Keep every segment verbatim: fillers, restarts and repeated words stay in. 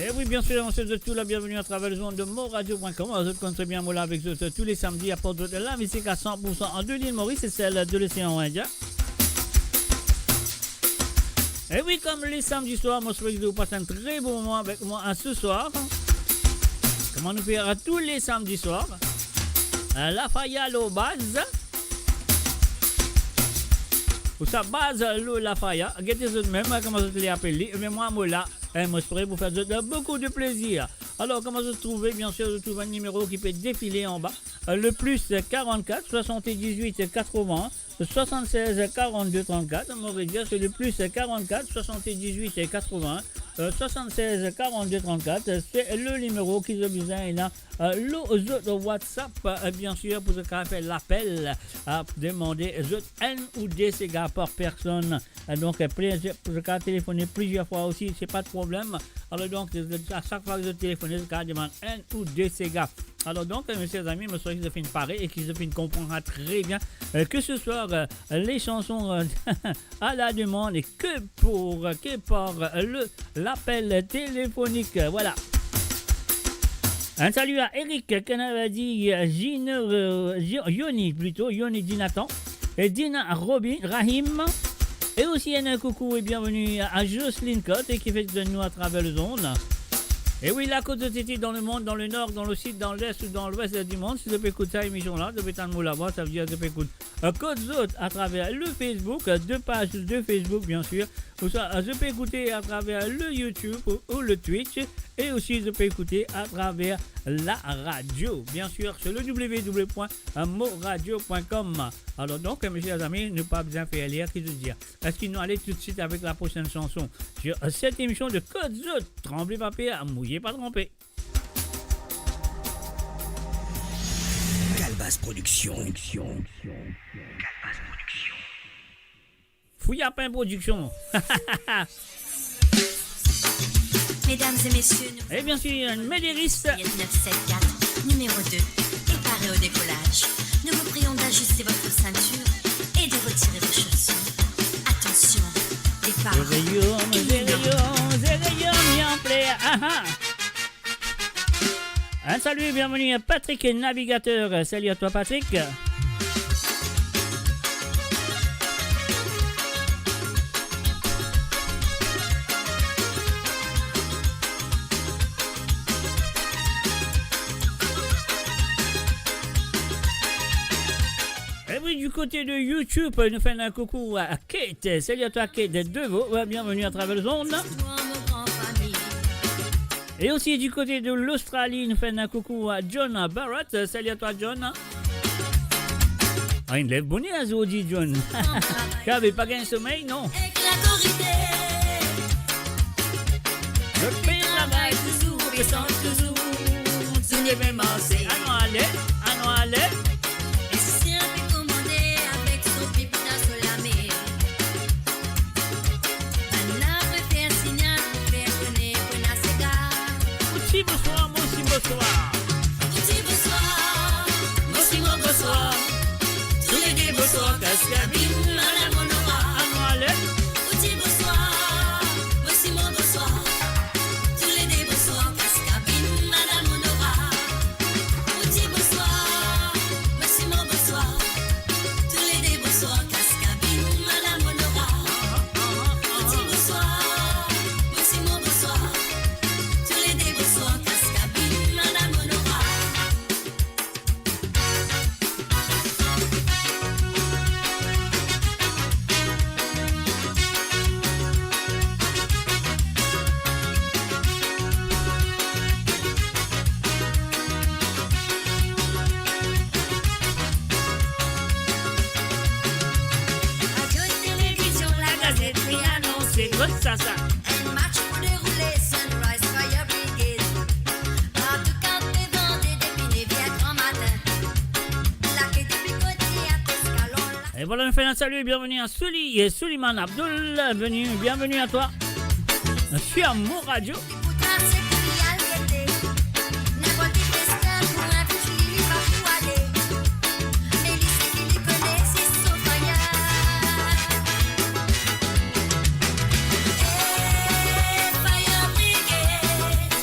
E wi, bien sir, nou swet zot tou la bienveni atraver lezond de mo radio point com. Zot konn tre bien, mo la avek zot tou le samdi, aport zot lamizik a san pour san an de lil Moris e sel de losean Indien. E wi, kom le samdi swar, mo swet zot pas enn tre bon moman avek mwa, a, se swar. Kouma nou fer tou le samdi swar. A, Lafaya lor baz. Ou sa baz lor Lafaya. Gete zot mem, kouma zot le apel li. Me mwa, mo la, e mo pre pou fer zot boukou de plezir. Alor, kouma zot trouve, bien sir, zot trouv enn nimero ki pe defile anba. E, le plus quarante-quatre soixante-dix-huit quatre-vingts soixante-seize quarante-deux trente-quatre, mo redir, se le plus quarante-quatre soixante-dix-huit quatre-vingts, euh, soixante-seize quarante-deux trente-quatre, se le nimero ki zot bizin ena, euh, lor zot WhatsApp, euh, bien sir, pou zot kapav fer lapel, euh, demande zot enn ou de sega par personn. Euh, donk, euh, plizier, pou zot kapav telefone plizier fwa osi, se pa de problem. Alor donk, a sak fwa ki zot telefone, zot kapav demann enn ou de sega. Alor donk, euh, mesie, zami, mo swete ki zot finn pare e ki zot finn konpran tre bien, euh, ke se swar, euh, le sanson, euh, a la demann e ke pour, ke par, euh, le, lapel telefonik. Vwala. Enn sali a Eric, Kanavadi, Gino, euh, Yo-, Yoni plito, Yoni Dinatan, e Dina, Robin, Rahim, e osi enn koukou e bienveni a Jocelyne Cotte ki fer zwenn nou atraver lezond. E wi, la kot zot ete dan lemond, dan lenor, dan lesid, dan les ou dan lwes di mond, si zot pe ekout sa emision la, zot pe tann mo lavwa, savedir zot pe ekout, euh, kot zot atraver le Facebook, euh, de paz de Facebook, bien sir, ouswa, euh, zot pe ekoute atraver le YouTube ou, ou le Twitch, e osi zot pe ekoute atraver la radio, bien sir, sur le w w w point mo radio point com. Alor donk, mesie, zami, nou pa bizin fer ler ki zot dir. Eski nou ale toutswit avek la prosenn sanson sur, euh, set emision de Kot Zot? Tranble pa per, mouye pa tranpe. Kalbas Production. Kalbas Production. Fouillapin Production. Mesdames et messieurs, nous... E bien sir, Médéris. Juliette neuf sept quatre, numéro deux, est paré au décollage. Nous vous prions d'ajuster votre ceinture et de retirer vos chaussures. Attention, départ imminent. Zereyom, zereyom, zereyom, li anpre. Aha. Un salut, bienvenue à Patrick Navigateur. Salut à toi, Patrick. Et oui, du côté de YouTube, nous faisons un coucou à Kate. Salut à toi, Kate Deveau. Ouais, bienvenue à travers le monde. Et aussi du côté de l'Australie, nous faisons un coucou à John Barrett. Salut à toi, John. Ah, li lev boner zordi, John. Kabe, pa gagn somey, non? Zot pe travay touzour, desann touzour, touzour le mem anse. Anou ale, anou ale. Mizisien pe komande avek so pip dan so lame. Bann la pe fer signal pou fer kone pou ena sega. Ou ti bonswar, mo osi bonswar. Ou ti bonswar, mo osi mo bonswar. Toulede bonswar, kas kabinn, madam Onora. Anou ale. Ou ti bonswar, mo osi mo bonswar. Toulede bonswar, kas kabinn, madam Onora. Ou ti bonswar, mo osi mo bonswar. Toulede bonswar, kas kabinn, madam Onora. Ou ti bonswar, mo osi mo bonswar. Toulede bonswar, kas kabinn, madam Onora. Radio, télévision, la gazette, pe anonse. Kot sa, sa? Enn match pou deroule, Sunrise Fire Brigade. Partou kart pe vande depi nev er gran matin. Lake depi kote a Toskalon la. E vwala, nou fer enn salu, bienveni a Souli, e Souliman Abdoul, veni, bienveni a twa. Sur Mo Radio. Pou twa, se pou li al gete. Ninport ki festin pou enn fiti, li pa pou ale. Me li, seki li kone, se so faya. Eh, Faya Brigade.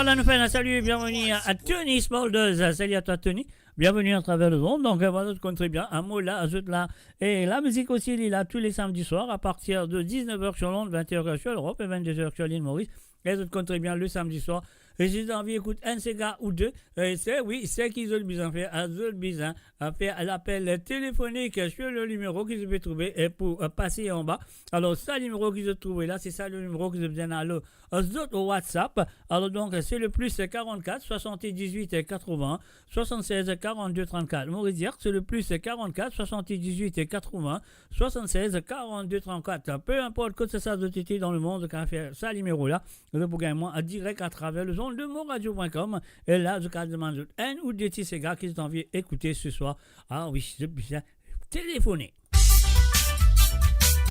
Nou fer enn salu, bienveni a, a Tony Smulders. Salut à toi, Tony. Bienvenue à travers le monde. Donc, euh, voilà, zot konn très bien. Amour la, zot la. Et la musique aussi, elle est là tous les samedis soirs à partir de dix-neuf heures sur l'onde, vingt heures sur l'Europe et vingt-deux heures sur l'île Maurice. E zot konn très bien le samedi soir. E si zot anvi ekout enn sega ou de, e, se, wi, seki zot bizin fer, a zot bizin a fer lapel telefonik sur le nimero ki zot pe trouve, e, pou, e, pase anba. Alor, sa nimero ki zot trouve la, se sa le nimero ki zot bizin al, e, zot WhatsApp. Alor donk, se le plus quarante-quatre soixante-dix-huit quatre-vingts soixante-seize quarante-deux trente-quatre. Mo redir, se le plus quarante-quatre soixante-dix-huit quatre-vingts soixante-seize quarante-deux trente-quatre. Peu importe kot sa zot ete dan lemond, zot kapav fer sa nimero la. Zot pou gagn mwa an direk atraver lezond de monradio point com. E la, zot kapav demann zot enn ou de ti sega ki zot anvi ekoute se swar. A wi, zot bizin telefone.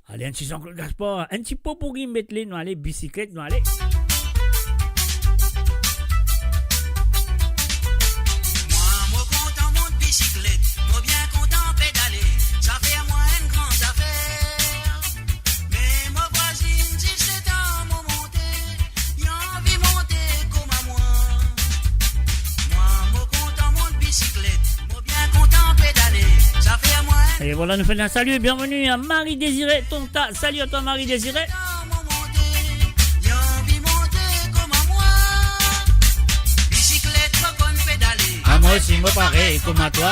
Ale, enn ti Jean-Claude Gaspard, enn ti Popurrí medley, nou ale, Bisiklet, nou ale. Mwa, mo kontan mont bisiklet, mo bien kontan pedale, sa fer mwa enn gran zafer. Me mo vwazinn zis letan mo monte, li anvi monte kouma mwa. Mwa, mo kontan mont bisiklet, mo bien kontan pedale, sa fer mwa enn... E voilà, nou fer enn salu, bienvenue à Marie Désirée Tonta. Salut à toi, Marie Désirée. A, mwa osi mo parey kouma twa.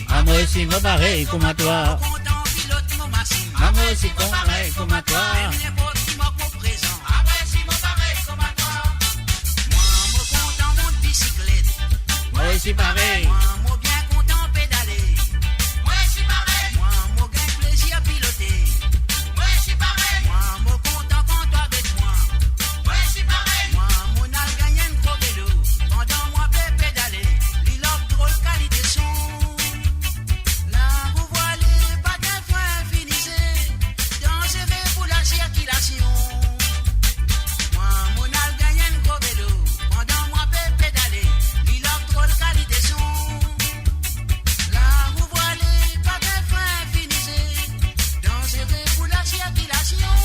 A, mwa osi mo parey kouma twa. A, mwa osi mo parey kouma twa. Mwa osi parey. Mwa, mo bien kontan pedale. Mwa osi parey. Mwa, mo gagn plezir pilote. Mwa osi parey. Mwa, mo kontan kan twa avek mwa. Mwa osi parey. Mwa, mo'nn al gagn enn gro velo. Pandan mwa pe pedale, li lans drol kalite son. Larou vwale, pa gagn fren, fini se danzere pou lasirkilasion. Mwa, mo'nn al gagn enn gro velo. Pandan mwa pe pedale, li lans drol kalite son. Larou vwale, pa gagn fren, fini se danzere pou lasirkilasion.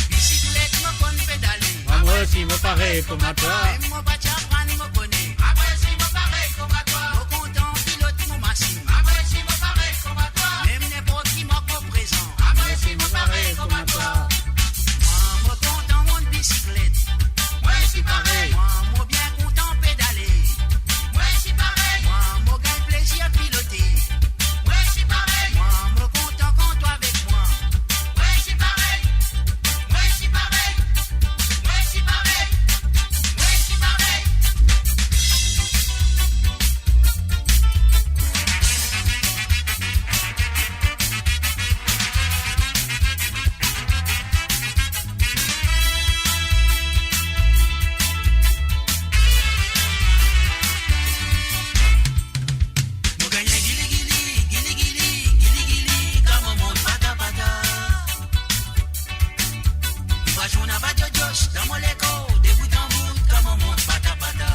Bisiklet mo konn pedale. A, mwa osi mo parey kouma twa. Mem mo pa ti aprann, mo kone. A, mwa osi mo parey kouma twa. Mo kontan pilot mo masinn. A, mwa osi mo parey kouma twa. Mem ninport ki mark mo prezan. A, mwa osi mo parey kouma twa. Mwa, mo kontan mont bisiklet. Mwa osi parey. Mwa, mo bien kontan pedale. Mwa osi parey. Mwa, mo gagn plezir pilote. Mwa osi parey. Mwa, mo kontan kan twa avek mwa. Mwa osi parey. Mwa osi parey. Mwa osi parey. Mwa osi parey. Mo gagn gili gili, gili gili, gili gili, kan mo mont pata pata. Vibrasion aba djodjos dan mo lekor, de bout an bout, kan mo mont pata pata.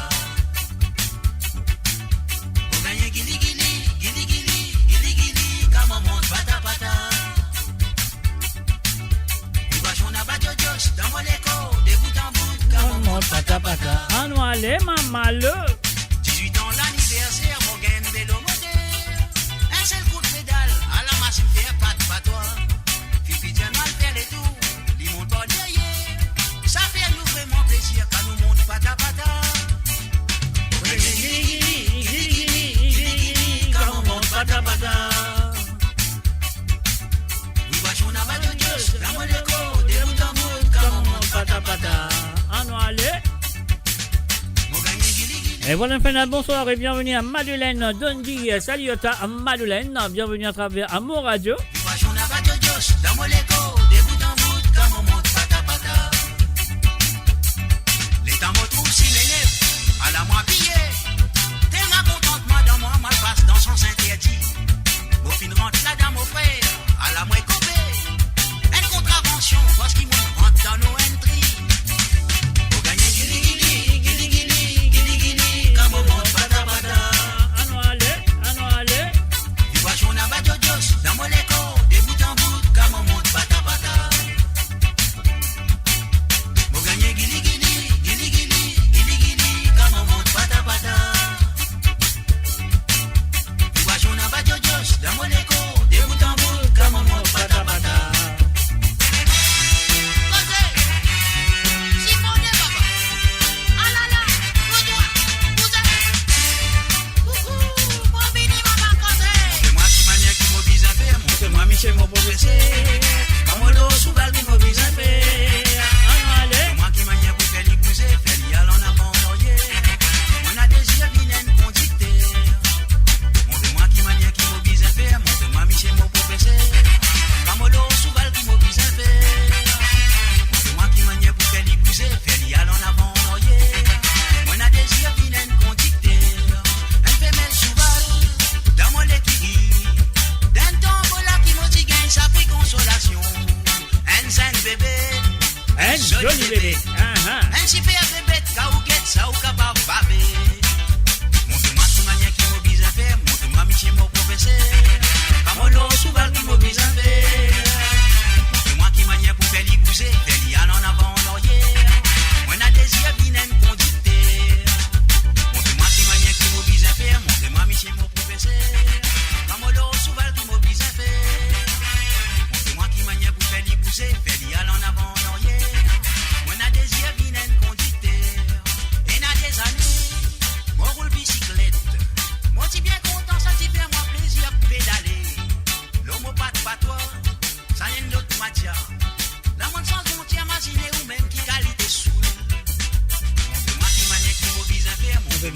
Mo gagn gili gili, gili gili, gili gili, kan mo mont pata pata. Vibrasion aba djodjos dan mo lekor, de bout an bout, kan mo mont pata pata. Anou ale, mama lo. Dizwit an laniverser, mo gagn velo moter. Enn sel kout pedal, ala masinn fer pat patwa. Fifi dir nou al fer letour, li mont par deryer. Sa fer nou vreman plezir kan nou mont pata pata. Gili gili, gili gili, gili gili, kan nou mont pata pata. Vibrasion aba djodjos dan mo lekor, de bout an bout, kan nou mont pata pata. Anou ale. E voilà, nou fer enn bonsoir e bienvenue à Madeleine Dondi. Salut à toi, Madeleine. Bienvenue à travers Amour Radio. Vibrasion aba djodjos dan mo lekor, de bout an bout, kan mo mont pata pata. Letan mo trouv Simenef, ala mwa apiye. Telman kontantman dan mwa, mwa pas dan sans interdi. Mo finn rant ladan, mo frer, ala mwa kope. Enn kontravansion, parski mo rant dan no entry. Mo gagn gili gili, gili gili, gili gili, kan mo mont pata pata. Anou ale, anou ale. Vibrasion aba djodjos dan mo lekor, de bout an bout, kan mo mont pata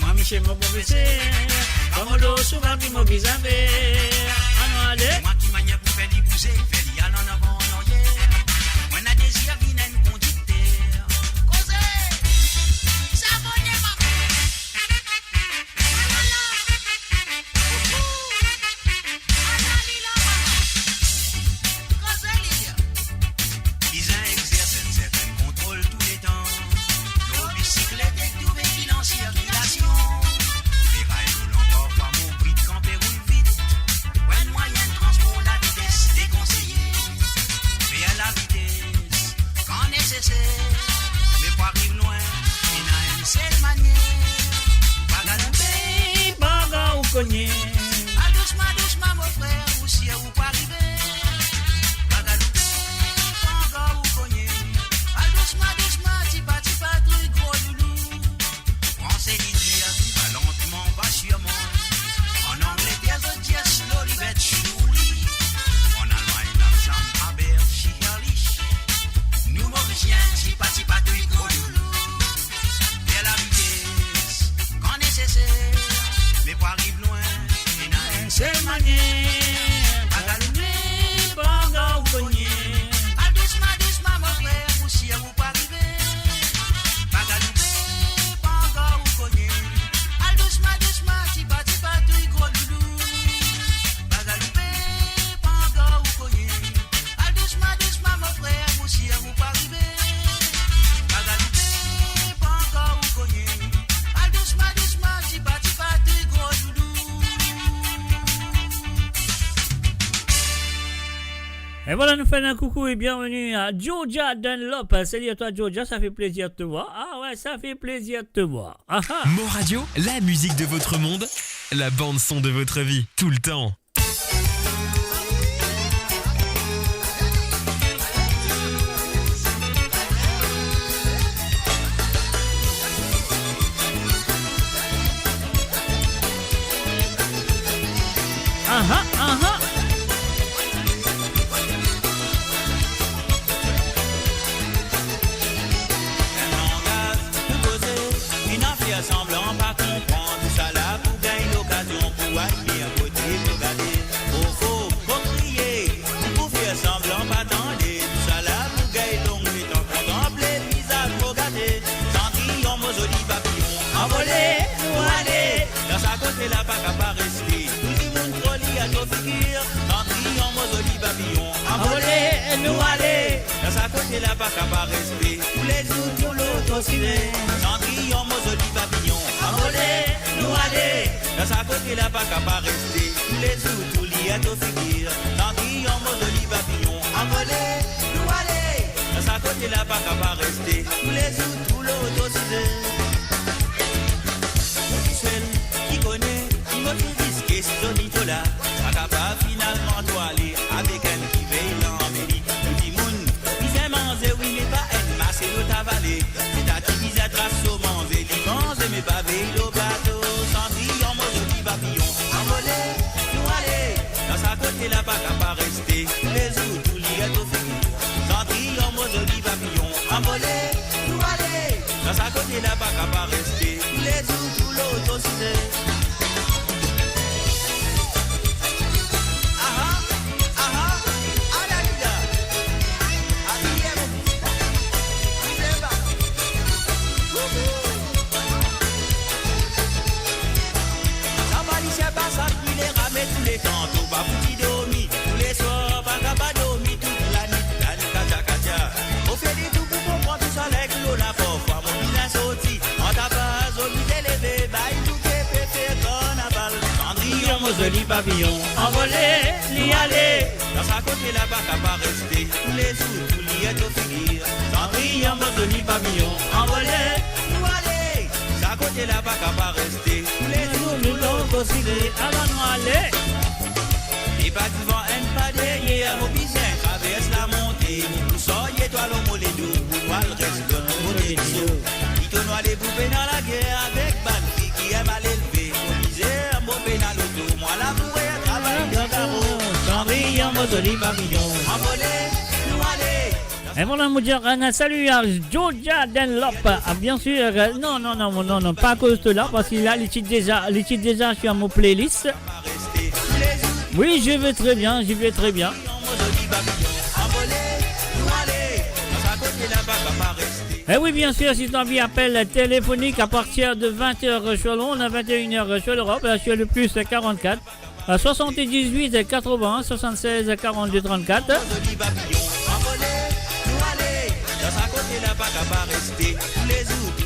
Mwa, misie mo profeser, kan mo lor souvan ki mo bizin fer. Anou ale. Mwa ki manier pou fer li bouze, fer li al an avan, an aryer. Mwa, ena dezir vinn enn kondikter. Koze! Sa bone, mama! Alala! Koukou! Alala, li la, mama! Koze, li la? Bizin exers enn sertin kontrol touletan. Lor bisiklet ek tou vekil an sirkilasion. Viray, roulan, parfwa mo brit kan pe roul vit. Pran mwayin transpor lavites dekonseye. Fer lavites kan neseser. Me pou ariv lwin, ena enn sel manier. Pa galoupe, pa galoupe, pa kogne. Al dousman, dousman, mo frer, ou sir ou pou arive. Pa galoupe, pa galoupe, pa kogne. Al dousman, dousman, tipa, tipa, touy gro loulou. Pran se lizir, tipa lantman, va sirman. An Angleter, zot dir slow, li bet surely. An Almagn, lansam aber sicherlich. Nou Morisien, tipa, tipa, touy gro loulou. Fer lavites kan neseser, me pou ariv lwin, ena enn sel manier. Pa galoupe, pa galoupe, pa kogne. Al dousman, dousman, mo frer, ou sir ou pou arive. Pa galoupe, pa galoupe, pa kogne. Al dousman, dousman, tipa, tipa, touy gro loulou. Pa galoupe, pa galoupe, pa kogne. Al dousman, dousman, mo frer, ou sir ou pou arive. Pa galoupe, pa galoupe, pa kogne. Al dousman, dousman, tipa, tipa, touy gro loulou. Et voilà, nous faisons un coucou et bienvenue à Georgia Dunlop. Salut à toi, Georgia, ça fait plaisir de te voir. Ah ouais, ça fait plaisir de te voir. Ah ah. Mon Radio, la musique de votre monde, la bande son de votre vie, tout le temps. Aha, aha. Enn langaz pou koze, ena fer sanblan pa konpran, tousala pou gagn lokazion pou admir kote pou gade. Fofo, fofo kriye, pou fer sanblan pa tande, tousala pou gagn long letan kontanple vizaz mo gate. Sandriyon, mo zoli papiyon, anvole, nou ale. Dan sa kote la pa kapav reste, tou dimoun tro li a to figir. Sandriyon, mo zoli papiyon, anvole, nou ale. Dan sa kote la pa kapav reste, toulezour tou lor to sime. Sandriyon, mo zoli papiyon, anvole, nou ale. Dan sa kote la pa kapav reste, toulezour tou li a to figir. Sandriyon, mo zoli papiyon, anvole, nou ale. Dan sa kote la pa kapav reste, toulezour tou lor to sime. Mo tou sel ki kone, ki mo tou riske si zoli to la, pa kapav finalman to ale avek enn ki vey lanbe li. Tou dimoun bizin manze, wi, me pa enn mase lot avale. Seta ki bizin tras so manze, li manze, me pa vey lor plato. Sandriyon, mo zoli papiyon, anvole, nou ale. Dan sa kote la pa kapav reste, toulezour tou li a to figir. Sandriyon, mo zoli papiyon, anvole, nou ale. Dan sa kote la pa kapav reste, toulezour tou lor to sime. Aha, aha, ala li la. Abiye mo fis, bizin ba. Wouhou. Sa pa li, se pa sa ki le rame touletan, to pa fouti dormi. Touleswar pa kapav dormi, tout lanwit, lanwit, katia, katia. Mo fer letou pou konpran tousala ek lor la, parfwa mo bizin sorti. An ta pa zoli de leve, bay tou ki pe fer karnaval. Sandriyon, mo zoli papiyon, anvole, li ale. Dan sa kote la pa kapav reste, toulezour tou li a to figir. Sandriyon, mo zoli papiyon, anvole, nou ale. Sa kote la pa kapav reste, toulezour nou lor to sime. Ala nou ale. E pa divan, enn pa deryer, mo bizin travers lamonte. Mo pou sorti etwal lor mo ledo, pou mo al res lot kote dilo. Pito nou ale pou pena lager avek bann fi ki enn mal elve. Mo mizer, mo pena loto, mwa lamour e travay dan karo. Sandriyon, mo zoli papiyon, anvole, nou ale. E mwa, mo dir enn salu a Georgia Dunlop. Ah, bien sûr, euh, non, non, non, non, non, pa akoz de la, parski la, li ti deza, li ti deza sur mon playlist. Oui, je vais très bien, je vais très bien. Eh oui, bien sûr, si tu as envie, appel téléphonique à partir de vingt heures sur Londres, à vingt et une heures sur l'Europe, euh, sur le plus quarante-quatre, euh, soixante-dix-huit quatre-vingts soixante-seize quarante-deux trente-quatre.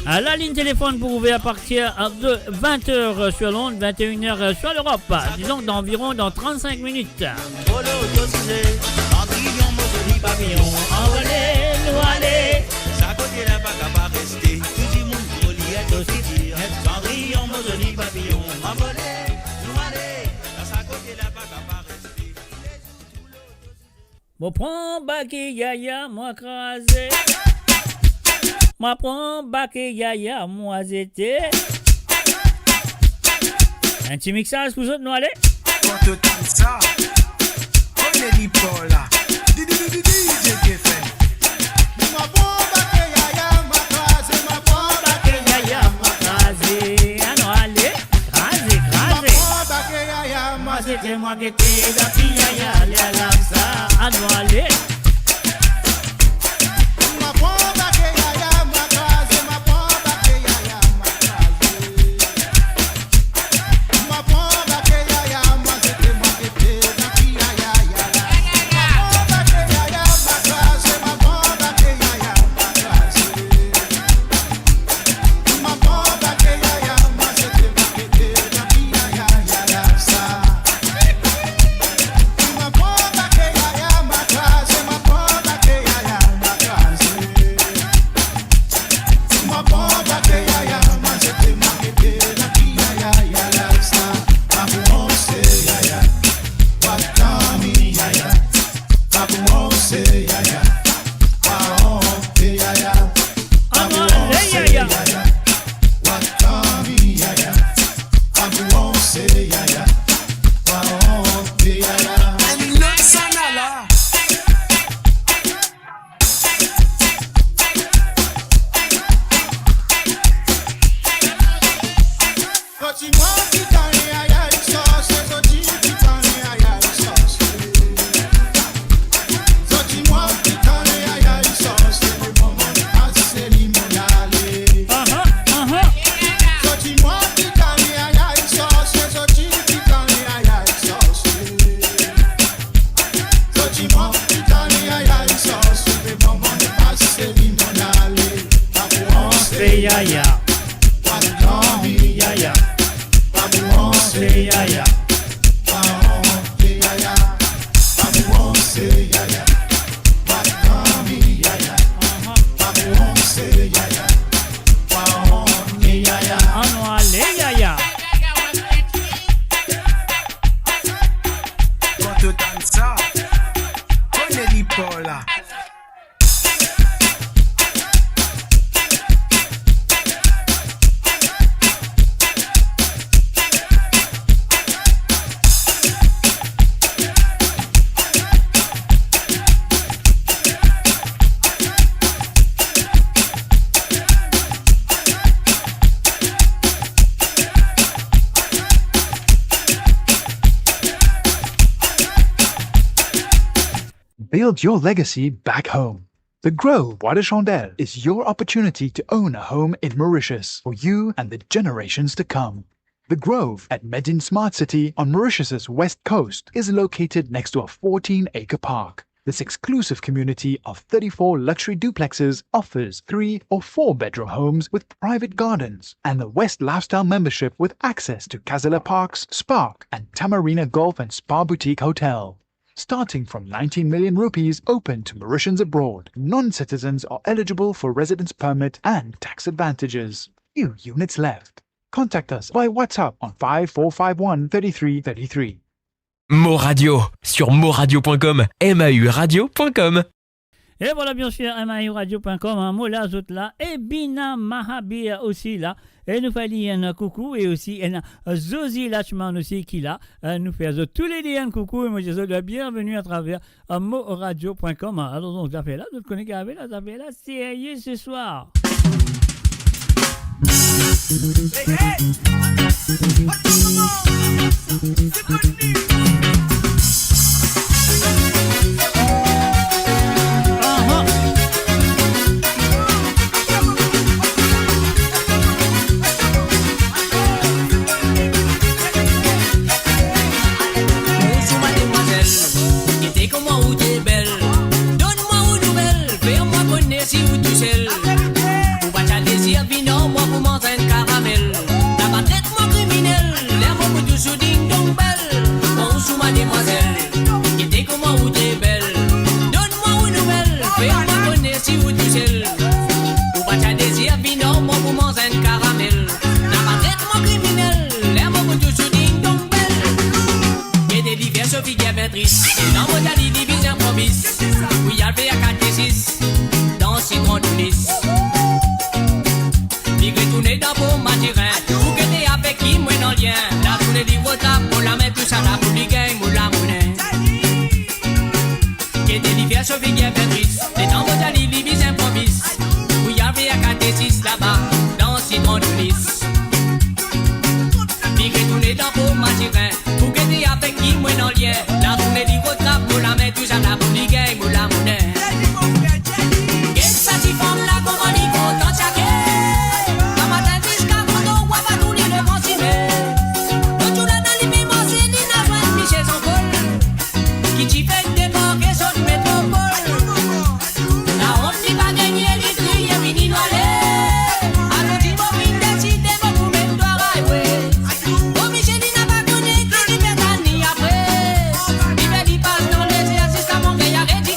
Ah, la ligne téléphone pour ouvrir à partir de vingt heures sur Londres, vingt et une heures sur l'Europe. Disons que dans environ dans trente-cinq minutes. Mo pran bake yaya, mo kraze. Mo pran bake yaya, mo zete. Enn ti mixage pou zot, nou ale. Kan to tann sa, kone li par la. Di, di, di, di, di, D J Kefren. Mo pran bake yaya, mo kraze, mo pran bake yaya, mo kraze. Anou ale. Kraze, kraze. Mo pran bake yaya, mo zete, mo gete, dan ti yaya, li ala sa. Anou ale. Mo pran bake yaya, mo kraze, mo pran bake yaya, mo kraze. Mo pran bake yaya, mo zete, mo gete, dan ti yaya, li ala sa. Mo pran bake yaya, mo kraze, mo pran bake yaya, mo kraze. Anou ale yaya. Aha, aha. Yaya. Yaya. Yaya. Anou ale yaya. Kan to tann sa, kone li par la. Build your legacy back home. The Grove Bois de Chandelle is your opportunity to own a home in Mauritius for you and the generations to come. The Grove at Medin Smart City on Mauritius's west coast is located next to a fourteen-acre park. This exclusive community of thirty-four luxury duplexes offers three or four bedroom homes with private gardens and the West Lifestyle membership with access to Casella Parks, Spark, and Tamarina Golf and Spa Boutique Hotel. Starting from nineteen million rupees, open to Mauritians abroad. Non-citizens are eligible for residence permit and tax advantages. Few units left. Contact us by WhatsApp on five four five one thirty-three thirty-three. Mo Radio, sur moradio point com, M A U radio point com. E vwala, bien sir, M I U radio point com, hein, mo la, zot la, e Bina Mahabir osi la. E nou fer li enn koukou, e osi enn Zozi Lachman osi ki la. Euh, nou fer zot toule de enn koukou, e mo dir zot la bienveni atraver, euh, mo radio point com. Alor, donk, zafer la, zot kone ki ave la, zafer la, serye se swar. Hey, hey! What the fuck? Bonzour mademwazel, gete kouma ou ti bel. Donn mwa ou nouvel, fer mwa kone si ou tousel. Ou pa ti a dezir vinn ar mwa pou manz enn karamel. Laba tret mwa kriminel, ler mo pou tous ou ding dong bel. Bonzour mademwazel, gete kouma ou ti bel. Donn mwa ou nouvel, fer mwa kone si ou tousel. Ou pa ti a dezir vinn ar mwa pou manz enn karamel. Laba tret mwa kriminel, ler mo pou tous ou ding dong bel. Gete li fer so figir bien tris. Letan mo dir li, li bizin promis. Pou li al fer katesis dan Sitron Tounis. Li retourne dan Port Mathurin pou gete avek ki mwa ena lien. Latourne li rod la pou lame, tousala pou li gagn mo lamone. Gete li fer so figir bien tris. Letan mo dir li, li bizin promis. Pou li al fer katesis laba dan Sitron Tounis. Li retourne dan Port Mathurin pou gete avek ki mwa ena lien. Latourne li rod la pou lame, tousala pou li gagn mo lamone. Get sa tifanm la, kouma li kontan tchake. Gramatin ziska Koto, wa pa tourne levan sime. Lot zour la dan li mem manze, li ena zwenn misie Zankol ki ti fek debarke sot metropol. Laont li pa gagne, li kriye, vini nou ale. Alor ti mo finn deside, mo pou met twa railway. Mo misie li napa kone ki li pe tann li apre. Li fer li pas dan dezer ziska Mont Gaillard, e ti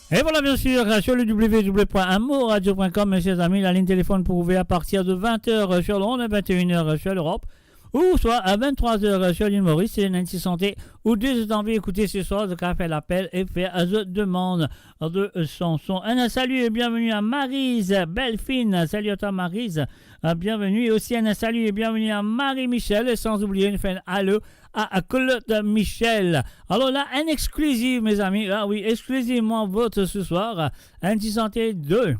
Et voilà, bien sûr, sur le w w w point moradio point com, mes chers amis, la ligne téléphone pour ouvrir à partir de vingt heures sur Londres, vingt et une heures sur l'Europe, ou soit à vingt-trois heures sur l'île Maurice, c'est N T Santé, ou dès anvi écouter ce soir, zot kapav fer lapel e fer zot demann de chanson. Un salut et bienvenue à Maryse Belfine. Salut à toi, Maryse. Euh, bienvenue. Et aussi un salut et bienvenue à Marie-Michel. Et sans oublier, nou fer enn alo à, à Claude Michel. Alors là, un exclusif, mes amis. Ah oui, exclusivement vôtre ce soir. N T Santé deux.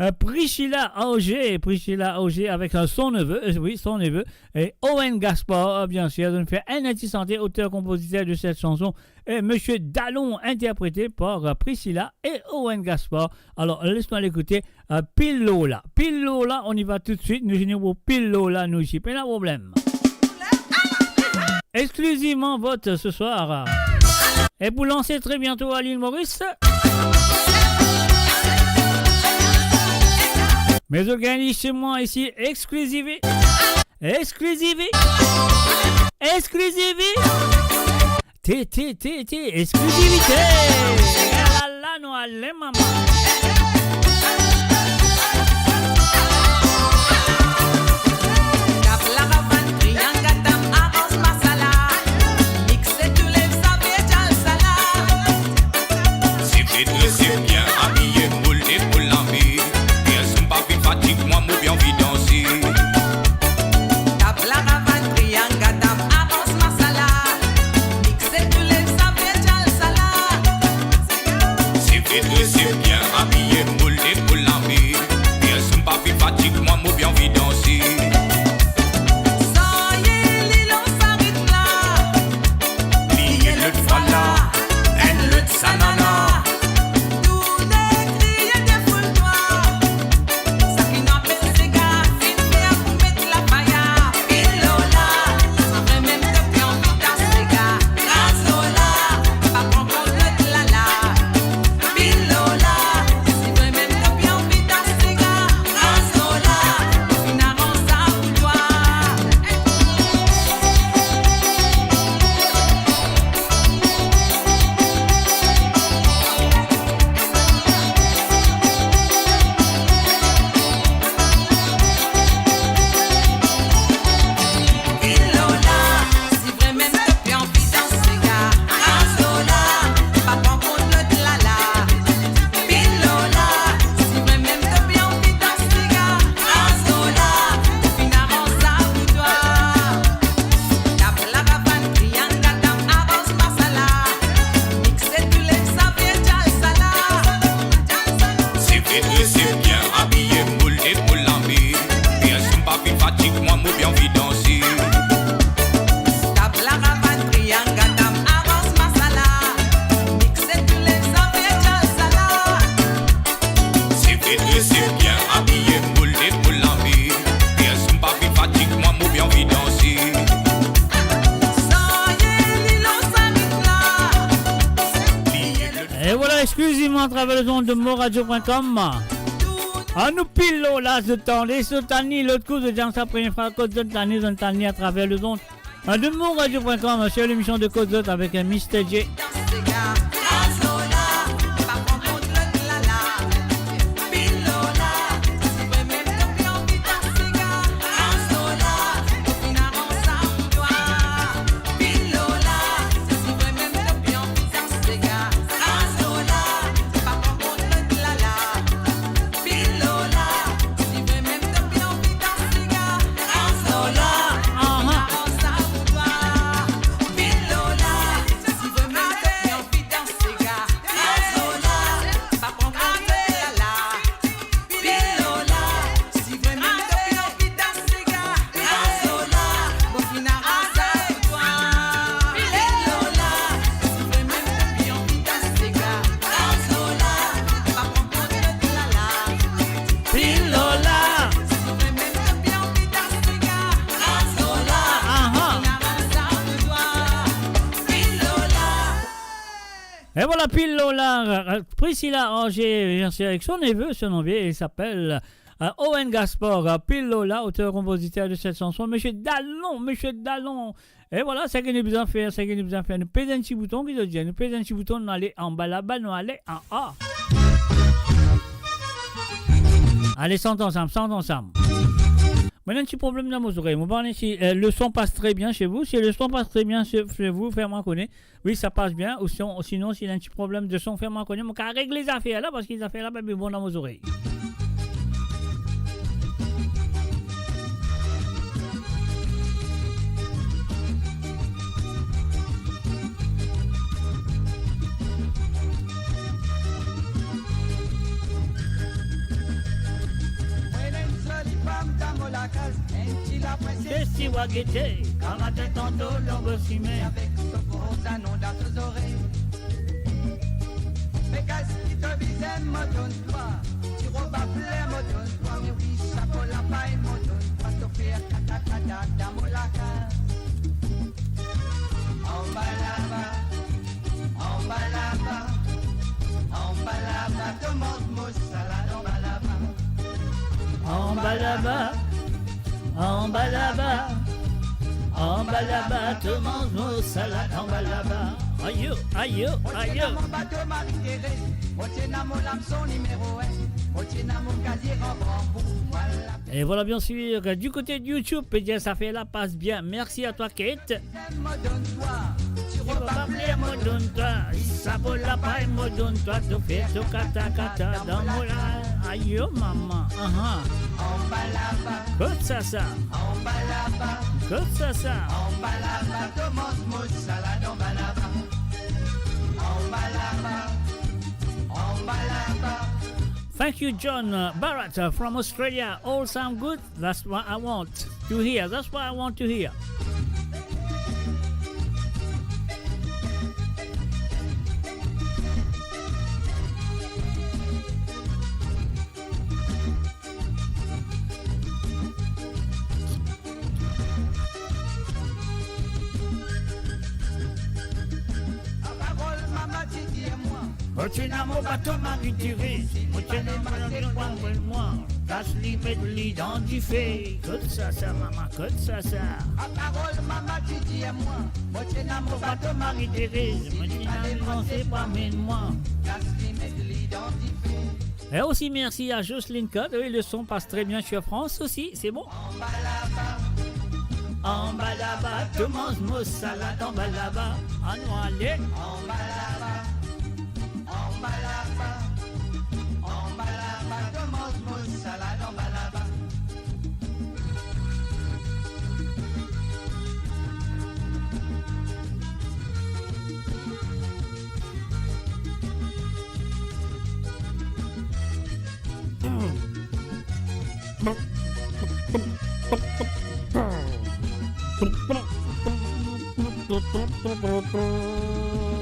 Euh, Priscilla Auger, Priscilla Auger avec, euh, son neveu, euh, oui, son neveu, et Owen Gaspard, euh, bien sûr. Donc, fait un N T Santé, auteur-compositeur de cette chanson, et Monsieur Dalon, interprété par, euh, Priscilla et Owen Gaspard. Alors, laisse-nous l'écouter. Euh, Pil Lola. Pil Lola, on y va tout de suite. Nou vini pou Pil Lola, nou isi. Pena problem. Exclusivement vôtre ce soir. Et pour lancer très bientôt à l'île Maurice. Mais zot gagn chez moi ici, exclusivité. Exclusivité. Exclusivité. T, T, T, T, exclusivité. La, la, nou ale, mama. Tap laravann, triang, atam, aranz masala. Mixe tou le, sa ve djal sala. Sifflet, drese, bien abiye, moul, epaul lame. Personn pa finn fatig mwa, mo bien anvi danse. Tap laravann, triang, atam, aranz masala. Mixe tou le, sa ve djal sala. Sifflet, drese, bien abiye, moul, epaul lame. Personn pa finn fatig mwa, mo bien anvi danse. Sa ye li lans sa ritm la. Li ye lot fwa la, enn lot sanana. Tourne, kriye, defoul twa. Sa ki nou apel sega, finn fer pou met lafaya. Pil Lola, si vremem to pe anvi dans sega, kraz Lola, pa pran kont lot lala. Pil Lola, si vremem to pe anvi dans sega, kraz Lola, finn aranz sa pou twa. Pil Lola, si vremem to pe anvi dans sega, kraz Lola, pa pran kont lot lala. Pil Lola, si vremem to pe anvi dans sega, kraz Lola, finn aranz sa pou twa. Tap laravann, triang, atam, aranz masala. Mixe tou le, sa ve djal sala. Sifflet, drese, bien abiye, moul, epaul lame. Personn pa finn fatig mwa, mo bien anvi danse. Tap laravann, triang, atam, aranz masala. Mixe tou le, sa ve djal sala. Sifflet, drese, bien abiye, moul, epaul lame. Personn pa finn fatig mwa, mo bien anvi danse. Sa ye li lans sa ritm la. Et voilà, exclusivement à travers les ondes de moradio point com. Anou Pil Lola, zot tande, zot tann li, lot kou, zot tann sa premie fwa, kot zot tann li, zot tann li à travers les ondes de moradio point com, sur l'émission de Kot Zot avec, euh, Mister J. Pil Lola, si vremem to pe anvi dans sega, kraz Lola, aha, finn aranz sa pou twa. Pil Lola, si vremem to pe Et voilà, pil lor la, euh, Priscilla Ranger, bien sûr, avec son neveu, son neveu, il s'appelle, euh, Owen Gaspard, euh, pil lor la, auteur-compositeur de cette chanson, Monsieur Dalon, Monsieur Dalon. Et voilà, seki nou bizin fer, seki nou bizin fer, nou pez enn ti bouton, ki zot dir, nou pez enn ti bouton, nou ale anba laba, nou ale anba. Ale, sant ansam, sant ansam. Mo ena enn ti problem dan mo zorey. Mo pa kone si, euh, le son passe très bien chez vous. Si le son passe très bien chez, chez vous, fer mwa kone. Oui, ça passe bien. Ou sinon, sinon, si ena enn ti problem de son, fer mwa kone. Mo kav regle zafer la, parski zafer la pa bien bon dan mo zorey. Mo ena enn zoli fam dan mo lakaz, enn ti laprinses ti wa gete, gramatin tanto longo sime, avek so gro zanon dan so zorey. Me kas ki to bizin, mo donn twa, ti rob a fler, mo donn twa, me wi, sapo lapay, mo donn twa, to fer kata kata dan mo lakaz. Anba laba, anba laba, anba laba, to manz mo salad anba laba. Anba laba, anba laba, anba laba, to manz mo salad anba laba. Ayo, ayo, ayo. Mo ti ena mo bato Marie-Thérèse, mo ti ena mo lamson nimero enn, mo ti ena mo kazie ranbranbou, mo al la. Et voilà, bien sûr, du côté de YouTube, pe dir zafer la passe bien. Merci à toi, Kate. Mo donn twa, ti rob a fler, mo donn twa, sapo lapay, mo donn twa, to fer to kata kata dan mo la. Ayo mama, aha. Anba laba. Kot sa sa? Anba laba. Kot sa sa? Anba laba, to manz mo salad anba laba. Anba laba. Anba laba. Thank you, John, uh, Barrett, uh, from Australia. All sound good. That's what I want to hear. That's what I want to hear. Parol mama ti dir mwa. Mo ti ena mo bato Marie-Thérèse, mo ti ena mo bato Marie-Thérèse, kas li met li dan dife. Kot sa sa, mama, kot sa sa. Parol mama ti dir mwa, mo ti ena mo bato Marie-Thérèse, mo ti ena mo bato pou amenn mwa. Kas li met li dan dife. Et aussi merci à Jocelyne Code. Oui, le son passe très bien sur France aussi, c'est bon. Anba laba, anba laba, to manz mo salad anba laba. Anou ale. Anba laba, anba laba, anba laba, to manz mo salad anba laba.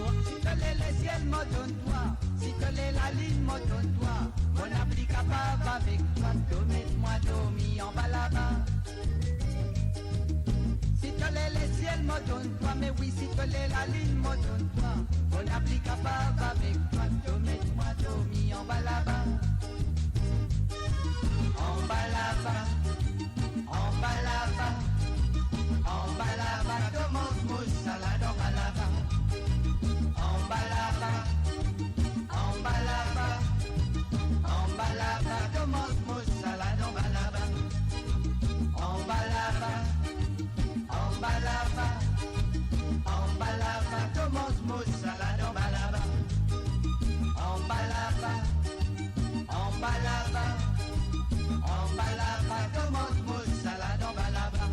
Si to le lesiel, mo donn twa. Si to le lalinn, mo donn twa. Mo napa kapav avek twa, to met mwa dormi anba laba. Si to le lesiel, mo donn twa, me wi, si to le lalinn, mo donn twa. Mo napa kapav avek twa, to met mwa dormi anba laba. Anba laba, anba laba, anba laba, to manz mo salad anba laba. Anba laba, anba laba, anba laba, to manz mo salad anba laba. Anba laba, anba laba, anba laba, to manz mo salad anba laba. Anba laba, anba laba, anba laba, to manz mo salad anba laba.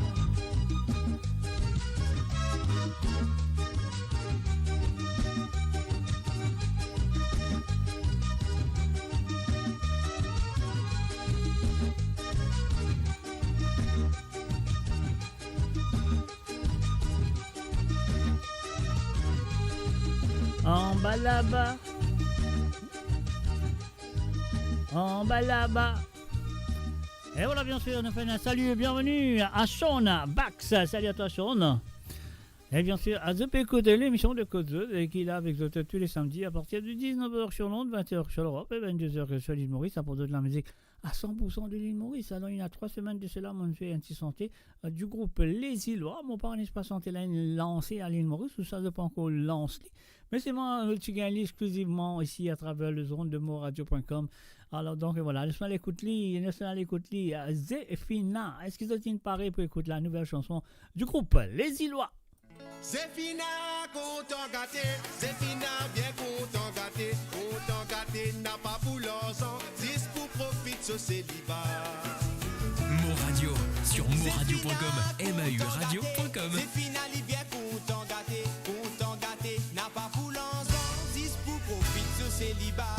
Anba laba. Anba laba. Et voilà, bien sûr, nou fer enn salut, bienvenue à Sean Bax. Salut à toi, Sean. E bien sir, zot pe ekout lemision de Kot Zot, e ki la avek zot tou le samdi a partir de dix-neuf heures sur l'onde, vingt heures sur l'Europe e vingt-deux heures sur l'île Maurice, aport zot lamizik a cent pour cent de l'île Maurice. Alor, ena trwa semenn de sela, mo'nn fer enn ti sante, euh, du group Les Ilois. Mo pa, n'est-ce pas, sante la inn lanse a l'île Maurice, ou sa, zot pa ankor lans li. Me selman, euh, ti gagn li exklizivman isi atraver lezond de moradio point com. Alor, donk, vwala, les nou al ekout li, les nou al ekout li, euh, Zefina. Eski zot inn pare pou ekout la nouvel sanson du group Les Ilois? Zefina kontan gate, Zefina bien kontan gate, kontan gate napa pou larzan, zis pou profit so seliba. Mo Radio, sur moradio point com, M A U radio point com. Zefina li bien kontan gate, kontan gate napa pou larzan, zis pou profit so seliba.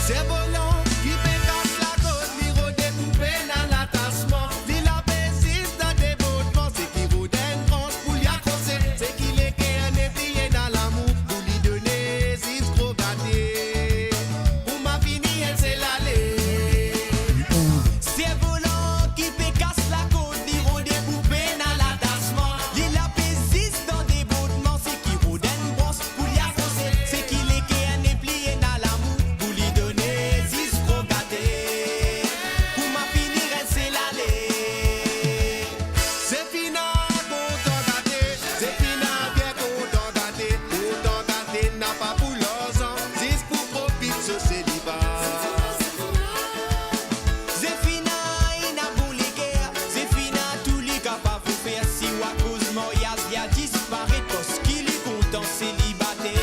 Servolan ki pe kas lakord, li rode pou pena latasman, li lape zis dan debordman, seki rod enn brans pou li akrose, seki leker nepli ena lamour pou li done, zis gro gate. Kouma fini enn sel ale. Servolan ki pe kas lakord, li rode pou pena latasman, li lape zis dan debordman, seki rod enn brans pou li akrose, seki leker nepli ena lamour pou li done, zis gro gate. Kouma fini enn sel ale. Zefina kontan gate, Zefina bien kontan gate, kontan gate napa pou larzan, zis pou profit so seliba. Zefina ena bon leker, Zefina tou li kapav pou fer, si ou akoz maryaz li a disparet, paski li kontan selibater.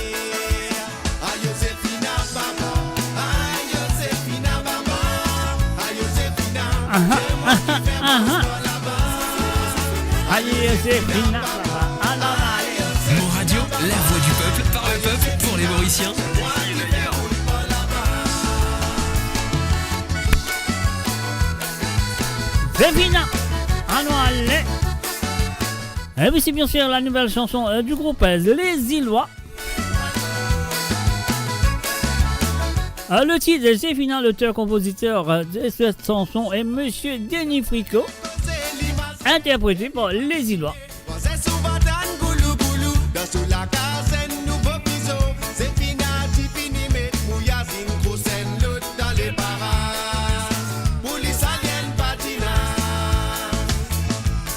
Ayo Zefina baba, ayo Zefina baba, ayo Zefina, aha, aha, aha. Ayo Zefina baba, ah la la. Mo Radio, la voix du peuple, par le peuple, pour les Mauriciens. Zefina, anou ale. Et voici bien sûr la nouvelle chanson, euh, du groupe, euh, Les Ilois. Euh, le titre, Zefina, l'auteur-compositeur, euh, de cette chanson est Monsieur Denis Fricot, interprété par Les Ilois. Panse souvan tann goulou goulou, dan sou lakaz enn nouvo fizo. Zefina ti fini met mouyaz, inn kros enn lot dan leparaz. Pou li sali enn patinaz.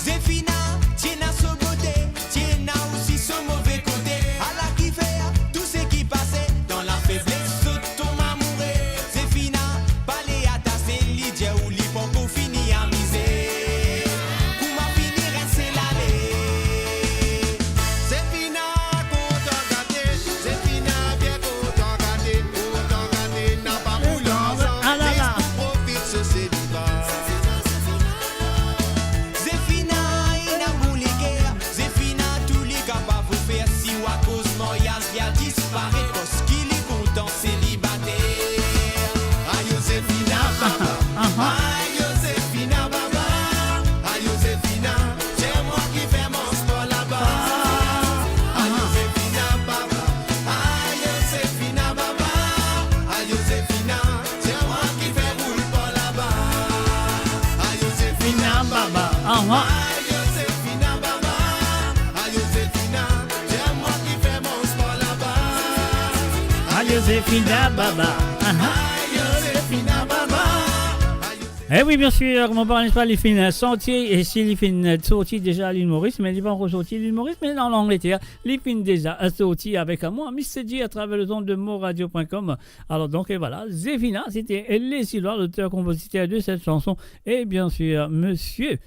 Zefina ti ena so bote, ti ena osi so move kote. Ala kifer tou seki pase, dan lafebles zot tonm amoure. Zefina pa le atase, li dir ou li pankor fini amize. Kouma fini enn sel ale. Zefina kontan gate, Zefina bien kontan gate, kontan gate napa pou larzan, ah la la, zis pou profit so seliba. Zefina ena bon leker, Zefina tou li kapav pou fer, si ou akoz maryaz li a disparet, paski li kontan selibater. Ayo Zefina baba, aha, ayo Zefina baba, ayo Zefina, se mwa ki fer manz par laba. Ayo Zefina baba, ayo Zefina baba, ayo Zefina, se mwa ki fer roul par laba. Ayo Zefina baba, aha, ayo Zefina baba, ayo Zefina, se mwa ki fer manz par laba. Ayo Zefina baba, aha, ayo Zefina baba, ayo. E wi, bien sir, mo pa, n'est-ce pas, li finn sorti, e si li finn sorti deza Lil Moris, me li pa ankor sorti Lil Moris, me dan Langleter, li finn deza sorti avek mwa, Mister G, atraver lezond de moradio point com. Alor donk, e vwala, Zefina, sete Les Ilois, l'auteur-compositeur de cette chanson, e bien sir, monsieur,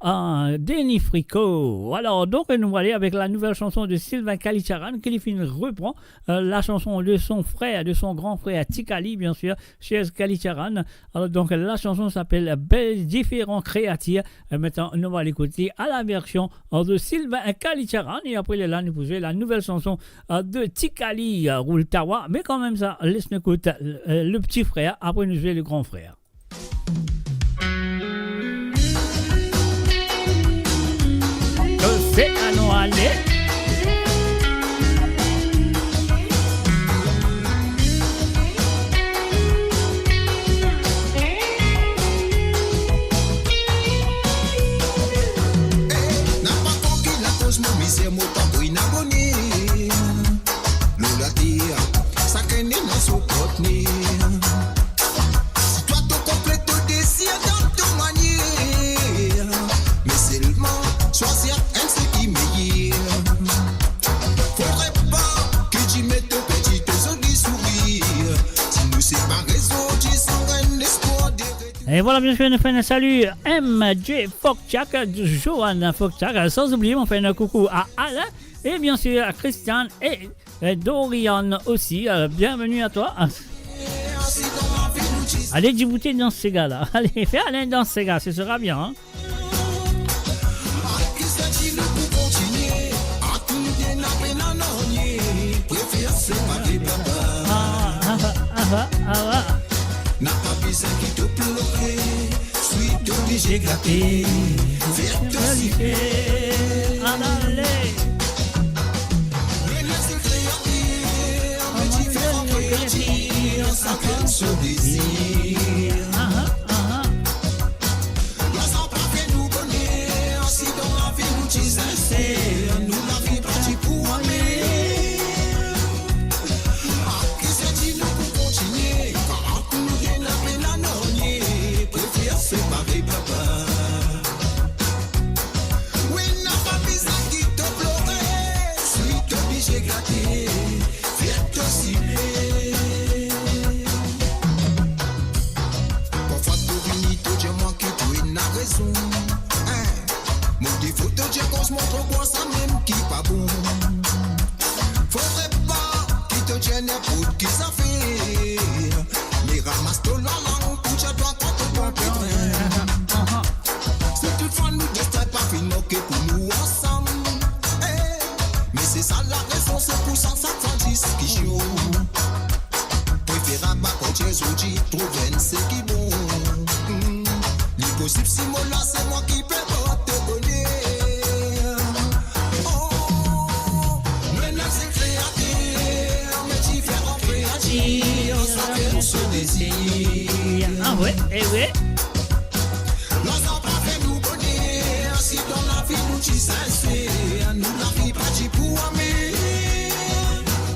ah, Denis Fricot. Alor donk, nou ale avek la nouvel sanson de Sylvain Kalitcharan, ki li finn repran, euh, la sanson de son frer, de son gran frer Tikali, bien sir, Chezz Kalitcharan. Alor donk, la sanson s'appelle Belle Différent Créature. E aster nou al ekout li a la version, euh, de Sylvain Kalitcharan. E apre lerla nou pou zwe la nouvel sanson, euh, de Tikali, euh, Roule ta wa. Me kanmem sa, les nou ekout, euh, le pti frer, apre nou zwe le gran frer. Se anou ale. Eh, napa kone ki lakoz mo mizer, mo pa pou inn abone. Lor later, sakenn ena so partner. Si twa to konplet to dezir dan to manier, me selman swazir enn seki meyer. Fodre pa ki dime to perdi to zoli sourir. Si nou separe zordi san enn lespwar de retou. Et voilà, bien sûr, nous faisons un salut M J Fokchak, Johan Fokchak, sans oublier, on fait un coucou à Alain, et bien sûr à Christiane et, euh, Dorian aussi. Euh, bienvenue à toi. Allez, Djibouti dans ces gars-là. Allez, fais Alain dans ces gars, ce sera bien, hein. Ah, ah, ah, ah, ah. Napa bizin ki to plore, swi to oblize gate, fer to siple. Alale. Sakenn so dezir. Aha, aha. Lazan pa fer nou boner, si dan lavi nou ti sinser, nou lavi pa ti pou amer. Ki sa dir nou pou kontinie, kan ant nou ena pena nanye, prefer separe papa. Wi, napa bizin ki to plore, swi to oblize gate, fer to sible. Parfwa to vini, to dir mwa ki to ena rezon. Hein? Mo defo to dir koz mwa tro bwar, samem ki pa bon. Fodre pa ki to dir ninport ki zafer, me ramas to lalang pou dir twa kan to pran petrin. Si toutfwa nou destin pa finn oke pou nou ansam, eh, me se sa larezon, se pou sa, sa, sa diskision. Preferab akoz zordi trouv enn seki bon. Hmm. Li posib si mo la, se mwa ki pe port to boner. Oh, nou ena se kreater, me diferan kreatir, sakenn so dezir. Ah wi, eh wi. Lazan pa fer nou boner, si dan lavi nou ti sinser, nou lavi pa ti pou amer.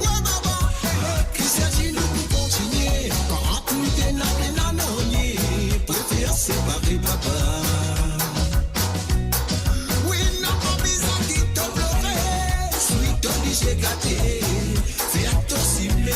Wi baba, ki sa dir nou pou kontinie, kan ant nou ena pena nanye, prefer separe papa. Wi, napa bizin ki to plore, swi to oblize gate, fer to sible.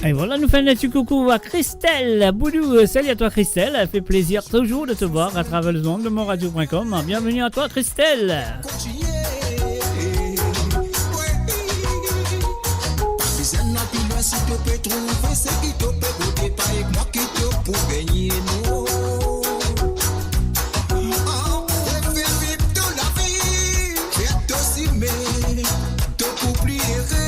Et voilà, nous faisons un petit coucou à Christelle Boudou. Salut à toi, Christelle. Elle fait plaisir toujours de te voir à travers les ondes de monradio point com. Bienvenue à toi, Christelle. Pa bizin al pli lwin, si to pe trouve seki to pe gete, pa ek mwa ki to pou gagne, non. Ah, prefer viv to lavi, fer to sime, to pou pli ere.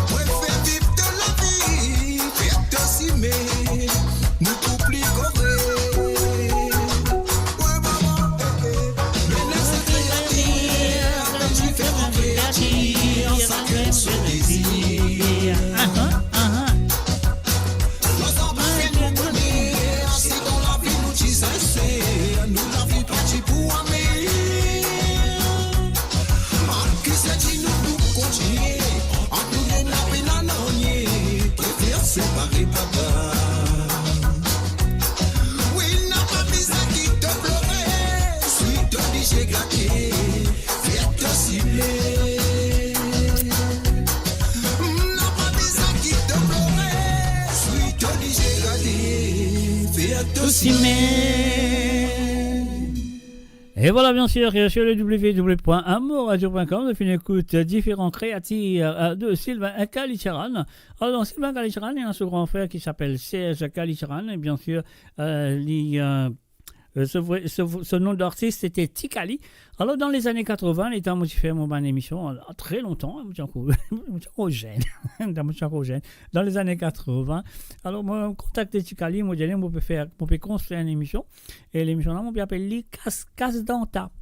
Prefer viv to lavi, fer to sime, nou pou pli kore. Wi baba, eh, eh. Me lavi kreatir, diferan kreatir, sakenn so dezir. Aha, aha. Lazan pa fer nou boner, si dan lavi nou ti sinser, nou lavi pa ti pou amer. Ki sa dir nou pou kontinie, ant nou ena pena nanye, prefer separe papa. Wi, napa bizin ki to plore, swi to oblize gate, fer to sime. Napa bizin ki to plore, swi to oblize gate, fer to sime. E vwala, byen sir, sur le w w w point amourradio point com, nou finn ekout, euh, diferan kreatir, euh, de Sylvain Kalicharan. Alor, Sylvain Kalicharan, li ena so gran frer ki apel Serge Kalicharan, e byen sir, euh, li, euh, euh, so vre, so, so nom d'artis, se te Ti Kali. Alor, dan lezane katrevin, letan mo ti fer mo bann emision, euh, tre lontan, hein, mo ti ankor, mo ti ankor zenn. Dan, mo ti ankor zenn. Dan lezane katrevin. Alor, mo kontakte Ti Kali, mo dir li, mo pe fer, mo pe konstrir enn emision. E lemision la, mo pe apel li Kas, Kas Danta.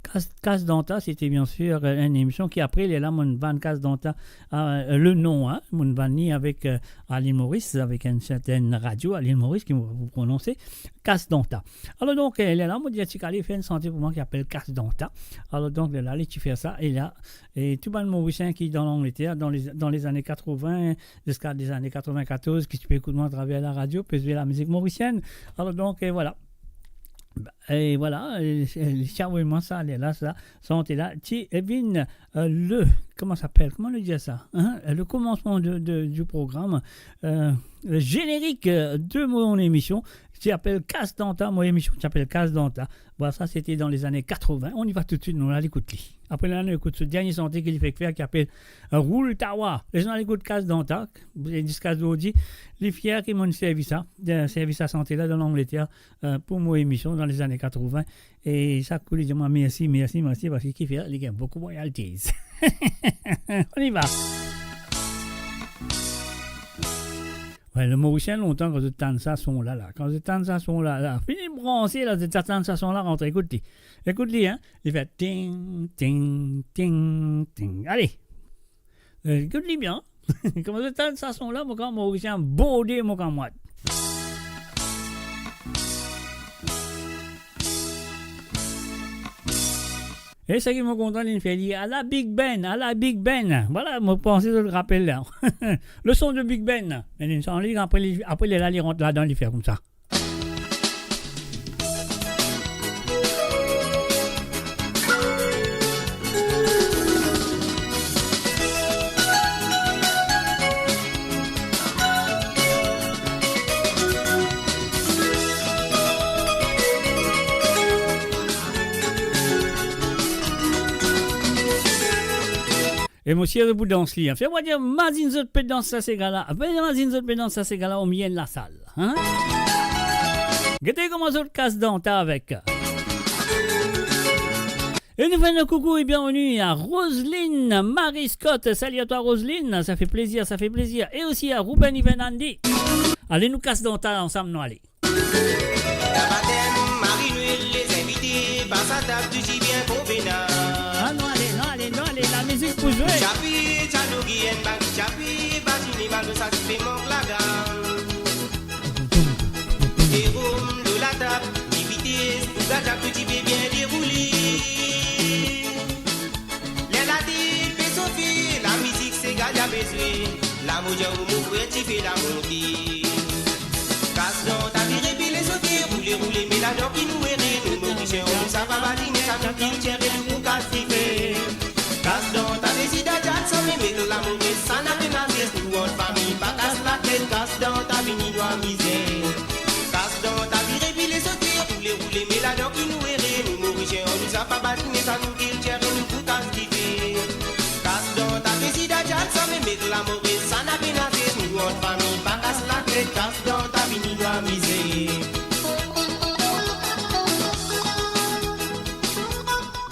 Kas, Kas Danta, se te byen sir, euh, enn emision ki apre, lerla, mo'nn vann Kas Danta, euh, le nom, hein, mo'nn vann li avek, euh, Aline Maurice, avek enn sertenn radio, Aline Maurice, ki mo pou prononse, Kas Danta. Alor donk, euh, lerla, mo dir Ti Kali fer enn sante pou mwa ki apel Kas Danta. Alor donk, lerla, li ti fer sa, e la, e tou bann Morisien ki dan Langleter, dan le, dan lezane katrevin, ziska lezane katrevin-katorz, ki ti pe ekout mwa atraver laradio, pe zwe lamizik morisienn. Alor donk, e vwala. E vwala, e, e, li ti avoy mwa sa, lerla, sa, sante la, ti, e vinn, euh, le, kouma sa apel, kouma nou dir sa, hein? Le komansman de, de, du program, euh, le générique, euh, de mon émission, ki apel Kas Danta, mo emision ki apel Kas Danta. Bon, sa, se te dan lezane katrevin. On y va tout de suite, nou al ekout li. Apre la, nou ekout so dernie sante ki li fek fer, ki apel, euh, Roul Tawa. Lezot, al ekout Kas Danta, e ziska zordi, li fier ki mo'nn servi sa, euh, servi sa sante la dan Langleter, euh, pou mo emision dan lezane katrevin. E sa kou li dir mwa mersi, mersi, mersi, parski ki fer, li gagn boukou royalties. On y va. Wey, le Morisien lontan, kan zot tann sa son la, la. Kan zot tann sa son la, la. Fini branse la, zot tann sa son la, rantre, ekout li. Ekout li, hein. Li fer ting, ting, ting, ting. Ale. Euh, ekout li byen. Kouma zot tann sa son la, mo krwar Morisien borde mo kamwad. E seki mo kontan, li fer li, ala Big Ben, ala Big Ben. Vwala, mo panse zot rapel la. Le son de Big Ben. Me li sanz li, apre li, apre lerla li rant ladan, li fer koumsa. E mo sir zot pou dans li, hein. Fer mwa dir, mazinn zot pe dans sa sega la. Mazinn zot pe dans sa sega la, omie enn lasal, hein. Gete kouma zot Kas Danta avek. E nou fer nou koukou e bienvenue à Roseline Marie Scott. Salut à toi, Roseline. Ça fait plaisir, ça fait plaisir. Et aussi à Ruben Ivan Andy. Ale, nou Kas Danta ansam, nou ale. Tabatem, Marie-Noël, les invités, pas à table, tout si bien konvenab. Ah, nou ale, nou ale, nou ale, lamizik pou zwe. Chapi, tchano, giyen, bagi, chapi, bazine, balon, sa ti pe mank lagang. Derom, lor latab, divites, pou gardien, tout ti pe bien deroule. Ler latet pe sofe, lamizik sega la pe zwe. Lamour, mo frer, ti pe lamonte. Kas Danta vire, vire, sote, roule, roule, me ladan ki nou ere, nou Morisien, nou sa pa badine, sa nou kiltir, nou pou kas dife. Kas Danta deside al danse, me met lamour, sa na pena zes, nou ant fami, pa kas latet, Kas Danta vini nou amize. Kas Danta vire, vire, sote, roule, roule, me ladan ki nou ere, nou Morisien, nou sa pa badine, sa nou kiltir, nou pou kas dife. Kas Danta deside al danse, me met lamour, sa na pena zes, nou ant fami, pa kas latet, Kas Danta vini nou amize.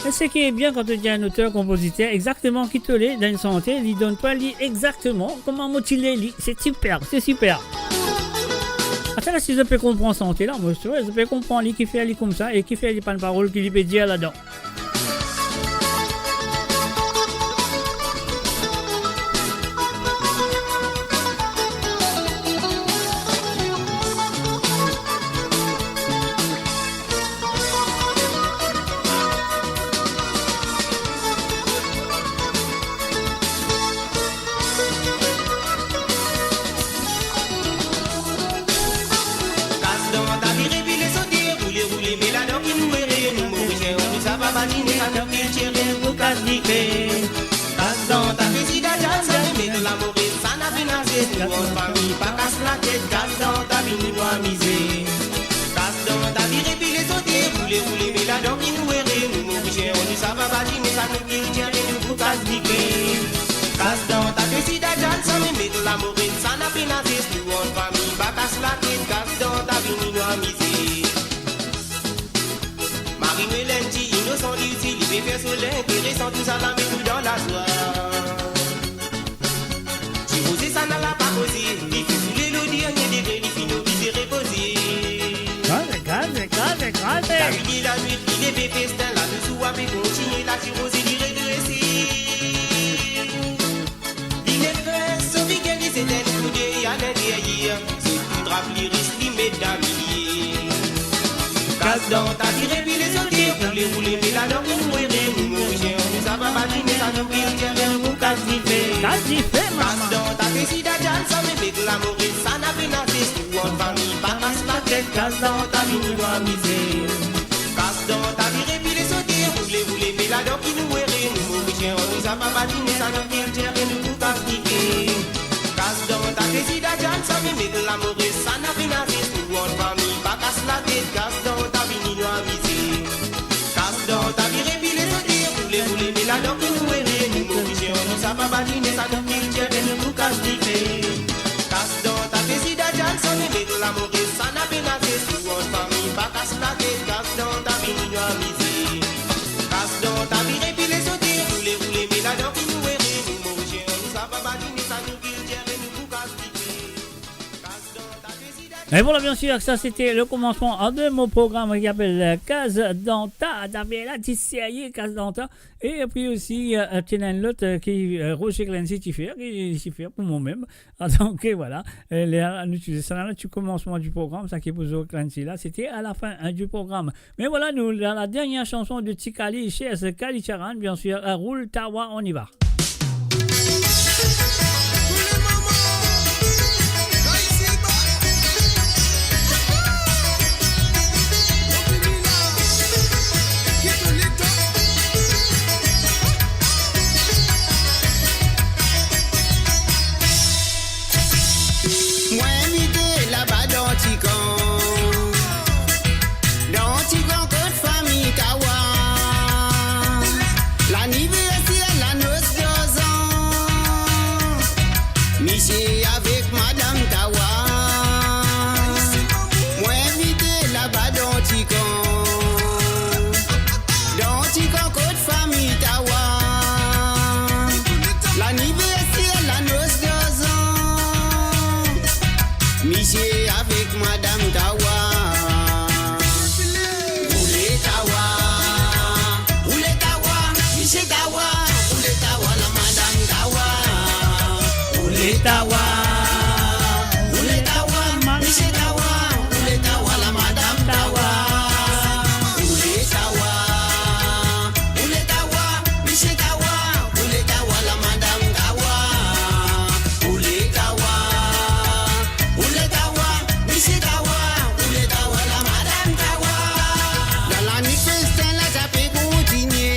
E seki bien kan to dir enn oter, konpoziter, exakteman ki to le dan enn sante, li donn twa li exakteman kouma mo ti le li. Se siper, se siper. Atann, si zot pe konpran sante la, mo swete zot pe konpran li, ki fer li koumsa e ki fer li bann parol ki li pe dir ladan. Kas Danta vire, vire, sote, roule, roule, me ladan ki nou ere, nou Morisien, nou sa pa badine, sa nou kiltir, nou pou kas dife. Kas Danta deside al danse, me met lamour, sa na pena zes, nou ant fami, pa kas latet, Kas Danta vini nou amize. Kas Danta vire, vire, sote, roule, roule, me ladan ki nou ere, Zame met lamorez, sa na pena zes, nou ant fami, pa kas latet, kas dan ta, vini nou amize. Mari Noel inn ti inosan, li ti, li pe fer so linteresan, tousala met nou dan lazwa. Ti Roze sa na la pa koze, li finn koule lor dernie degre, li finn oblize repoze. Gaze, gaze, gaze, gaze. Twa midi lanwit, li leve, festin la touzour pe kontinie, la Ti Roze li redrese. Li leve, so vikenn li zet enn koudey alinteryer, zot tou trap liris, li met dan milie. Kas dan ta, li repile, sote, roule, roule, met ladan ki nou ere, nou Morisien, nou sava badine, sa nou kiltir, nou pou kas dife. Kas dife, mama. Kas dan ta, deside al, zame met lamorez, sa na pena zes, nou ant fami, pa kas latet, kas dan ta, vini nou amize. Kas dan ta, li repile, sote, roule, roule, met ladan ki nou ere, nou Morisien, nou sava badine, sa nou kiltir, nou pou kas dife. Kas dan ta, deside al, zame met lamorez, sa na pena zes, nou ant fami, pa kas latet, kas dan ta, vini nou amize. Kas dan ta, li repile, sote, roule, roule, met ladan ki nou ere, nou Morisien, nou sava badine, sa nou kiltir, nou pou kas dife. Kas dan ta, deside al, zame met lamorez, sa na pena zes, nou ant fami, pa kas latet, kas dan ta, vini nou amize. Kas dan ta, li repile, sote, roule, roule, met ladan ki nou ere, nou Morisien, nou sava badine, sa nou kiltir, nou pou kas dife. Kas dan ta, deside al. Et voilà, bien sûr, ça c'était le commencement de mon programme qui s'appelle, euh, Kas dan ta, t'avais là, ti serye, Kas dan ta. Et puis aussi, euh, euh, ti ena enn lot, euh, ki, euh, Roger Clancy ti fer, ki ti fer pou mwa mem. Ah, donc, euh, voilà. Euh, les, nous, tu sais, ça, là, tu commencement du programme, ça qui est pour Roger Clancy, là, c'était à la fin, hein, du programme. Mais voilà, nous, la, la dernière chanson de Ti Kali, Cherche Kali Charan, bien sûr, euh, Roule ta wa, on y va. Mwa invite laba dan ti kan. Dan ti kan kot fami Tawa. Laniverser, lanos darzan. Misie avek madam Tawa. Mwa invite laba dan ti kan. Dan ti kan kot fami Tawa. Laniverser, lanos darzan. Misie avek madam Tawa. Roule Tawa, roule Tawa, misie Tawa, roule Tawa, lamadam Tawa. Roule Tawa, roule Tawa, misie Tawa, roule Tawa, lamadam Tawa. Roule Tawa, roule Tawa, misie Tawa, roule Tawa, lamadam Tawa. Roule Tawa, roule Tawa, misie Tawa, roule Tawa, lamadam Tawa. Dan lanwit festin la, sa pe kontinie.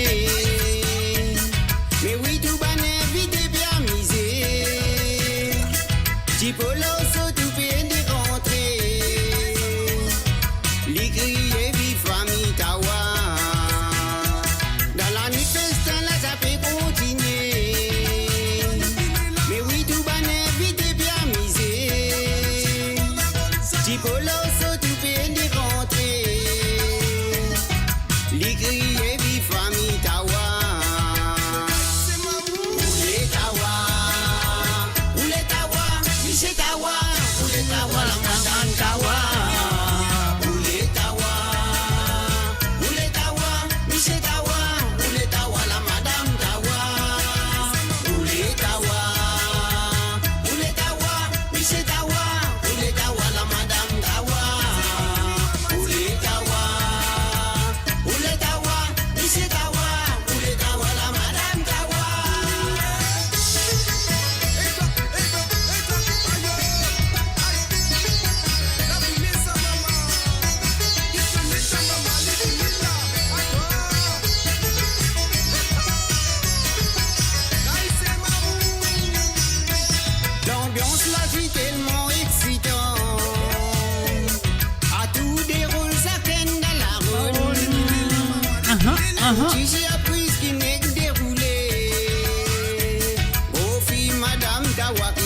Me wi, tou bann invite pe amize. Ti Polo so tou pena rantre. Li kriye viv fami Tawa. Dan lanwit festin la, sa pe kontinie. Me wi, tou bann invite pe amize. Ti Polo so tou pena rantre. Li kriye viv fami Tawa. Roule Tawa, roule Tawa, misie Tawa, roule Tawa, lamadam Tawa. Roule Tawa, roule Tawa, misie Tawa, roule Tawa, lamadam Tawa. Roule Tawa, roule Tawa, misie Tawa, roule Tawa, lamadam Tawa. Roule Tawa, roule Tawa, misie Tawa, roule Tawa, lamadam Tawa. Lanbians la ti telman eksitan. Atou de rol sakenn dan larol. Aha, aha. Ti sipriz ki nek deroule. Bofi madam Tawa ki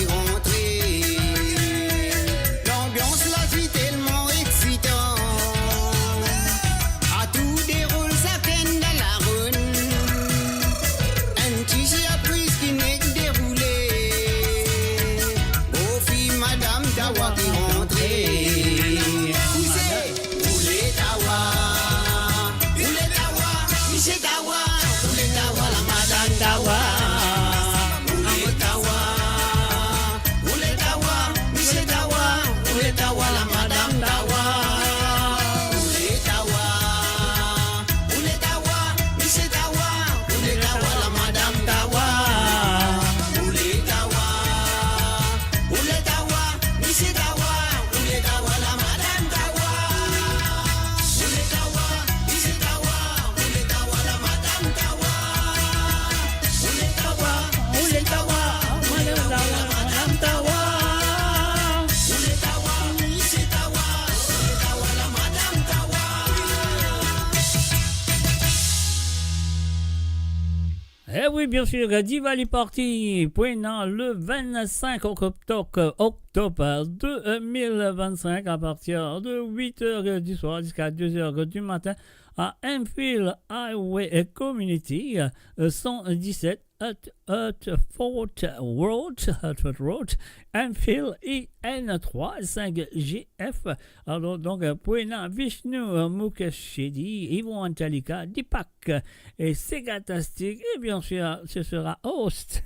Oui, bien sûr, Diva li parti pou ena le vingt-cinq octobre, octobre deux mille vingt-cinq, à partir de huit heures du soir jusqu'à deux heures du matin à Enfield Highway Community, euh, cent dix-sept Hut-, Hutford Road, Hutford Road, Enfield, I N trois cinq G F. Alors, donc, euh, pou ena Vishnu, euh, Mukesh Shetty, Yvon Antalika, Deepak, euh, et Segatastic, et bien sûr, ce sera host,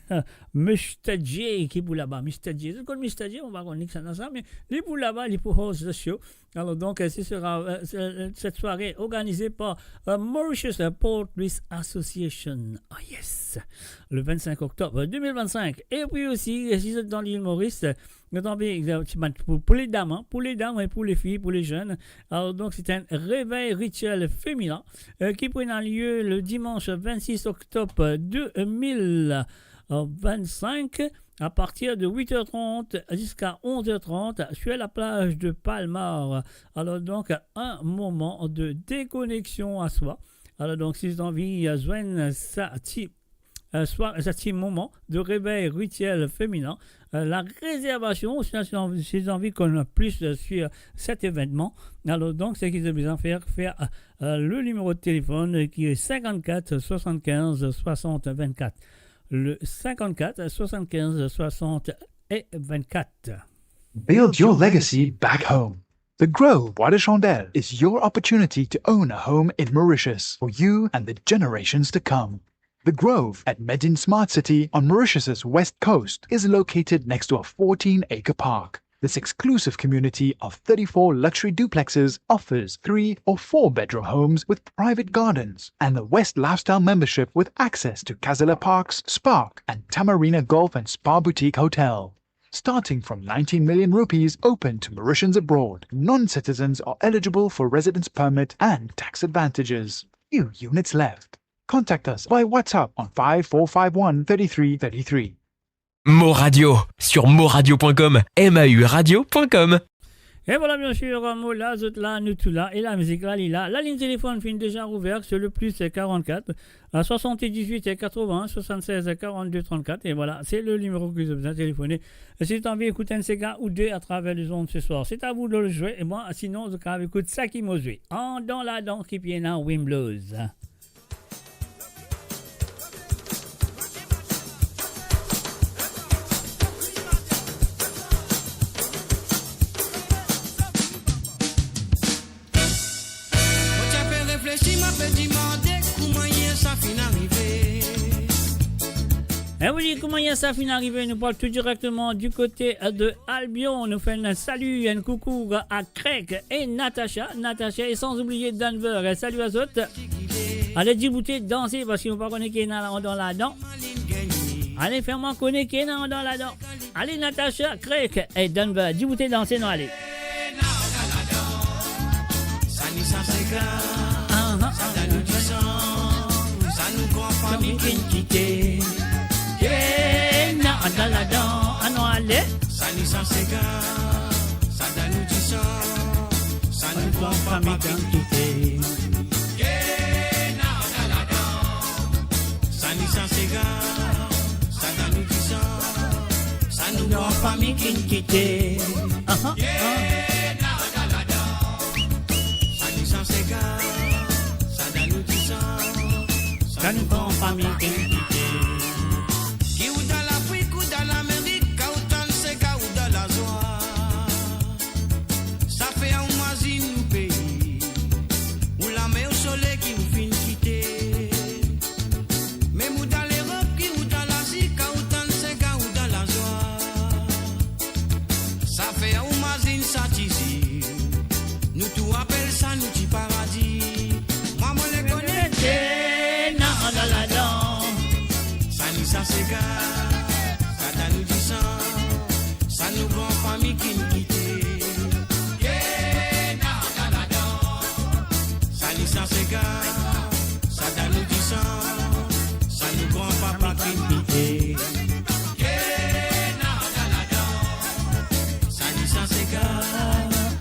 Mister J, ki pou laba. Mister J, zot konn Mister J, nou pa konn kisannla sa, me li pou laba, li pou host the show. Alors, donc, euh, ce sera, euh, ce, euh, cette soirée organisée par, euh, Mauritius Port Louis Association. Oh yes. Le vingt-cinq octobre deux mille vingt-cinq. Et puis aussi, euh, si zot dan lil Moris, euh, nou anvi, euh, ti bann pou, pou les dames, hein, pou les dames et pou les filles, pou les jeunes. Alors, donc, c'est un réveil rituel féminin, euh, qui prendra lieu le dimanche vingt-six octobre deux mille vingt-cinq, à partir de huit heures trente jusqu'à onze heures trente sur la plage de Palmar. Alors donc, un moment de déconnexion à soi. Alors donc, si zot anvi, euh, zwenn sa ti, euh, swa-, sa ti moman de réveil rituel féminin, euh, la réservation, ou sinon, si zot anvi, si zot anvi konn plis, euh, sur cet événement, alors donc, seki zot bizin fer, fer, euh, le numéro de téléphone qui est cinquante-quatre soixante-quinze soixante vingt-quatre. Le cinquante-quatre soixante-quinze soixante et vingt-quatre. Build your legacy back home. The Grove Bois de Chandelle is your opportunity to own a home in Mauritius for you and the generations to come. The Grove at Medin Smart City on Mauritius's west coast is located next to a fourteen-acre park. This exclusive community of thirty-four luxury duplexes offers three or four bedroom homes with private gardens and the West Lifestyle membership with access to Casala Parks, Spark, and Tamarina Golf and Spa Boutique Hotel. Starting from nineteen million rupees, open to Mauritians abroad, non-citizens are eligible for residence permit and tax advantages. Few units left. Contact us by WhatsApp on five four five one thirty-three thirty-three. Mo Radio, sur mo radio point com, M A U radio point com. E vwala, bien sir, mo la, zot la, nou tou la, e lamizik la, li la. Lalinn telefonn finn deza ouver, se le plus quarante-quatre, à soixante-dix-huit quatre-vingts soixante-seize quarante-deux trente-quatre. E vwala, se le nimero ki zot bizin telefone si zot anvi ekout enn sega ou de atraver lezond se swar. Se a zot de zwe, e mwa, sinon, zot kapav ekout seki mo zwe. Andan ladan ki pe ena Wimblows. Mo ti pe reflesi, mo pe dimande kouma sa finn arive. E wi, kouma sa finn arive, nou pran tou direkteman du côté de Albion. Nou fer enn sali, enn koukou à Craig et Natacha. Natacha, et sans oublier Denver. Sali à zot. Ale diboute, danse, parski nou pa kone ki ena andan ladan. Ale, fer mwa kone ki ena andan ladan. Ale, Natacha, Craig et Denver, diboute, danse, nou ale. Sa ni sa sega, aha, sa dan nou disan, sa nou gran fami ki kite. Ki ena andan ladan, anou ale. Sa ni sa sega, sa dan nou disan, sa nou gran fami ki kite. Ki ena andan ladan, sa ni sa sega, sa dan nou disan, sa nou gran fami ki kite. Aha, aha. Sa ni sa sega, sa dan nou disan, sa nou gran fami ki kite. Ki ou dan Lafrik, ou dan Lamerik, kan ou tann sega, ou dan lazwa. Sa fer ou mazinn nou pei. Ou lame, ou sole ki ou finn kite. Mem ou dan Lerop, ki ou dan Lazi, kan ou tann sega, ou dan lazwa. Sa fer ou mazinn sa ti zil. Nou tou apel sa nou ti paradi. Mwa mo le kone. Ki ena andan ladan. Sa ni sa sega, sa dan nou disan, sa nou gran fami ki kite. Ki ena andan ladan. Sa ni sa sega, sa dan nou disan, sa nou gran papa ki kite. Ki ena andan ladan. Sa ni sa sega,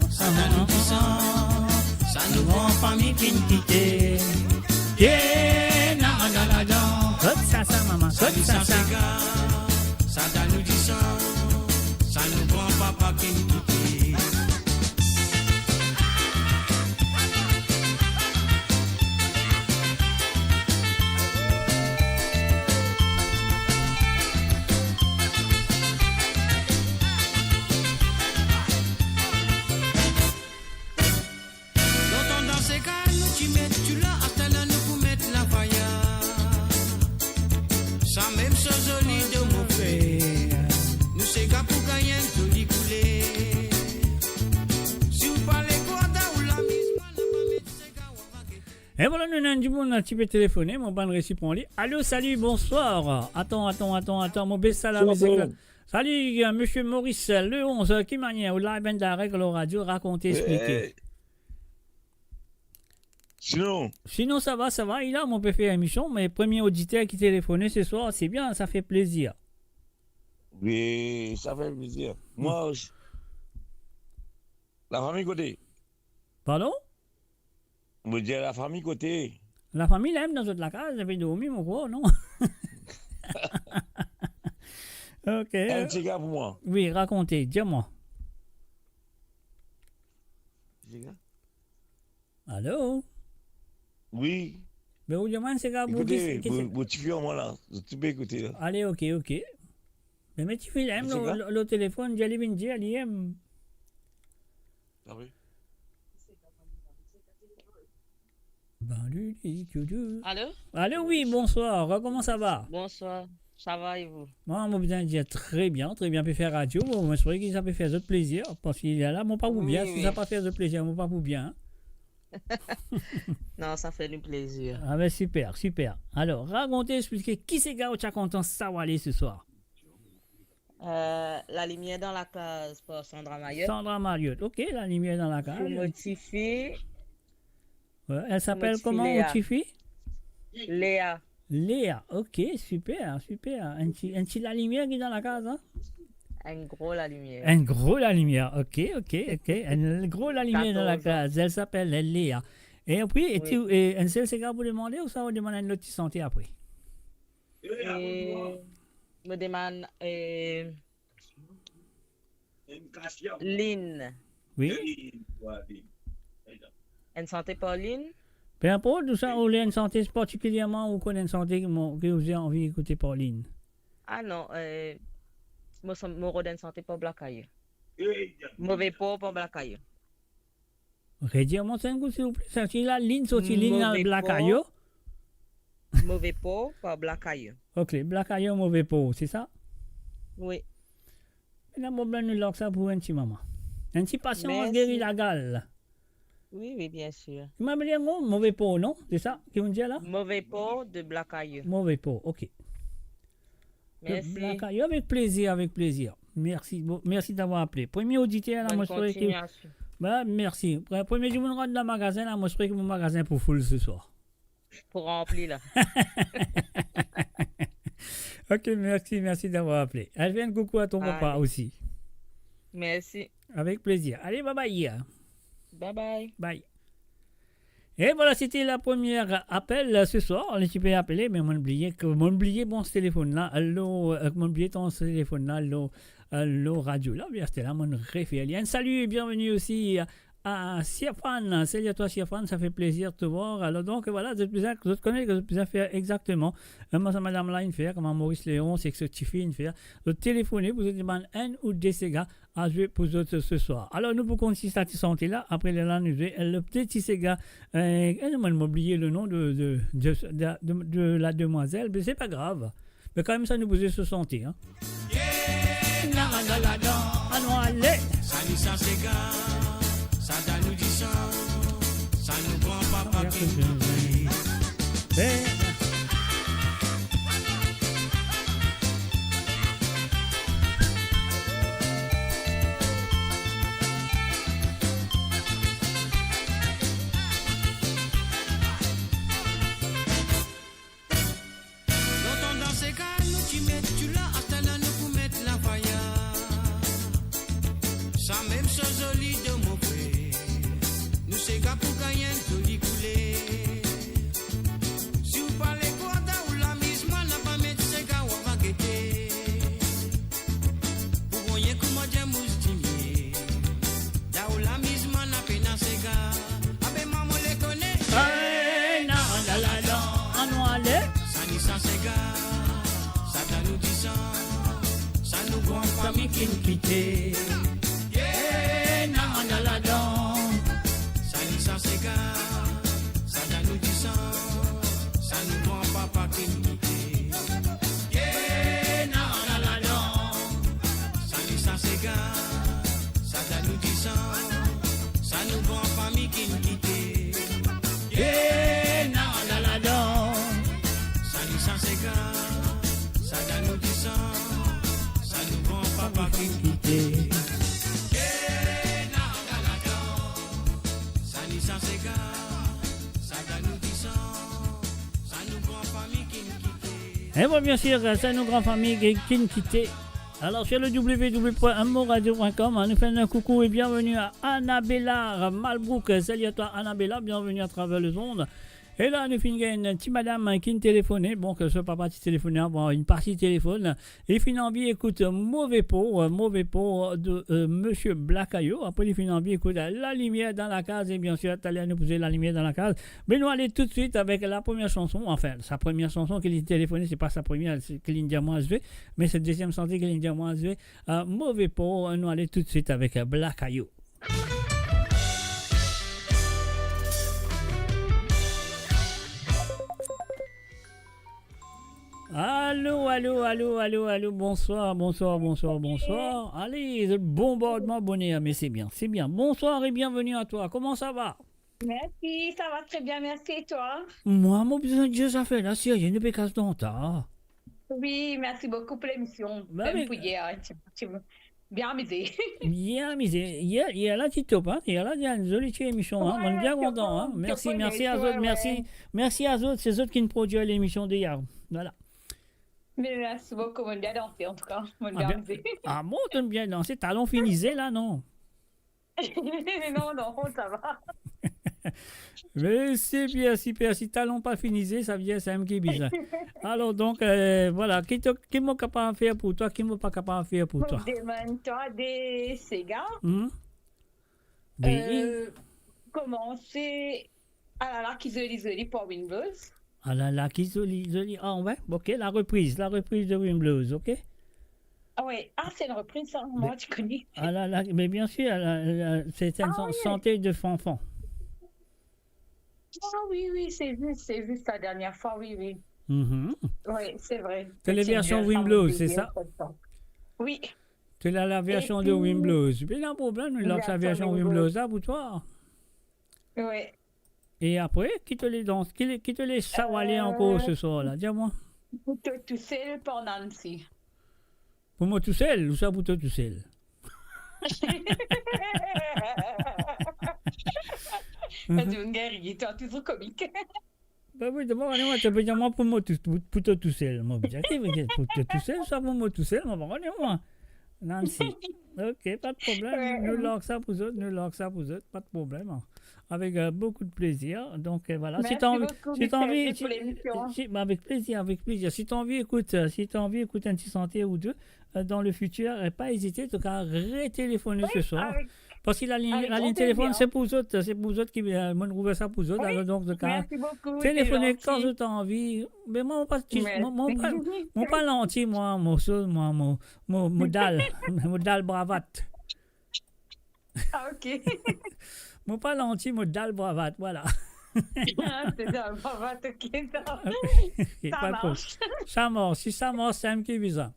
sa dan nou disan, sa nou gran fami ki kite. Ki ena andan ladan. Kot sa, sa, mama? Kot sa, sa? Sa dan nou disan, sa nou granpapa ki'nn kite. Lontan dan sega nou ti met dilo, aster la nou pou met lafaya. Samem so zoli do mo frer, nou sega pou gagn enn zoli koule. Si ou pa lekor dan ou lamiz, mwa napa met sega, ou ava gete. E vwala, nou ena enn dimoun, ti pe telefone, mo pa resi pran li. Alo, sali, bonswar. Atan, atan, atan, atan, mo bes sa la, mo bes la. Sali, sali. Sali, euh, Misie Moris, euh, le onze, euh, ki manier ou la, ben, direk lor radio, rakonte, explike. Eh, sinon? Sinon, sa va, sa va, e la, mo pe fer emision, me premie oditer ki telefone se swar, se bien, sa fer plezir. Wi, sa fer plezir. Mwa, lafami kote? Pardon? Mo dir, lafami kote? Lafami la mem dan zot lakaz, zot pe dormi, mo krwar, non? Ok. Enn sega pou mwa. Wi, rakonte, dir mwa. Sega? Alo? Wi. Be ou dir mwa enn sega pou... Ekoute, ki, ki mo, se- mo tifi an mwa la, zot tou pe ekoute la. Ale, ok, ok. Me, me tifi la mem, enn sega? Lor, lor, lor telefonn, dir li vinn dir, li mem. Ah wi. Alo? Alo, wi, bonswar, kouma sa va? Bonswar, sa va e vou? Mwa, mo bizin dir tre bien, tre bien, pe fer radio, mo, mo espere ki sa pe fer zot plezir, parski la, la, mo pa pou bien, wi, si wi. Sa pa fer zot plezir, mo pa pou bien, hein? Non, sa fer nou plezir. Ah ben, siper, siper. Alor, rakonte, explike, ki sega ou ti a kontan sa ou ale se swar? Euh, La lumière dans la case par Sandra Mariotte. Sandra Mariotte, ok, La lumière dans la case. Pou mo tifi. Ouais, elle s'appelle comment, mo tifi, Léa. Léa. Léa, ok, siper, siper. Enn ti, enn ti lalimier ki dan lakaz, hein? Enn gro lalimier. Enn gro lalimier, ok, ok, ok. Enn gro lalimier dan lakaz. Quatorze ans. Elle s'appelle Léa. E apre, e wi. Ti, e enn sel sega pou demande, ouswa ou demann enn lot ti sante apre? E mo demann, euh, Linn. Wi. Enn sante par Linn. Pe inport, ou sa, ou le enn sante partikilierman, ou konn enn sante ki mo, ki ou anvi ekoute par Linn? Ah non, euh, mo san-, mo rod enn sante par Blakayo. Move Por par Blakayo. Redir mwa sa enn kou, silvouple. Sa ti la Linn, sorti Linn, la Blakayo. Move Por par Blakayo. Ok, Blakayo, Move Por, se sa? Wi. Mintnan, mo bizin nou larg sa pou enn ti moman. Enn ti pasians, mersi. Geri lagal. Wi, wi, bien sir. Ki mo apel, non, Move Por, non? Se sa ki ou dir la? Move Por de Blakayo. Move Por, ok. Mersi. Blakayo, avek plezir, avek plezir. Mersi, bon, mersi d'avoir apele. Premie oditer la, mo espere ki... Bonne continuation. Ba, mersi. Pre-, premie dimoun rant dan magazin la, mo espere ki mo magazin pou foul se swar. Pou ranpli la. Ok, mersi, mersi d'avoir apele. Al fer enn koukou a ton papa osi. Ale. Mersi. Avek plezir. Ale, bye bye. Bye bye. Bye. E vwala, se ti la premie apel, euh, se swar, li ti pe apele, me mo'nn bliye, ke mo'nn bliye branch telefonn la, alor, euh, mo'nn bliye branch telefonn la, alor, euh, lor radio la, bien, se ti la, mo'nn refer li. Enn sali e bienveni osi a, a Sirfan. Salut à toi, Sirfan, ça fait plaisir de te voir. Alor, donk, vwala, zot bizin, zot kone ki zot bizin fer exakteman. Euh, mwa, sa madam la inn fer, kouma Maurice Léon, se ki so tifi inn fer. Zot telefone pou zot demann enn ou de sega a zwe pou zot se swar. Alor, nou pou kontign sa ti sante la, apre lerla nou zwe le ti sega, euh, eh, mo, mo bliye le nom de, de, de, de, de, de la demoiselle, me se pa grav. Me kanmem sa nou pou zwe so sante, hein. Yeah, la, la, la, la. Anou ale. Sa ni sa sega, sa dan nou disan, sa nou granpapa ki... Eh. Lontan dan sega nou ti met dilo, aster la nou pou met lafaya. Samem so zoli do mo frer, nou sega pou gagn enn zoli koule. Si ou pa lekor dan ou lamiz, mwa napa met sega. Kite. Ye, nanga ladan. Sa li sa sega, sa dan nou disan, sa nou gran papa kinn kite. Ye, nanga ladan. Sa li sa sega, sa dan nou disan, sa nou gran fami kinn kite. Ye, nanga ladan. Sa li sa sega, sa dan nou disan, sa nou gran papa kinn kite. Ye, nanga ladan. Sa li sa sega, sa dan nou disan, sa nou gran fami kinn kite. E bon, bien sir, sa nou gran fami ki, kinn kite. Alors, sur le w w w point moradio point com, nou fer enn koukou e bienvenue à Annabella Malbrook. Salut à toi, Annabella, bienvenue à travers les ondes. E la, nou finn gagn enn ti madam, hein, kinn telefone. Bon, ke so papa ti telefone avan, enn parti telefone. Li finn anvi ekout Move Peau, euh, Move Peau de, euh, Monsieur Black Ayo. Apre, li finn anvi ekout La Lumière dans la case. E bien sir, taler nou pou zwe La Lumière dans la case. Me nou ale toutswit avek la première chanson. Enfin, sa première chanson ke li telefone, se pa sa première, se ke li dir mwa zwe. Me se deziem sante ke li dir mwa zwe. Euh, Move Peau, nou ale toutswit avek, euh, Black Ayo. Alo, alo, alo, alo, alo, bonsoir, bonsoir, bonsoir, bonsoir. Ale, zot bonbardman boner, me se bien, se bien. Bonsoir e bienvenue à toi. Comment ça va? Merci, ça va très bien, merci. Et toi? Mwa, mo bizin dir zafer la, serye, nou pe kas dan ta. Oui, merci beaucoup pour l'émission. Ba, mem pou yer, hein, ti, ti, bien amize. Bien amize. Yer, yer la ti top, hein. Yer la ti enn zoli ti emision, hein. Monn bien kontan, hein. Merci, merci à zot, merci. Merci à zot, se zot kinn prodwir lemision de yer. Voilà. Me mersi boukou, monn bien danse, an tou ka, monn bien amize. Ah bon, tonn bien danse, talon finn ize la, non? Non, non, sa va. Me se bien, siper, si talon pa finn ize, sa vedir se mwa ki bizin. Alors, donc, euh, voilà, ki to, ki mo kapav fer pou twa, ki mo pa kapav fer pou twa? Mo demann twa de sega. Hmm? Oui. Euh, komanse Alala ki zoli zoli par Wimblows. Alala ki zoli zoli. Ah ouais, ok, la reprise, la reprise de Wimblows, ok? Ah ouais, ah, c'est une reprise, ça, moi, tu connais. Alala, mais bien sûr, la, la, c'est une chan-, chanteuse de fanfan. Ah oui, oui, c'est juste, c'est juste la dernière fois, oui, oui. Mhm. Oui, c'est vrai. C'est une version Wimblows, c'est ça? Oui. C'est la, la version de Wimblows. Pena problem, nou lans sa version Wimblows la pou twa. Oui. E apre, ki to le dans, ki le, ki to le sawale ankor se swar la? Dir mwa. Pou to tousel par Nancy. Pou mo tousel, ouswa pou to tousel? Dimoun gagn rir, to touzour komik. Ben oui, demann mwa, to pe dir mwa pou mo tou, pou, pou to tousel. Mo pe dir, ki vedir pou to tousel, ouswa pou mo tousel, mo pa kone mwa. Nancy. Ok, pa de problem. Nou larg sa pou zot, nou larg sa pou zot, pa de problem. Avec, euh, beaucoup de plaisir. Donc, euh, voilà. Si t'as envie, si t'as envie, si, si, ben, avec plaisir, avec plaisir. Si t'as envie, écoute, euh, si t'as envie, écoute un petit chantier ou deux, euh, dans le futur, euh, pas hésiter, en tout cas, retéléphoner ce soir. Avec, avec grand plaisir. Parce que la ligne, la ligne téléphone, c'est pour zot, c'est pour zot ki, euh, monn rouver sa pou zot. Oui. Alors donc, en tout cas, téléphoner quand zot anvi. Mais moi, on passe, moi, moi, on parle, moi, on parle entier, moi, mon chose, moi, mon, mo, mo dal, mo dal bravat. Ah, ok. Mo pa lanti, mo dal bravat, voilà. Ah, c'est ça, bravat, ok, ça. Ok, ça marche. Sa mars, si sa mars, sa mem ki bizin.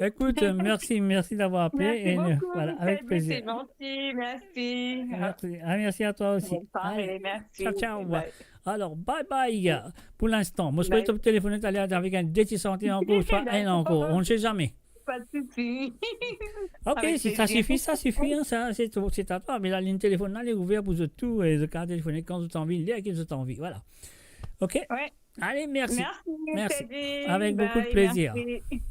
Écoute, euh, merci, merci d'avoir appelé. Merci beaucoup, voilà, avec plaisir. Michel, c'est gentil, merci. Merci. Ah, merci à toi aussi. Bonne soirée, merci. Allez, ciao, ciao. Bye. Alors, bye bye, euh, pour l'instant. Moi, je peux te téléphoner, t'allais avec un déti santé encore, soit un encore. On ne sait jamais. Pas de souci. Ok, si ça suffit, ça suffit, hein, ça, c'est tout, c'est à toi. Mais la ligne téléphone, là, elle est ouverte pour tout, et le cas téléphonique, quand vous avez envie, l'heure que vous avez envie. Voilà. Ok? Ouais. Allez, merci. Merci, Teddy. Avec beaucoup de plaisir. Bye, merci.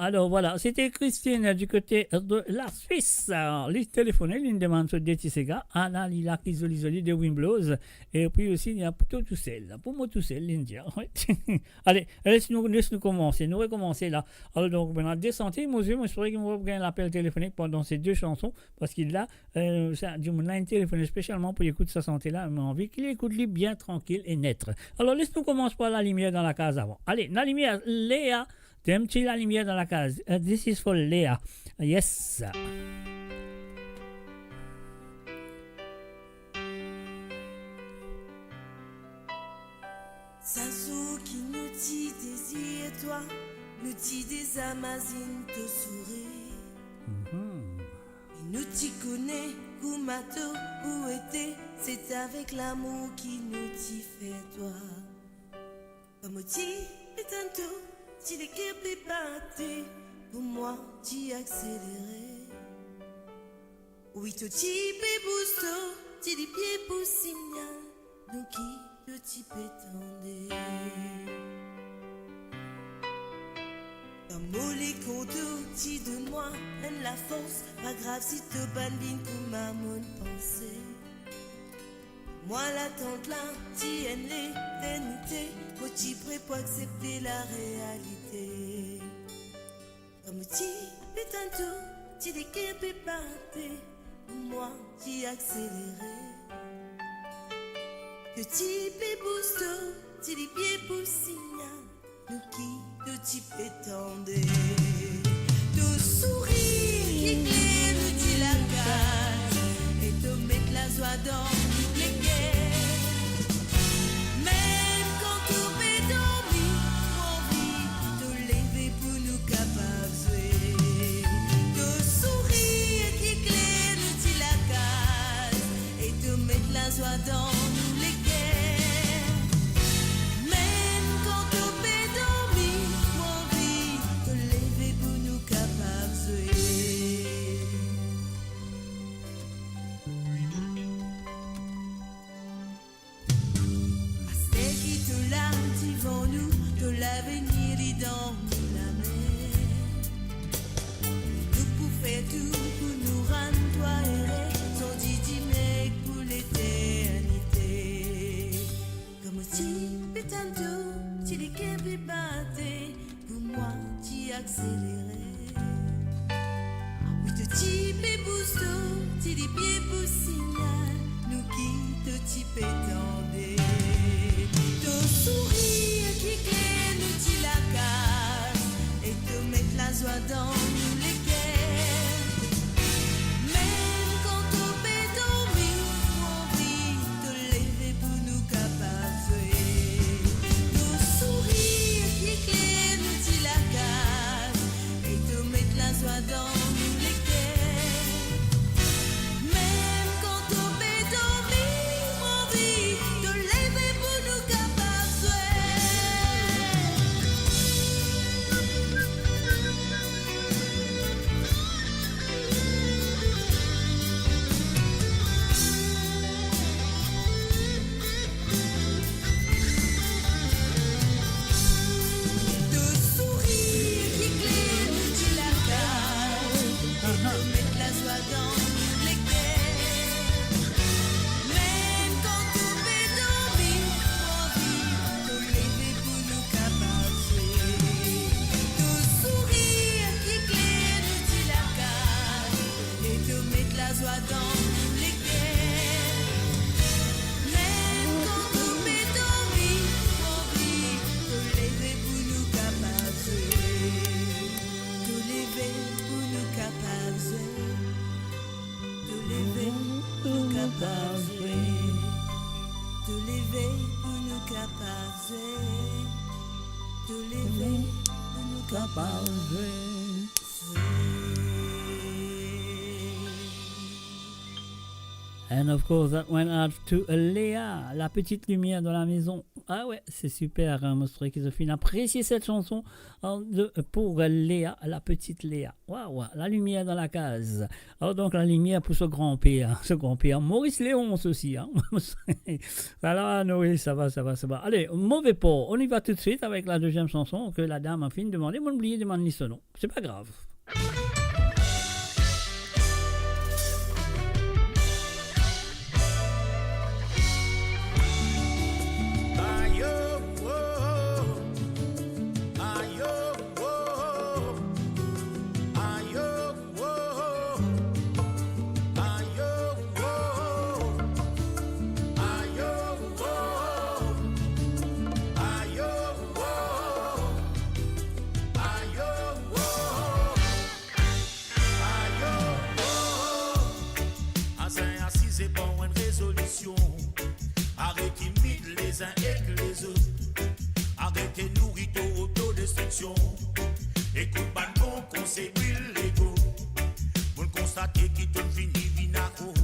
Alors, voilà, c'était Christine du côté de la Suisse. Alors, li telefone, li demann so de ti sega. Ala, li la ki zoli, zoli de Wimblows. Et puis aussi, il y a pour toi tout seul. Pour moi tout seul, Lindia. Allez, laisse-nous, laisse-nous commencer. Nous recommencer là. Alors, donc, maintenant, deux santé, moi, je, moi, je pourrais que moi, gagner l'appel téléphonique pendant ces deux chansons. Parce qu'il a, euh, ça, du monde là, il téléphone spécialement pour écouter sa santé là. Mais envie qu'il écoute lui bien, tranquille et net. Alors, laisse-nous commencer par la lumière dans la case avant. Allez, la lumière, Léa, Tem ti lalimier dan lakaz. Uh, this is for Leah. Yes. Sa zour ki nou ti dezir twa, nou ti deza mazinn to sourir. Mhm. E nou ti kone kouma to pou ete, se avek lamour ki nou ti fer twa. Kan mo ti pe tann to, ti leker pe bate, pou mwa ti akselere. Wi, to ti pe bouz to ti lipie pou signal nou ki to ti pe tande. Kan mo lekor to ti donn mwa enn lafors, pa grav si to pa'nn vinn kouma mo'nn panse. Mwa latant la ti enn leternite, mo ti pre pou aksepte larealite. Kan mo ti pe tann to, ti leker pe bate, pou mwa ti akselere. To ti pe bouz to ti lipie pou signal nou ki to ti pe tande. To sourir ki kler nou ti lakaz, e to met lazwa dan nou leker. Mem kan to pe dormi, mo anvi to leve pou nou kapav zwe. To sourir ki kler nou ti lakaz, e to met lazwa dan nou leker. Mem kan to pe dormi, mo anvi to leve pou nou kapav zwe. Aster ki to la divan nou, to lavenir li dan nou lame. Nou pou fer tou pou nou rann twa ere, san didi me pou leternite. Kan mo ti pe tann to, ti leker pe bate, pou mwa ti akselere. Wi, to ti pe bouz to ti lipie pou signal nou ki to ti pe tande. To sourir ki kler nou ti lakaz, e to met lazwa dan nou leker. Mem kan to pe dormi, mo anvi to leve pou nou kapav zwe. To sourir ki kler nou ti lakaz, e to met lazwa dan nou leker. Mem kan to pe dormi, mo anvi to leve pou nou kapav zwe. To sourir ki kler nou ti lakaz, e to met lazwa dan nou leker. Mem kan to pe dormi, mo anvi to leve pou nou kapav zwe. To sourir ki kler nou ti lakaz, e to met lazwa dan nou leker. Mem kan to pe dormi, mo anvi to leve pou nou kapav zwe. To leve pou nou kapav zwe. To leve pou nou kapav zwe. To leve pou nou kapav zwe. To leve pou nou kapav zwe. And of course, that went out to Leah, La Petite Lumière dans la Maison. Ah ouais, c'est super, hein, mo trouve ki zot finn apresie cette chanson, hein, de, pour Léa, la petite Léa. Waouh, la lumière dans la case. Alors donc, la lumière pour ce grand-père, ce grand-père. Maurice Léonce aussi, hein. Alors, Maurice, ça va, ça va, ça va. Allez, Mauvais Port, on y va tout de suite avec la deuxième chanson que la dame a fini demander. Mo'nn bliye demann li so nom. C'est pas grave. Se pran enn rezolision. Aret imit lezin ek lezot. Aret nouri to otodestriksion. Ekout bann bon konsey, bril lego. Mo'nn konstate ki to'nn fini vinn akro.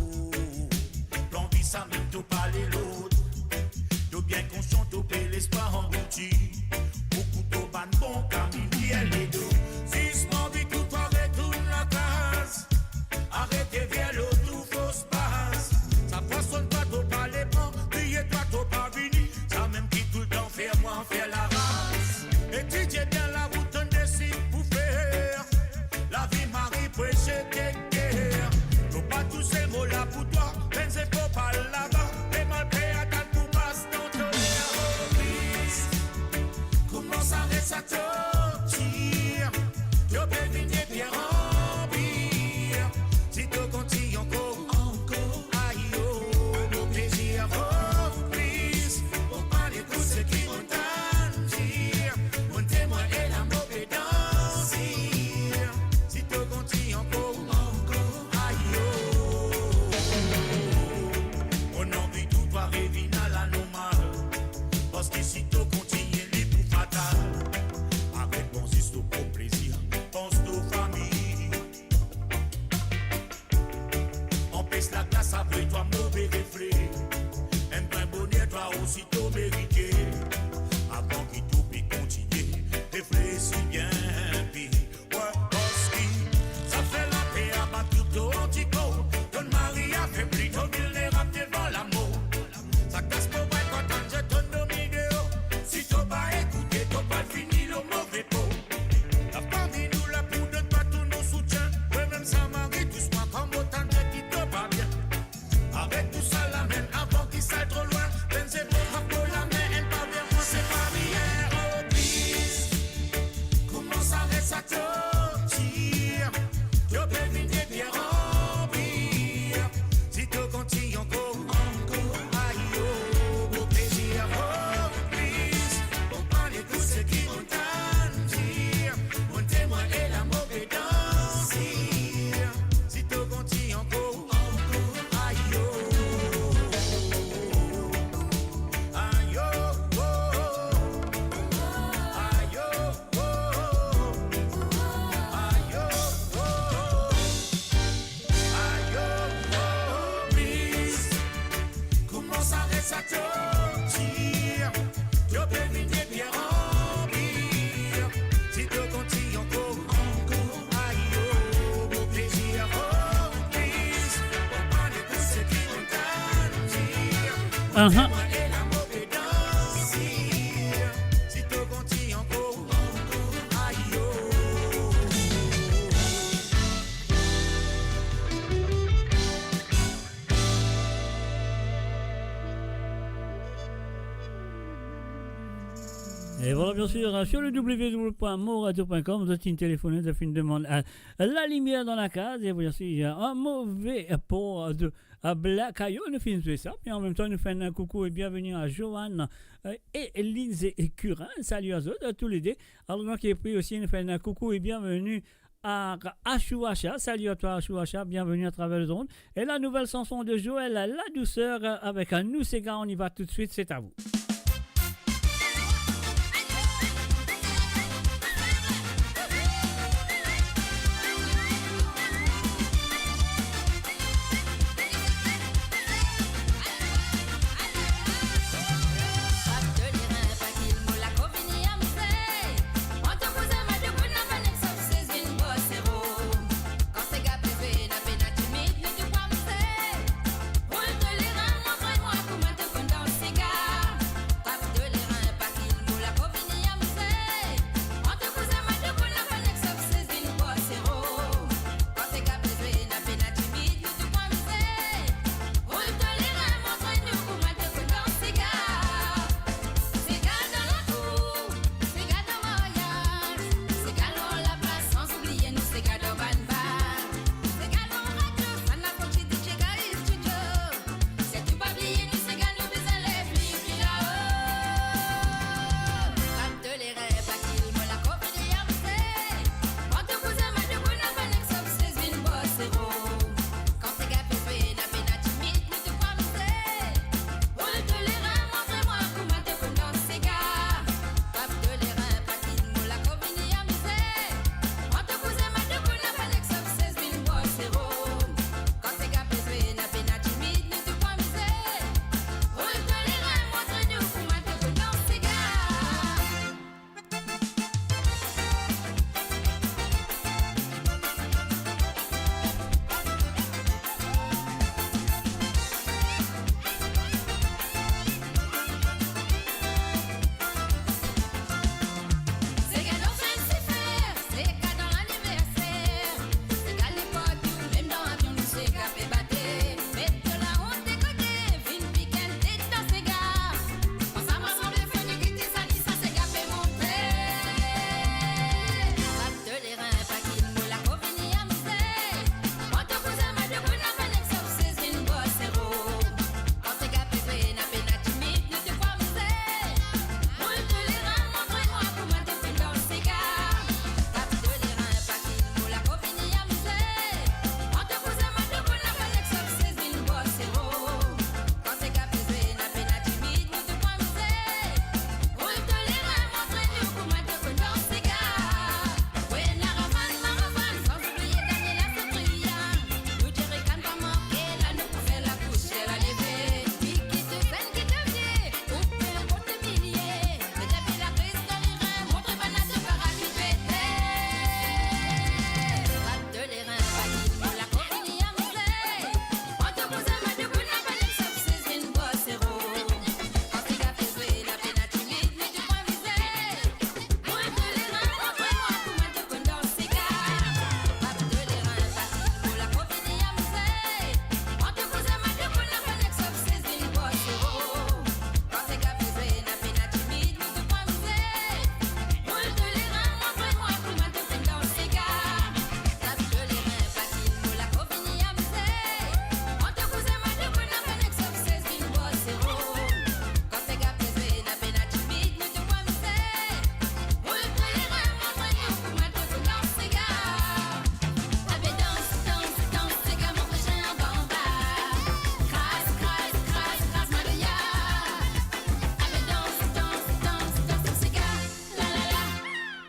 To anvi samem to pale lot. To bien konsian to pe les pa anglouti. Ou kout to bann bon kamin, vir ledo. Zis mo anvi tou twa retourn lakaz. Aret vir lot ou fos baz. Sa fason twa to pale pran, kriye twa to pa vini. Samem ki toultan fer mwa fer laras. Etidie bien larout to'nn desid pou fer. Lavi mari prese ket ker. To pa touse mo la pou twa, benze pou pal laba. E malgre atann pou bas dan to ler. Plis, koumans aret sa tortir. To pe vinn de pir an pir. Si to kontign ankor, ankor, ayo, mo pe dir, oh, plis, mo pa'nn ekout seki mo'nn tann dir. Mo'nn temwin e la mo pe danser. Si to kontign ankor, ankor, ayo. Mo'nn anvi tou twa revinn a la normal. Parski si to kontigne, li pou fatal. Aret panse zis to prop plezir, pans to fami. Anpes laglas avoy twa move refle. Enn brin boner twa osi to merite. Avan ki tou pe kontigne, reflesi bien, pi wi, parski sa fer laper abat tou to antikor. To mari afebli, to vilnerab devan lamor. Sa kas mo brin kan tann zot to'nn dormi deor. Si to pa ekoute, to pa'nn fini lor move po. Lafami nou la pou donn twa tou nou soutien. Mwa mem sa mari tous mwa kan mo tann zot ki to pa bien. Avek tou sa lamenn, avan ki sa al tro lwin, benze mo frap mo lame, enn pa ver mwa se pa bien, oh plis. Koumans aret sa tortir. To pe vinn de pir an pir. Si to kontign ankor, ankor, ayo, mo pe dir, oh plis. Mo pa'nn ekout seki mo'nn tann dir. Mo'nn temwin e la mo pe danser. Si to kontign ankor, ankor, ayo. Ayo, oh, oh. Ayo, oh, oh. Ayo, oh, oh. Ayo, oh, oh, plis. Koumans aret sa tortir. To pe vinn de pir an pir. Si to kontign ankor, ankor, ayo, mo pe dir, oh, plis. Mo pa'nn ekout seki mo'nn tann dir. Aha. Mo'nn temwin e la mo pe danser. Si to kontign ankor, ankor, ayo. E vwala, bien sir, sur le w w w point mo radio point com, zot inn telefone, zot finn demann, euh, lalimier dan lakaz, e bien sir, enn move por de, euh, Blakayo, nou finn zwe sa, e an mem tan nou fer enn koukou e bienveni a Joanne, euh, e Lindsay Curin, sali a zot, euh, toulede. Alor, donk, epi osi nou fer enn koukou e bienveni a Ashou Asha. Salut à toi, Ashou Asha, bienvenue à travers le monde. Et la nouvelle chanson de Joël, La Douceur, avec Nous Séga, on y va tout de suite, c'est à vous.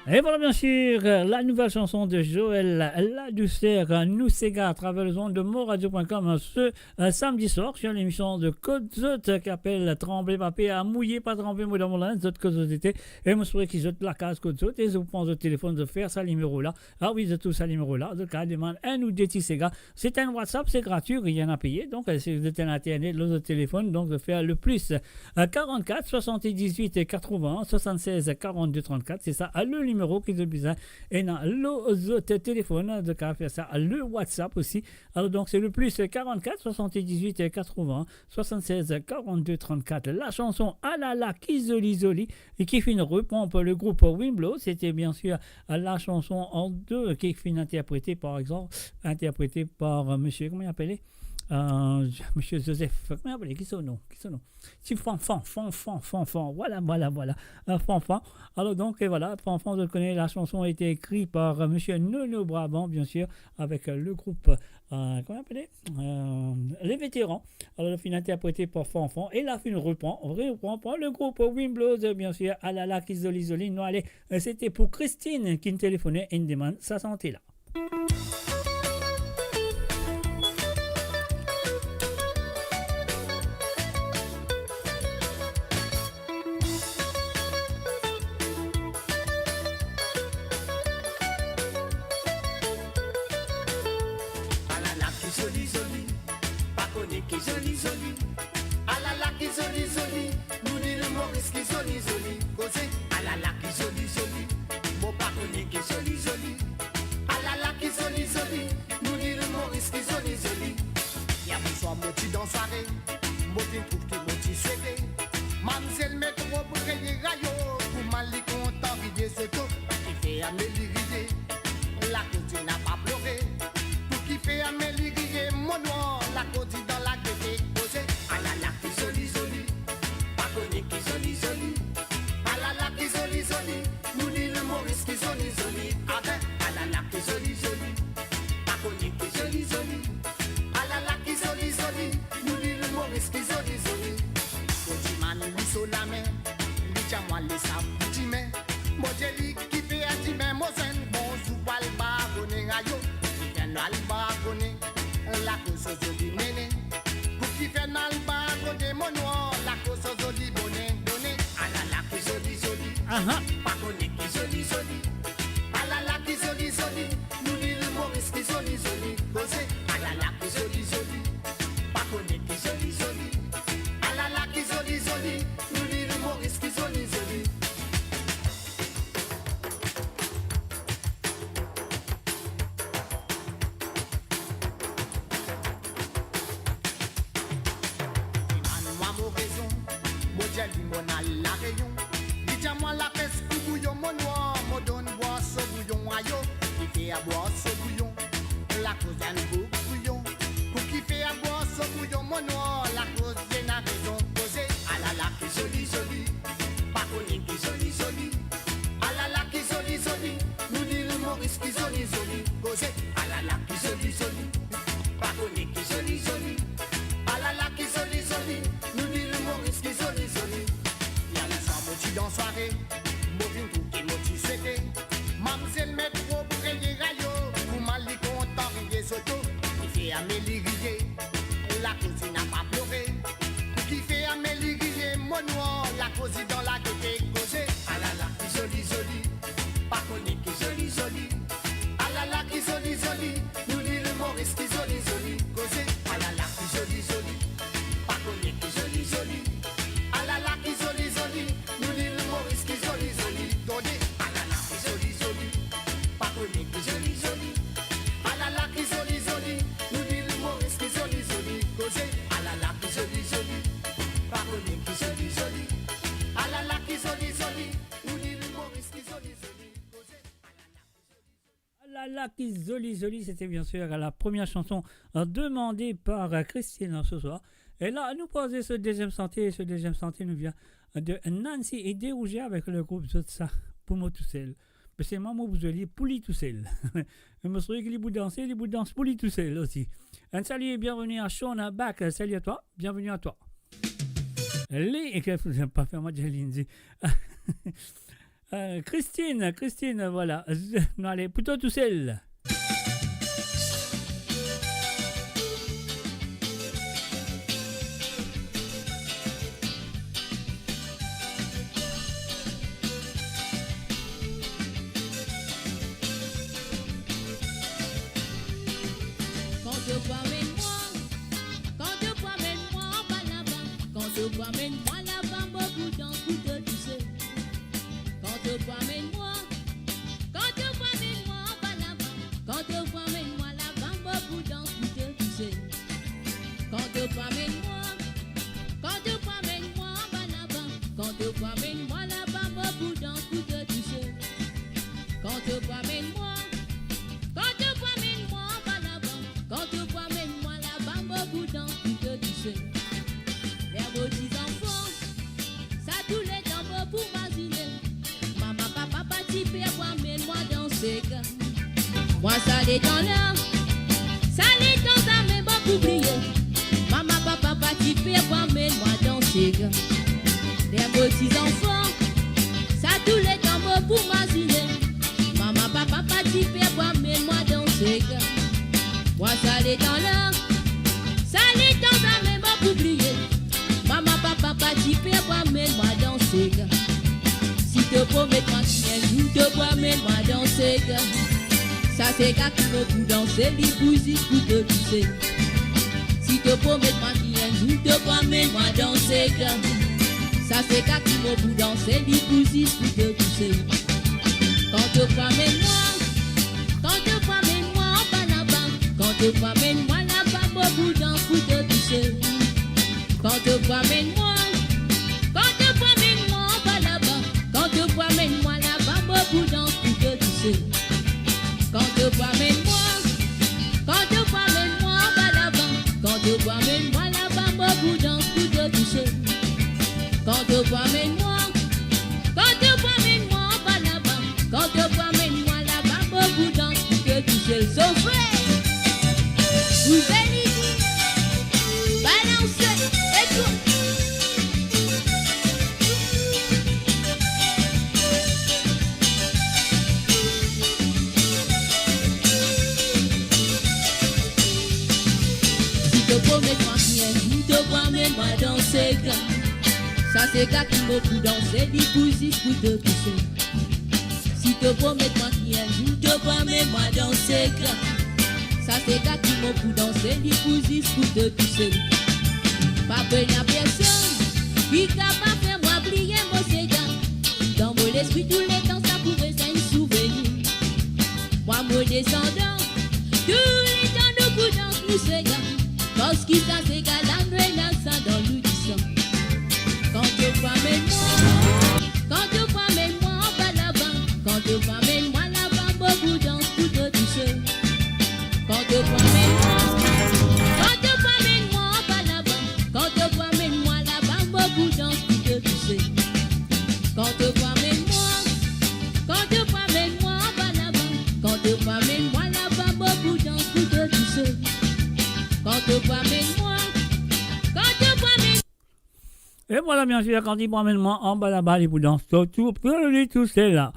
Et voilà, bien sûr, euh, la nouvelle chanson de Joël, La Douceur, euh, nou sega à travers les ondes de moradio point com, euh, ce, euh, samedi soir sur l'émission de Kot Zot, euh, qui appelle Tranble pa per, mouye pa tranble, mo dan mo linz, zot kot zot ete, e mo swete ki zot lakaz kot zot, e zot pran zot telefon, zot fer sa nimero la. Ah oui, zot trouv sa nimero la, zot kapav demann enn ou de ti sega, c'est un WhatsApp, c'est gratuit, rien à payer. Donc, euh, si vous êtes à l'internet, zot telefon, donc, de faire le plus, euh, quarante-quatre soixante-dix-huit quatre-vingts soixante-seize quarante-deux trente-quatre, c'est ça, euh, le numéro ki zot bizin. Ena lor zot telefon, zot kapav fer sa, euh, le WhatsApp aussi. Alors, donc, c'est le plus quarante-quatre soixante-dix-huit quatre-vingts soixante-seize quarante-deux trente-quatre. La chanson Alala ki zoli zoli, et qui fini repris par le groupe Wimblow. C'était bien sûr la chanson en deux qui fini interprétée par exemple, interprétée par, euh, monsieur, comment il appelait ? Euh, monsieur Joseph, comment il appelait ? Qui son nom ? Qui son nom ? Si Fanfan, Fanfan, Fanfan. Voilà, voilà, voilà. Euh, Fanfan. Alors donc, et voilà, Fanfan, je connais, la chanson a été écrite par, euh, monsieur Nono Brabant, bien sûr, avec, euh, le groupe, euh, comment il appelait ? Euh, Les Vétérans. Alors, la fini interprétée par Fanfan et la fini repris, repris par le groupe Wimblow, bien sûr. Alala ki zoli zoli, nou ale. Euh, c'était pour Christine qui me téléphonait et me demande sa santé là. Alala ki zoli zoli, pa kone ki zoli zoli. Alala ki zoli zoli, nou Lil Moris ki zoli zoli. Koze, alala ki zoli zoli, mo pa kone ki zoli zoli. Alala ki zoli zoli, nou Lil Moris ki zoli zoli. Yer bonswar mo ti dan sware, mo finn trouv ki mo ti swete. Mamzel met rob reye rayo, kouma li kontan vide soto, ki fer ame li riye, lakoz li napa plore. Pou ki fer ame li riye, mo nwar, lakoz li dan lagete. Koze, alala ki zoli zoli, pa kone ki zoli zoli. Alala ki zoli zoli, nou Lil Moris ki zoli zoli. Abe, alala ki zoli zoli, pa kone ki zoli zoli. Alala ki zoli zoli, nou Lil Moris ki zoli zoli. Mo dimann li so lame, li dir mwa li sa pou dime. Mo dir li ki fer dime, mo zwenn bonzour pou al bargone ayo. Ki fer nou al bargone, lakoz so zoli nene. Pou ki fer nou al bargone, mo nwar, lakoz so zoli bone, bone. Alala ki zoli zoli, aha, pa kone ki zoli zoli. Alala ki zoli zoli, nou Lil Moris ki zoli zoli. Koze, alala ki zoli zoli, pa kone ki zoli zoli. Alala ki zoli zoli, nou Lil Moris ki zoli zoli. Dimann mwa mo rezon, mo dir li mo'nn al La Reyon. Li dir mwa lapes pou bouyon, mo nwar, mo donn bwar so bouyon ayo. Ki fer bwar so bouyon, lakoz enn boug bouyon. Pou ki fer bwar so bouyon, mo nwar, lakoz li ena rezon. Koze, alala ki zoli zoli, pa kone ki zoli zoli. Alala ki zoli zoli, nou Lil Moris ki zoli zoli. Koze, alala ki zoli zoli, pa kone ki zoli zoli. Alala ki zoli zoli, nou Lil Moris ki zoli zoli. Yer leswar mo ti dan sware, mo finn trouv ki mo ti swete. Mamzel met rob reye rayo, kouma li kontan reye soto. Ki fer ame li riye, lakoz li napa plore. Ki fer ame li riye, mo nwar, lakoz li dan lagete. Koze, alala ki zoli zoli, pa kone ki zoli zoli. Alala ki zoli zoli, nou Lil Moris ki zoli zoli. Koze, alala ki zoli zoli, pa kone ki zoli zoli. Alala ki zoli zoli, nou Lil Moris ki zoli zoli. Tande, alala ki zoli zoli, pa kone ki zoli zoli. Alala ki zoli zoli, nou Lil Moris ki zoli zoli. Koze, alala ki zoli zoli, pa kone ki zoli zoli. Alala ki zoli zoli, nou Lil Moris ki zoli zoli. Koze, alala ki zoli zoli. Alala ki zoli zoli, c'était bien sûr la première chanson, euh, demandée par, euh, Christine ce soir. Et là, nou poze so deziem santé, so deziem santé nou vinn de Nancy et Derouge avec le groupe Zotsa, Pou mo tousel. Me selman mo pou zwe li pou li tousel. Me mo swete ki li pou danse, li pou dans pou li tousel osi. Un salut et bienvenue à Shona Back. Salut à toi, bienvenue à toi. Li, e ke, pa fer mwa dir Lindsay. Euh, Christine, Christine, voilà. Nou ale pou to tousel. Kan to pou amenn mwa, kan to pou amenn mwa anba labank, kan to pou amenn mwa laba mo pou dans pou to tousel. Kan to pou amenn mwa, kan to pou amenn mwa anba labank, kan to pou amenn mwa laba mo pou dans pou to tousel. Kan to pou amenn mwa, kan to pou amenn mwa anba labank, kan to pou amenn mwa laba mo pou dans pou to tousel. Kan to pou amenn mwa, kan to pou amenn mwa anba labank, kan to pou amenn mwa laba mo pou dans pou to tousel. Ler mo ti zanfan, sa touletan mo pou mazine. Mama, papa pa ti pe pou amenn mwa danse. Mwa sa letan la, sa letan zame mo pou bliye. Mama, papa pa ti pe pou amenn mwa danse. Ler mo ti zanfan, sa touletan mo pou mazine. Mama, papa pa ti pe pou amenn mwa danse. Mwa sa letan la, sa letan zame mo pou bliye. Mama, papa pa ti pe pou amenn mwa danse. Si to promet mwa ki enn zour to pou amenn mwa danse, sa sega ki mo pou danse li pou zis pou to tousel. Si to promet mwa ki enn zour to pou amenn mwa danse, sa sega ki mo pou danse li pou zis pou to tousel. Kan to pou amenn mwa, kan to pou amenn mwa anba labank, kan to pou amenn mwa laba mo pou dans pou to tousel. Kan to pou amenn mwa, kan to pou amenn mwa anba labank, kan to pou amenn mwa laba mo pou dans pou to tousel. Kan to pou amenn mwa, kan to pou amenn mwa anba labank, kan to pou amenn mwa laba mo pou dans pou to tousel. Kan to pou amenn mwa, kan to pou amenn mwa anba labank, kan to pou amenn mwa laba mo pou dans pou to tousel. Souffle! Bouz li, balanse, ekout. Si to promet mwa ki enn zour to pou amenn mwa danse, sa sega ki mo pou danse li pou zis pou to tousel. Si to promet mwa ki enn zour to pou amenn mwa danse, sa sega ki mo pou danse li pou zis pou to tousel. Pa pena personn ki kapav fer mwa bliye mo sega. Dan mo lespri touletan sa pou res enn souvenir. Mwa mo desandan, touletan nou pou dans nou sega. Parski sa sega la nou ena sa dan nou disan. Kan to pou amenn mwa, kan to pou amenn mwa anba labank, kan to pou amenn mwa laba mo pou dans pou to tousel. Kan to pou amenn mwa, kan to pou amenn mwa anba labank, kan to pou amenn mwa laba mo pou dans pou to tousel. Kan to pou amenn mwa, kan to pou amenn mwa anba labank, kan to pou amenn mwa laba mo pou dans pou to tousel. Kan to pou amenn mwa, kan to pou amenn E vwala, bien sir, kan li pou amenn mwa anba laba, li pou dans to tousel, li tousel la.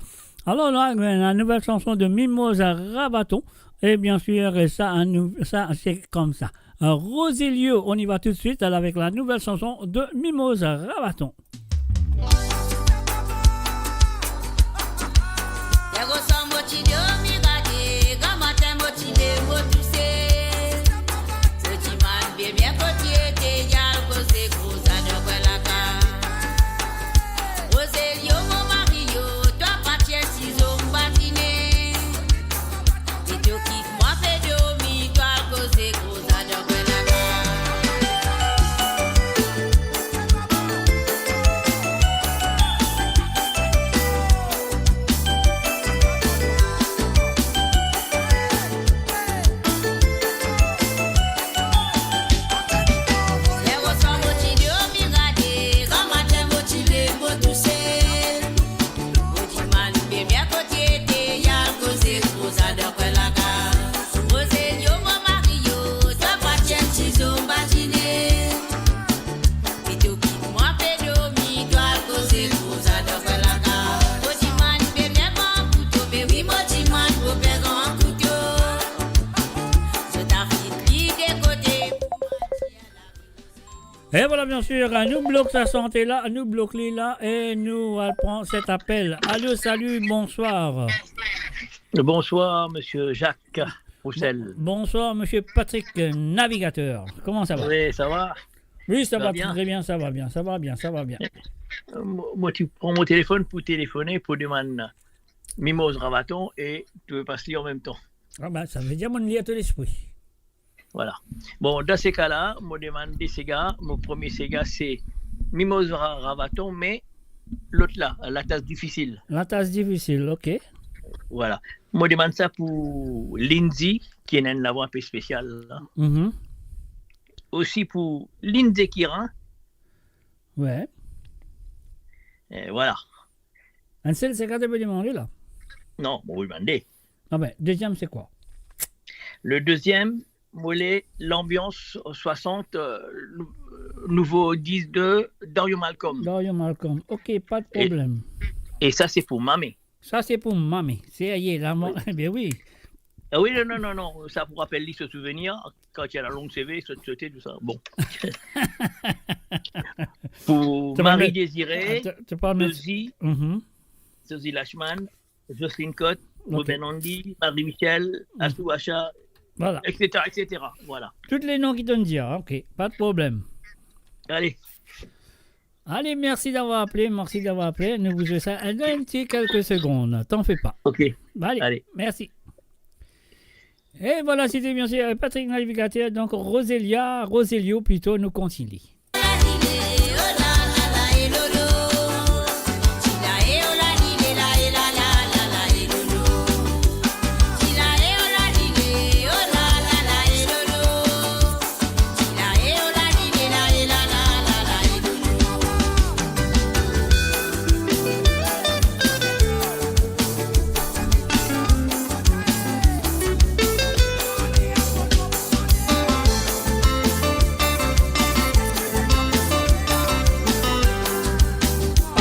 Alor la, ena nouvel sanson de Mimoza Rabaton. E bien sir, sa, nou, sa, se koumsa. Euh, Rosilio, on y va tout de suite, elle, avec la nouvelle chanson de Mimoza Rabaton. Yèr swar mo ti dormi rade, gramatin mo ti lev mo touse. Mo ti mal bebien kot li ete, li al koze gro zadan kwin lakaz. Roselio, mo mari yo, twa pa tir sizo, mo pa tine. E to kit mwa pe dormi, twa al koze gro zadan kwin lakaz. E vwala, bien sir, nou blok sa sante la, nou blok li la e nou al pran set apel. Alo, salut, bonsoir. Bonsoir, monsieur Jacques Roussel. Bon, bonsoir, monsieur Patrick, euh, navigateur. Comment ça va ? Oui, ça va ? Oui, ça va très bien, ça va bien, ça va bien, ça va bien. Euh, mo, mo ti pran mo telefonn pou telefone pou demann Mimoz Ravaton e to pas li an mem tan. Ah ben, ça veut dire mo lir to lespri. Voilà. Bon, dan se ka la, mo demann de sega. Mo premie sega, se Mimoz Ra-, Ravaton, me lot la, La Tas Difisil. La Tas Difisil, ok. Voilà. Mo demann sa pou Lindsay, ki ena enn lavwa inpe spesial la. Mhm. Osi pou Lindsay Kira. Ouais. E voilà. Enn sel sega to pe demande la ? Non, mo pe demande. Ah ben, deuxième, c'est quoi ? Le deuxième, mo le L'Ambiance soixante, euh, nou-, nouvo disque de Dario Malcolm. Dario Malcolm. Ok, pas de problème. E sa, se pou mami. Sa, se pou mami. Serye, la, mo-, oui. Eh ben oui. Ah oui, non, non, non, non. Sa pou rapel li so souvenir, kan ti ena long seve, sot sote, tou sa. Bon. Pou Marie Désirée, Zozi, Zozi Lachman, Jocelyne Cotte, Ruben Andy, Marie Michel, Asou Acha, et cetera, et cetera. Voilà. Tous les noms ki to dir, ok, pas de problème. Allez. Allez, merci d'avoir appelé, merci d'avoir appelé. Nous vous laissons un petit quelques secondes. T'en fais pas. Ok. Allez, merci. E vwala, se ti bien sir Patrick Navigateur, donk Roselia, Roselio plito, nou kontinie.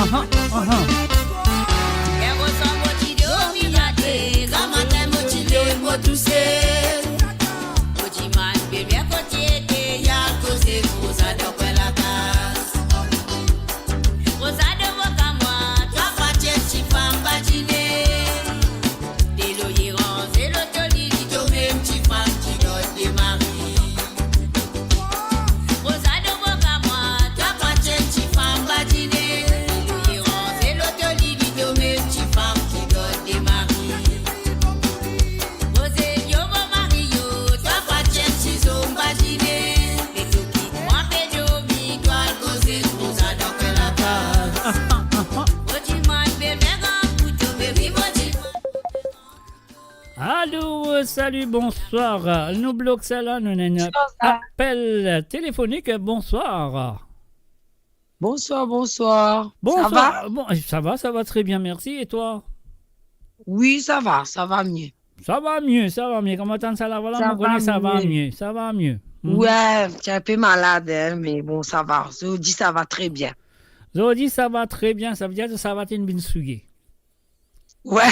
Aha, aha. Yer swar mo ti dormi ate, gramatin mo ti lev mo touse. Mo dimann be mem kot ete, al koze koza dan kwin lakaz. Koza dan mo kamwad, twa fwa ti enn tifam badine. Delo ye ranze, loto li, li to mem tifam ki gard de mari. Koza dan mo kamwad, twa fwa ti enn tifam badine. Delo ye ranze, loto li, li to mem tifam ki gard de mari. Koze yo mo mari yo, twa fwa ti enn tizom badine. Me to kit mwa pe dormi, to al koze koza dan kwin lakaz. Mo dimann be mem gran pou to, me wi mo dimann. Allô, salut, bonsoir. Nou blok sa la, nou ena enn apel telefonik. Bonsoir. Bonsoir, bonsoir. Bonsoir. Ça va ? Bon, ça va, ça va très bien, merci. Et toi ? Oui, ça va, ça va mieux. Ça va mieux, ça va mieux. Kouma tann sa lavwa la, mo kone sa va mieux, ça va mieux. Hmm. Ouais, ti enn pe malad, hein, mais bon, ça va. Zordi, ça va très bien. Zordi, ça va très bien, sa ve dir sa va, to inn vinn souye. Ouais.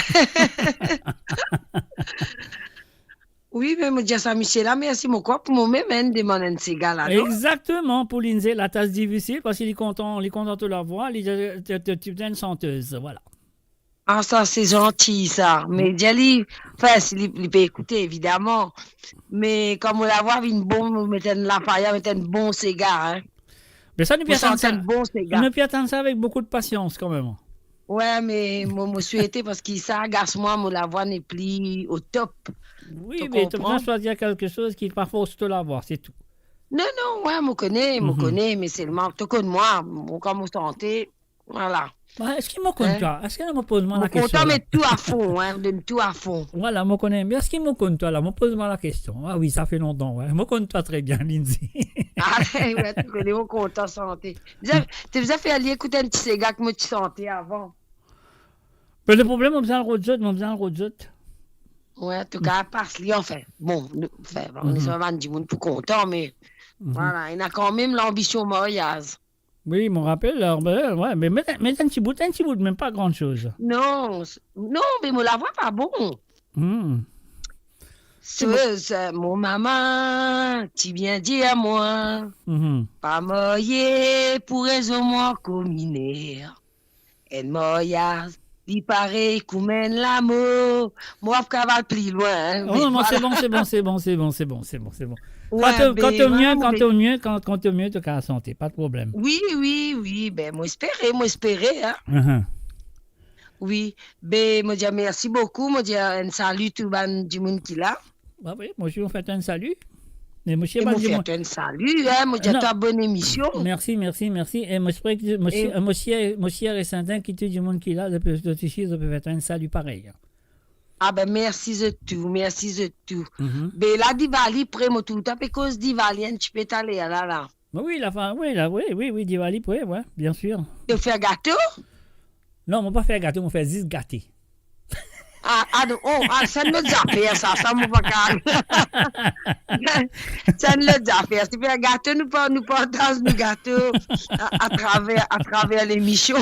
Oui, me mo dir sa misie la, mersi mo krwar pou momem, hein, demann enn sega la, non ? Exactement, pou Lindsay, La Tas Difisil, parski li kontan, li kontan to lavwa, li, to, to, to, to enn santez, voilà. Ah, sa, se zanti, sa. Me dir li, anfin, si li, li pe ekoute, evidaman. Me kan mo lavwa vinn bon, mo met enn lafaya, met enn bon sega, hein. Me sa, nou pe atann sa. Mo santi enn bon sega. Nou pe atann sa avek boukou de pasians, kanmem. Ouais, me mo, mo swete, parski sa agas mwa, mo lavwa nepli au top. Oui, me to bizin swazir kelke soz ki pa fors to lavwa, se tou. Non, non, ouais, mo kone, mo kone, me selman, to konn mwa, mo, kan mo sante, voilà. Ba, eski mo konn twa ? Eski mo poz mwa lakestion la ? Mo kontan met tou a fon, hein, donn tou a fon. Voilà, mo kone, me eski mo konn twa la ? Mo poz mwa lakestion. Ah oui, sa fe lontan, ouais. Mo konn twa tre bien, Lindsay. Ah, ouais, to kone, mo kontan sante. Bizin, to bizin fer li ekout enn ti sega ki mo ti sante avan. Me le problem, mo bizin al rod zot, mo bizin al rod zot. Ouais, antouka, pas li, anfin. Bon, nou, anfin, bon, nou sa bann dimoun pou kontan, me, voilà, ena kanmem lanbision maryaz. Oui, mo rapel, alor, ben, ouais, me met, met enn ti bout, enn ti bout, mem pa gran soz. Non, s-, non, me mo lavwa pa bon. Hmm. Sez, mo mama ti bien dir mwa, mhm, pa marye pou rezon mwa kominer. Enn maryaz, li parey kouma enn lamor. Mo pa pou kapav al pli lwin, hein, non, me non, vwala. Se bon, se bon, se bon, se bon, se bon, se bon, se bon. Wi, kan to, kan to mie, kan to mie, kan, kan to mie, to kapav sante, pa de problem. Wi, wi, wi, be, mo espere, mo espere, hein. Mhm. Wi, be, mo dir mersi boukou, mo dir enn sali tou bann dimoun ki la. Ba wi, mo osi, mo fer twa enn sali. E mo osi, e mo fer twa enn sali, hein, mo dir twa bonn emision. Mersi, mersi, mersi. E mo espere ki, mo si, e mo si, mo si e serten ki tou dimoun ki la, zot pe, zot isi, zot pe fer twa enn sali parey. Ah ben, mersi zot tou, mersi zot tou. Mhm. Be la, Diwali pre, mo toultan pe koz Diwali enn tipe taler la, la. Wi, la fin, wi, la, wi, wi, wi, Diwali pre, wi, bien sir. To fer gato? Non, mo pa fer gato, mo fer zis gate. Ah, ah, non, oh, ah, sa enn lot zafer, sa, sa, mo pa kapav. Sa enn lot zafer. Si fer gato, nou pa, nou partaz nou gato a, atraver, atraver lemision.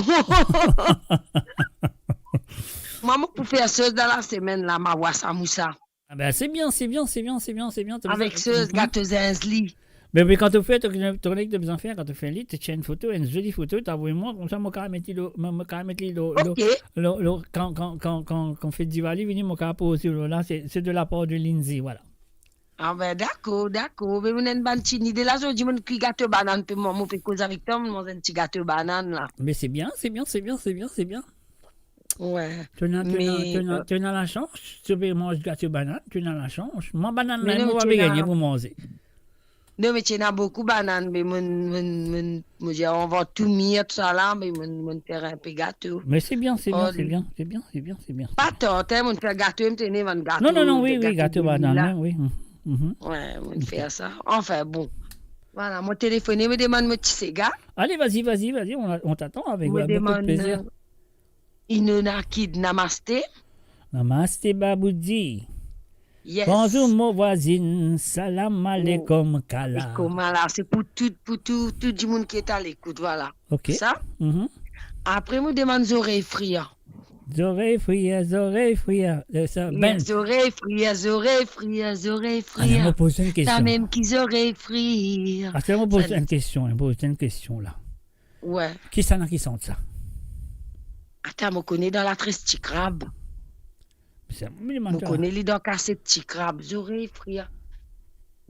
Mwa, mo pou fer sez dan lasemenn la, ma vwar sa mo sa. Ah ben, c'est bien, c'est bien, c'est bien, c'est bien, c'est bien. T'as besoin... Avek sez, mhm, gato zinzli. Ben, ben, kan to fer, to, to konnen ki to bizin fer, kan to fer li, to tir enn foto, enn zoli foto, to avoy mwa, koumsa mo kapav met li lor, mo, mo kapav met li lor, lor, ok, lor, lor, kan, kan, kan, kan, kan fet Diwali vini, mo kapav post li lor la, c'est, c'est de la part de Lindsay, voilà. Ah ben, dakor, dakor. Me mo ena enn bann ti nide la, zordi mo kwi gato banann, pe mo, mo pe koz avek twa, mo manz enn ti gato banann la. Mais c'est bien, c'est bien, c'est bien, c'est bien, c'est bien. Wi. To ena, to ena, me, to ena, euh, to ena lasans, to pe manz gato banann, to ena lasans. Mwa, banann la, me non, mo pa pe gagne pou manze. Non, me ti ena boukou banann, me mo, mo, mo, mo dir, anvan tou mir, tousala, me mo, mo fer enpe gato. Mais c'est bien, c'est bien, c'est bien, c'est bien, c'est bien, c'est bien. Pa tant, hein, mo fer gato, mo tene bann gato, non, non, non, wi, wi, gato banann, wi, wi. Mhm. Wi, mo fer sa. Enfin, bon. Vwala, mo telefone, mo demann mo ti sega. Allez, vas-y, vas-y, vas-y, on, on t'attend avec, euh, beaucoup de plaisir. Mo demann, euh, Inona Kid, namaste. Namaste, Baboudi. Yes. Bonzour, mo vwazinn. Salam aleikoum, kala. E kouma la, se pou tou, pou tou, tou dimoun ki est à l'écoute, vwala. Ok. Sa. Mhm. Apre, mo demann zorey frir. Zorey frir, zorey frir. Euh, sa, ben. Zorey frir, zorey frir, zorey frir. Atann, mo poz enn kestion. Sa mem ki zorey frir. Atann, mo poz enn kestion, mo poz enn kestion la. Wi. Kisannla ki sant sa? Atann, mo kone dan Latres Ti Krab. Mo kone li dan Kaset Ti Krab, zorey frir.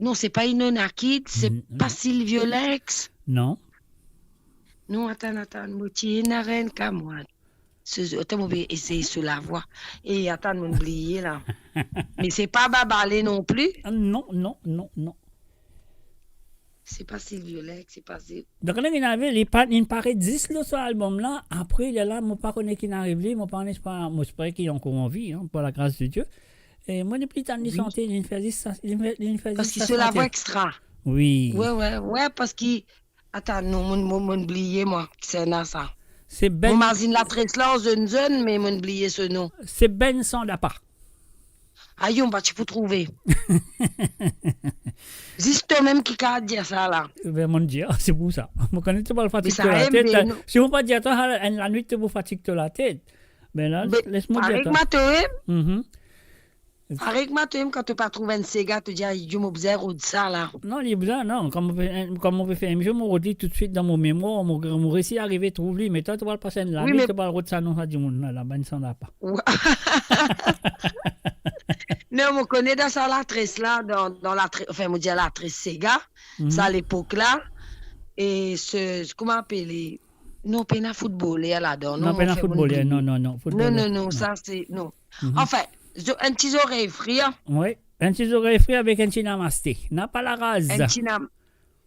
Non, se pa Inona Kid, se pa Silvio Lex. Non. Non, atann, atann, mo ti ena enn kamwad. Se, atann, mo pe esey so lavwa. E atann, mo bliye la. Me se pa Babale non pli. Ah, non, non, non, non. Se pa Silvio Lex, se pa Sil- Donk, la, inn arive, li pa, li paret zis lor so albom la, apre, li la, mo pa kone ki inn ariv li, mo pa kone, pa, mo espere ki li ankor an vi, hein, par la gras de Dieu. E mo nepli tann li sante, li fer zis sa, li fer, li fer zis sa sante. Parski so lavwa extra. Wi. Wi, wi, wi, parski, atann, non, mo, mo, mo bliye, mwa, kisannla sa. Se Ben. Mo mazinn Latres la, zenn, zenn, me mo bliye so nom. Se Ben Sandapa. Ayo, mo pa ti pou trouve. Zis twa mem ki kapav dir sa la. Be, mo dir, se pou sa. Mo kone to pou fatig to latet la. Si mo pa dir twa, enn lanwit to pou fatig to latet. Be la, les mo dir twa. Parey ki mo trouve. Mhm. Parey ki mo trouve, kan to pa trouv enn sega, to dir, "Ayo, mo bizin rod sa la." Non, li bizin, non. Kan mo pe, kan mo pe fer emision, mo rod li toutswit dan mo memwar, mo, mo resi arive trouv li. Me twa, to pou pas enn lanwit, to pou rod sa nom sa dimoun la, la, Ben Sandapa. Non, mo kone dan sa Latres la, dan, dan Latres, enfin, mo dir Latres sega, sa lepok la, e se, kouma apele, non, pena foutboler ladan, non, pena foutboler, non, non, non, foutboler. Non, non, non, sa se, non. Mhm. Enfin, zo-, enn ti zorey frir. Wi, enn ti zorey frir avek enn ti namaste. Napa laraz. Enn ti nam-,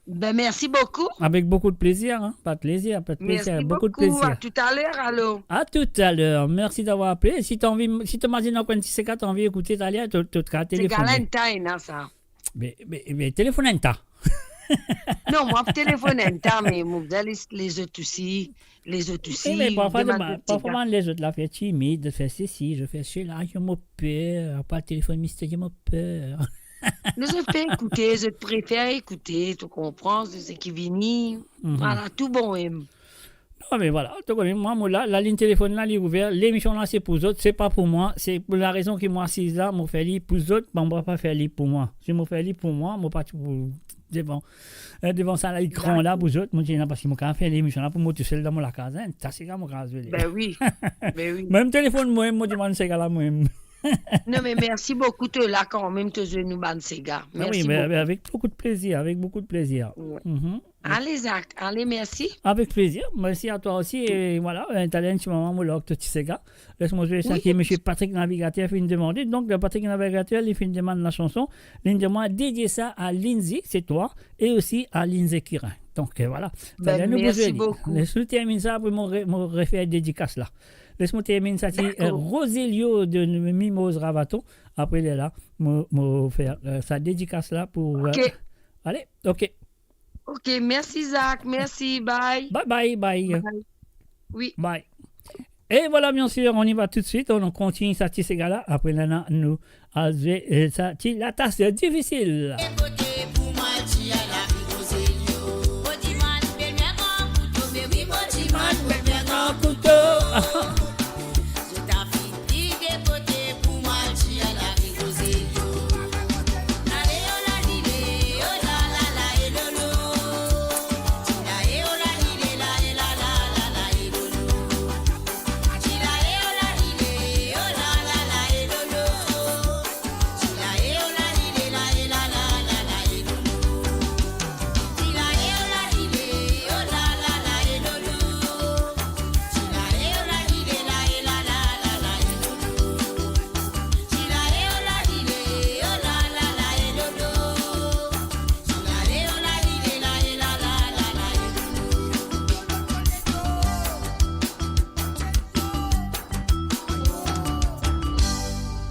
Ben, mersi boukou. Avec beaucoup de plaisir, hein. Pas de plaisir, pas de plaisir, beaucoup de plaisir. Mersi boukou. À tout à l'heure, alors. À tout à l'heure. Merci d'avoir appelé. Si to anvi, si to mazinn ankor enn ti sega, to anvi ekoute, to ale, to, to kapav telefone. Sega lenta, ena sa. Be, be, be, telefone enn ta. Non, mo pa telefone enn ta, me mo bizin les, lezot osi. Lezot osi, wi, me parfwa, demann zot ti parfwa, gagn. Lezot la fer timid, fer sesi, zot fer sela, zot mo per, pa telefone misterie, mo per. Me zot pe ekoute, zot prefer ekoute, to konpran, se seki vini. Mhm. Vwala, tou bon, em. Non, me vwala, to kone, mwa, mo la, lalinn telefonn la, li ouver, lemision la, se pou zot, se pa pou mwa, se pou larezon ki mo asiz la, mo fer li pou zot, mo pa fer li pou mwa. Si mo fer li pou mwa, mo pa ti pou devan, eh, devan sa lekran la pou zot, mo dir, non, paski mo kapav fer lemision la pou mo tousel dan mo lakaz, hein, sa sega mo kapav zwe li. Ben wi, ben wi. Mem telefonn mwa, mo dimann sega la, mwa. Non, me mersi boukou, to la kanmem, to zwe nou bann sega. Non, wi, mersi me, boukou. Me avek boukou de plezir, avek boukou de plezir. Wi. Mhm. Ale, Zak, ale, mersi. Avek plezir, mersi a twa osi. E vwala, eh, talè enn ti moman, mo lans to ti sega. Les mo zwe sa ki Misie Patrick Navigateur finn demande. Donk, eh, Patrick Navigateur, li finn demann lasanson. Li dir mwa, dedie sa a Lindsay, se twa, e osi a Lindsay Kirin. Donk, eh, vwala. Ben, talè nou mersi boukou. Les nou terminn sa, apre mo re-, mo refer dedikas la. Les mo terminn sa ti, eh, Roselio de Mimoz Ravaton. Apre lerla, mo, mo fer, eh, sa dedikas la pou, eh, ale, ok. Ok, mersi Zak, mersi, bye. Bye, bye, bye. Bye. Wi. Bye. E vwala, biensir, on y va tout de suite, on continue sa ti sega la. Apre lerla, nou al zwe, eh, sa ti Latas Difisil.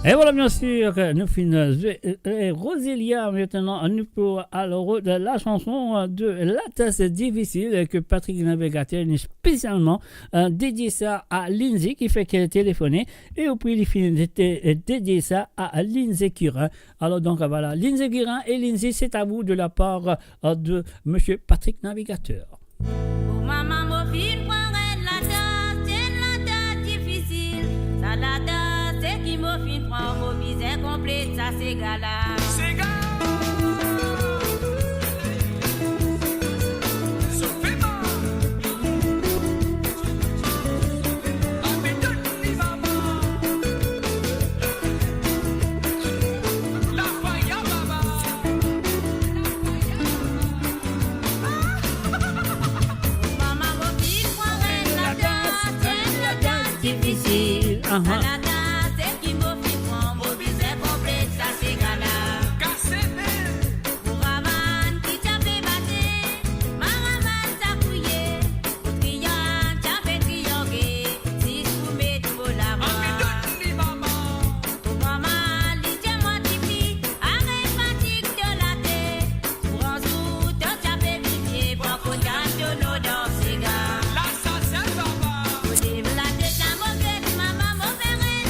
E vwala, biensir, ke nou finn zwe, eh, eh, Roselia, aster nou pou al rod lasanson de Latas Difisil, eh, ke Patrick Navigateur, li spesialman, eh, dedie sa a Lindsay, ki fek telefone, e apre li finn de-, de-, dedie sa a Lindsay Kirin. Alors donc, voilà, Lindsay Kirin et Lindsay, c'est à vous de la part, euh, de Monsieur Patrick Navigateur. Oh mama, mo finn pran enn latas, enn latas difisil. Sa latas, seki mo finn pran, mo bizin konplet sa sega la. Sega! Difisil, aha. Pou ravann ki ti ape bate, maravann sa kouye, pou triang ti ape triange, zis pou met mo lamwa. Pou mama, li dir mwa tifi, aret fatig to latet, pou ranzour to ti ape vivie, pou akotan to non dan sega. Pou lev latet a mo get, mama, mo fer enn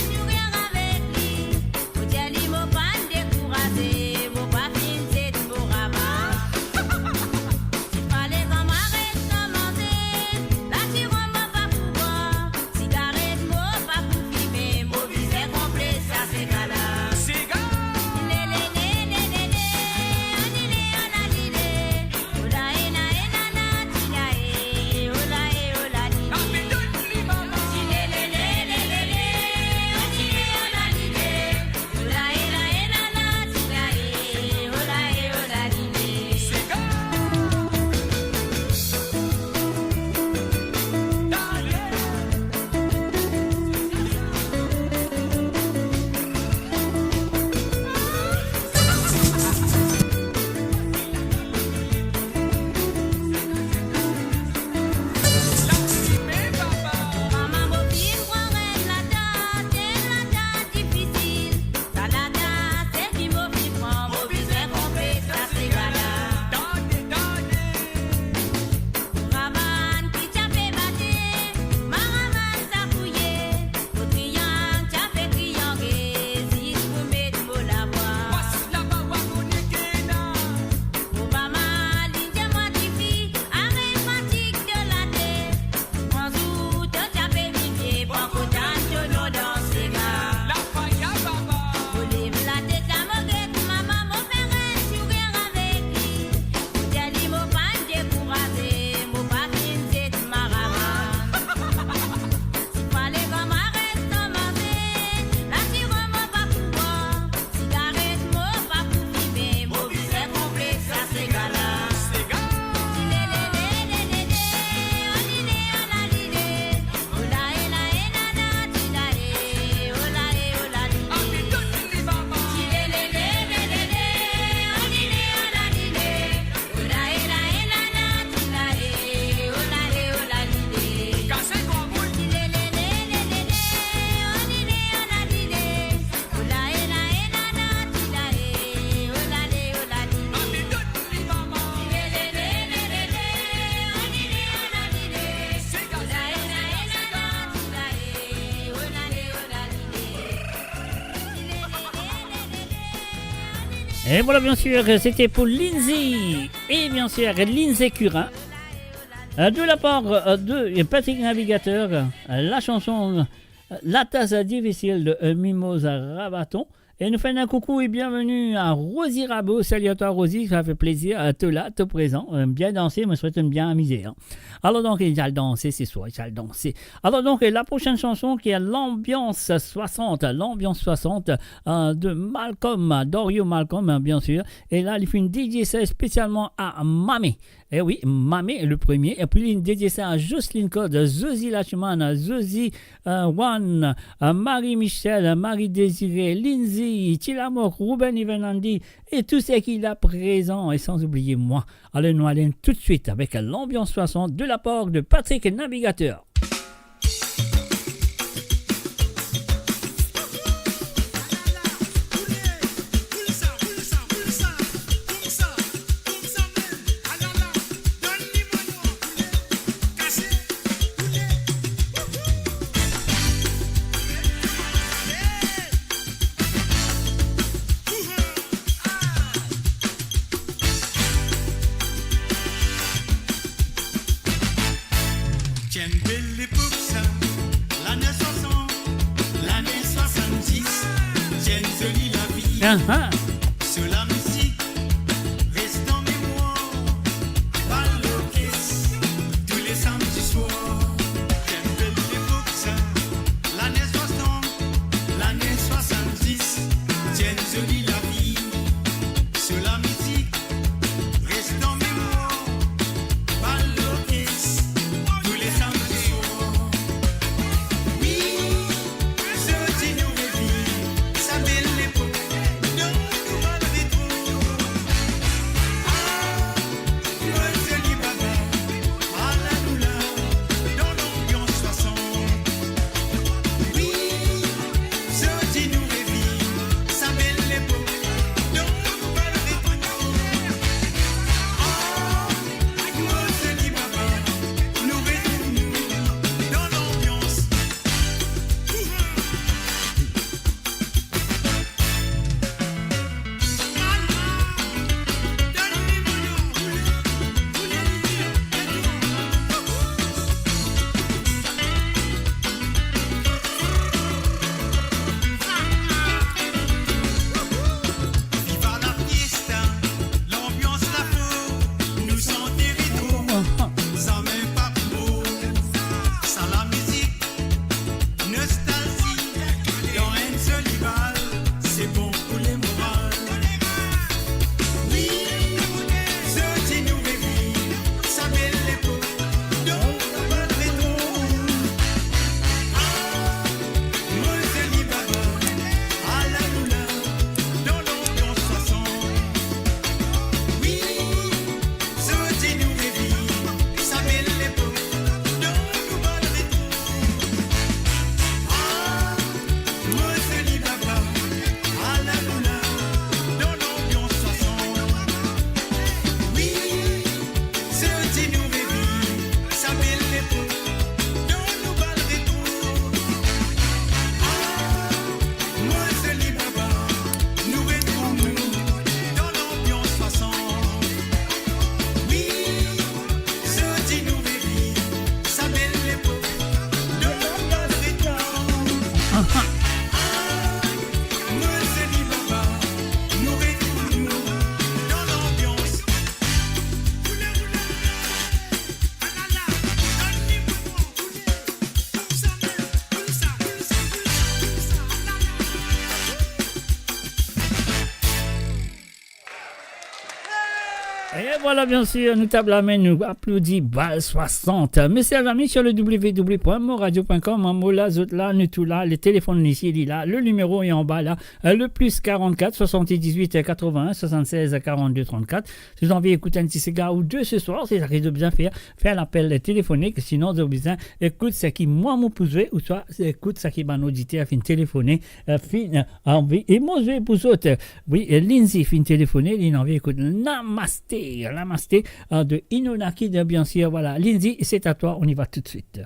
Et voilà, bien sûr, c'était pour Lindsay. Et bien sûr, Lindsay Curin. Euh, de la part, euh, de Patrick Navigateur, euh, la chanson, euh, La Taz Difisil de, euh, Mimosa Rabaton. Et nous faisons un coucou et bienvenue à Rosie Rabot. Salut à toi, Rosie, ça fait plaisir. Euh, t'es là, t'es présent. Euh, bien dansé, moi, je souhaite une bien amusé, hein. Alors donc, il va danser ce soir, il va danser. Alors donc, la prochaine chanson qui est l'Ambiance soixante, l'Ambiance soixante, euh, de Malcolm, Dario Malcolm, hein, bien sûr. Et là, il fait une dédicace spécialement à Mamé. Eh oui, Mamé, le premier. Et puis, il dédie ça à Jocelyne Code, Zozi Lachman, Zozi, euh, One, euh, Marie-Michel, Marie-Désirée, Lindsay, Tilamok, Ruben Ivenandi, et tous ceux qui là présents, et sans oublier moi. Allez, nous allons tout de suite avec l'Ambiance soixante de la part de Patrick Navigateur. Ti enn bel lepok sa, lane swasant, lane swasanndis, ti enn zoli lavi. Aha. So lamizik res dan memwar, bal lorkes, tou le samdi swar. Ti enn bel lepok sa, lane swasant, lane swasanndis, ti enn zoli lavi. So lamizik res dan memwar, bal lorkes, tou le samdi swar. Wi, zordi nou reviv sa bel lepok, donk nou bal retrouv. Ah, mo zoli baba, ala nou la, dan lanbians swasant. Wi, zordi nou reviv sa bel lepok, donk nou bal retrouv. Ah, mo zoli baba, nou retrouv nou dan lanbians. Viva la fiesta, lanbians lafot, nou sante retro, zame pa pou mor. Sa lamizik nostalzi, dan enn zoli bal, se bon pou lemoral. Wi, zordi nou reviv sa bel lepok, donk nou bal retrouv. Ah, mo zoli baba, ala nou la, dan lanbians swasant. Wi, zordi nou reviv sa bel lepok, donk nou bal retrouv. Ah, mo zoli baba, ala nou la, dan lanbians swasant. Wi, zordi nou reviv sa bel lepok, donk nou bal retrouv. Ah, mo zoli baba, nou retrouv nou dan lanbians swasant. Wi, zordi nou reviv sa bel lepok, donk nou bal retrouv. Aha. Ah, mo zoli baba, nou retrouv nou dan lanbians. Et voilà, bien sûr, nou tab lame, nou aplodi Bal swasant. Mes chers amis, sur le w w w point moradio point com, mo la, zot la, nou tou la, le téléphone ici, il est là, le numéro est en bas là, euh, le plus quarante-quatre soixante-dix-huit quatre-vingts soixante-seize quarante-deux trente-quatre. Si zot anvi ekout enn ti siga ou de ce soir, se sa ki zot bizin fer, fer lapel telefonik, sinon zot bizin ekout seki mwa mo pou zwe, ouswa ekout seki bann oditer finn telefone, euh, finn, euh, anvi, e mo zwe pou zot. Wi, euh, Lindsay finn telefone, li anvi ekout Namaste, Namaste, euh, de Inona Kid, bien sûr, voilà. Lindsay, c'est à toi, on y va tout de suite.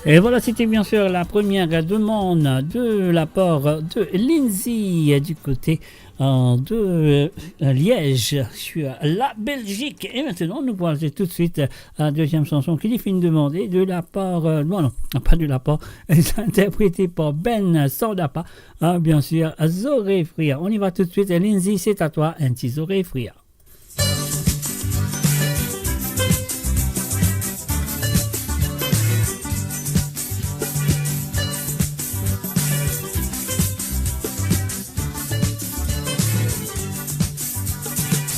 Et voilà, c'était bien sûr la première demande de la part de Lindsay du côté, euh, de, euh, Liège, sur la Belgique. Et maintenant, nous voici tout de suite, euh, la deuxième chanson qui est demandée de la part, euh, non, non, pas de la part, interprétée par Ben Sandapa, hein, bien sûr, Zore Frir. On y va tout de suite. Lindsay, c'est à toi, un petit Zore Frir.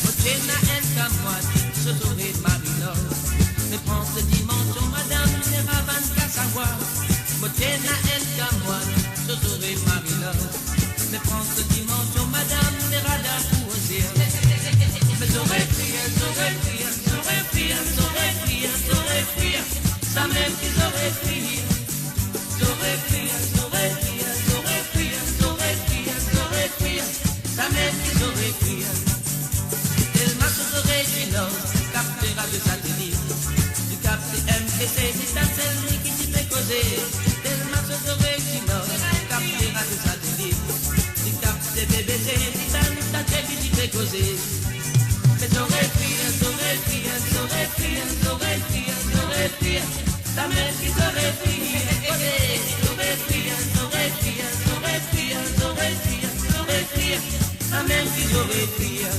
Mo ti ena enn kamwad, so zore Marilou. Me pran so dimansion, madam, me ravann kas a bwa. Mo ti ena enn kamwad, so zore Marilou. Me pran so dimansion, madam, me rad pou oze. Me zore frir, zore frir, zore frir, zore frir, zore frir. Samem ki zore frir. Zore frir, zore frir, zore frir, zore frir, zore frir. Samem ki zore frir. Telman so zore ti lor, kapte radio satelit. Li kapte M B C, li tann sel li ki ti pe koze. Telman so zore ti lor, kapte radio satelit. Li kapte B B C, li tann sa ki ti pe koze. Me zore frir, zore frir, zore frir, zore frir, zore frir. Samem ki zore frir. Zore frir, zore frir, zore frir, zore frir, zore frir. Samem ki zore frir.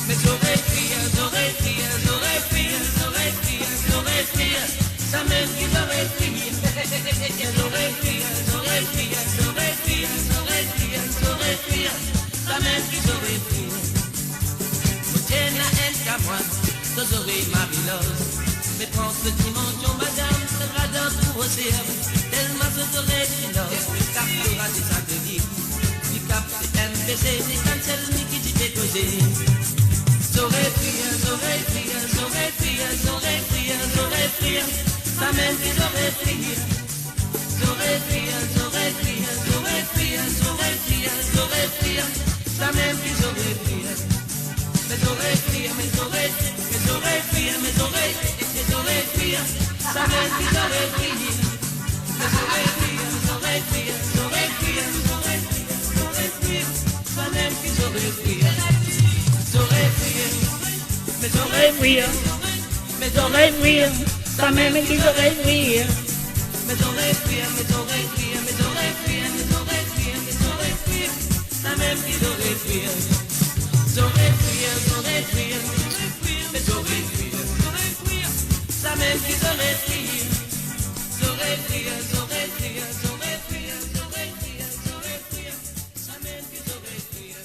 Me zore frir, zore frir, zore frir, zore frir, zore frir. Samem ki zore frir. Zore frir, zore frir, zore frir, zore frir, zore frir. Samem ki zore frir. Mo ti ena enn kamwad, so zore Marilou. Me pran so dimansion, madam, me rad pou oze. Telman so zore ti lor, kapte radio satelit. Li kapte M B C, li tann sel li ki ti pe koze. Zore frir, zore frir, zore frir, zore frir, zore frir. Samem ki zore frir. Zore frir, zore frir, zore frir, zore frir, zore frir. Samem ki zore frir. Me zore frir, me zore, me zore frir, me zore, me zore frir. Samem ki zore frir. Me zore frir, zore frir, zore frir, zore frir, zore frir. Samem ki zore frir. Zore frir, me zore frir. Me zore frir, samem ki zore frir. Me zore frir, me zore frir, me zore frir, me zore frir, me zore frir. Samem ki zore frir. Zore frir, zore frir, zore frir, me zore frir, zore frir. Samem ki zore frir. Zore frir, zore frir, zore frir, zore frir, zore frir. Samem ki zore frir.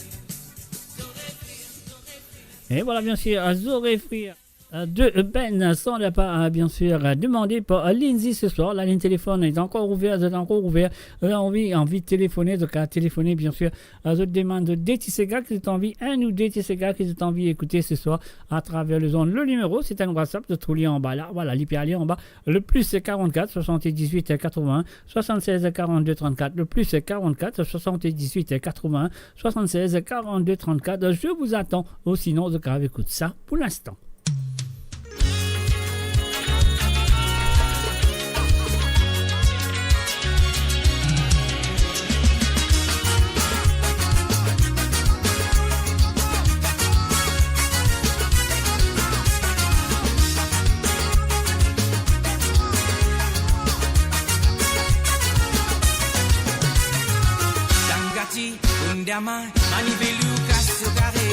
Zore frir, zore frir. Et voilà, bien sûr, Zore Frir, euh, de Ben Sandapa, euh, bien sûr, euh, demandé par, euh, Lindsay ce soir. La ligne téléphone est encore ouverte, c'est encore ouvert. Euh, anvi, anvi telefoné, donk, euh, telefoné, bien sûr. Euh, zot demann zot de ti sega ki zot anvi, enn ou de ti sega ki zot anvi ekoute ce soir à travers les ondes. Le numéro, c'est un WhatsApp, zot trouv li anba la. Voilà, li pe ale anba. Le plus quarante-quatre soixante-dix-huit quatre-vingts soixante-seize quarante-deux trente-quatre, le plus quarante-quatre soixante-dix-huit quatre-vingts soixante-seize quarante-deux trente-quatre. Je vous attends. Ou sinon, zot kapav ekout sa pou linstan. Tangati, Bundama, Maniveluka, Sokare.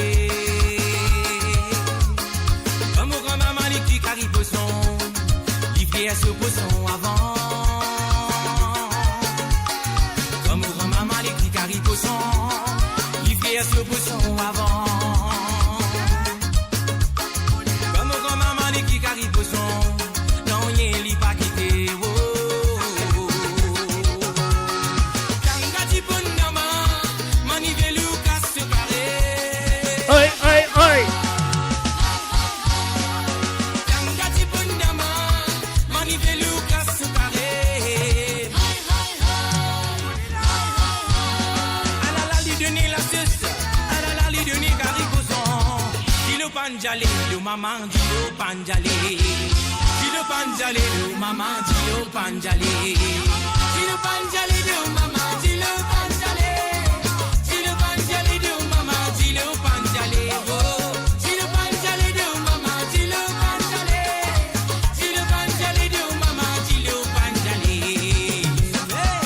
Gran mo gran mama li ki kari poson, li frir so poson avan. Gran mo gran mama li ki kari poson, li frir so poson avan. Gran mo gran mama li ki kari poson, nanye li pa kite, oh. Tangati, Bundama, Maniveluka, Sokare. Oi, oi, oi. Tangati, Bundama, Maniveluka, Sokare. Panjale, do mama, dilo panjale. Dilo panjale, do mama, dilo panjale. Dilo panjale, do mama, dilo panjale. Dilo panjale, do mama, dilo panjale. Oh, dilo panjale, do mama, dilo panjale. Dilo panjale, do mama, dilo panjale. Hey!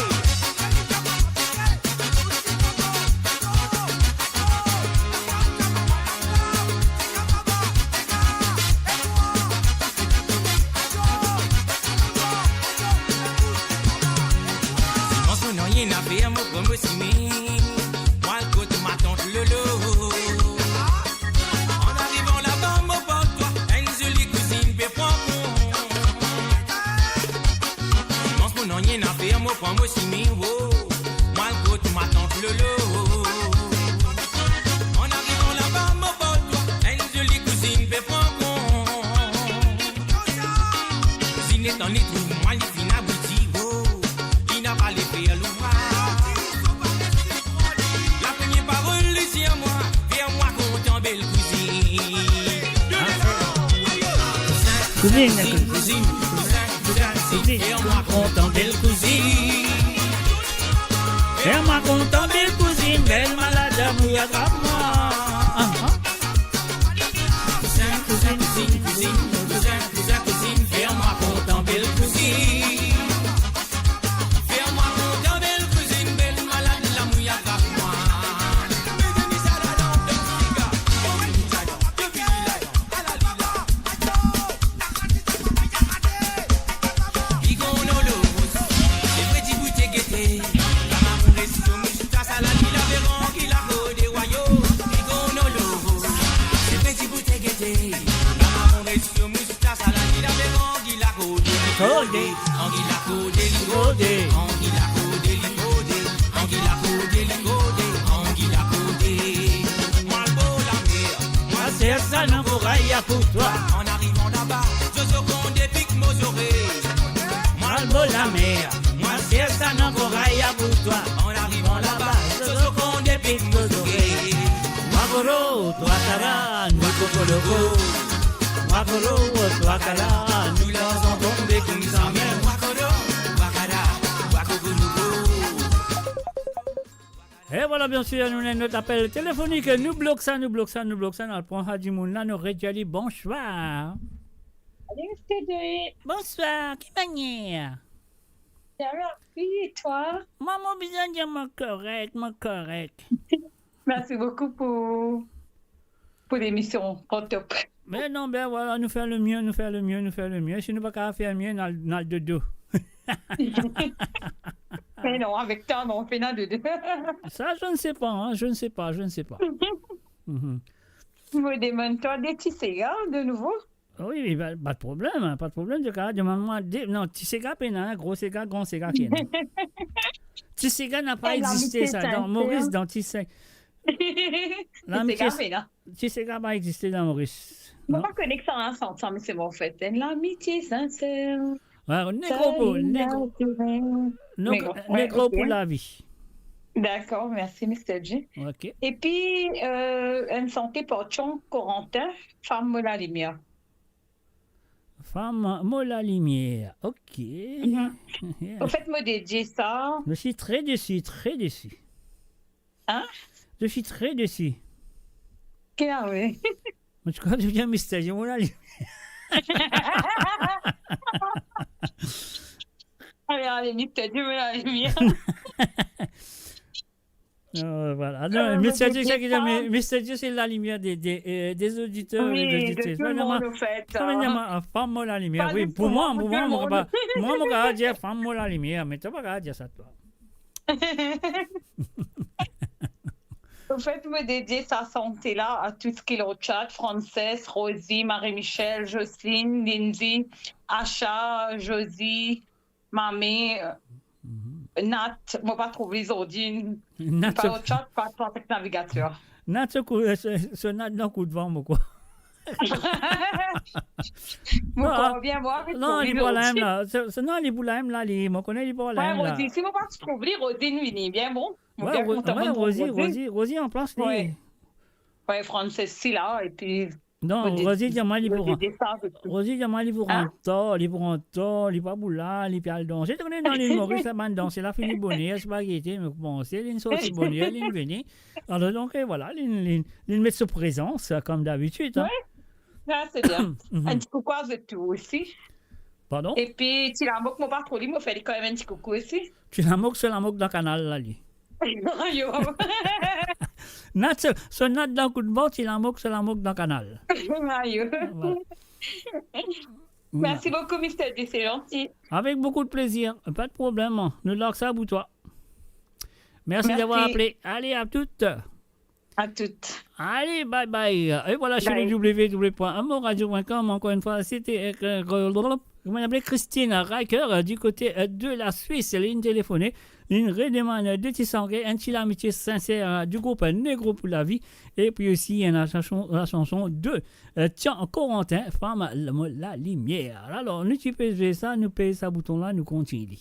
Simans mo nanye nafer, mo pran mo simin, mo al kot matant Lolo. An arivan laba, mo par twa, enn zoli kouzinn pe pran pon. Simans mo nanye nafer, mo pran mo simin, oh. Mo al kot matant Lolo. An arivan laba, mo par twa, enn zoli kouzinn pe pran pon. Kouzinn letan li trouv mwa, li finn abouti, oh. Li napa le fer louvraz. Lapremie parol li dir mwa, fer mwa kontan, bel kouzinn. Kouzinn, kouzinn, kouzinn, kouzinn, kouzinn, fer mwa kontan, bel kouzinn. Fer mwa kontan, bel kouzinn, bel malad lamour atrap mwa. Ah, ah. Kouzinn, kouzinn, kouzinn, kouzinn, kouzinn, kouzinn, kouzinn, fer mwa kontan, bel kouzinn. Fer mwa kontan, bel kouzinn, bel malad lamour atrap mwa. Li gagn lolo, se peti bout gete. Laba mo res so moustash, ala li lave rangi lakode wayo. Li gagn lolo, se peti bout gete. Laba mo res so moustash, ala li lave rangi lakode. Kode. Rangi lakode, li kode. Rangi lakode, li kode. Rangi lakode, li kode. Rangi lakode. Mo al bor lamer, mo al sers sa dan koray a pou twa. An arivan laba, zozo konde pik mo zore. Mo al bor lamer, mo al sers sa dan koray a pou twa. An arivan laba, zozo konde pik mo zore. Wakoro, twakara, nou kokoloko. Wakoro, twakara, nou larzan tonbe koumsa mem. Wakoro, wakara, wakokoloko. E vwala, biensir, nou ena enn lot apel telefonik. Nou blok sa, nou blok sa, nou blok sa. Nou al pran sa dimoun la, nou redir li bonswar. Salut, Mister J. Bonswar, ki manier? Bien, merci, et toi? Mwa, mo bizin dir mo korek, mo korek. Merci beaucoup pour, pour l'émission, au top. Me non, ben vwala, nou fer le mie, nou fer le mie, nou fer le mie. Si nou pa kapav fer mie, nou al, nou al dodo. Me non, avek twa, non, finn al dodo. Sa, je ne sais pas, hein, je ne sais pas, je ne sais pas. Mhm. Mo demann twa de ti sega, de nouvo. Wi, wi, pa, pa de problem, hein, pa de problem, to kapav demann mwa de, non, ti sega pena, gro sega, gran sega ki ena. Ti sega napa existe, sa, dan Moris, dan ti se-, ti sega pena. Ti sega pa existe dan Moris. Mo pa kone ki sa, sa, sa, me se mo fet. Enn lamitie sinser. Wi, negro pou, negro, negro pou lavi. Dakor, mersi, Mister J. Ok. Epi, euh, enn sante par Tchon Corentin, Fam mo lalimier. Fam mo lalimier, ok. Mhm. Anfet, mo dedie sa. Je suis très déçu, très déçu. Hein? Je suis très déçu. Ki la, wi. Mo ti krwar to dir Mister J mo lalimier. Ale, ale, Mister J mo lalimier. Euh, voilà. Ah non, euh, Mister J, c'est ça qui, mais Mister J, c'est la lumière des, des, euh, des auditeurs et des auditrices. Wi, de tout le monde, en fait. Fam mo lalimier. Wi, pou mwa, pou mwa, mo kapav, mwa, mo kapav dir fam mo lalimier, me to pa kapav dir sa, twa. Anfet, mo dedie sa sante la a tou seki lor chat, Frances, Rosie, Marie-Michel, Jocelyne, Lindsay, Asha, Josie, Mame, euh, Nat, mo pa trouv li zordi. Nat, pa so, lor chat, pa, pa avek navigater. Nat so kou-, so, so Nat dan koudvan, mo krwar. Mo krwar bien, mo pa trouv li zordi. Non, li pa la mem la. So, so, non, li pou la mem la, li, mo kone li pa la mem la. Wi, Rosie, si mo pa trouv li, Rosie vini, bien bon. Mo bien kontan, wi, Rosie, Rosie, Rosie an plas li. Wi. Wi, Frances si la, epi Non, Rosie, dir mwa, li pou ran-, Rosie, dir mwa, li pou rant tar, li pou rant tar, li pa pou la, li pe al danse. To kone dan Lil Moris, sa bann danse la fini boner, se pa gete, me panse, li sorti boner, li vini. Alor, donk, eh, vwala, li, li, li met so prezans, eh, kom dabitid, hein. Wi. Ah, se bien. Mhm. Enn ti koukou a zot tou osi. Pardon? Epi, Ti Lamok, mo pa tro li, mo fer li kanmem enn ti koukou osi. Ti Lamok, se lamok dan kanal la, li. Ayo. Nat, se, se nat dan koudbar, Ti Lamok, se lamok dan kanal. Ayo. Vwala. Mersi boukou, Mister D, se zanti. Avek boukou de plezir, pa de problem, nou larg sa pou twa. Mersi. Mersi. D'avoir apele. Ale, a tout. A tout. Ale, bye bye. E vwala, se le w w w point amourradio point com, ankor enn fwa, sete, eh, eh, kouma li apel, Christine Riker, eh, du kote, eh, de la Swis. Linn telefone, linn redemann de ti sange, enn ti lamitie sinser, eh, du group Negro pour la vie, epi osi enn lasanson, lasanson de, eh, Tian Corentin, Femme, la, la lumière. Alor, nou ti pe zwe sa, nou pez sa bouton la, nou kontign li.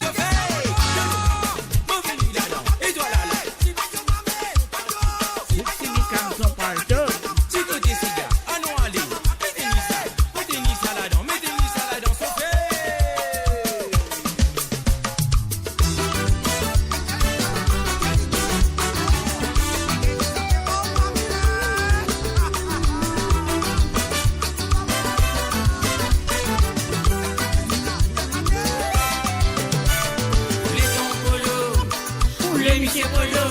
Ou le misie Polo,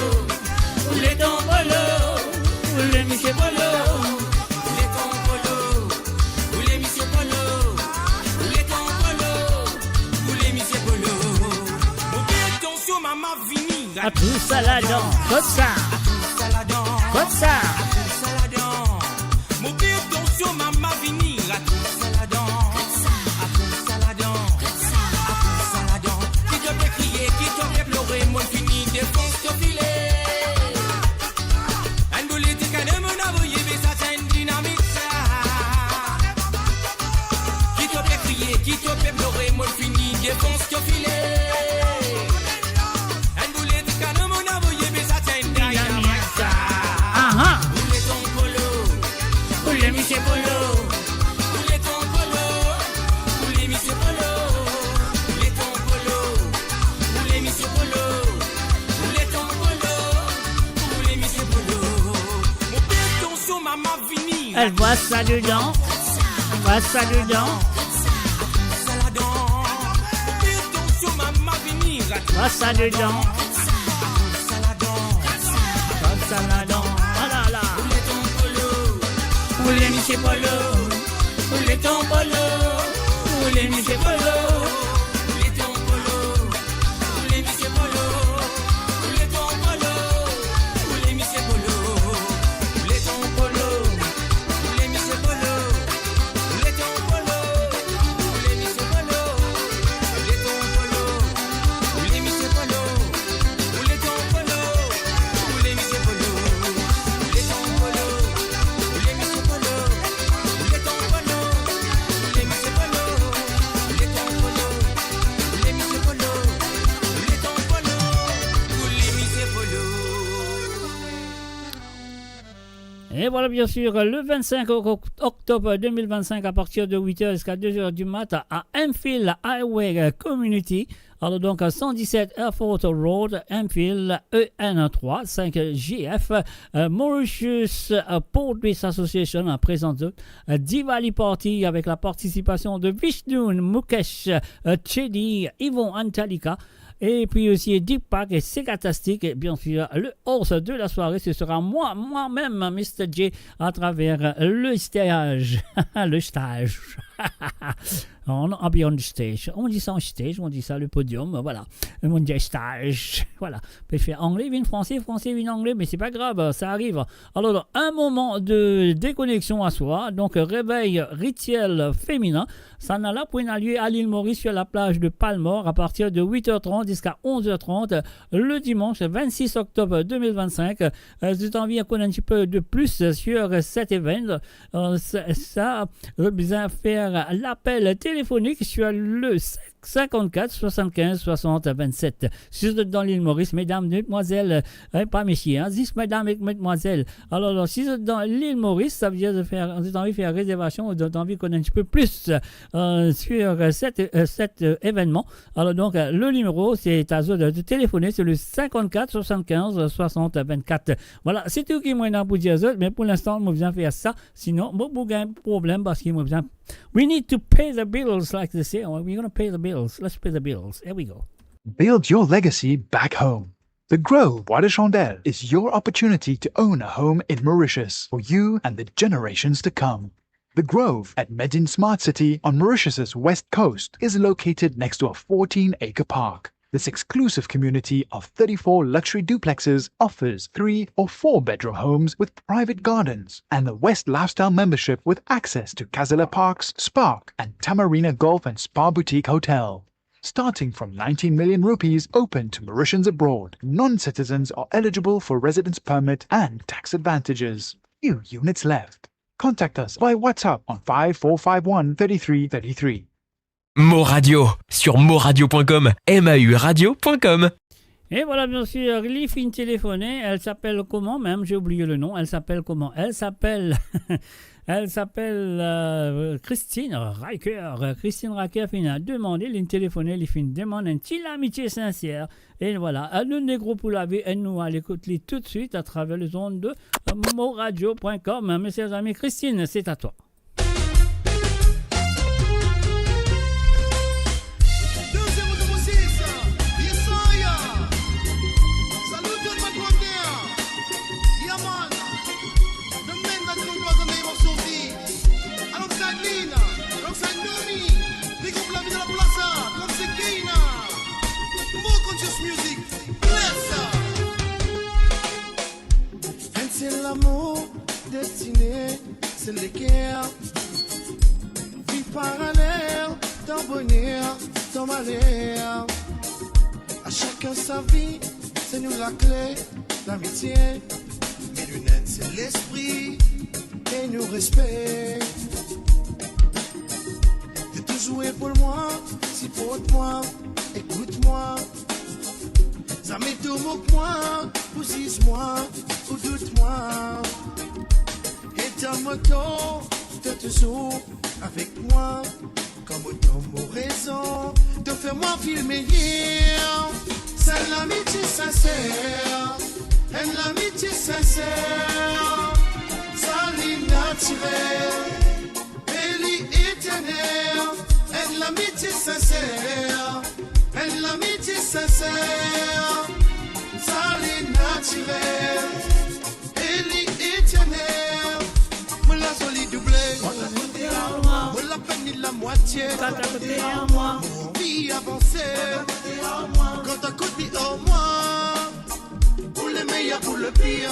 ou le tonton Polo, ou le misie Polo, ou le tonton Polo, ou le misie Polo, ou le tonton Polo, ou le misie Polo. Mo pe atansion, mama vini. Atansion ladan, kot sa? Atansion ladan, kot sa? Atansion ladan. Mo pe atansion, mama vini. Atansion ladan, atansion ladan, atansion ladan. Ki to pe kriye, ki to pe plore, mo fini defans to file. Enn boulet kanon mo avoye, be sa ti enn dinamit sa. Ki to pe kriye, ki to pe plore, mo fini defans to file. Enn boulet kanon mo avoye, be sa ti enn dinamit sa. Aha. Ou le tonton Polo, ou le misie Polo, ou le tonton Polo, ou le misie Polo, ou le tonton Polo, ou le misie Polo, ou le tonton Polo, ou le misie Polo. Mo pe atansion, mama vini. Enn fwa sa dedan, enn fwa sa dedan. Enn fwa sa dedan, enn fwa sa ladan. Ah la la. Ou le misie Polo, ou le tonton Polo, ou le misie Polo. Et voilà, bien sûr, le vingt-cinq oc-, octobre deux mille vingt-cinq, à partir de huit heures jusqu'à deux heures du matin, à Enfield Highway Community, alors donc à cent dix-sept Airport Road, Enfield, E N trois cinq J F, euh, Mauritius, euh, Poultry Association, euh, présente, euh, Diwali Party avec la participation de Vishnu Mukesh, euh, Chedi, Yvon Antalika, et puis aussi Deepak et Segatastic, et bien sûr le host de la soirée, ce sera moi, moi-même, Mister J, à travers le stage. Le stage. On, on, on stage. On dit ça en stage, on dit ça le podium, voilà. On dit stage, voilà. Pe fer angle vinn franse, franse vinn angle, me se pa grav, sa ariv. Alors, un moment de déconnexion à soi, donc réveil rituel féminin, sa ena la pou ena lie à l'île Maurice sur la plage de Palmore à partir de huit heures trente jusqu'à onze heures trente le dimanche vingt-six octobre deux mille vingt-cinq. Euh, si tu as envie d'en connaître un petit peu de plus sur cet événement, euh, ça, ça, euh, bizin fer l'appel téléphonique sur le cinquante-quatre soixante-quinze soixante vingt-sept. Si zot dan Lil Moris, medam, demwazèl, eh, pa mesie, hein, zis medam ek medmwazèl. Alor, alor, si zot dan Lil Moris, savedir zot fer, zot anvi fer rezervasion, zot anvi konn enn tipe plis, euh, sur, euh, set, euh, set, euh, evennman. Alor donk, euh, le nimero, se a zot de telefone, se le cinquante-quatre soixante-quinze soixante vingt-quatre. Vwala, se tou ki mo ena pou dir zot, me pou linstan, mo bizin fer sa, sinon, mo pou gagn problem, parski mo bizin We need to pay the bills, like they say. We're gonna pay the bills. Let's pay the bills. Here we go. Build your legacy back home. The Grove Bois de Chandelle is your opportunity to own a home in Mauritius for you and the generations to come. The Grove at Medin Smart City on Mauritius's west coast is located next to a fourteen-acre park. This exclusive community of thirty-four luxury duplexes offers three or four bedroom homes with private gardens and the West Lifestyle membership with access to Casella Parks, Spark, and Tamarina Golf and Spa Boutique Hotel. Starting from nineteen million rupees, open to Mauritians abroad, non-citizens are eligible for residence permit and tax advantages. Few units left. Contact us by WhatsApp on five four five one thirty-three thirty-three. Mo Radio, sur moradio point com, M A U radio point com. Et voilà, bien sûr, li finn telefone, elle s'appelle comment même ? J'ai oublié le nom. Elle s'appelle comment ? Elle s'appelle, elle s'appelle, euh, Christine Riker. Christine Riker finn demande, li telefone, li finn demann enn ti lamitie sinser. Et voilà, anou negro pou lavi, et nou al ekout li tout de suite à travers les ondes de, euh, moradio point com. Mes chers amis, Christine, c'est à toi. Deux zéro zéro six, Yesaya. Salut tout le monde. Yeah, man. The man that you know the name of Sophie. Alongside Lina, alongside Nomi. Big up la vida la plaza, comme c'est Kina. More conscious music. Bless up. Enn sel lamour destine, sel leker. Vinn paralel, dan boner, dan maler. A sakenn sa vi, se nou lakle lamitie. Me nou ena enn sel lespri e nou respe. To touzour epol mwa, siport mwa, ekout mwa. Zame to mok mwa, ou ziz mwa, ou dout mwa. E dan mo tor, to touzour avek mwa. Kan mo donn mo rezon, to fer mwa feel meyer. Sa enn lamitie sinser, enn lamitie sinser. Sa li natirel. E li eternel, enn lamitie sinser, enn lamitie sinser, sa li natirel, e li eternel. Mo lazoli double, mo lapenn li lamwatie, mo anvi avanse, kan to akote ar mwa. Pou le meyer, pou le pir.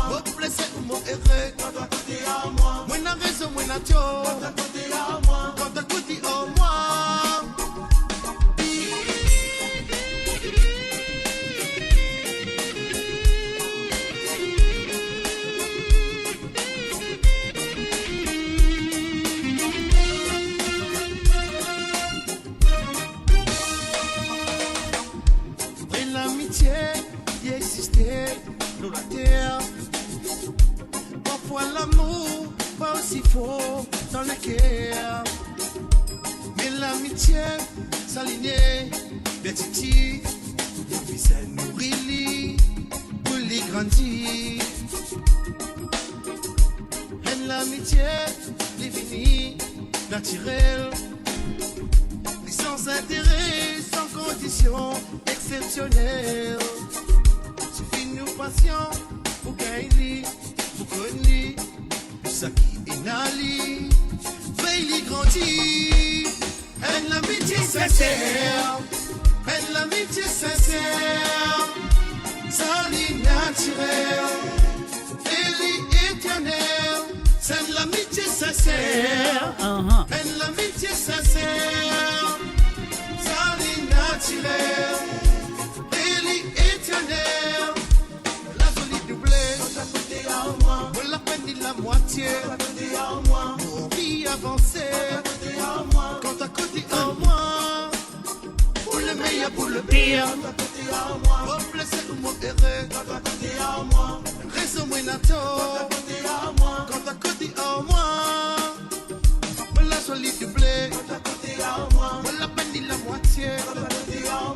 Mo blese ou mo ere. Mo ena rezon, mo ena tor. Kan to akote ar mwa. Vre lamitie, li existe lor later. Parfwa lamour pa osi for dan leker. Me lamitie, sa li ne, vertiti, li bizin nouri li, pou li grandi. Enn lamitie, li vini natirel. Li san intere, san kondision, exsepsionel. Sifi nou pasian pou gagn li, pou konn li, pou seki ena li, vey li grandi. Enn lamitie sinser, enn lamitie sinser, sa li natirel, e li eternel. Sa enn lamitie sinser, enn lamitie sinser, sa li natirel, e li eternel. Mo lazoli double, mo lapenn li lamwatie, mo anvi avanse. Pir. Mo blese ou mo ere, rezon mo ena tor. Kan to akote ar mwa, mo lazwa li double. Mo lapenn li lamwatie,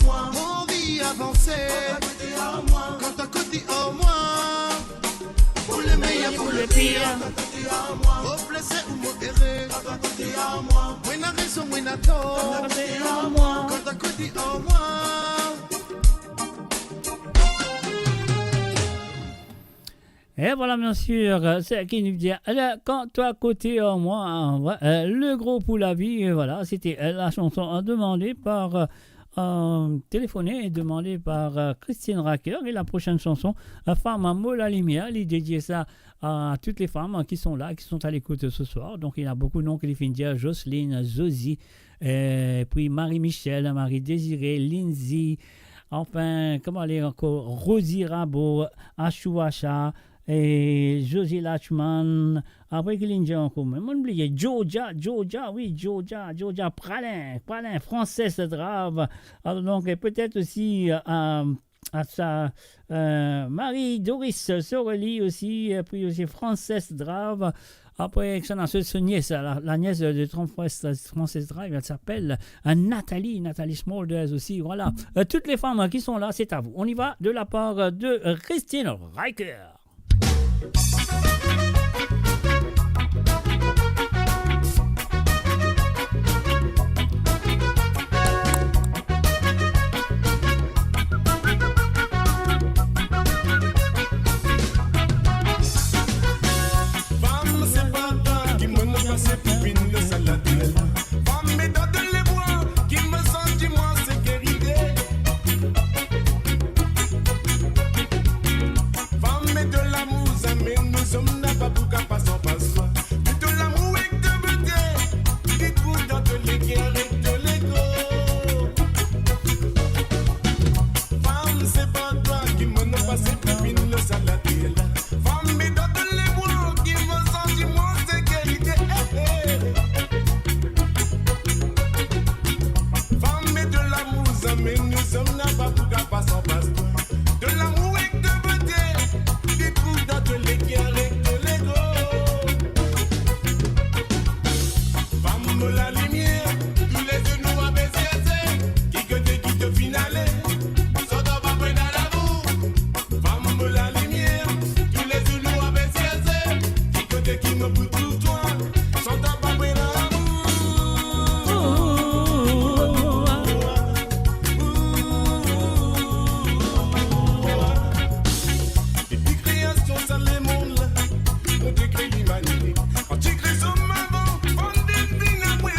mo anvi avanse. Kan to akote ar mwa, pou le meyer, pou le pir. Mo blese ou mo ere, mo ena rezon, mo ena tor. Kan to akote ar mwa. Et voilà, bien sûr, euh, ce qui nous vient. Alors, quand toi, côté en moi, ouais, euh, le gros pour la vie, euh, voilà, c'était, euh, la chanson, euh, demandée par, euh, euh, téléphonée et demandée par, euh, Christine Racker. Et la prochaine chanson, euh, Femme à mots la lumière, il est dédié ça à toutes les femmes, hein, qui sont là, qui sont à l'écoute ce soir. Donc, il y a beaucoup de noms qui finissent dire Jocelyne, Josie, euh, puis Marie-Michel, Marie-Désirée, Lindsay, enfin, comment elle est encore, Rosie Rabo, Ashou Asha, et Josie Lachman. Après, qui l'a encore, mais mon oublié, Georgia, Georgia, oui, Georgia, Georgia, Pralin, Pralin, Frances Drave. Alors, donc, et peut-être aussi, euh, à, à sa, euh, Marie-Doris Sorelli aussi, et puis aussi Frances Drave. Après, ça, on a ce, ce nièce, la, la nièce de, de Frances, Frances Drave, elle s'appelle, euh, Nathalie, Nathalie Smulders aussi, voilà. Euh, toutes les femmes, euh, qui sont là, c'est à vous. On y va de la part, euh, de, euh, Christine Racker. Femme, c'est pas toi qui me passer pour une salade. Femme, met dans de les bois qui me sentit moi sécurité. Femme, met de l'amour, ça met nous sommes là pas pour qu'à pas en passe. Met de l'amour et de beauté, qui trouve dans de l'équerre et de l'égo. Femme, c'est pas toi qui me passer pour une salade. Femme, met dans de les bois qui me sentit moi sécurité. Femme, met de l'amour, ça met nous sommes là pas pour qu'à pas en passe. De l'amour et de beauté, qui trouve dans de l'équerre et de l'égo. Femme la lumière, tous les yeux noirs, baisser, qui que t'es qui te finale, sans t'avoir pris dans l'amour. Femme la lumière, tous les yeux noirs, baisser, qui que t'es qui me bouge pour toi, sans t'avoir pris dans l'amour. Depi kreasion sa lemonn la, Bondie kre limanite. Kan ti kre zom avan, fann divin apre,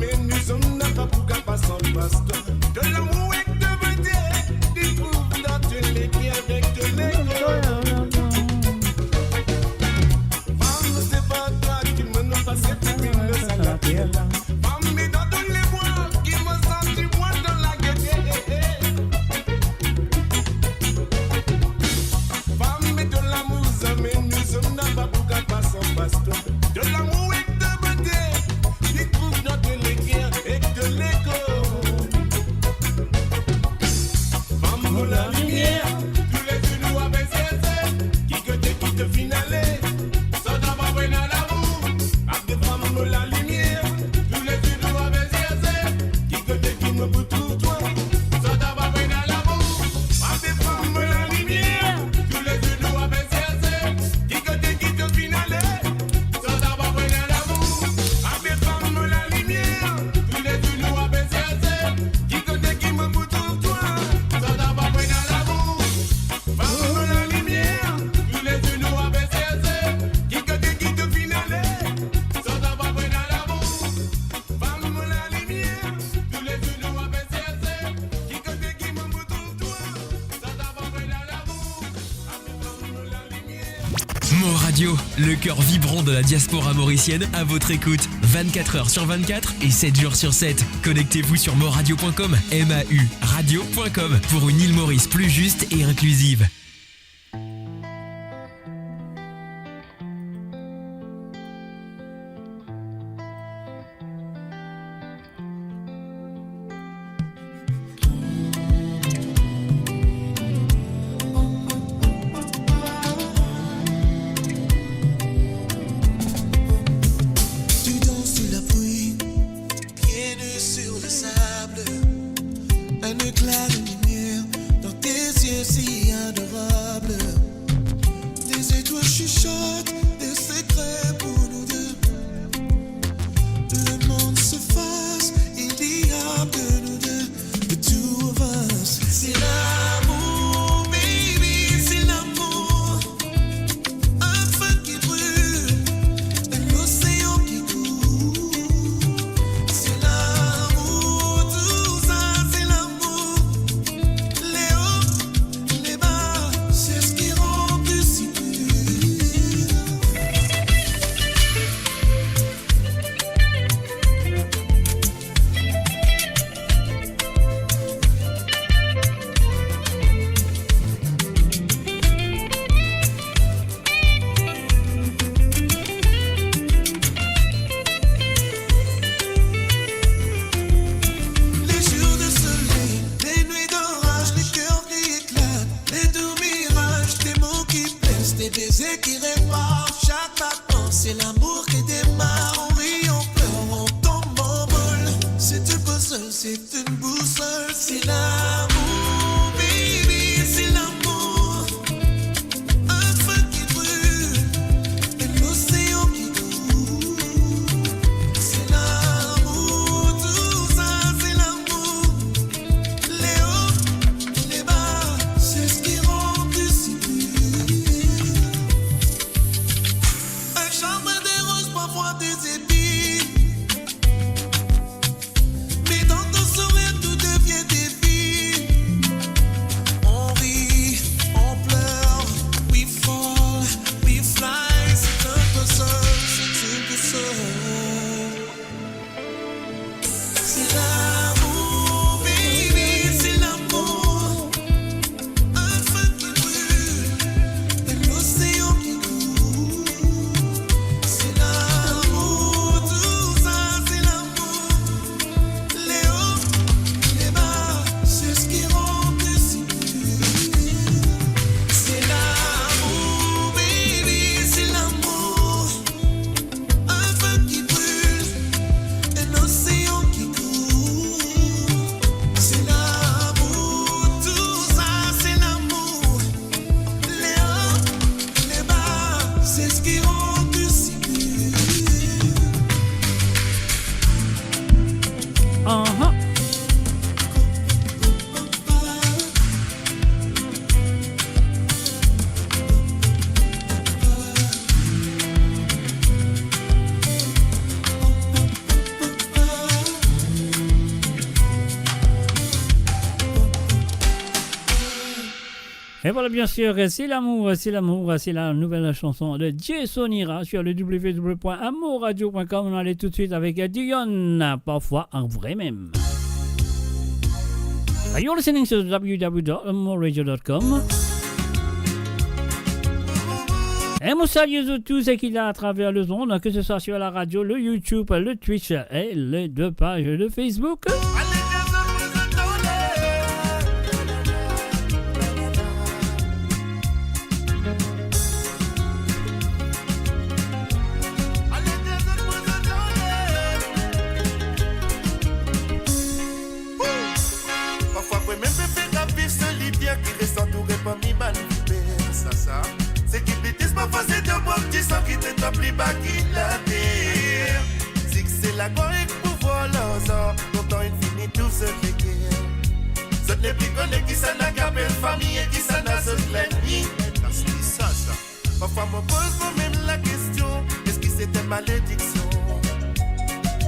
Me nou zom napa pou kapav pas an pas tan. To lamour ek to bonte, li trouv dan to leker ek to lekor. Fam, se pa twa ki mo nom pase pou vinn dan sa later. Fam, me dan to lemwa ki mo santi mwa dan lagete. Fam, me to lamour, zame nou zom napa pou kapav pas an pas tan. To lamour ek to bonte, li trouv dan to leker ek to lekor. Fam mo lalimier, toulezour nou ape serse, ki kote ki to finn ale, san twa pa pou ena lamour. Abe fam mo lalimier, toulezour nou ape serse, ki kote ki mo pou trouv twa, san twa pa pou ena lamour. Abe fam mo lalimier, toulezour nou ape serse, ki kote ki to finn ale, san twa pa pou ena lamour. Abe fam mo lalimier, toulezour nou ape serse, ki kote ki mo pou trouv twa, san twa pa pou ena lamour. Fam mo lalimier, toulezour nou ape serse, ki kote ki to finn ale, san twa pa pou ena lamour. Fam mo lalimier, toulezour nou ape serse, ki kote ki mo pou trouv twa, san twa pa pou ena lamour. Abe fam mo lalimier. Mon Radio, le cœur vibrant de la diaspora mauricienne, à votre écoute vingt-quatre heures sur vingt-quatre et sept jours sur sept. Connectez-vous sur mon radio point com, M A U radio point com, pour une île Maurice plus juste et inclusive. Tu danses sous la pluie, pieds nus sur le sable. Un éclat de lumière dans tes yeux si adorables. Des étoiles chuchotent des secrets pour nous deux. Le monde s'efface, il y a que nous deux. The two of us. C'est l'amour, baby, c'est l'amour. Un feu qui brûle, un océan qui coule. C'est l'amour, tout ça, c'est l'amour. Les hauts, les bas, c'est ce qui rend plus si pur. Les jours de soleil, les nuits d'orage, les cœurs qui éclatent, les doux mirages, tes mots qui blessent, tes baisers qui réparent chaque battement. C'est l'amour qui démarre, on rit, on pleure, on tombe, on vole. C'est une boussole, c'est une boussole, c'est l'amour, baby, c'est l'amour. Un feu qui brûle, un océan qui coule. C'est l'amour, tout ça, c'est l'amour. Les hauts, les bas, c'est ce qui rend plus si pur. Un jardin de roses, parfois des épis. Mais dans ton sourire, tout devient divin. Et voilà, bien sûr, c'est l'amour, c'est l'amour, c'est la nouvelle chanson de Jason Ira sur le w w w point amour radio point com. On allait tout de suite avec Dion, parfois en vrai même. You're listening to w w w dot amour radio dot com. Et mon salut à tous ceux qui sont là à travers le monde, que ce soit sur la radio, le YouTube, le Twitch et les deux pages de Facebook. Parfwa vremem pe fer raviv so livier ki res antoure parmi bann viper. Sa, sa. Seki pli tris parfwa se de bwa ki san ki tretwa pli ba ki later. Sikse, laglwar ek pouvwar, larzan, lontan inn fini tou zot leker. Zot nepli kone kisannla ki apel fami e kisannla zot lennmi. Sa, sa. Parfwa mo poz momem lakestion, eski se enn malediksion?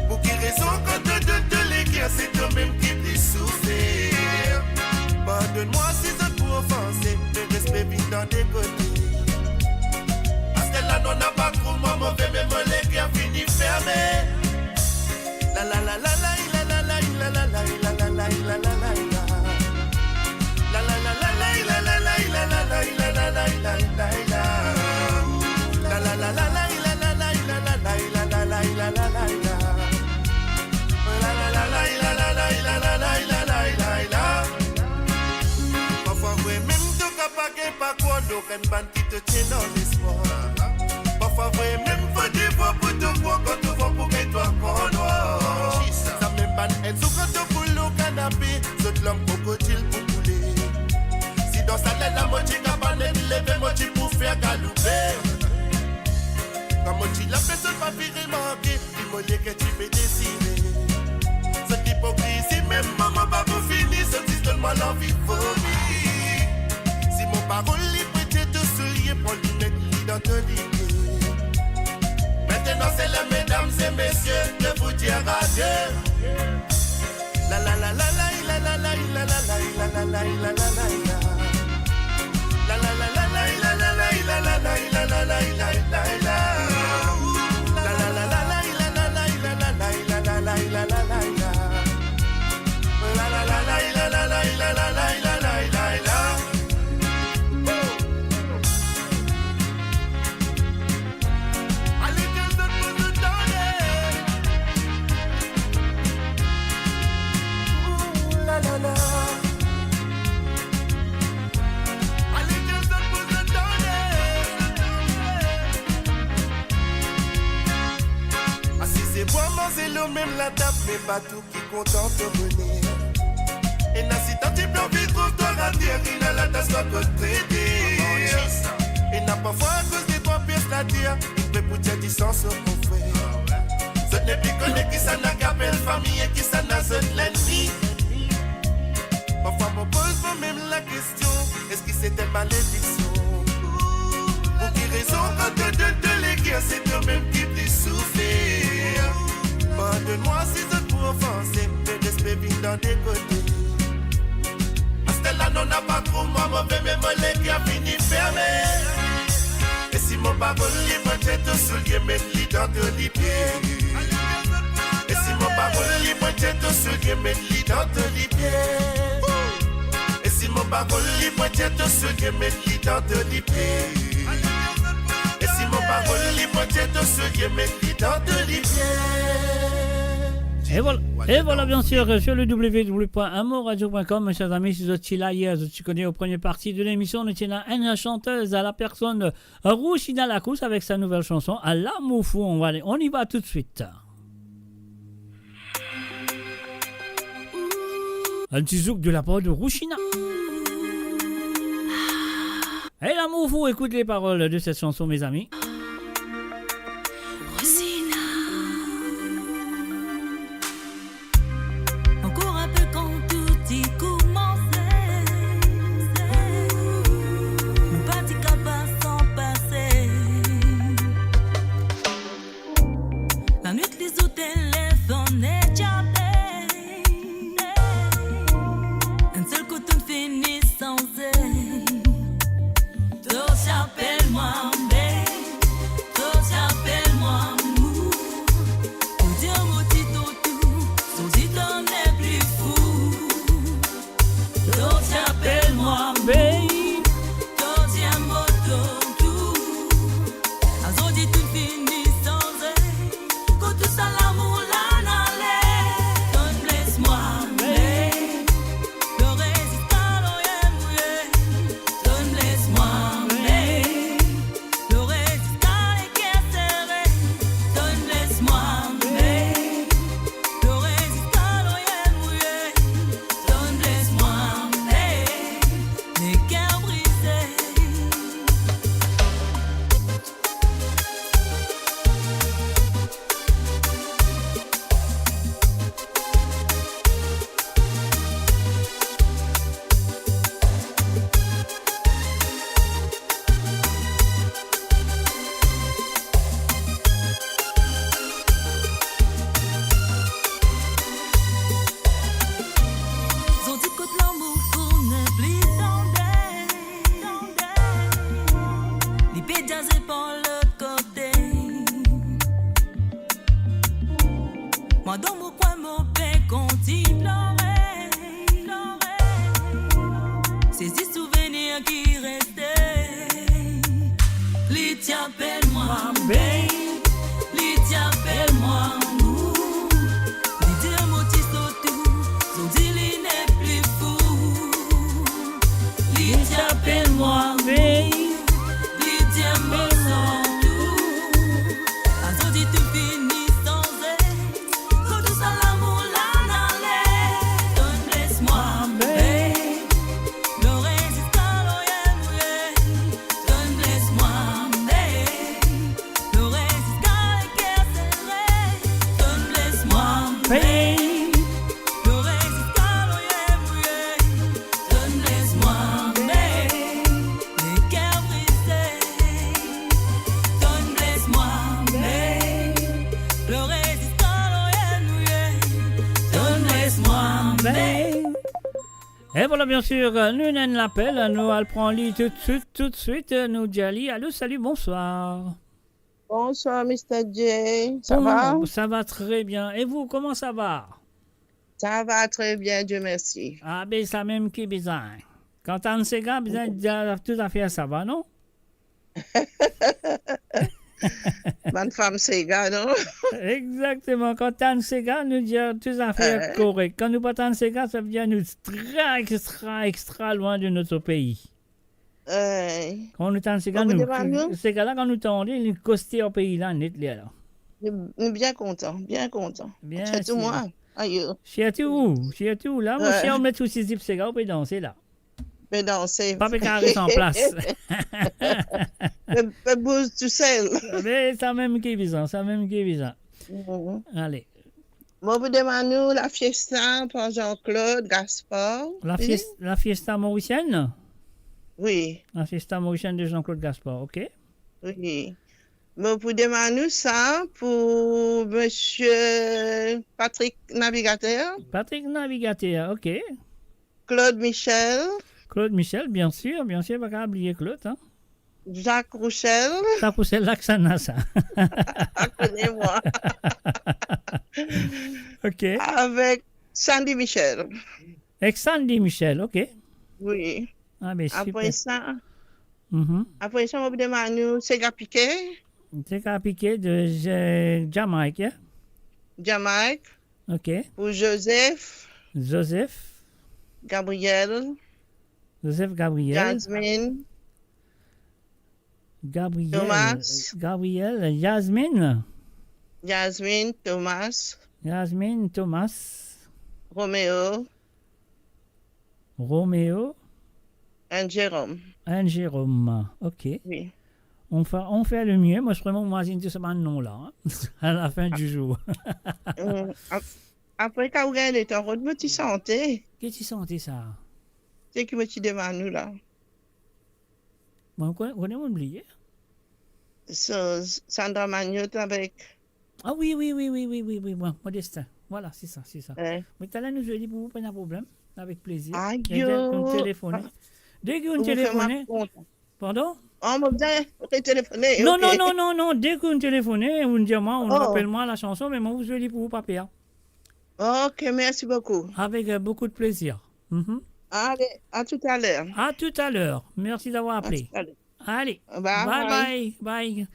Pou ki rezon kan to donn to leker, se tomem ki pli soufer? Pardonn mwa si zot pou ofanse, me respe vinn dan de kote. Paske la nou napa tro mwa move, me mo leker fini ferme. Parfwa vremem to kapav gagn pa krwar, nou enn bann ki to ti ena lespwar. Parfwa vremem fode vwar pou to krwar, kan to vwar pou gagn twa kor nwar. Samem bann enn zour kan to boul lor kanape, zot larm krokodil pou koule. Si dan sa ler la mo ti kapav net leve, mo ti pou fer galoupe. Kan mo ti la, personn pa finn remarke. Li mo leker ti pe desire. Zot ipokrizi mem moman pa pou fini, zot zis donn mwa lanvi vomi. Si mo parol li pou etir to soulie, pran li met li dan to lipie. Maintenant c'est l'heure, mesdames et messieurs, de vous dire adieu. Ale, get zot pou zot tande. Ooh, la, la, la. Ale, get zot pou zot tande. Asize bwar manze lor mem latab, me pa tou ki kontan to boner. Ena sitan ti pe anvi trouv twa ater, ena latas twa kot prete. Ena parfwa akoz de twa pies later, li pre pou tir disans so konfrer. Zot nepli kone kisannla ki apel fami e kisannla zot lennmi. Parfwa mo poz momem lakestion, eski se enn malediksion? Pou ki rezon kan to donn to leker, se tomem ki pli soufer? Pardonn mwa si zot pou ofanse, me respe vinn dan de kote. Aster la nou napa tro mwa move, me mo leker fini ferme. E si mo parol li pou etir to soulie, met li dan to lipie. E si mo parol li pou etir to soulie, met li dan to lipie. E si mo parol li pou etir to soulie, met li dan to lipie. E si mo parol li pou etir to soulie, met li dan to lipie. Et voilà, et voilà, bien sûr, sur le w w w point amour radio point com, mes chers amis, si zot ti la yer, zot ti kone, au première partie de l'émission, nou ti ena enn chanteuse à la personne, Rouchina Lacousse, avec sa nouvelle chanson, Lamour fou. On va aller, on y va tout de suite. Un petit zouk de la part de Rouchina. Hey, Lamour fou, écoute les paroles de cette chanson, mes amis. Rouchina. Ankor inpe kan tou ti koumanse, nou pa ti kapav sanpase. Lanwit lizour telefonn echape. Enn sel kout to'nn fini sanze. Mwa dan mo kwin, mo pe kontign plore, plore. Se zis souvenir ki reste. Li ti apel mwa, babe. Li ti apel mwa, amour. Li dir mo ti sot tou, zordi li nepli fou. Li ti apel mwa, babe. Li dir mo sot tou. Azordi tou fini sanze. Kot tou sa lamour la ale? Donn bles mwa, babe. Plore ziska lorie mouye. Donn bles mwa, babe. Plore ziska leker sere. Donn bles mwa, babe. Plore ziska lorie mouye. Donn bles mwa, babe. Leker brize. Donn bles mwa, babe. Plore ziska lorie mouye. Donn bles mwa, babe. E vwala, biensir, nou ena enn lapel, nou al pran li toutswit, toutswit, nou dir li, alo, sali, bonswar. Bonsoir, Mister J. Ça va? Oh, ça va très bien. Et vous, comment ça va? Ça va très bien, Dieu merci. Ah ben, sa mem ki bizin. Kan tann sega, bizin dir tou zafer sa va, non? Bann fam sega, non? Exactement. Kan tann sega, nou dir tou zafer korek. Kan nou pa tann sega, sa vedir nou extra, extra, extra loin de notre pays. Kan nou tann sega, nou, sega la, kan nou tande, li koste ar pei la net, li la. Nou, nou bien kontan, bien kontan. Bien sir. Sirtou mwa, ayo. Sirtou ou, sirtou ou la, mo cher, ou met ou ti zip sega, ou pe danse la. Pe danse. Pa pe kares an plas. Pe, pe bouz tousel. Me sa mem ki bizin, sa mem ki bizin. Ale. Mo pou demann ou la fiesta par Jean-Claude Gaspard. La fies-, la fiesta mauricienne? Wi. La fiesta mauricienne de Jean-Claude Gaspard, ok. Wi. Mo pou demann ou sa pou Monsieur Patrick Navigateur. Patrick Navigateur, ok. Claude Michel. Claude Michel, bien sir, bien sir, pa kav bliye Claude, hein. Jacques Rouchel. Jacques Rouchel, la ki sa ena sa. Kone mwa. Ok. Avek Sandy Michel. Ek Sandy Michel, ok. Wi. Ah, ben, super. Apre sa, apre sa, mo pou demann ou, sega pike. Sega pike de, euh, Jamaïque, hein? Jamaïque. Ok. Pou Joseph. Joseph. Gabriel. Joseph Gabriel. Jasmine. Gabriel. Thomas. Gabriel. Yasmine. Yasmine, Thomas. Yasmine, Thomas. Roméo. Roméo. Enn Jérôme. Enn Jérôme, ok. Wi. On fait, on fait le mieux. Moi, je prends mon magazine, tout ça, maintenant, là, hein, à la fin du jour. Mm, ap-, apre, kan ou gagn letan, rod mo ti sante. Ki ti sante sa? Se ki mo ti demann ou la. Bon, ou kone, ou kone mo bliye. So, Sandra Magnotte avek Ah wi, wi, wi, bon, Modestin. Voilà, c'est ça, c'est ça. Wi. Me taler nou zwe li pou ou, pena problem, avek plezir. Ayo. Ou telefone. Deki ou telefone. Pardon? Ah, mo bizin retelefone, non, ok. Non, non, non, non, deki ou telefone, ou dir mwa, ou rapel mwa la chanson, me mo pou zwe li pou ou, pa per. Ok, merci beaucoup. Avec, euh, beaucoup de plaisir. Mhm. Allez, à tout à l'heure. À tout à l'heure. Merci d'avoir appelé. À tout à l'heure. Allez, bye bye, bye.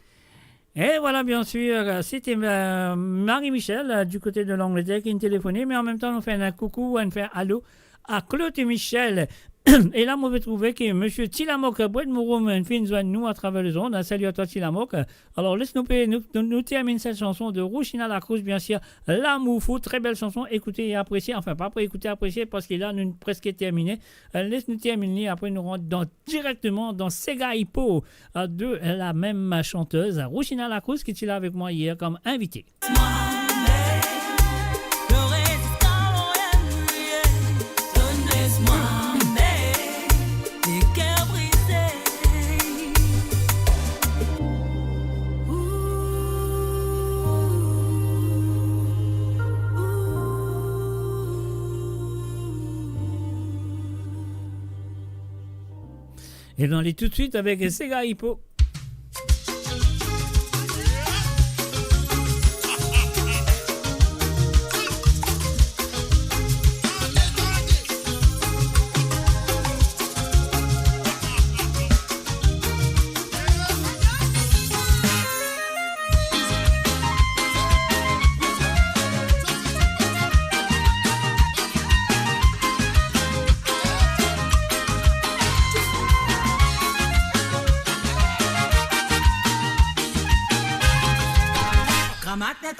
Et voilà, bien sûr, euh, c'était, euh, Marie-Michel, euh, du côté de l'Angleterre qui nous téléphonait, mais en même temps, nou fer enn koukou, nou fer alo à Claude Michel. E la, mo pe trouve ki Monsieur Tilamoc Bouet Mouroum finn zwenn nou à travers les ondes. Un salut à toi, Tilamoc. Alors, les nou pe, nou, nou, nou termine cette chanson de Rouchina Lacruz, bien sûr, L'amour fou, très belle chanson, écoutez et appréciez, enfin, pa pou écouter, apprécier, parski la, nou preske termine. Euh, les nou termine li, apre nou rant dan, directement dans Sega Hippo, euh, de la même chanteuse, Rouchina Lacruz, ki ti la avek mwa hier comme invitée. E nou ale toutswit avek Sega Hippo.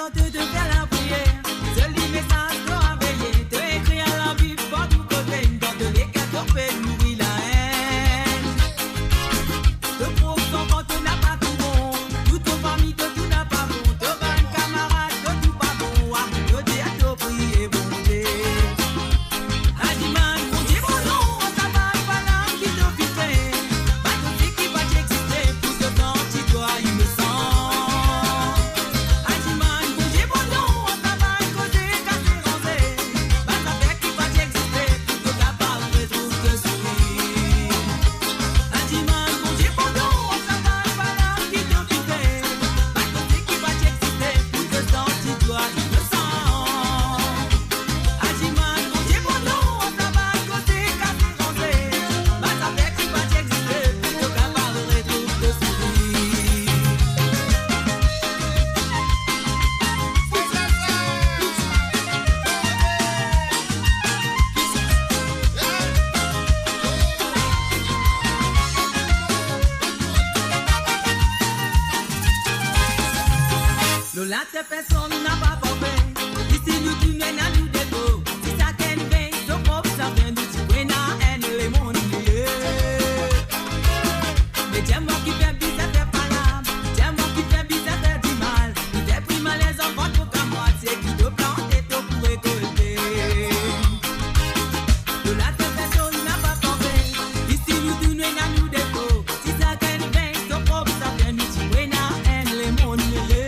To, to fer lapriyer, zoli mesaz to anvoye, to ekrir dan Labib partou kote, dan to leker to pe nouri laenn. To prof santan to napa tou bon, tou to fami to tou napa bon, to bann kamarad to tou pa bon, ah, to dir to priye Bondie. Adimann, Bondie bon non, sa bann pala ki to finn fer, bann koze ki pa ti existe pou to santi twa inosan. Adimann, Bondie bon non, sa bann koze kase ranze, bann zafer ki pa ti existe pou to kapav retrouv to sourir. Adimann, Bondie bon non, sa bann pala ki to finn fer, bann koze ki pa ti existe pou to santi twa inosan. Adimann, Bondie bon non, sa bann koze kase ranze, bann zafer ki pa ti existe pou to kapav retrouv to sourir. Lor later personn napa parfe, isi nou toulnwar ena nou defo. Si sakenn vey so prop zafer, nou ti pou ena enn lemonn lie. Me dir mwa kifer bizin fer palab, dir mwa kifer bizin fer dimal, li fer pli maler zanfan to kamwad, seki to plante to pou rekolte. Lor later personn napa parfe, isi nou toulnwar ena nou defo. Si sakenn vey so prop zafer, nou ti pou ena enn lemonn lie.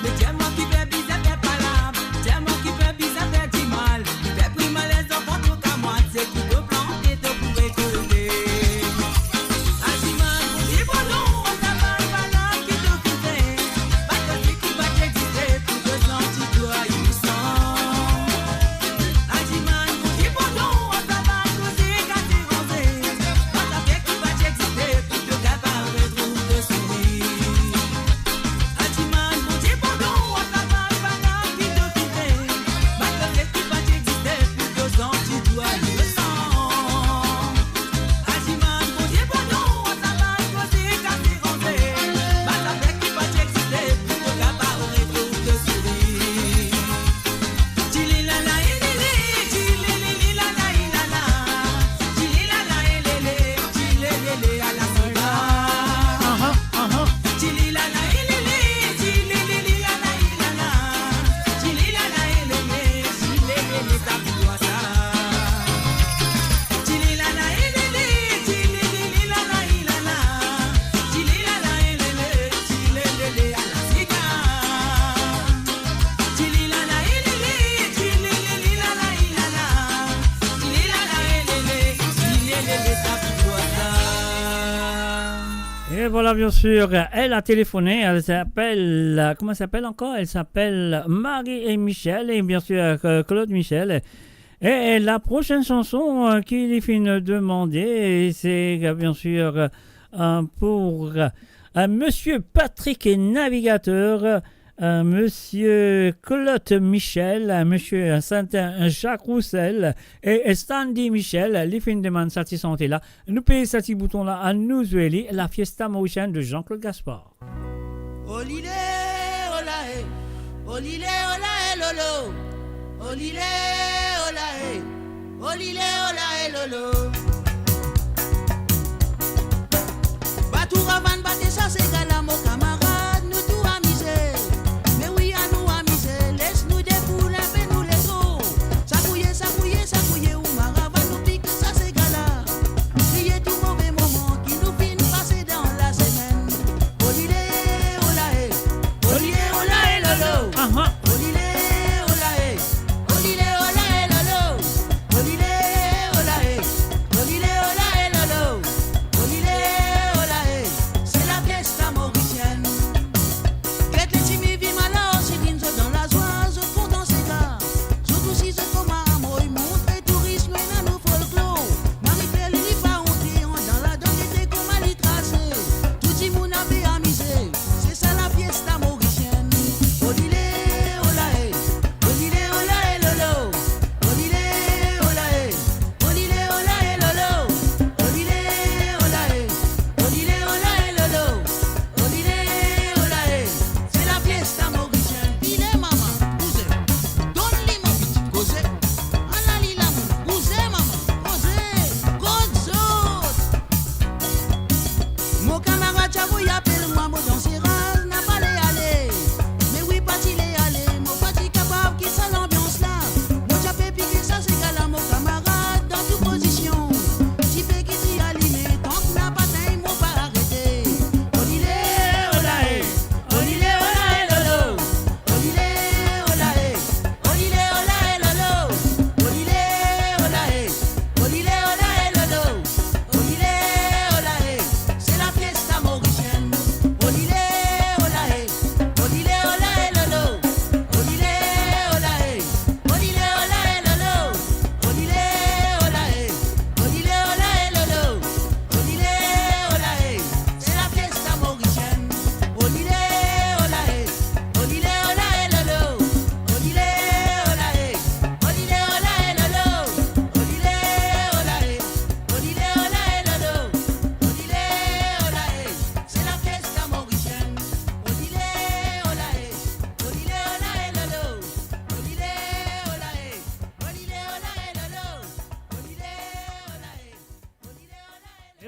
Me dir mwa kifer bizin fer palab, dir mwa kifer bizin fer dimal, li fer pli maler zanfan to kamwad, seki to plante to pou rekolte. Adimann, Bondie bon non, sa bann pala ki to finn fer, bann koze ki pa ti existe pou to santi twa inosan. Adimann, Bondie bon non, sa bann koze kase ranze, bann zafer ki pa ti existe pou to kapav retrouv to sourir. Adimann, Bondie bon non, sa bann pala ki to finn fer, bann koze ki pa ti existe pou to santi twa inosan. Adimann, Bondie bon non, sa bann koze kase ranze, bann zafer ki pa ti existe pou to kapav retrouv to sourir. Ti li la la e le le, ti le le le la la e la la, ti li la la e le le, ti le le le a la sega. Aha, aha. Ti li la la e le le, ti li li li la la e la la, ti li la la e le le, ti le le le sa pou twa sa. Ti li la la e le le, ti li li li la la e la la, ti li la la e le le, ti le le le a la sega. Ti li la la e le le, ti li li li la la e la la, ti li la la e le le, ti le le le sa pou twa sa. Et voilà, bien sûr, elle a téléphoné, elle s'appelle, euh, comment elle s'appelle encore ? Elle s'appelle Marie et Michel, et bien sûr, euh, Claude Michel. Et la prochaine chanson, euh, ki li finn demande, c'est, euh, bien sûr, euh, pour, euh, Monsieur Patrick Navigateur, euh, Monsieur Claude Michel, euh, Monsieur Saint-Jacques Roussel et Stanley Michel, li finn demann sa ti sante la. Nou pez sa ti bouton la, anou zwe li, La Fiesta Mauricienne de Jean-Claude Gaspard. Olile, olae, olile, olae, lolo. Olile, olae, olile, olae, lolo. Ba tou ravann, ba tou sa sega la, mo kamarad, nou tou amize. Me wi, anou amize, les nou deboul inpe, nou lekor. Sakouye, sakouye, sakouye ou maravann, nou pik sa sega la. Bliye tou move moman ki nou finn pase dan lasemenn. Olile, olae, olile, olae, lolo. Aha. Olile, olae, olile, olae, lolo. Olile, olae, olile, olae, lolo. Olile, olae, c'est la fiesta mauricienne.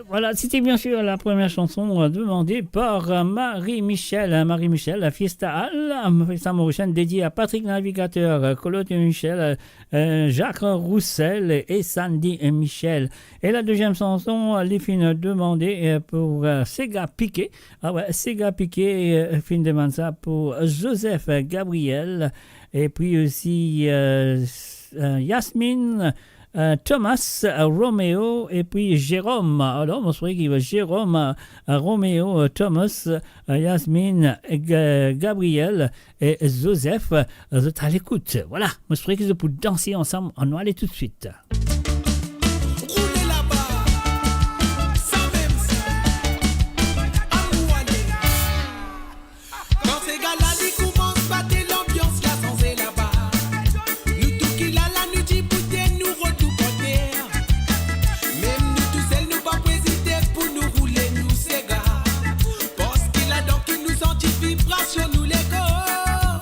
Voilà, c'était bien sûr la première chanson, euh, demandée par, euh, Marie Michel. Euh, Marie Michel, la Fiesta Al, euh, Fiesta Mauricienne, dédiée à Patrick Navigateur, euh, Colotte Michel, euh, euh, Jacques Roussel et Sandy Michel. Et la deuxième chanson, euh, li finn demandée, euh, pour, euh, Sega Piqué. Ah ouais, Sega Piqué, euh, finn demann sa pour Joseph Gabriel. Et puis aussi, euh, s-, euh, Yasmine, euh, Thomas, euh, Romeo et puis Jérôme. Alors, mo swete ki Jérôme, euh, Romeo, euh, Thomas, euh, Yasmine, Ga-, Gabriel et Joseph, euh, zot a lekout. Voilà, mo swete ki zot pou danse ansam. Annou ale toutswit. Roule laba, sa mem sa. Annou ale. Kan sega la li koumans bate, lanbians la sanze laba. Nou tou ki la la, nou diboute, nou rod nou kote. Mem nou tousel, nou pa pou ezite pou nou roule nou sega. Parski ladan ki nou santi vibrasion nou lekor.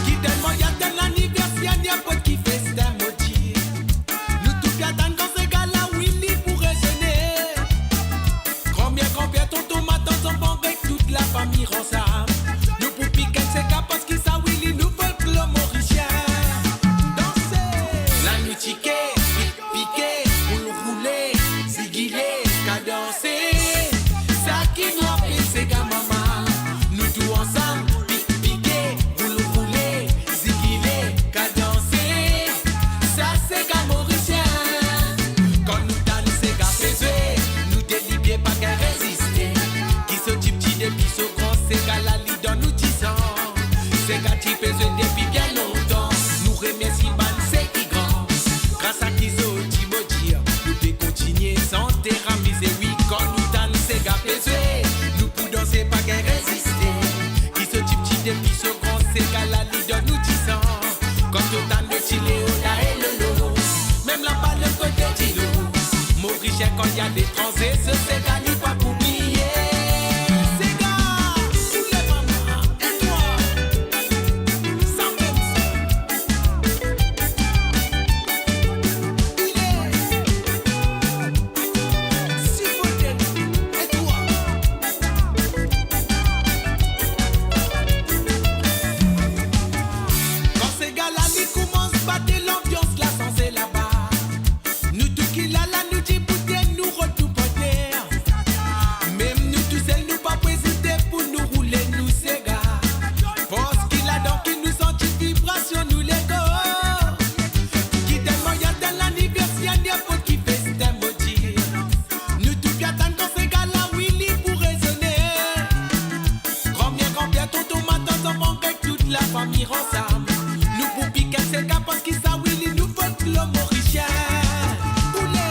Ki telman ya tann laniverser, ninport ki festin modi. Nou tou pe atann kan sega la, wi, li pou rezone. Granmer, granper, tonton, matant, zanfan, avek tout lafami ansam. Nou pou pik enn sega parski sa, wi, li nou folklor morisien. Danse! La nou tike, pik, pike, boul roule, zigile, kadanse. Sa ki nou apel sega mama. Nou tou ansam, pik, pike, boul roule, zigile, kadanse. Sa sega morisien. Kan nou tann sega pe zwe, nou delibie pa gagn reziste. Ki so tipti depi so gran, sega la li dan nou disan. Sega ti pe zwe depi bien lontan. Nou remersi bann seki gran. Gras a ki zot ti mo dir, nou pe kontinie sante, amize, wi, kan nou tann sega pe zwe. Nou pou danse, pa gagn reziste. Ki so tipti depi so gran, sega la li dan nou disan. Kan to tann le ti Leo la e Lolo, mem laba lot kote dilo, Morisien kan li aletranze, so sega li pa pou bliye. Sega, pou le mama, e twa? Sa mem sa. Bile, sipote, e twa? Kan sega la li koumans bate, lanbians la sanze laba. Nou tou ki la la, nou diboute, nou rod nou kote. Mem nou tousel, nou pa pou ezite pou nou roule nou sega. Parski ladan ki nou santi vibrasion nou lekor. Ki telman ya tann laniverser, ninport ki festin modi. Nou tou pe atann kan sega la, wi, li pou rezone. Granmer, granper, tonton, matant, zanfan, avek tout lafami ansam. Nou pou pik enn sega parski sa, wi, li nou folklor morisien. Boule,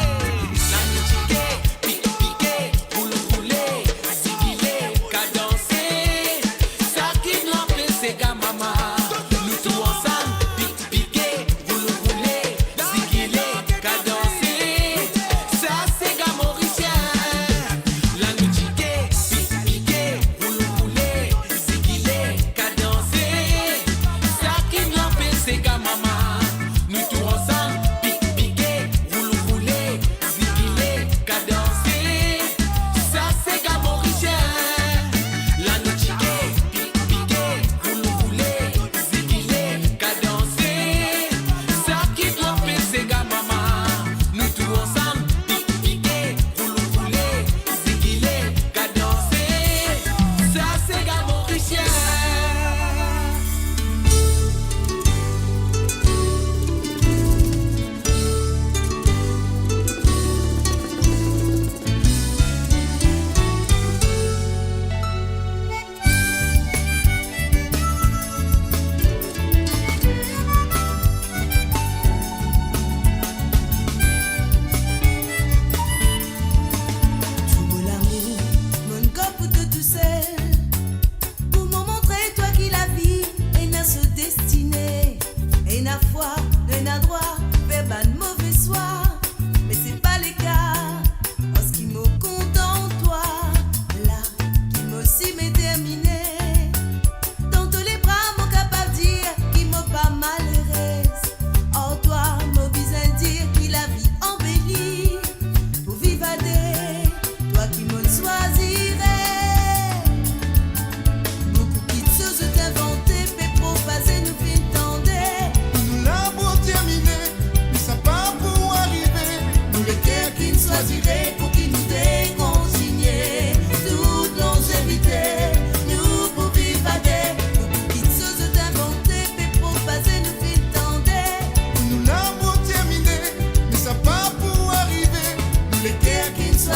la nou tike, pik, pike, boul roule, zigile, kadanse. Sa ki nou apel sega mama. Nou tou ansam, pik, pike, boul roule, zigile, kadanse. Sa sega morisien. La nou tike, pik, pike, boul roule, zigile, kadanse. Sa ki nou apel sega mama. Nou tou ansam, pik,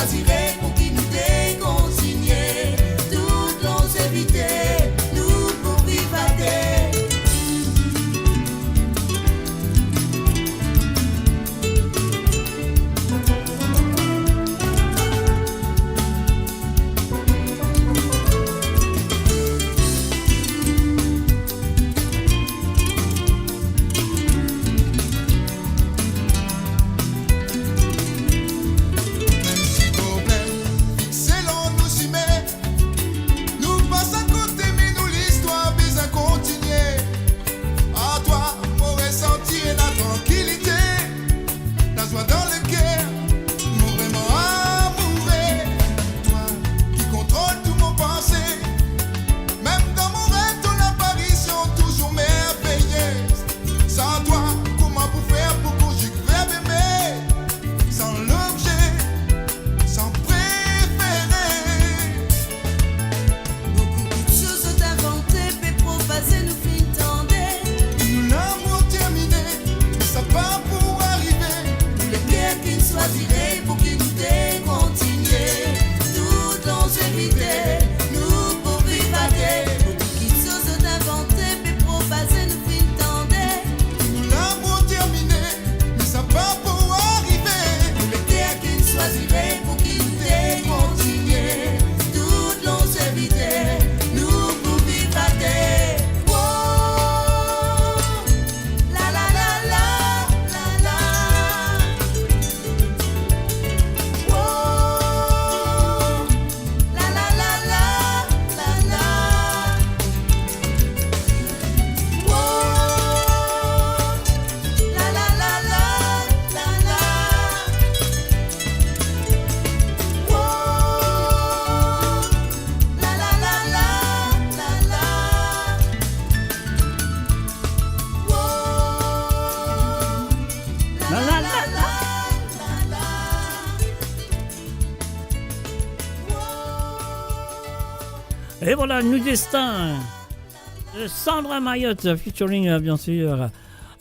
Tire pou ki nou te kontigne, tout lonzevite, nou pou viv ate. Problem, selon nou sime, nou pas akote, me nou listwar bizin kontigne. Ar twa, mo resanti ena trankilite, lazwa dan leker, mo vreman amoure. Twa ki kontrol tou mo panse, mem dan mo rev, to laparision touzour merveyez. San twa, kouma pou fer pou konzig verb eme? San lobze, san prefere. Boukou kiksoz zot invante, pe profaze, nou finn tande. Nou lamour termine, me sa pa pou arive. Pou leker ki'nn swazire, pou ki nou te kontigne, tout lonzevite, nou pou viv ate. Boukou kiksoz zot invante, pe profaze, nou finn tande. Nou lamour termine, me sa pa pou arive. Pou leker ki'nn swazire, pou ki nou te kontigne, tout lonzevite, nou pou viv ate. Wo, la, la, la, la, la, la. Wo, la, la, la, la, la, la. Wo, la, la, la, la, la, la. Wo, la, la, la, la, la, la. Wo, la, la, la, la, la, la. E vwala, nou destin. Euh, Sandra Mayotte, featuring, euh, bien sûr,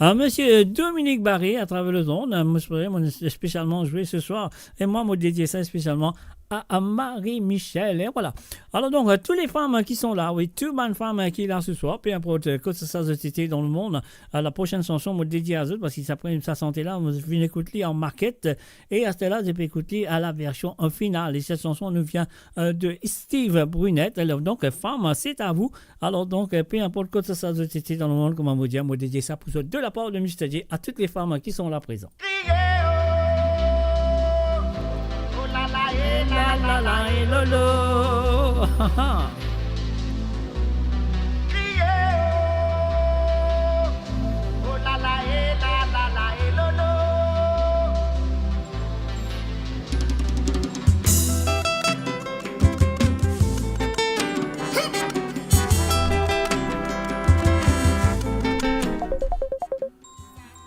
euh, Monsieur Dominique Barré, à travers le monde. Euh, mo espere, mo spesialman zwe ce soir. E mwa, mo dedie sa spesialman a, a Marie-Michelle. E vwala. Alors donc, euh, toutes les femmes, euh, qui sont là, oui, tout bann fam, euh, ki la ce soir, peu importe, euh, kot sa zot ete dan lemonn, euh, la prochaine chanson, mo dedie a zot, parski sa, sa sante la, mo vinn ekout li an makèt, e aster la, zot pe ekout li a la version, euh, finale. E cette chanson nous vient, euh, de Steve Brunet. Alors donc, euh, femmes, c'est à vous. Alors donc, euh, peu importe kot sa zot ete dan lemonn, kouma mo dir, mo dedie sa pou zot de la part de Mister J à toutes les femmes qui sont là présentes. Kriye, oh, oh la la, eh la la la, eh lolo. Kriye, oh, oh la la, eh la la la, eh lolo.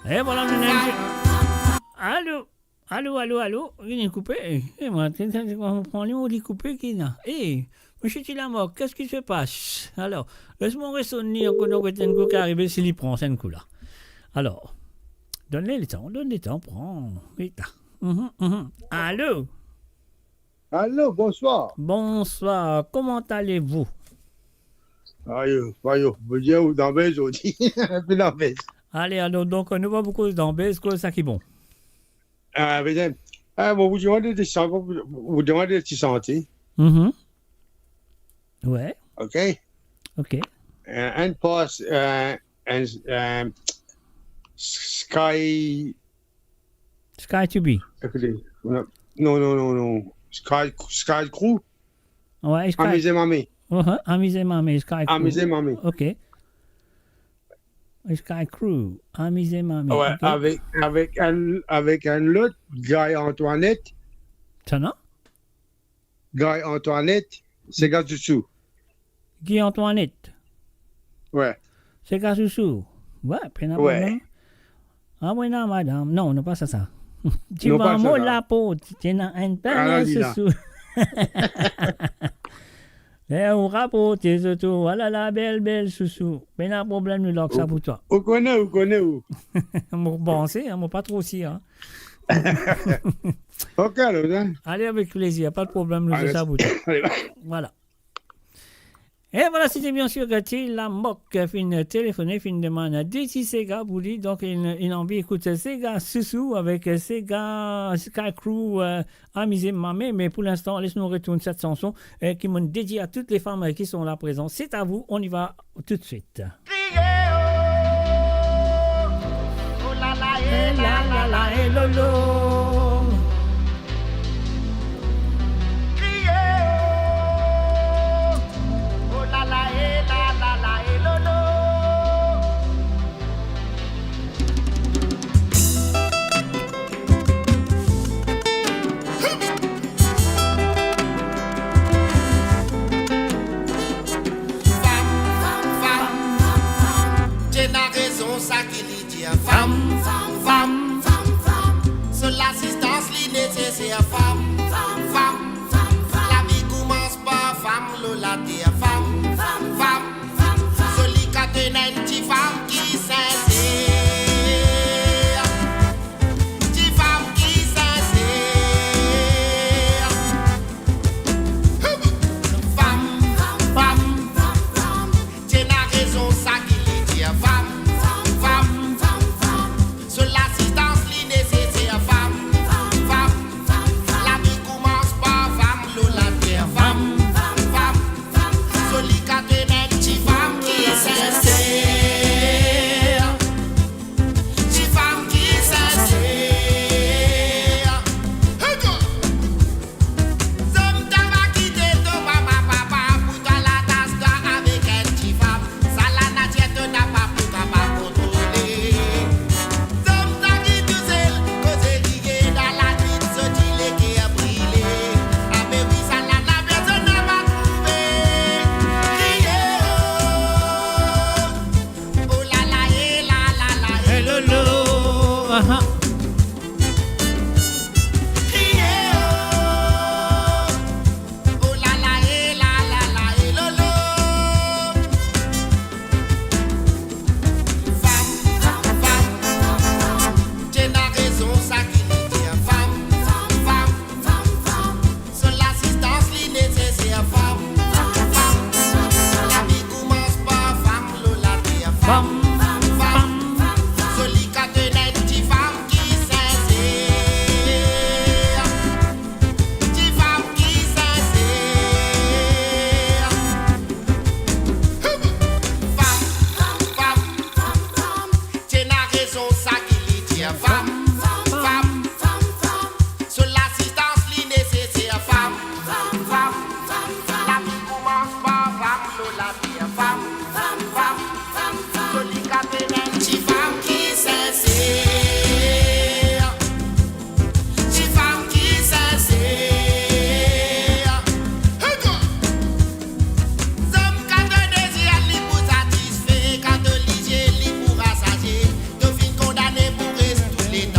E vwala, nou ena... Alo, alo, alo, alo, vinn koupe. E mwa, mo pran li, mo li koupe, ki ena? E, misie ti lamor, qu'est-ce qui se passe? Alors, les mo resonn li ankor, nou ete enn kou ki arive, si li pran, se enn kou la. Alors, donn li letan, donn li letan, pran. Vit la. Mhm, mhm. Alo? Alo, bonswar. Bonswar, comment allez-vous? Ayo, ayo, Bondie, ou dan bez ozordi. Pi dan bez. Ale, alor, donk, nou pa pou koz dan bez, koz sa ki bon. Ah, bizin. Ah, bon, ou dimann de ti san, ou dimann de ti santi. Mhm. Ouais. Ok. Ok. Euh, enn pas, euh, enn, euh, Sky Sky to be. Ekoute, non, non, non, non. Sky, Sky Crew. Ouais, Sky. Amize Mame. Uh-huh, Amize Mame, Sky Crew. Amize Mame. Ok. Sky Crew, Amize Mame, ouais, ok. Avek, avek enn, avek enn lot, Guy Antoinette. Sa non? Guy Antoinette, Sega Sousou. Guy Antoinette. Ouais. Sega Sousou. Ouais, pena problem. Ah, mwa, non, madam. Non, non, pa sa, sa. Ti non, pa sa, sa. Laport, ti ena enn pena sousou. Eh, ou raport, ti sousou. Alala, bel, bel sousou. Pena problem, nou larg sa pou twa. Ou kone, ou kone, ou. Mo panse, hein, mo pa tro sir, hein. Ok, alor, hein. Ale, avek plezir, pa de problem, nou fer sa pou ou. Ale, ba- Vwala. E vwala, se te bien sir Gaty Lamothe ki finn telefone, finn demann Desi Sega pou li. Donk, li, li anvi ekout Sega Sousou avek Sega Sky Crew, euh, Amize Mame. Me pou linstan, les nou retourn set sanson, euh, ki mo dedie a tout les femmes, euh, qui sont là présentes. C'est à vous, on y va tout de suite. Kriye, oh, oh la la, eh la la la, eh lolo. Kriye, oh, oh la la, eh la la la, eh lolo. Fam, fam, fam, fam, fam. Ti ena rezon sa ki li dir. Fam, fam, fam, fam, fam. So lazistans li neseser. Fam, fam, fam, fam, fam. Lavi koumans par fam lor later. Fam, fam, fam, fam, fam. So li kapav ena enn ti fam ki sinser. Ti fam ki sinser. Fam, fam, fam, fam, fam. Ti ena rezon sa ki li dir. Fam, fam, fam, fam, fam. So lazistans li neseser. Fam, fam, fam, fam, fam. Lavi koumans par fam lor later. Fam, fam, fam, fam, fam. So li kapav ena enn ti fam ki sinser. Ti fam ki sinser. Hey, go! Zom ta va kite to mama, papa pou to al atas twa avek enn ti fam. Sa lanatir to napa pou kapav kontrole. Zom ta ki tousel, koze ki ena lanwit, soti leker brile. Abe wi, sa la, la personn napa trouve. Kriye, oh. Oh la la, eh la la la, eh lolo. Aha. Kriye, oh. Oh la la, eh la la la, eh lolo. Fam, fam, fam, fam, fam. Ti ena rezon sa ki li dir. Fam, fam, fam, fam, fam. So lazistans li neseser. Fam, fam, fam, fam, fam. Lavi koumans par fam lor later. Fam, fam, fam, fam, fam. So li kapav ena enn ti fam ki sinser. Ti fam ki sinser. Fam, fam, fam, fam, fam. Ti ena rezon sa ki li dir. Fam, fam, fam, fam, fam. So lazistans li neseser. Fam, fam, fam, fam, fam. Lavi koumans par fam lor later. Fam, fam, fam, fam, fam. So li kapav ena enn ti fam ki sinser. Ti fam ki sinser. Hey, go! Zom kan to dezir li pou satisfe, kan to lizie li pou rasasie. To finn kondane pou res tou letan.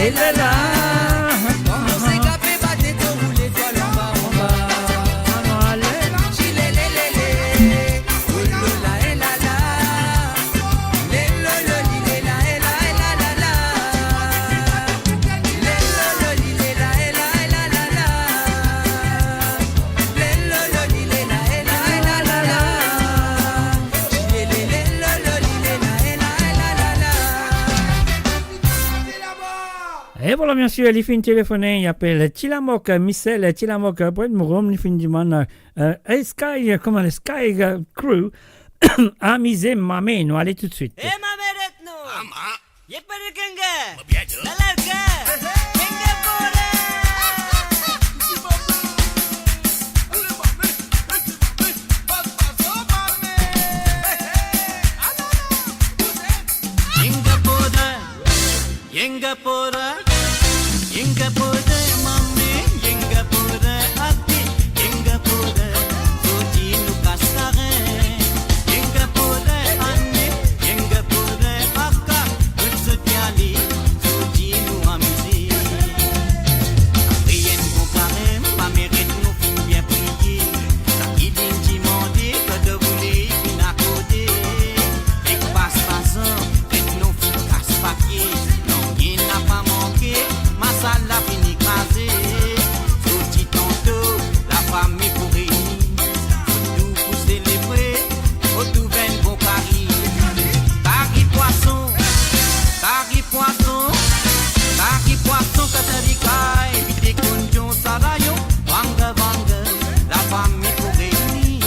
E la la. Kouma se kape bat to roule twa lanba, anba. Ale. Chilelelele. Oh la la, e la la. Le lo lo li le la, e la, e la la la. Le lo lo li le la, e la, e la la la. Le lo lo li le la, e la, e la la la. Chilelele lo lo li le la, e la, e la la la. E vwala, bien sir, li finn telefone, li apel Ti Lamok, Michel Ti Lamok, Brett Mouroum, li finn dimann, euh, Sky, euh, kouma le Sky, euh, Crew, Amize Mame, nou ale toutswit. E mame, ret nou. Ama. Ye pere kenge. Mo bien do. Dalar ke. Kenge pore. Kenge pore. Yenga pore, yenga pore mame, yenga pore ate, yenga pore, sorti nou kas kare. Yenga pore ane, yenga pore aka, tout sot ale, sorti nou amize. Apre enn bon karem, mame ret nou finn bien priye. Sa ki linn dimande, kot ou le finn akorde. Ek pas pazan, ret nou finn kas papie. Nanye napa manke, masala fini kraze. Sorti tanto, lafami pou reyni. Tou pou selebre, retrouv enn bon kari. Kari pwason, kari pwason, kari pwason Katarika, evite konn dion sa rayon, vanga, vanga, lafami pou reyni.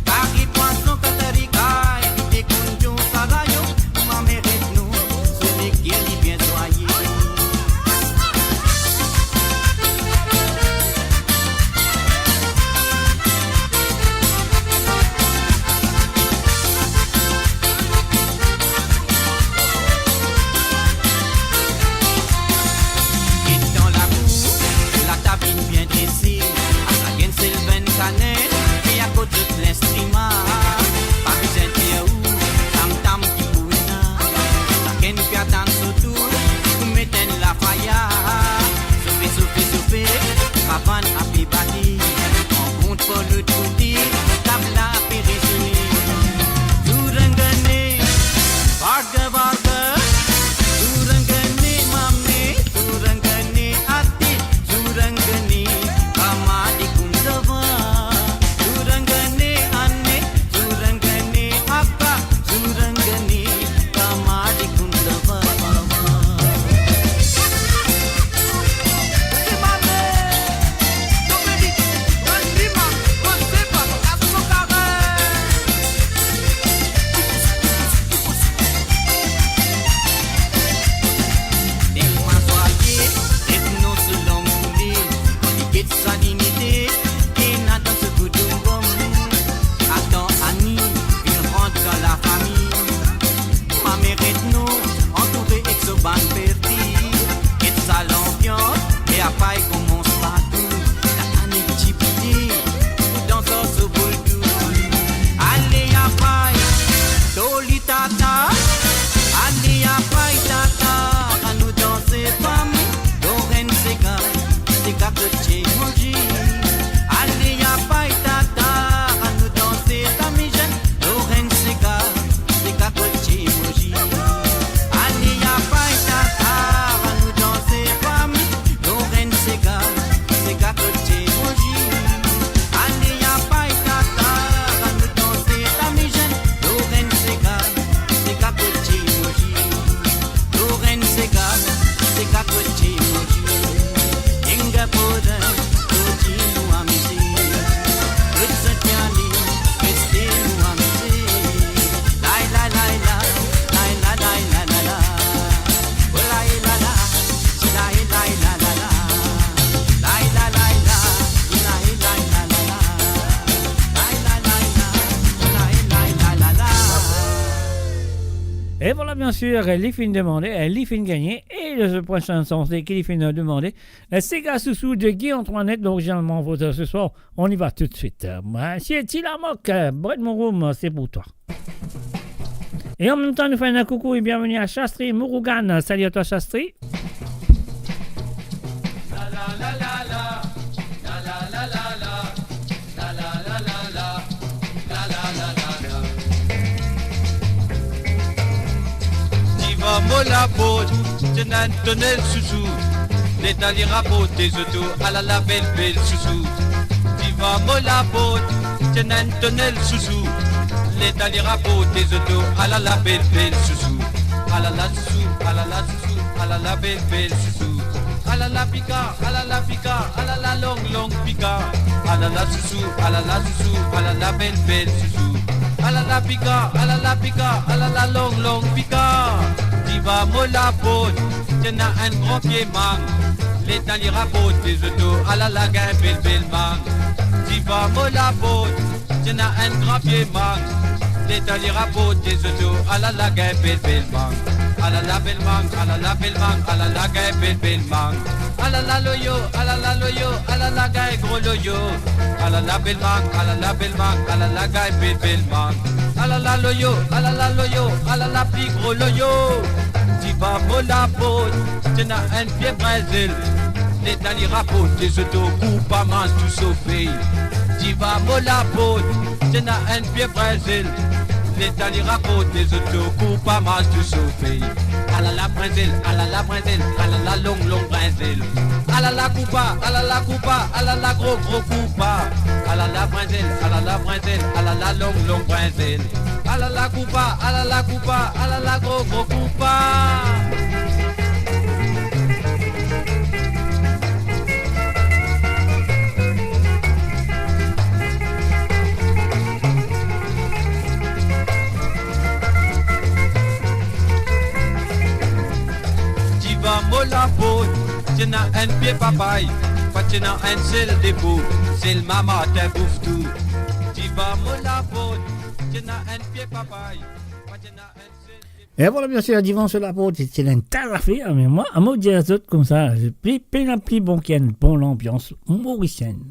Kari pwason Katarika, evite konn dion sa rayon, mame ret nou, so leker li bien swaye. Get dan lakour, latab inn bien drese, asak enn sel vinn kanet, pe akot zot linstriman. Pa bizin dir ou, tam tam ki pou ena, sakenn pe atann so tour, pou met enn lafaya. Sofe, sofe, sofe, kavann ape bate, ankont par lot kote, tab la ape rezone. Zourengene, varga, varga, zourengene mame, zourengene ate, zourengene kamade koumsa va. Zourengene ane, zourengene aka, zourengene kamade koumsa va. Telman swaye, ret nou so long koule, li get sa linite, ena dan so goudoum bom. Atann Ani vinn rant dan lafami. Mame ret nou antoure ek so bann perti. Get sa lanbians, e apay koumans partou. Tata nek ti boude, pou dans ar so boul tou. Ale apay, toli tata. Ale apay tata, anou danse fami. Lor enn sega, sega kot Dimozi. Ale apay tata, anou danse fami zenn. Lor enn sega, sega kot Dimozi. Ale apay tata, anou danse fami. Lor enn sega, sega kot Dimozi. Ale apay tata, anou danse fami zenn. Lor enn sega, sega kot Dimozi. Lor enn sega, sega kot Dimozi. Yenga poder, sorti nou amize. Kot zot pe ale, reste nou amize. Lay la, lay la, lay la, lay la, lay la. Oh lay la la, ti lay, lay la, lay la. Lay la, lay la, ti lay, lay la, lay la. Lay la, lay la, ti lay, lay la, lay la. E vwala, bien sir, li finn demande, e li finn gagne, e le prosin sanson ki li finn demande, e Sega Sousou de Guy Antoinette, donc généralement on vote ce soir. On y va tout de suite. Euh, Monsieur Ti Lamok, euh, Brett Mouroum, c'est pour toi. Et en même temps, nous faisons un coucou et bienvenue à Shastri Murugan. Salut à toi, Shastri. Laport, ti ena enn tonel sousou. Letan li raport de zoto, alala bel bel sousou. Divan mo laport, ti ena enn tonel sousou. Letan li raport de zoto, alala bel bel sousou. Alala sousou, alala sousou, alala bel bel sousou. Alala pika, alala pika, alala long long pika. Alala sousou, alala sousou, alala bel bel sousou. Alala pika, alala pika, alala long long pika. Divan mo laport, ti ena enn gran pie mang. Letan li raport de zoto, alala gagn bel bel mang. Divan mo laport, ti ena enn gran pie mang. Letan li raport de zoto, alala gagn bel bel mang. Alala bel mang, alala bel mang, alala gagn bel bel mang. Alala loyo, alala loyo, alala gagn gro loyo. Alala bel mang, alala bel mang, alala gagn bel bel mang. Alala loyo, alala loyo, alala pli gro loyo. Divan mo laport, ti ena enn pie brinzel. Letan li raport de zoto, koupa manz tou so fey. Divan mo laport, ti ena enn pie brinzel. Letan li raport de zoto, koupa manz tou so fey. Alala brinzel, alala brinzel, alala long long brinzel. Alala koupa, alala koupa, alala gro gro koupa. Alala brinzel, alala brinzel, alala long long brinzel. Alala koupa, alala koupa, alala gro gro koupa. Divan mo laport, ti ena enn pie papay. Pa ti ena enn sel depo, selman Martin bouf tou. Divan mo laport, ti ena enn pie papay. Pa ti ena enn sel depo. E vwala, bien sir, divan so laport, ti ena enn ta zafer, me mwa, mo dir zot koumsa, pli, pena pli bon ki enn bon lanbians morisienn.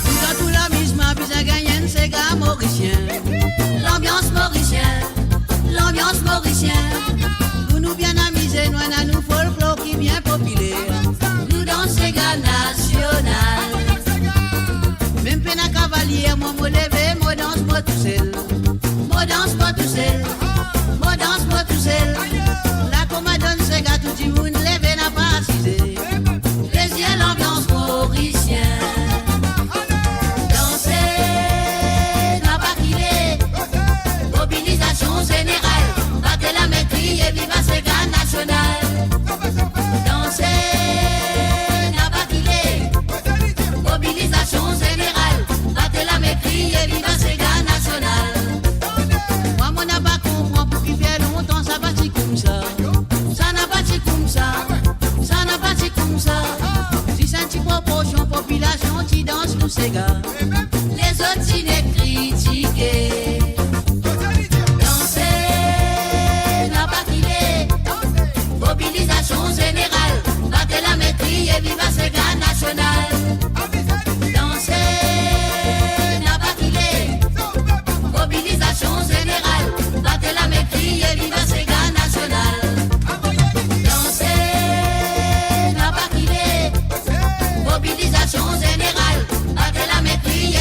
Pou dan tou lamizman, bizin gagn enn sega morisien. Lanbians morisien, lanbians morisien. Pou nou bien amize, nou ena nou folklor ki bien popiler. Nou dans sega nasional. Mem pena kavalier, mwa mo leve, mo dans mo tousel. Mo dans mo tousel, mo dans mo tousel. La kouma donn sega, tou dimoun leve, napa asize. Plezir, lanbians morisien. Danse, napa kile. Mobilizasion zeneral. Bat lame, kriye viva sega nasional. Danse, napa kile. Mobilizasion zeneral. Bat lame, kriye viva sega nasional. Mwa, mo napa konpran pou ki fer lontan sa pa ti koumsa. Sa napa ti koumsa. Sa napa ti koumsa. Zis enn ti proporsion popilasion ti dans nou sega. Lezot ti nek kritike. Danse, napa kile. Mobilizasion zeneral. Bat lame, kriye viva sega nasional. Danse, napa kile. Mobilizasion zeneral. Bat lame, kriye viva sega nasional. Danse, napa kile. Mobilizasion zeneral. Bat lame, kriye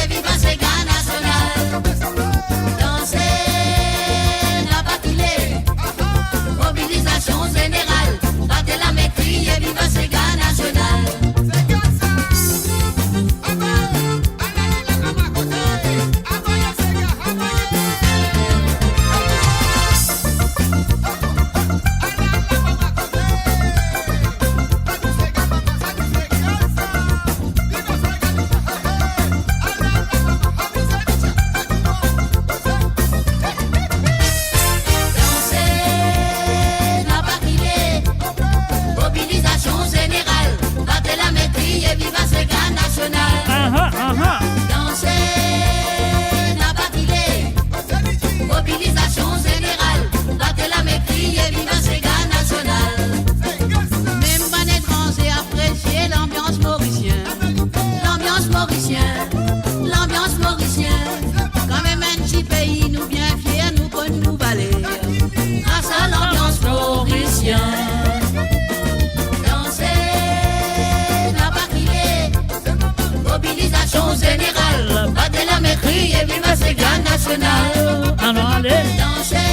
Kriye viva sega nasional. Anon ale. Danse,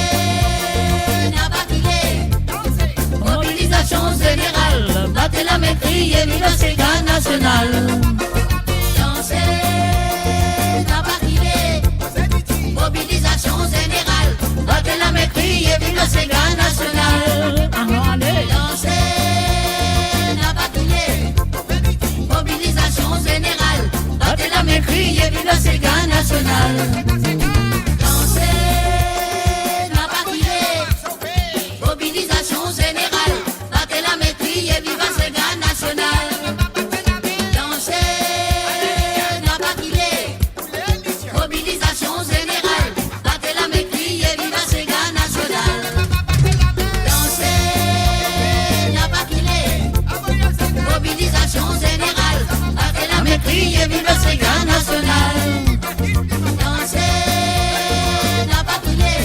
napa kile. Mobilizasion zeneral. Bat lame, kriye viva sega nasional. Danse, napa kile. Mobilizasion zeneral. Bat lame, kriye viva sega nasional. Anon ale. Danse, napa kile. Mobilizasion zeneral. Bat lame, kriye viva sega nasional. Danse, napa kile. Mobilizasion zeneral. Bat lame, kriye viva sega nasional. Danse, napa kile. Mobilizasion zeneral. Bat lame, kriye viva sega nasional. Danse, napa kile. Mobilizasion zeneral. Bat lame, kriye viva sega nasional. Danse, napa kile.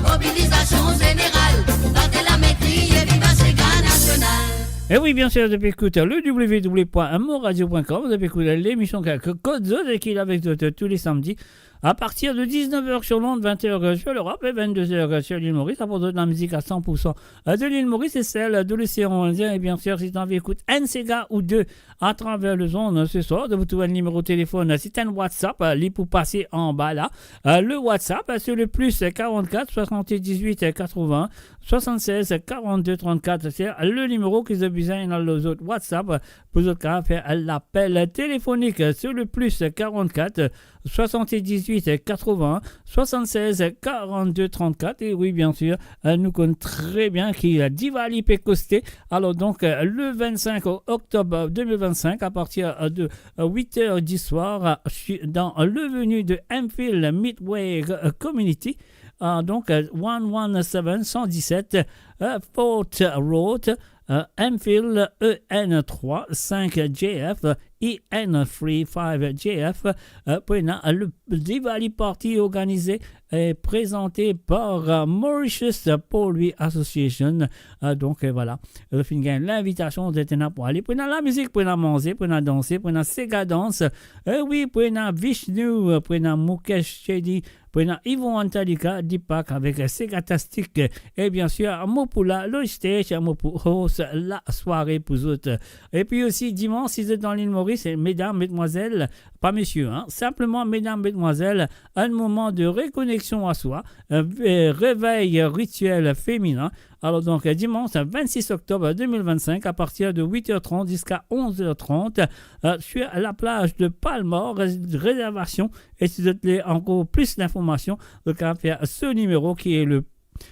Mobilizasion zeneral. Bat lame, kriye viva sega nasional. E wi, bien sir, zot pe ekout le w w w point moradio point com, zot pe ekout lemision Kot Zot ki la avek zot tou le samdi. A partir de dix-neuf heures sur l'onde, vingt heures sur l'Europe et vingt-deux heures sur l'île Maurice. Aport zot lamizik a san pour san de l'île Maurice et celle de l'océan Indien. Et bien sûr, si t'as envie d'écouter un séga ou deux à travers le zone ce soir, zot pou trouv enn nimero telefon, se enn WhatsApp, li pou pase anba la. Euh, le WhatsApp, c'est le plus quarante-quatre soixante-dix-huit quatre-vingts soixante-seize quarante-deux trente-quatre. Se le nimero ki zot bizin al lor zot WhatsApp pou zot kapav fer lapel telefonik. Se le plus quarante-quatre soixante-dix-huit quatre-vingts soixante-seize quarante-deux trente-quatre. E wi, bien sir, euh, nou konn tre bien ki, euh, Diwali pe koste. Alor donk, euh, le vingt-cinq octobre deux mille vingt-cinq, à partir, euh, de, euh, huit heures du soir, euh, su-, dans l'avenue de Enfield Midway, euh, Community, euh, donc, euh, un un sept cent dix-sept, euh, Fort Road, euh, Enfield, E N trois cinq J F, E N three five J F, euh, pou ena le Diwali Party organize e prezante par, euh, Mauritius Poultry Association. Euh, donk, euh, vwala, zot finn gagn linvitasion, zot ena pou ale, pou ena lamizik, pou ena manze, pou ena danse, pou ena sega dans. E wi, pou ena Vishnu, pou ena Mukesh Chetty, pou ena Yvonne Talika, Deepak avek Segatastic. E bien sir, mo pou la, lo stage, mo pou host lasware pou zot. Epi osi, dimans, si zot dan Lil Moris, medam, medmwazel, pa mesie, hein, sinpleman, medam, medmwazel, enn moman de rekoneksion a swa, euh, revey ritiel feminin. Alor donk, dimans vingt-six octobre deux mille vingt-cinq, à partir de huit heures trente jusqu'à onze heures trente, euh, sur la plage de Palmore, ré-, réservation. E si zot le ankor plis linformasion, zot kapav fer so nimero ki le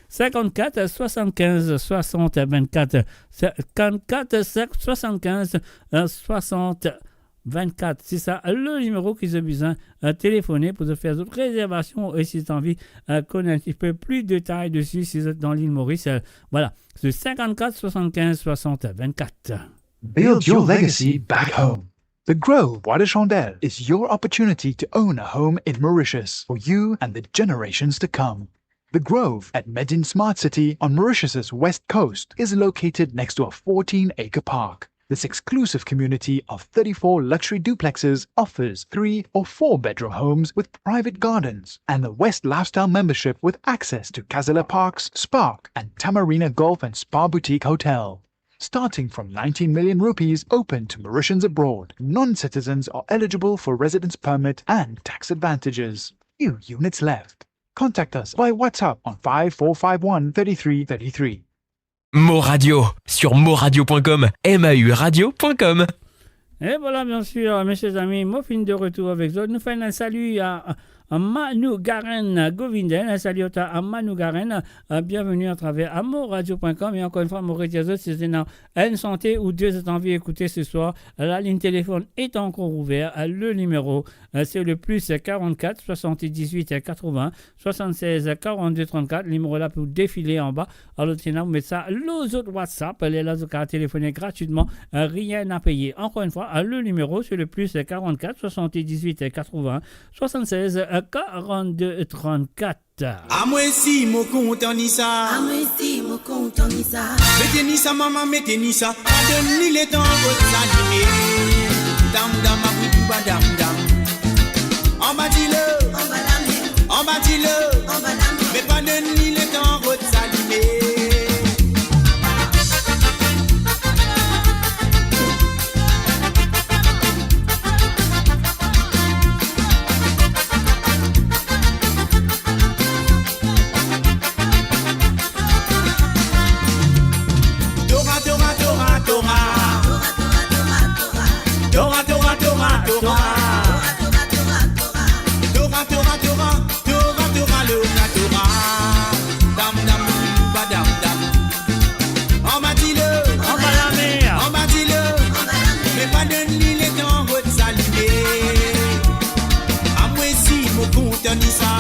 cinquante-quatre soixante-quinze soixante vingt-quatre. Cinquante-quatre soixante-quinze soixante vingt-quatre. Se sa le nimero ki zot bizin, euh, telefone pou zot fer zot rezervasion. E si zot anvi, euh, konn enn tipe plis detay desi, si zot dan Lil Moris, euh, vwala, se cinquante-quatre soixante-quinze soixante vingt-quatre. Build your legacy back home. The Grove Bois de Chandelle is your opportunity to own a home in Mauritius for you and the generations to come. The Grove at Medin Smart City on Mauritius's west coast is located next to a fourteen-acre park. This exclusive community of thirty-four luxury duplexes offers three or four bedroom homes with private gardens and the West Lifestyle membership with access to Casella Parks, Spark, and Tamarina Golf and Spa Boutique Hotel. Starting from nineteen million rupees, open to Mauritians abroad. Non-citizens are eligible for residence permit and tax advantages. Few units left. Contact us via WhatsApp on five four five one thirty-three thirty-three. Mo Radio, sur moradio point com, M A U radio point com. E vwala, bien sir, mesie zami, mo finn de retour avek zot. Nou fer enn sali a, a Manu Garen Govinden, enn sali a Manu Garen, euh, bienveni atraver a moradio point com. E ankor enn fwa, mo redir zot, si zot ena enn sante ou de zot anvi ekoute se swar, la ligne téléphone est encore ouverte. Le numéro, euh, c'est le plus quarante-quatre soixante-dix-huit quatre-vingts soixante-seize quarante-deux trente-quatre. Nimero la pou defile anba. Alor, ti ena pou met sa lor zot WhatsApp. Lerla zot kapav telefone gratwitman, euh, rien à payer. Ankor enn fwa, euh, le numéro, c'est le plus quarante-quatre soixante-dix-huit quatre-vingts soixante-seize quarante-deux trente-quatre. Amwin si mo kontan ni sa. Amwin si mo kontan ni sa. Mete ni sa, mama, mete ni sa. Pa donn li letan kot sa ni me. Dam, dam, abri touba, dam, dam. Anba dilo, anba lame, anba dilo, anba lame. Me pa donn li letan rod salime. Tora, tora, tora, tora. Tora, tora, tora, tora. Tora, tora, tora, tora, tora, tora, tora, tora. Dam, dam, badam, dam. Anba dilo, anba lame, anba dilo. Me pa donn li letan rod salime. Amwe si mo kontan ni sa.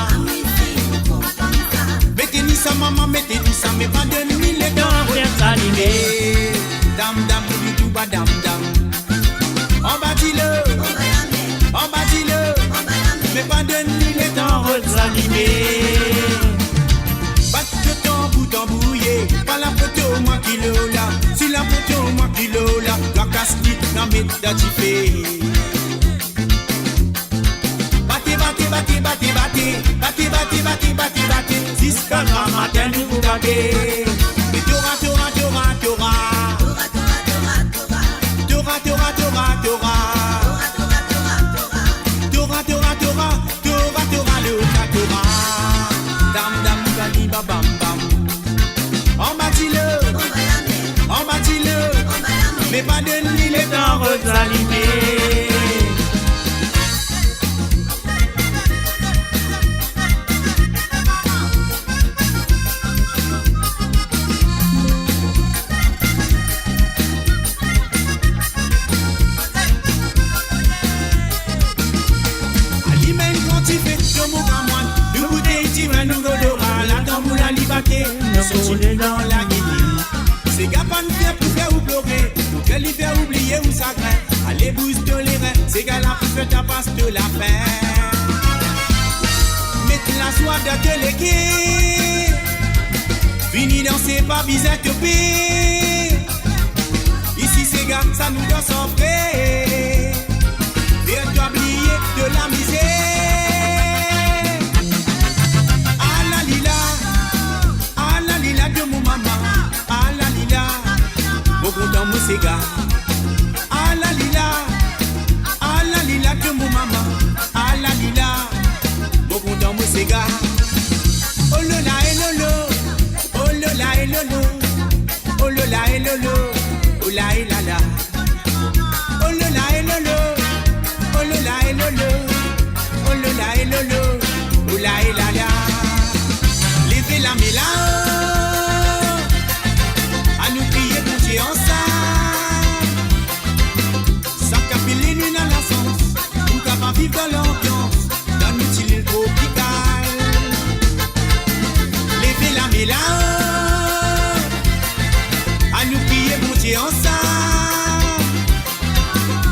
Mete ni sa, mama, mete ni sa, me pa donn li letan rod salime. Dam, dam, doudou, badam, dam. Anba dilo, anba dilo, me pa donn li letan rod salime. Bat to tanbou, tanbou, ye, pa lapoto mwa ki lo la, si lapoto mwa ki lo la, nou kas li, nou met dan dife. Bate, bate, bate, ziska gramatin nou pou bate. E tora, tora, tora, tora. Tora, tora, tora, tora. Tora, tora, tora, tora. Tora, tora, tora, tora, tora, tora. Dam, dam, bali, babam, bam. Anba dilo, anba dilo, me pa donn li letan rod salime. Alim enn gran dife, dan mo ramwann, nou boutey divin, nou lodoran, latanbou la li bate, nou sorti dan lagete. Sega pa'nn fer pou fer ou plore, nou fer li fer oubliye ou sagrin. Ale bouz to lerin, sega la pou fer tapas to lafin. Met lazwa dan to leker, vini danse, pa bizin tope. Isi sega, sa nou dans an fre. Fer twa bliye de lamizer. Alalila, alalila de mo mama. Alalila, mo kontan mo sega. Alalila, alalila de mo mama. Alalila, mo kontan mo sega. Olola e lolo, olola e lolo, olola e lolo, ola e lala. Olola e lolo, olola e lolo, olola e lolo, ola e lala. Leve lame lao, anou priye Bondie ansam. Sa ki apel nou ena lasans pou kapav viv dan lanbians dan nou ti lil tropikal. Leve lame lao, anou priye Bondie ansam.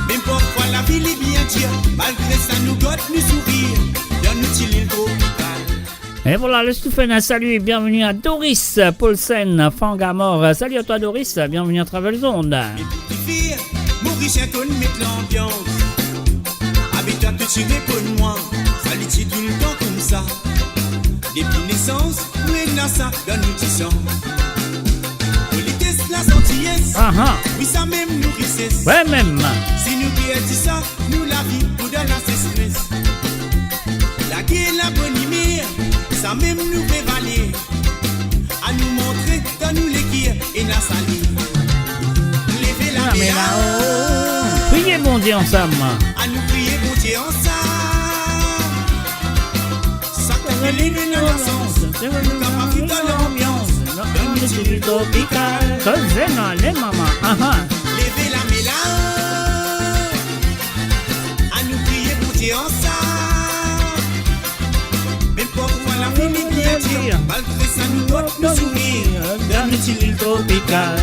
Mem parfwa lavi li bien dir, malgre sa nou gard nou sourir dan nou ti lil tropikal. Et voilà, le Stoufen a salué, bienvenue à Doris Paulsen, Fangamor. Salut à toi Doris, bienvenue à travers les ondes. Morisien konn met lanbians. Abitwa to ti reponn mwa, sa li ti toultan koumsa. Depi nesans, nou ena sa dan nou ti san. Polites, lazanties, aha, wi, sa mem nou rises. Wi, mem. Si nou perdi sa, nou lavi pou dan lasesres. Lager, labonn imer, sa mem nou pe vale. Anou montre dan nou leker ena sali. Leve lame lao, priye Bondie ansam. Anou priye Bondie ansam. Sa ki apel nou ena lasans, nou kapav viv dan lanbians dan nou ti lil tropikal. Koze nou ale, mama. Aha. Leve lame lao, anou priye Bondie ansam. Mem parfwa lavi li bien dir, malgre sa nou gard nou sourir dan nou ti lil tropikal.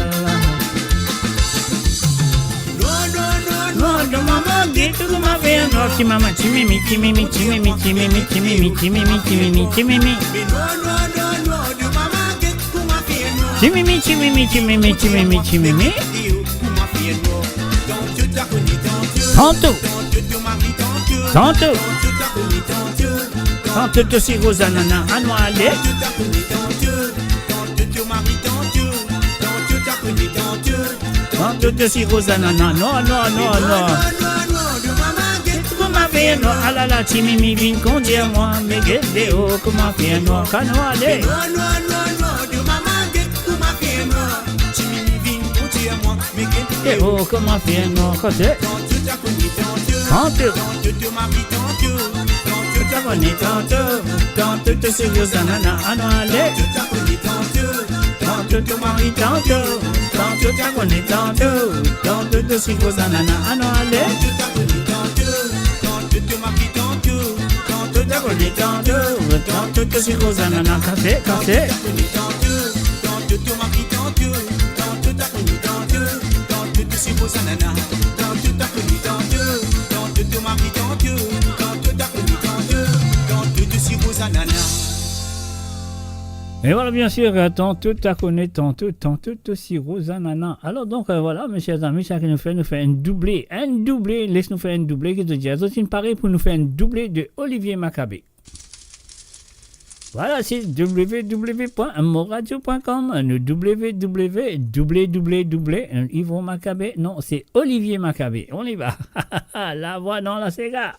Nwar, nwar, nwar, nwar, nwar, mama, get kouma fer nwar, ti mama, ti mimi, ti mimi, ti mimi, ti mimi, ti mimi, ti mimi, ti mimi, ti mimi. Nwar, nwar, nwar, nwar, mama, get kouma fer nwar. Ti mimi, ti mimi, ti mimi, ti mimi, ti mimi. Tanto. Tanto. Tanto, to siro zanana, anou ale. Tanto, to mari, tanto, tanto, to kone, tanto. Tanto, to siro zanana, non, non, non, non. Kouma fer nwar, alala, ti mimi vinn kondir mwa, me get deor kouma fer nwar, anou ale. Deor kouma fer nwar, kote? Tanto, tanto, to mari, tanto, tanto, to kone, tanto, tanto, to siro zanana, anou ale. Tanto, to mari, tanto, tanto, to kone, tanto, tanto, to siro zanana, anou ale. Tanto, to kone, tanto, tanto, to siro zanana, kase, kase. E vwala, bien sir, euh, tanto, to kone, tanto, tanto, to siro zanana. Alor, donk, euh, vwala, mes chers amis, sa ki nou fer, nou fer enn double, enn double, les nou fer enn double, ki zot dir, zot inn pare pou nou fer enn double de Olivier Macabé. Vwala, se w w w pwen moradio pwen com, nou w w w, w w w, Yvon Macabé, non, se Olivier Macabé. On y va. La voix dans la séga.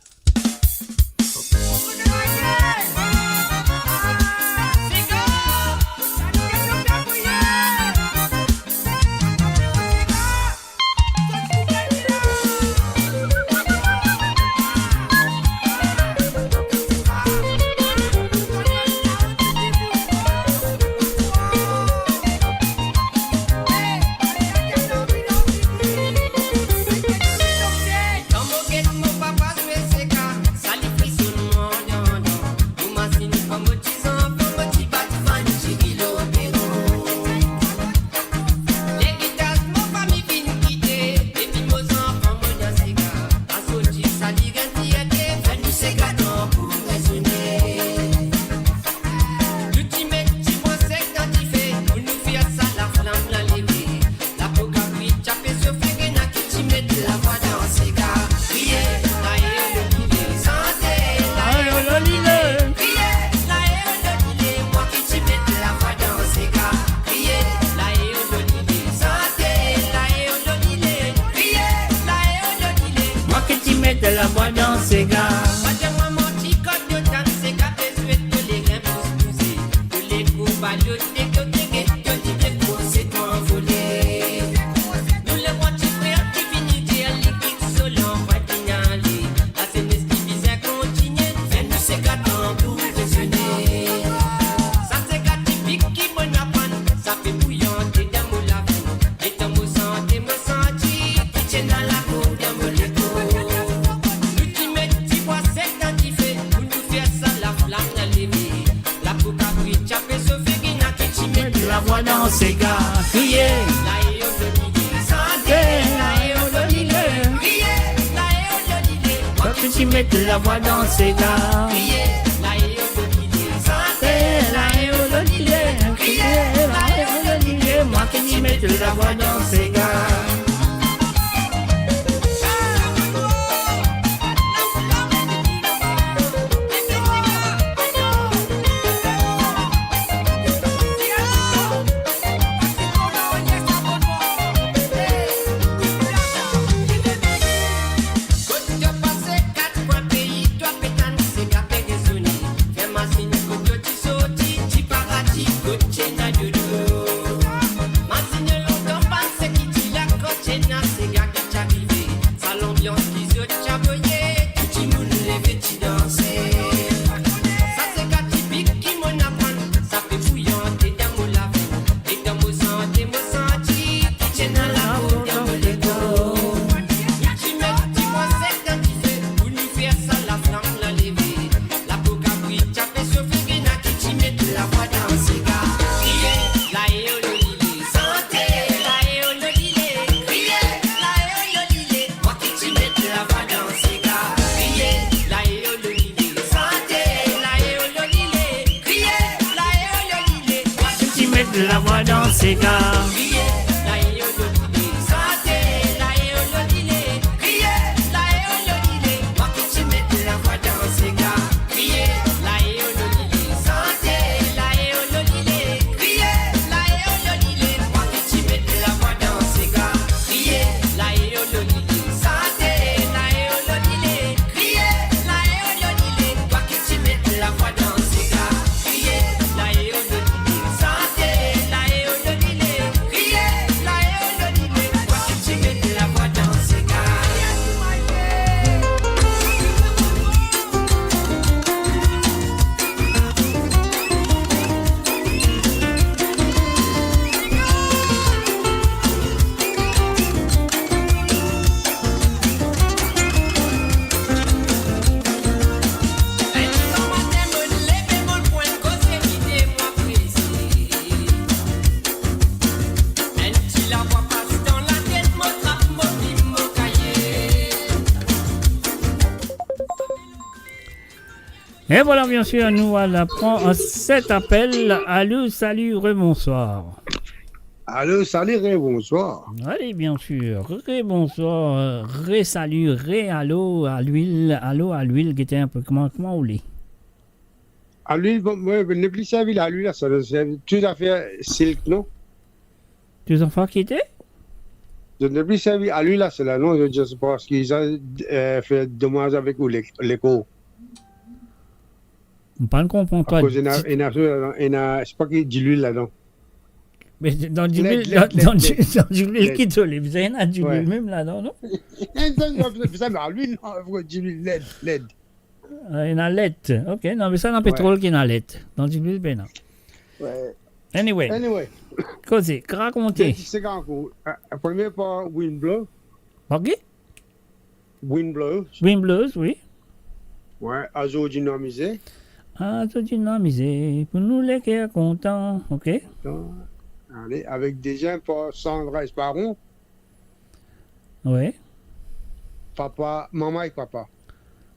Mwa ki ti met lavwa dan sega. Lavwa dan sega, kriye. Sante, lae ololile. Mwa ki ti met lavwa dan sega. Sante, lae ololile. Kriye, lae ololile. Mwa ki ti met lavwa dan sega. Mwa ki ti met lavwa dan sega. E vwala, byen sir, nou al pran set apel. Alo, sali, rebonswar. Alo, sali, rebonswar. Ale, byen sir, rebonswar, resali, re-alo, alwil, alo, alwil, gete enpe, kouma, kouma ou le? Alwil, bon, mwa, mo nepli servi lalwil la, sa, sa, tou zafer silk, non? Tou zafer ki ete? Zot nepli servi alwil la, sela, non? Zot, zot, parski sa, eh, fer domaz avek ou le-, lekor. Mo pa konpran twa. Akoz ena, ena, ena, se pa ki dilwil ladan. Me dan dilwil, led, dan, led, dan led, di-, led, dan dilwil led. Ki to le bizin, ena dilwil mem ladan, non? Non, non, non, sa, non, dilwil, non, dilwil, led, led. Ah, ena led. Ok, non, me sa, ena petrol ki ena led. Dan dilwil, pena. Anyway. Anyway. Koze, rakonte. Led, se kan kou, ah, premie par Wind Blow. Par ki? Wind Blows. Wind Blows, wi. Wi, azordi nou amize. Azordi nou amize, pou nou leker kontan, ok. Ale, avek deziem par Sandra Esparon. Wi. Papa, mama ek papa.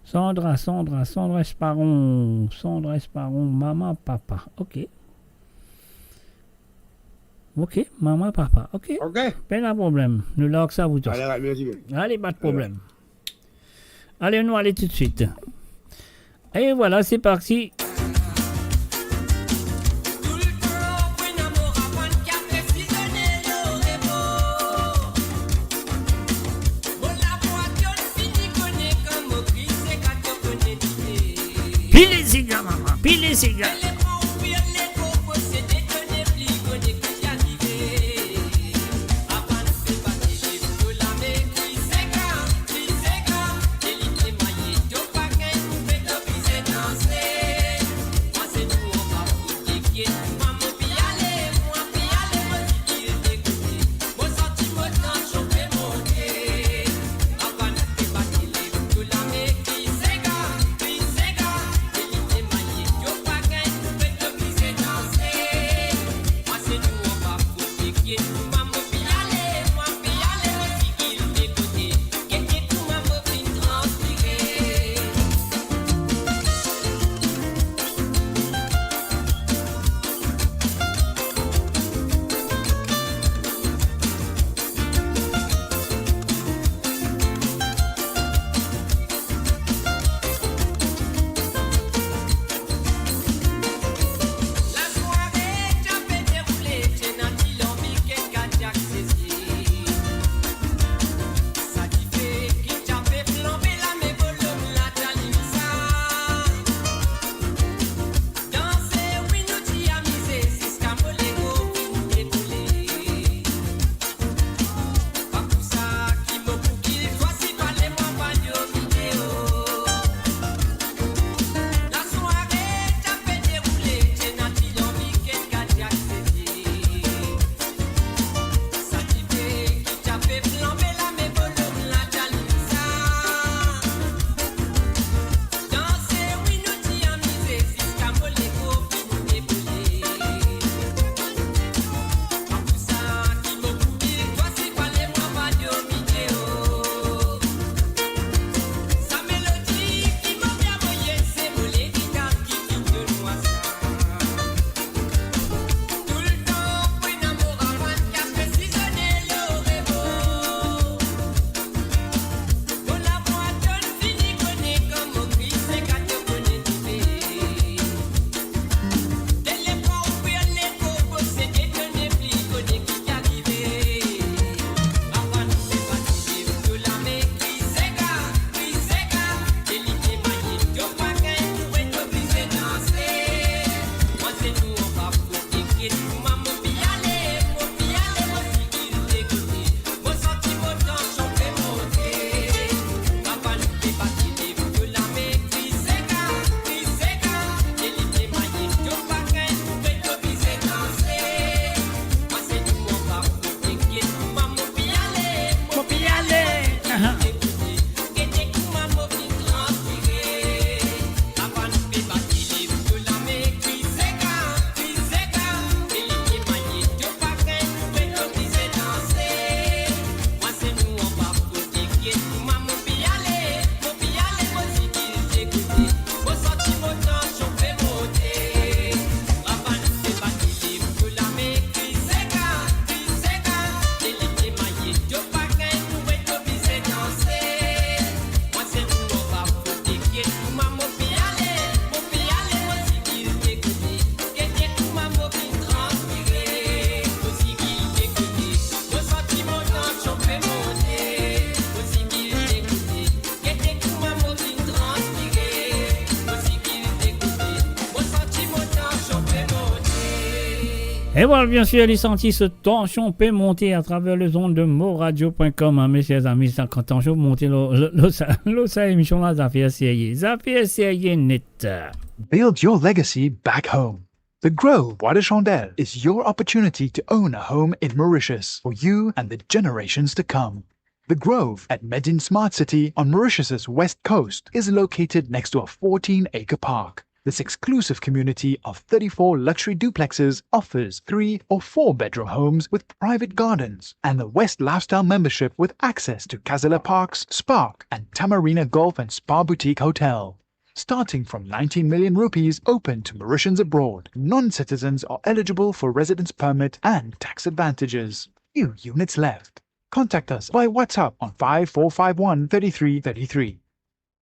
Sandra, Sandra, Sandra Esparon, Sandra Esparon, mama, papa, ok. Ok, mama, papa. Ok. Ok. Pena problem. Nou larg sa pou twa. Ale, ale, mersi bien. Ale, pa de problem. Ale, nou ale toutswit. E vwala, se parti. Pile siga, mama, pile siga. E vwala, bien sir, li santi so tansion pe monte atraver lezond de moradio point com, hein, mes chers amis, sa, kan tansion monte lor, lor, lor sa, lor sa emision la, zafer serye. Zafer serye net. Build your legacy back home. The Grove Bois de Chandelle is your opportunity to own a home in Mauritius for you and the generations to come. The Grove at Medin Smart City on Mauritius's west coast is located next to a fourteen-acre park. This exclusive community of thirty-four luxury duplexes offers three or four-bedroom homes with private gardens and the West Lifestyle membership with access to Casella Parks, Spark, and Tamarina Golf and Spa Boutique Hotel. Starting from nineteen million rupees, open to Mauritians abroad. Non-citizens are eligible for residence permit and tax advantages. Few units left. Contact us by WhatsApp on five four five one thirty-three thirty-three.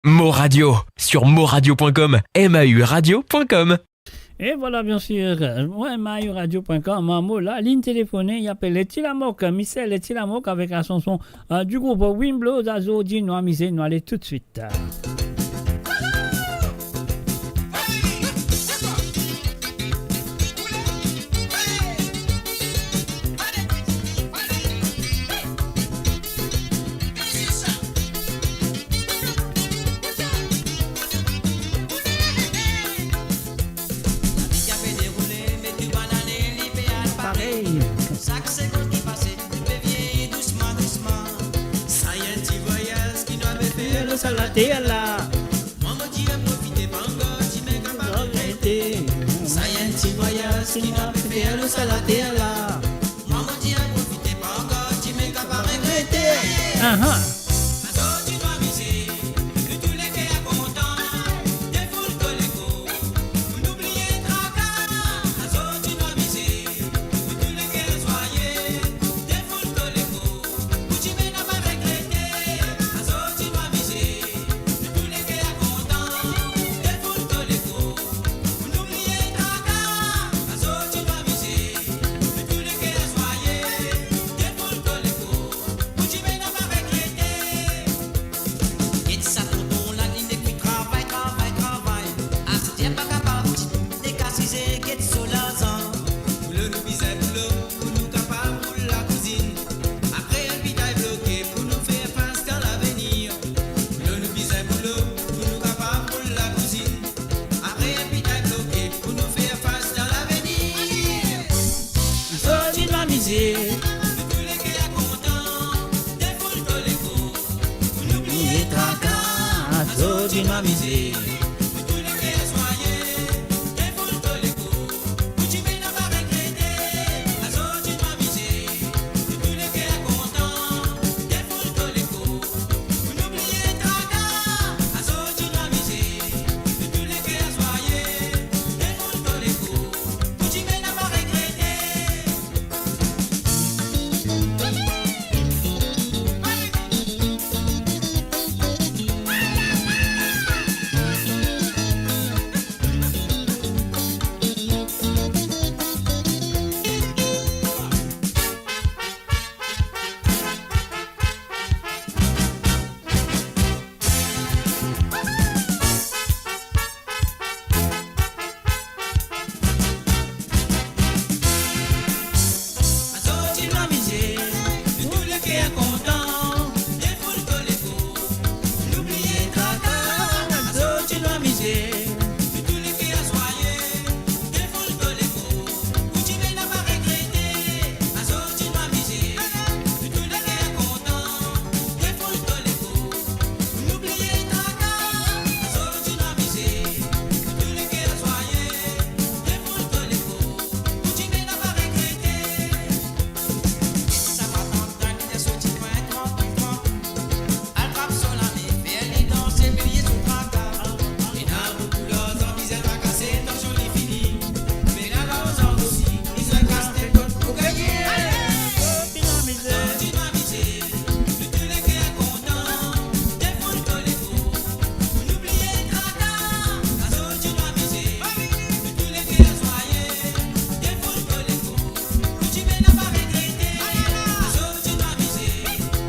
Mo Radio, sur moradio point com, M A U radio point com. E vwala, bien sir, euh, ouais, M A U radio point com, hein, mo la, lign telefone, li apel Leti Lamok, Michel Leti Lamok avek la sanson, euh, du group Wimblow, Azordi nou amize, nou ale toutswit. Parey. Sak segonn ki pase, nou pe vieyi dousman, dousman. Sa enn ti vwayaz ki nou ave fer lor sa later la. Mwa mo dir profite, pa ankor dime kapav regrete. Sa enn ti vwayaz ki nou ave fer lor sa later la. Mwa mo dir profite, pa ankor dime kapav regrete. Aha. Azordi nou amize, nou tou leker kontan, defoul to lekor, pou nou bliye traka. Azordi nou amize, nou tou leker swaye, defoul to lekor, pou dime nou pa regrete. Azordi nou amize, nou tou leker kontan, defoul to lekor, pou nou bliye traka. Azordi nou amize, nou tou leker swaye, defoul to lekor, pou dime nou pa regrete. Get sa tonton la, li nek pe travay, travay, travay. Aster pa kapav ti dekasize, get so larzan. Boulo nou bizin boulo, pou nou kapav roul lakouzinn. Apre enn pitay bloke, pou nou fer fas dan lavenir. Boulo nou bizin boulo, pou nou kapav roul lakouzinn. Apre enn pitay bloke, pou nou fer fas dan lavenir. Azordi nou amize. Nou tou leker kontan, defoul to lekor, pou nou bliye traka. Azordi nou amize. Nou tou leker swaye, defoul to lekor, pou dime nou pa regrete. Azordi nou amize. Nou tou leker kontan, defoul to lekor, pou nou bliye traka. Azordi nou amize. Nou tou leker swaye, defoul to lekor, pou dime nou pa regrete. Azordi nou amize, nou tou leker kontan, defoul to lekor, pou nou bliye traka. Azordi nou amize, nou tou leker swaye, defoul to lekor, pou dime nou pa regrete. Azordi nou amize, nou tou leker kontan, defoul to lekor, pou nou bliye traka. Azordi nou amize, nou tou leker swaye, defoul to lekor, pou dime nou pa regrete. Sa pa tann tann, li sorti pran tranpil tran. Al trap so lame, fer li danse, bliye so traka. Ena boukou larzan, bizin trakase, tansion li fini. Me ena larzan osi, bizin kas tet kot pou gagne. Ale! Azordi nou amize. Azordi nou amize. Nou tou leker kontan, defoul to lekor, pou nou bliye traka. Azordi nou amize, nou tou leker swaye, defoul to lekor, pou dime nou pa regrete. Azordi nou amize,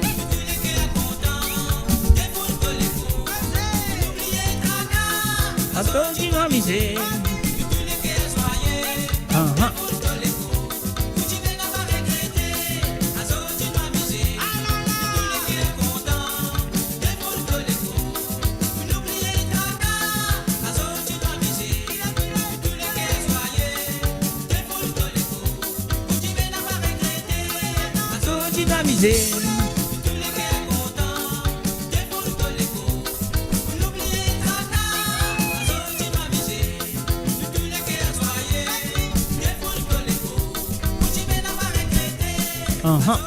nou tou leker kontan, defoul to lekor, pou nou bliye traka. Azordi nou amize. Nou tou leker swaye, aha, defoul to lekor, Amize. Aha.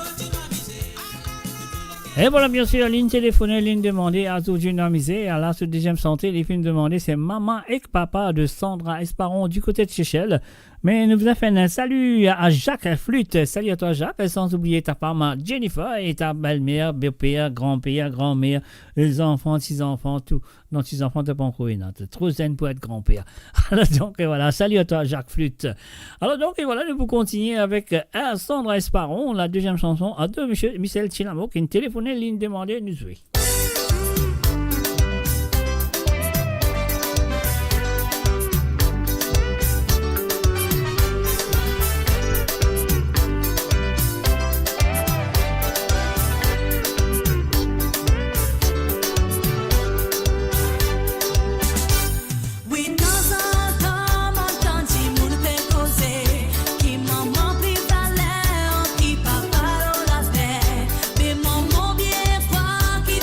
E vwala, bien sir, linn telefone, linn demande, azordi nou amize. Ala so deziem sante, li finn demande, se mama ek papa de Sandra Esparon du kote de Sesel. Me nou bizin fer enn sali a Jacques Flûte. Sali a twa, Jacques, san oubliye ta fam Jennifer e ta belmer, boper, granper, granmer, zanfan, ti zanfan, tou. Non, ti zanfan, to pankor ena, to tro zenn pou et granper. Alor, donk, e vwala, sali a twa, Jacques Flûte. Alor, donk, e vwala, nou pou kontigne avek, e, Sandra Esparon, la deziem sanson, a de Michel, Michel Tilamo, ki finn telefone, linn demande nou zwe. Wi, tanzantan, mo tann dimoun pe koze, ki mama pli valer ki papa lor later. Me mo, mo bien krwar ki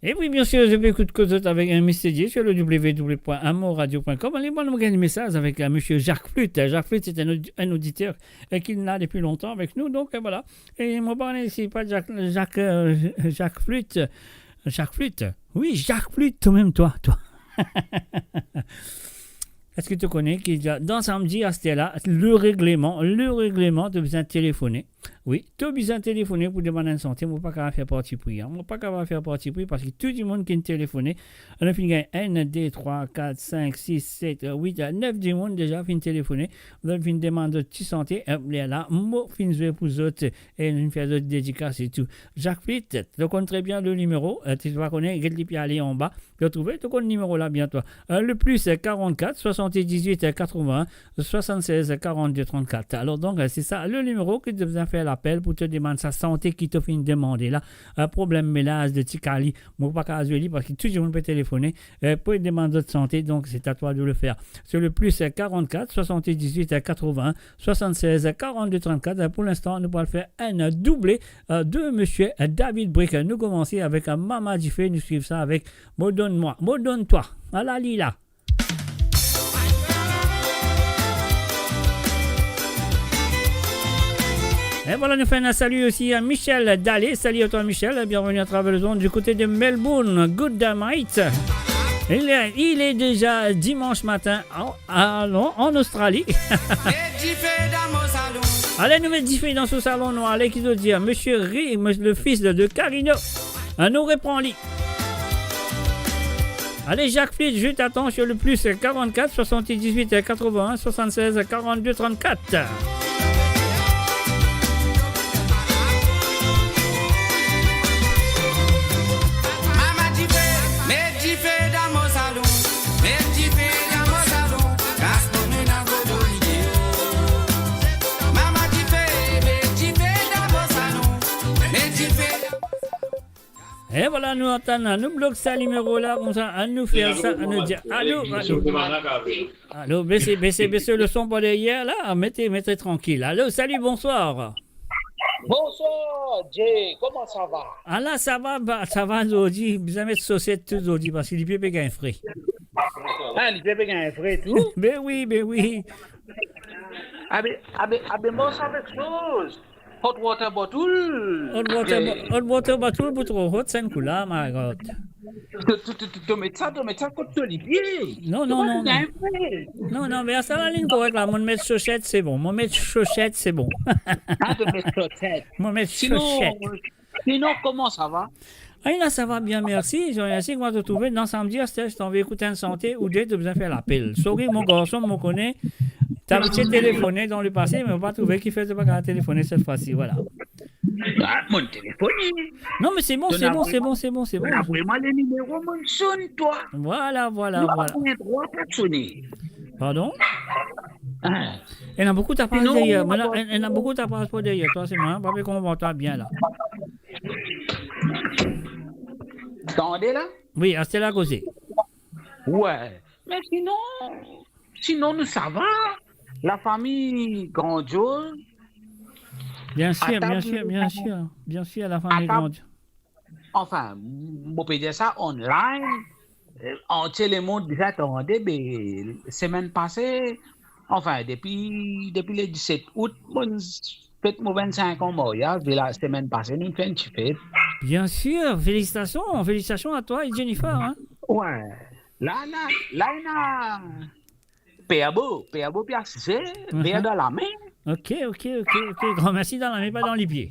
Et puis, bien sûr, je peux écouter zot avec un Mister J sur le w w w point amourradio point com. Allez, moi, on a un message avec euh, Monsieur Jacques Flûte. Jacques Flûte, c'est un, audi- un auditeur euh, qui est là depuis longtemps avec nous. Donc, euh, voilà. Et moi, bon, c'est pas Jacques, Jacques, euh, Jacques Flûte. Jacques Flûte. Oui, Jacques Flûte, toi-même, toi, toi. Eski to kone ki dan samdi aster la, le regleman, le regleman, to bizin telefone. Wi, to bizin telefone pou demann enn sante, mo pa kapav fer parti pri, an. Mo pa kapav fer parti pri parski tou dimoun ki telefone, nou finn gagn enn, de, trwa, kat, sink, sis, set, wit, nef dimoun deza finn telefone, zot finn demann zot ti sante, e lerla, mo finn zwe pou zot, e nou finn fer zot dedikas e tou. Jacques Flûte, to konn tre bien le nimero, e, to pa kone, get li pe ale anba, to trouve, to konn nimero la bien twa. Euh, le plus euh, quarante-quatre soixante-dix-huit euh, quatre-vingts soixante-seize quarante-deux trente-quatre. Alors donc, euh, c'est ça le numéro que tu dois faire l'appel pour te demander sa sante ki to finn demande la. Euh, problème ménage de ti kali, mo pa kapav zwe li parski tou dimoun pe telefone euh, pou demann zot sante, donc c'est à toi de le faire. Sur le plus euh, quarante-quatre soixante-dix-huit euh, quatre-vingts soixante-seize quarante-deux trente-quatre. Euh, pour l'instant, nou pou al fer enn double euh, de Monsieur David Brick. Nou komanse avek euh, Mama Dife, nou swiv sa avek Mo donn mwa, mo donn twa. Ala li la. Et voilà, nous faisons un salut aussi à Michel Dalé. Salut à toi, Michel. Bienvenue à travers les ondes du côté de Melbourne. Good night. Il est, il est déjà dimanche matin en, en, en Australie. Met dife dan mo salon. Ale, nou met dife dan so salon, nou ale, ki zot dir, Monsieur Ri, le fils de, de Carino. Ah, nou repran li. Allez, Jacques Flûte, je t'attends sur le plus quarante-quatre soixante-dix-huit quatre-vingts soixante-seize quarante-deux trente-quatre. Mama dife, met dife dan mo salon, met dife dan mo salon, ras mo ena godo ide. Mama dife, met dife dan mo salon, met dife dan mo salon. E vwala, nou antann, nou blok sa nimero la, koumsa, annou fer sa, annou dir, alo, alo. Alo, bese, bese, bese le son par deryer la, mete, mete trankil. Alo, salut, bonsoir. Bonsoir, Jay, comment ça va ? Ala, sa va, ba, sa va, zordi, bizin met soset tou zordi, parski lipie pe gagn fre. Ah, lipie pe gagn fre tou ? Ben wi, ben wi. Abe, abe, abe, mo sa avek soz. Hot water bottle. Hot water bo-, hot water bottle pou tro hot, sa enn kou la, my God. To, to, to, to, to met sa, to met sa kot to lipie. Non, non, non, non. Non, non, me sa la li korek la. Mo met soset, se bon. Mo met soset, se bon. Ah, to met soset. Mo met soset. Sinon, sinon, comment ça va ? Ah, la, ça va bien, merci. Je remercie. Kouma to trouve, dan samdi, aster, si to anvi ekout enn sante ou de, to bizin fer lapel. Sorry, mon garson, mo kone, to abitie telefone dan lepase, me mo pa trouve, kifer to pa kapav telefone set fwa si, vwala. Ah, mo telefone. Non, me se bon, se bon, se bon, se bon, se bon. To avoy mwa le nimero, mo sonn twa. Vwala, vwala, vwala. Non, mo pa sone. Pardon ? Ah. Ena boukou tapaz deryer. Sinon, ena, ena boukou tapaz par deryer twa, se mwa, pa pe konpran twa bien la. Tande la ? Wi, aster la koze. Wi. Me sinon, sinon nou sava. Lafami grandioz. Bien sir, bien sir, bien sir. Bien sir, lafami grandioz. Anfin, mo pe dir sa online, eh, antie lemond bizin tande, be, semenn pase, anfin, depi, depi le diset out, mo fet mo vennsenk an maryaz, be la, semenn pase, nou fer enn ti fet. Bien sir, felisitasion, felisitasion a twa e Jennifer, hein. Wi. La, la, la, ena Perbo, Perbo pe asize, ver dan lame. Ok, ok, ok, ok. Gran mersi, dan lame, pa dan lipie.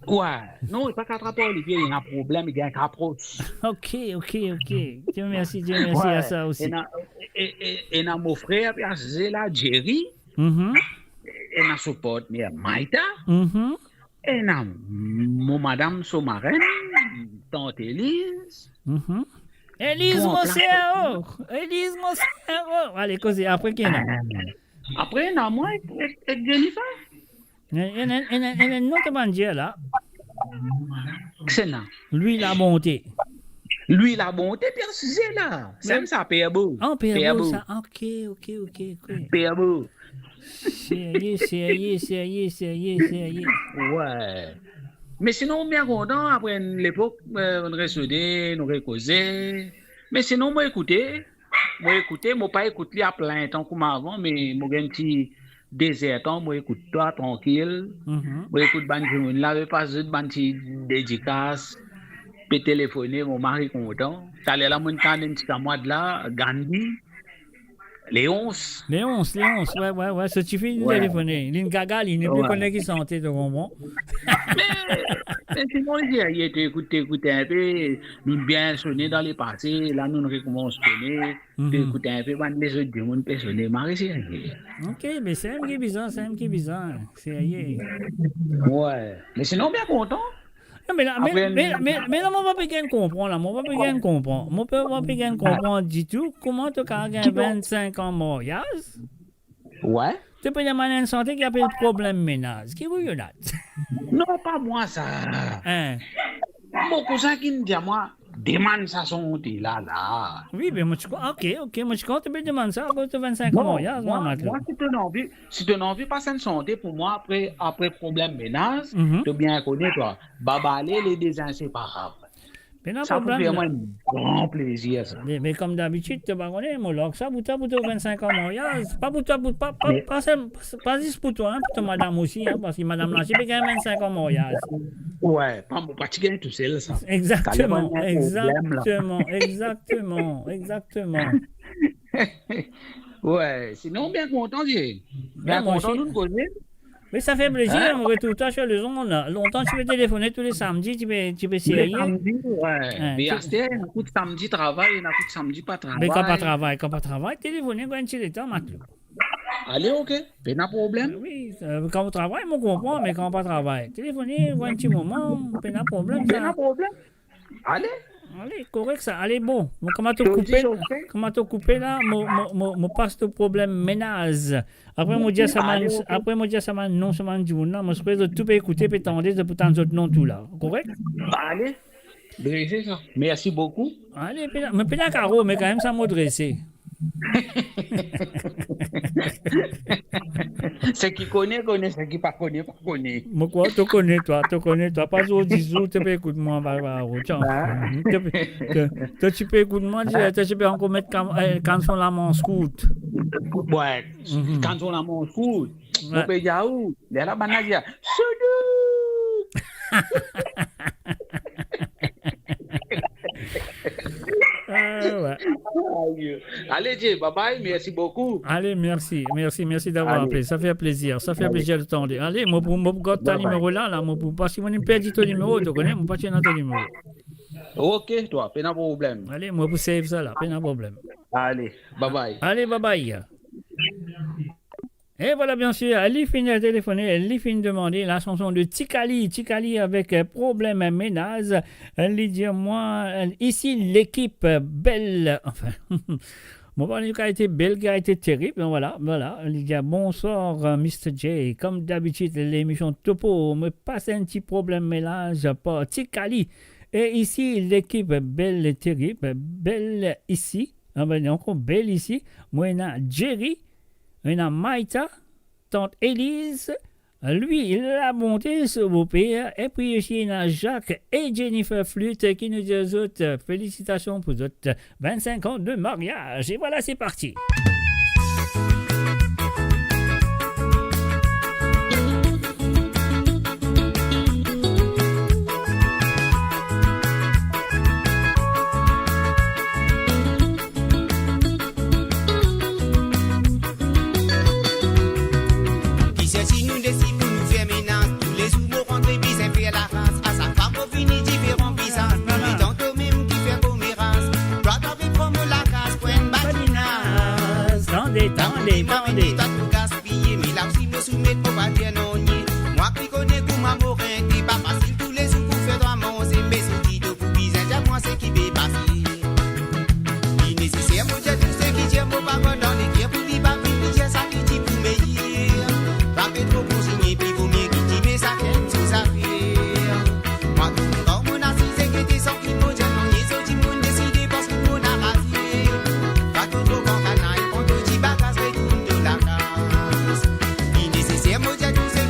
Wi, non, li pa kapav trap ar lipie, li ena problem, li gagn kapros. Ok, ok, ok. Dieu merci, Dieu merci à ça aussi. Wi, ena, e, e, ena mo frer pe asize la, Jerry. Mhm. Ena so partner, Maïta. Mhm. Ena mo madam, so marenn, tant Elise. Mhm. Elise, mo ser, oh. Elise, mo ser, oh. Ale, koze, apre ki ena? Ah. Apre ena mwa ek, ek, ek Jennifer. Ena, ena, ena, ena, non, to bann dir la. Kisannla? Louis Labonté. Louis Labonté, pe asize la. Samem sa, Perbo. Ah, Perbo, Perbo. Sa. Ok, ok, ok, ok. Perbo. Serie, serie, serie, serie, serie. Wi. Me sinon, mo bien kontan, apre enn lepok, eh, nou resode, nou rekoze. Me sinon, mo ekoute, mo ekoute, mo pa ekout li a plin tan kouma avan, me mo gagn ti de zer tan, mo ekout twa trankil. Mhm. Mo ekout bann dimoun la, mo pas zot bann ti dedikas, pe telefone, mo mari kontan. Taler la, mo tann enn ti kamwad la, Gandhi. Leons. Leons, Leons, wi, wi, wi, so tifi inn telefone. Linn gaga, li, li pe kone ki sante, to konpran? Me, me sinon, li, li, to ekout, to ekout enpe, nou bien sone dan lepase, la nou rekomans sone, to ekout enpe, bann lezot dimoun pe sone, mari serye. Ok, me sa mem ki bizin, sa mem ki bizin, serye. Wi, me sinon, bien kontan. Non, me la, me, apre, me, me, me la, mo pa pe gagn konpran la, mo pa pe gagn konpran. Mo pe, mo pa pe gagn konpran ditou. Kouma to kapav gagn vennsenk an maryaz? Wi. To pe demann enn sante ki apel problem menaz. Ki ou, Yonat? Non, pa mwa sa. Hein? Mo kouzin ki'nn dir mwa, demann sa sante la, la. Wi, be mo ti krwar, ok, ok, mo ti krwar to pe demann sa, akoz to vennsenk an maryaz, non, mwa, mwa, matlo. Mwa, si to anvi, si to anvi pas enn sante pou mwa apre, apre problem menaz, mhm, to bien kone twa, Baba Ale, Les Deux Inséparables. Pena problem. Sa pou fer mwa enn gran plezir, sa. Me, me kom dabitid, to pa kone, mo larg sa pou twa, pou to vennsenk an maryaz. Pa pou twa, pou, pa, pa, me pa selman, pa, pa zis pou twa, hein, pou to madam osi, hein, parski madam la osi pe gagn vennsenk an maryaz. Wi, pa, mo pa ti gagn tousel, sa. Egzakteman, egzakteman, egzakteman, egzakteman. Wi, sinon, bien kontan, Dieu. Bien kontan, nou koze. Me sa fer plezir, hein, mo retrouv twa sir lezond. Lontan ti pe telefone tou le samdi, ti pe, ti pe serye. Tou le samdi, wi. Hein, me aster, ena kout samdi travay, ena kout samdi pa travay. Me kan pa travay, kan pa travay, telefone, gagn ti letan, matlo. Ale, ok, pena problem. Wi, euh, kan ou travay, mo konpran, me kan pa travay, telefone, gagn ti moman, pena problem, sa. Pena problem. Ale. Ale, korek sa. Ale, bon, mo, kouma to koupe, kouma to koupe la, mo, mo, mo, mo pas to problem menaz. Apre mo dir sa bann, ale, ok, apre mo dir sa bann non, sa bann dimoun la, mo swete zot tou pe ekoute, pe tande, zot pou tann zot non tou la. Korek? Ale. Drese sa. Mersi boukou. Ale, pena, me pena karo, me kanmem sa mo drese. Seki kone, kone, seki pa kone, pa kone. Mo krwar to kone twa, to kone twa. Pa zordi zour, to pe ekout mwa, ba, ba, oh, tian. Ah. To pe, to, to ti pe ekout mwa, ah, to ti pe ankor met kan-, eh, kanson lamanz kourt. Wi, mhm, kanson lamanz kourt. Wi. Mo pe dir ou, lerla bann la dir, Soudou! Ah, wi. Ayo. Ale, Dieu, bye bye, mersi boukou. Ale, mersi, mersi, mersi d'avoir apelé. Ale. Sa fer plezir, sa fer plezir de tande. Ale, mo pou, mo pou gard to nimero la, la, mo pou, parski mo inn perdi to nimero, to kone, mo pa ti ena to nimero. Ok, twa, pena problem. Ale, mo pou save sa la, pena problem. Ale, bye bye. Ale, bye bye. E vwala, bien sir, li finn telefone, li finn demande la chanson de Tikali, Tikali avek, euh, Problem Menaz. Li dir mwa, euh, isi lekip, euh, bel, anfin, mo pa dir ki ete bel, ki ete terib, me vwala, vwala. Li dir, "Bonswar, euh, Mister J. Kom dabitid, lemision Topo, mo pas enn ti problem menaz par Tikali. E isi lekip bel terib, bel isi." Ah ben, ankor bel isi. Mwa ena Jerry, ena Maïta, tant Elise, Louis Labonté, so boper, epi osi ena Jacques e Jennifer Flûte ki nou dir zot, felisitasion pou zot vennsenk an de maryaz. E vwala, se parti. Ki serti nou desi pou nou fer menaz, toulezour mo rantre bizin fer laras, a sak fwa mo vini diferan vizaz, letan to mem ki fer komeras, twa to pe pran mo lakaz pou enn badinaz. Tande, tande, tande. Twa to gaspiye, me la osi mo soumet, mo pa dir nanye. Mwa ki kone kouma mo rete, pa fasil toulezour pou fer twa manze, me si to pou bizin dir mwa seki pe pase. Li neseser mo dir tou seki dir mo pa gard dan leker pou li pa vinn dir sa ki ti pou meyer. Pa pe tro konsigne, pli vomie ki dime sakenn so zafer. Mwa tou kor mo asize gete san ki mo dir nanye, so dimoun deside parski mo naraze. Pa to tro kankanay, pran to ti bagaz, retourn to lakaz. Li neseser mo dir tou se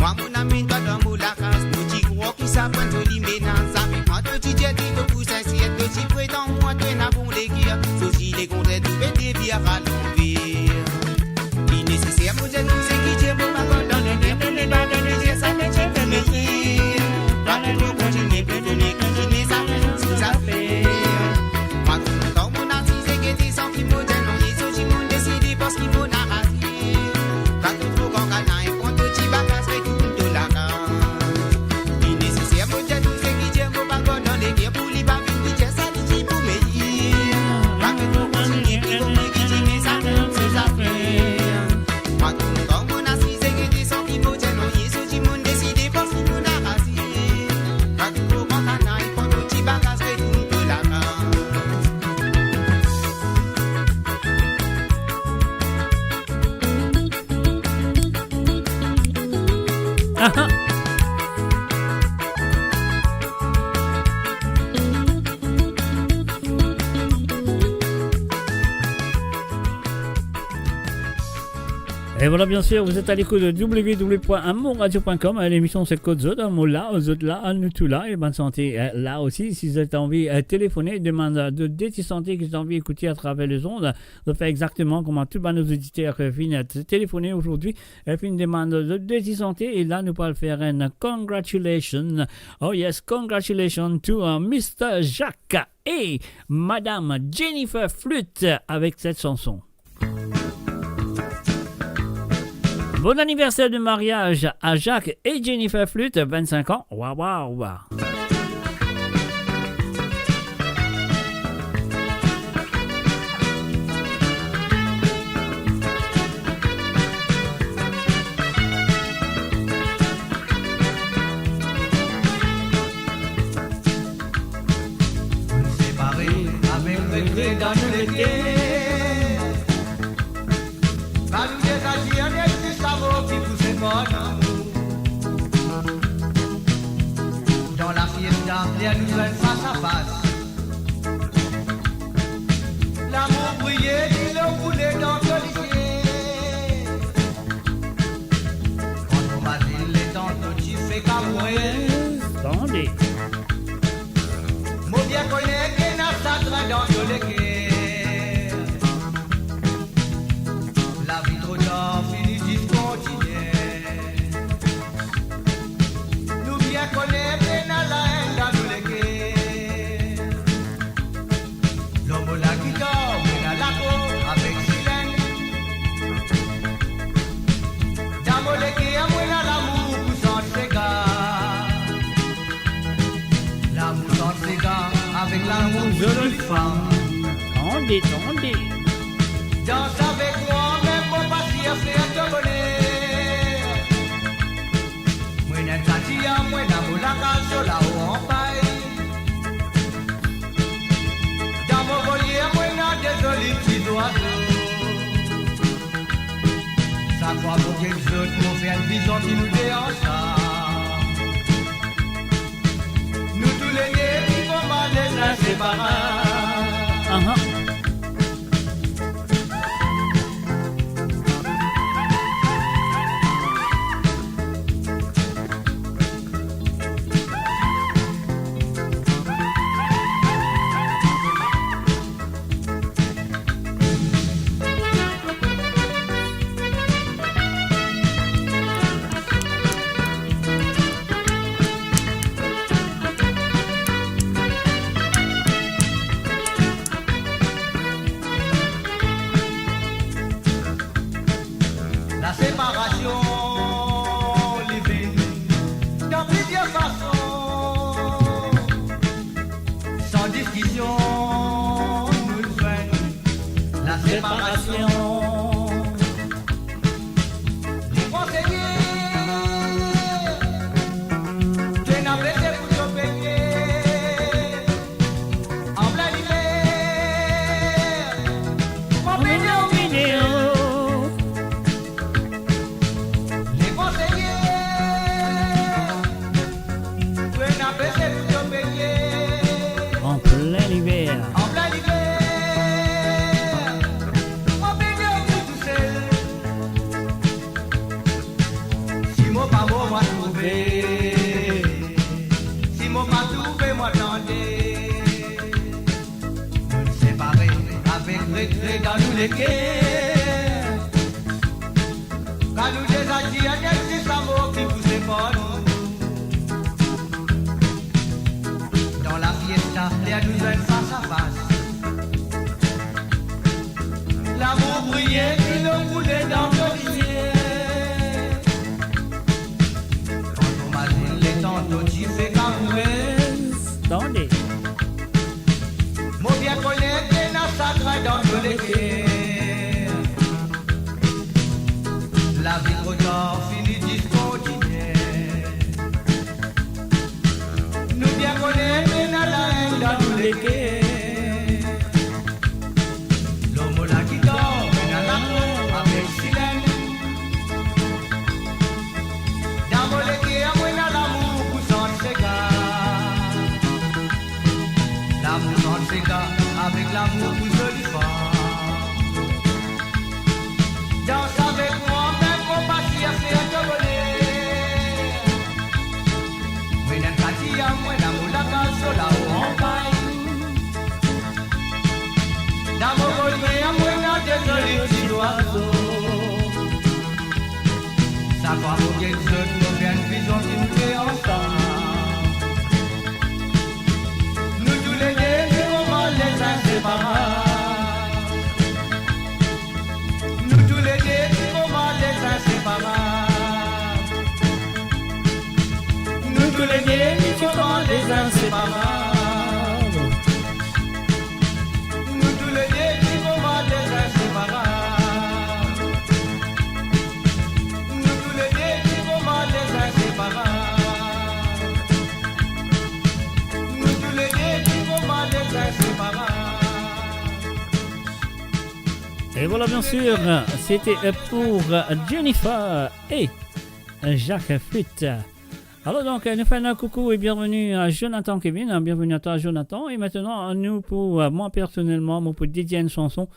Mwa mo'nn amenn twa dan mo lakaz, mo ti krwar ki sa pou enn zoli menaz. Avek mwa to ti dir ki to pou sinser, to ti pretann mwa to ena bon leker. Sosi lekonter, to pe devir alanver. Li neseser mo dir tou seki dir mo pa gard dan leker, pou li pa vinn dir sa ki ti pou meyer. Pa to tro kontinie, pou to nek kizine, sa fer enn ti zafer. Mwa tou lontan mo'nn asize, gete san ki mo dir nanye, so dimoun deside parski mo'nn araze. Kan to tro gran, kan ena enn pran to ti vakans, retourn to lakaz. Li neseser mo dir tou seki dir mo pa gard dan leker, pou li pa vinn dir sa ki ti pou meyer. Pa to tro kontinie, ki mo pe kizine, sa fer enn ti zafer. Mwa tou lontan mo'nn asize, gete san ki mo dir nanye, so dimoun deside parski mo'nn araze. Kan to tro gran, kan ena enn pran to ti vakans, retourn to lakaz. Ah ah. Et voilà, bien sûr, vous êtes à l'écoute de w w w point amourradio point com, hein, l'émission c'est Kot Zot, hein, mo la, zot la, nou tou la, e bann sante, euh, la osi, si zot anvi, euh, telefone, demann, euh, de, de ti sante ki zot anvi ekoute atraver lezond, zot fer exakteman kouma tou bann oditer ki finn, euh, telefone azordi, e finn demann de, de ti sante, e la nou pou al fer enn congratulation. Oh yes, congratulations to, euh, Mister Jacques et Madame Jennifer Flute avec cette chanson. Bon anniversaire de mariage à Jacques et Jennifer Flute, vingt-cinq ans. Waouh, waouh, waouh. Nou separe avek retre dan nou leker. Pa nou deza dir net ki sa mo ki pou separ nou. Dan lafiesta, ler nou zwenn fas a fas, lamour briye, dilo koule dan to lizie. Kan mo mazinn letan to ti fek amour. Tande. Mo bien kone ki ena sagrin dan to leker. Lavi tro tar, fini zis kontinie. Nou bien kone pena laenn dan nou leker. Lor mo lagitar, mo ena lakor avek silenn. Dan mo leker, mo ena lamour pou sant sega. Lamour sant sega avek lamour zoli fam. Tande, tande. Dans avek mwa, mem mo pa sir fer to boner. Mo ena enn katia, mo ena mo lakaz, so lao anpay. Dan mo volier, mo ena de zoli ti zwazo. Sak fwa mo get zot, mo fer enn vizion ki nou de ansam. Nou toulede viv an malez inseparab. Aha. leker. Kan nou deza dir, enn sel lamor ki pou separ nou. Dan lafiesta, ler nou zwenn fas a fas, lamour briye, dilo koule dan to lizie. Kan to mazinn letan to ti fek amourez, tande. Mo bien kone ki ena sagrin dan to leker. Lavi tro tar, fini diskontinie. Nou bien kone ki ena laenn dan nou leker. Lor mo lagitar, mo ena lamour avek silenn. Dan mo leker, mo ena lamour pou sant sega. Lamour sant sega avek lamour pou zoli fam. Dans avek mwa, mem mo pa ti a fer to boner. Mo ena Katia, mo ena mo lakaz, so lao anpay. Dan mo kolye, mo ena de zoli ti zwazo. Sak fwa mo get zot, mo fer enn vizyon ki nou pe ansam. Nou toulede, nou kouma les inseparab. Nou toulede, nou kouma les inseparab. Nou toulede, nou kouma les inseparab. Nou toulede, nou kouma les inseparab. Nou toulede, nou kouma les inseparab. Nou toulede, nou kouma les inseparab. Et voilà, bien sûr, c'était pour Jennifer et Jacques Flute. Alors donc, nous faisons un coucou et bienvenue à Jonathan Kevin, hein. Bienvenue à toi, Jonathan. Et maintenant, nous, pour, euh, moi personnellement, mo pou dedier une chanson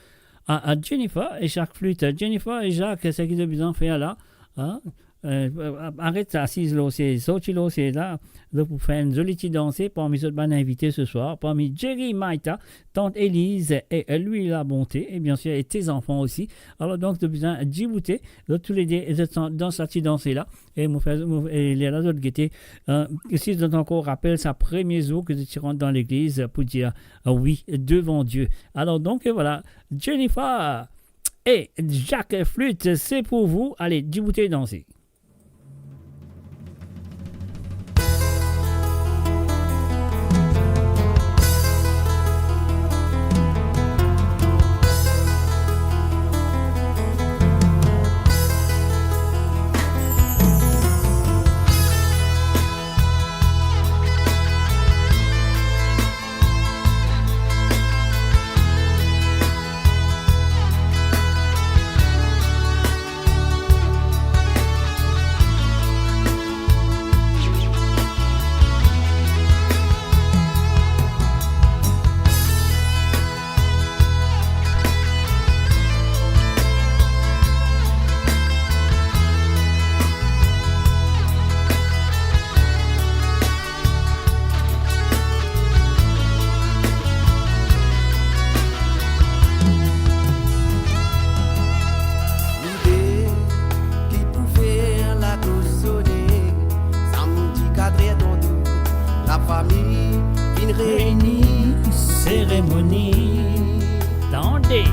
à, à Jennifer et Jacques Flute. Jennifer et Jacques, seki zot bizin fer la, hein? Euh, aret asiz lor sez, sorti lor sez la, zot pou fer enn zoli ti danse parmi zot bann invite ce soir, parmi Jerry Maita, Tante Elise et Louis Labonté, et bien sûr, et tes enfants aussi. Alors donc, zot bizin diboute, zot toulede, zot dan sa ti danse la. E mo fer, mo, e lerla zot gete, euh, si zot ankor rapel sa premie zour ki zot ti rant dan legliz pou dir, euh, wi devan Die. Alors donc, euh, voilà, Jennifer et Jacques Flute, c'est pour vous. Allez, diboute e danse. Nou de ki pou fer lakloz sone, samdi kat er tanto, lafami vinn reyni, seremoni. Tande.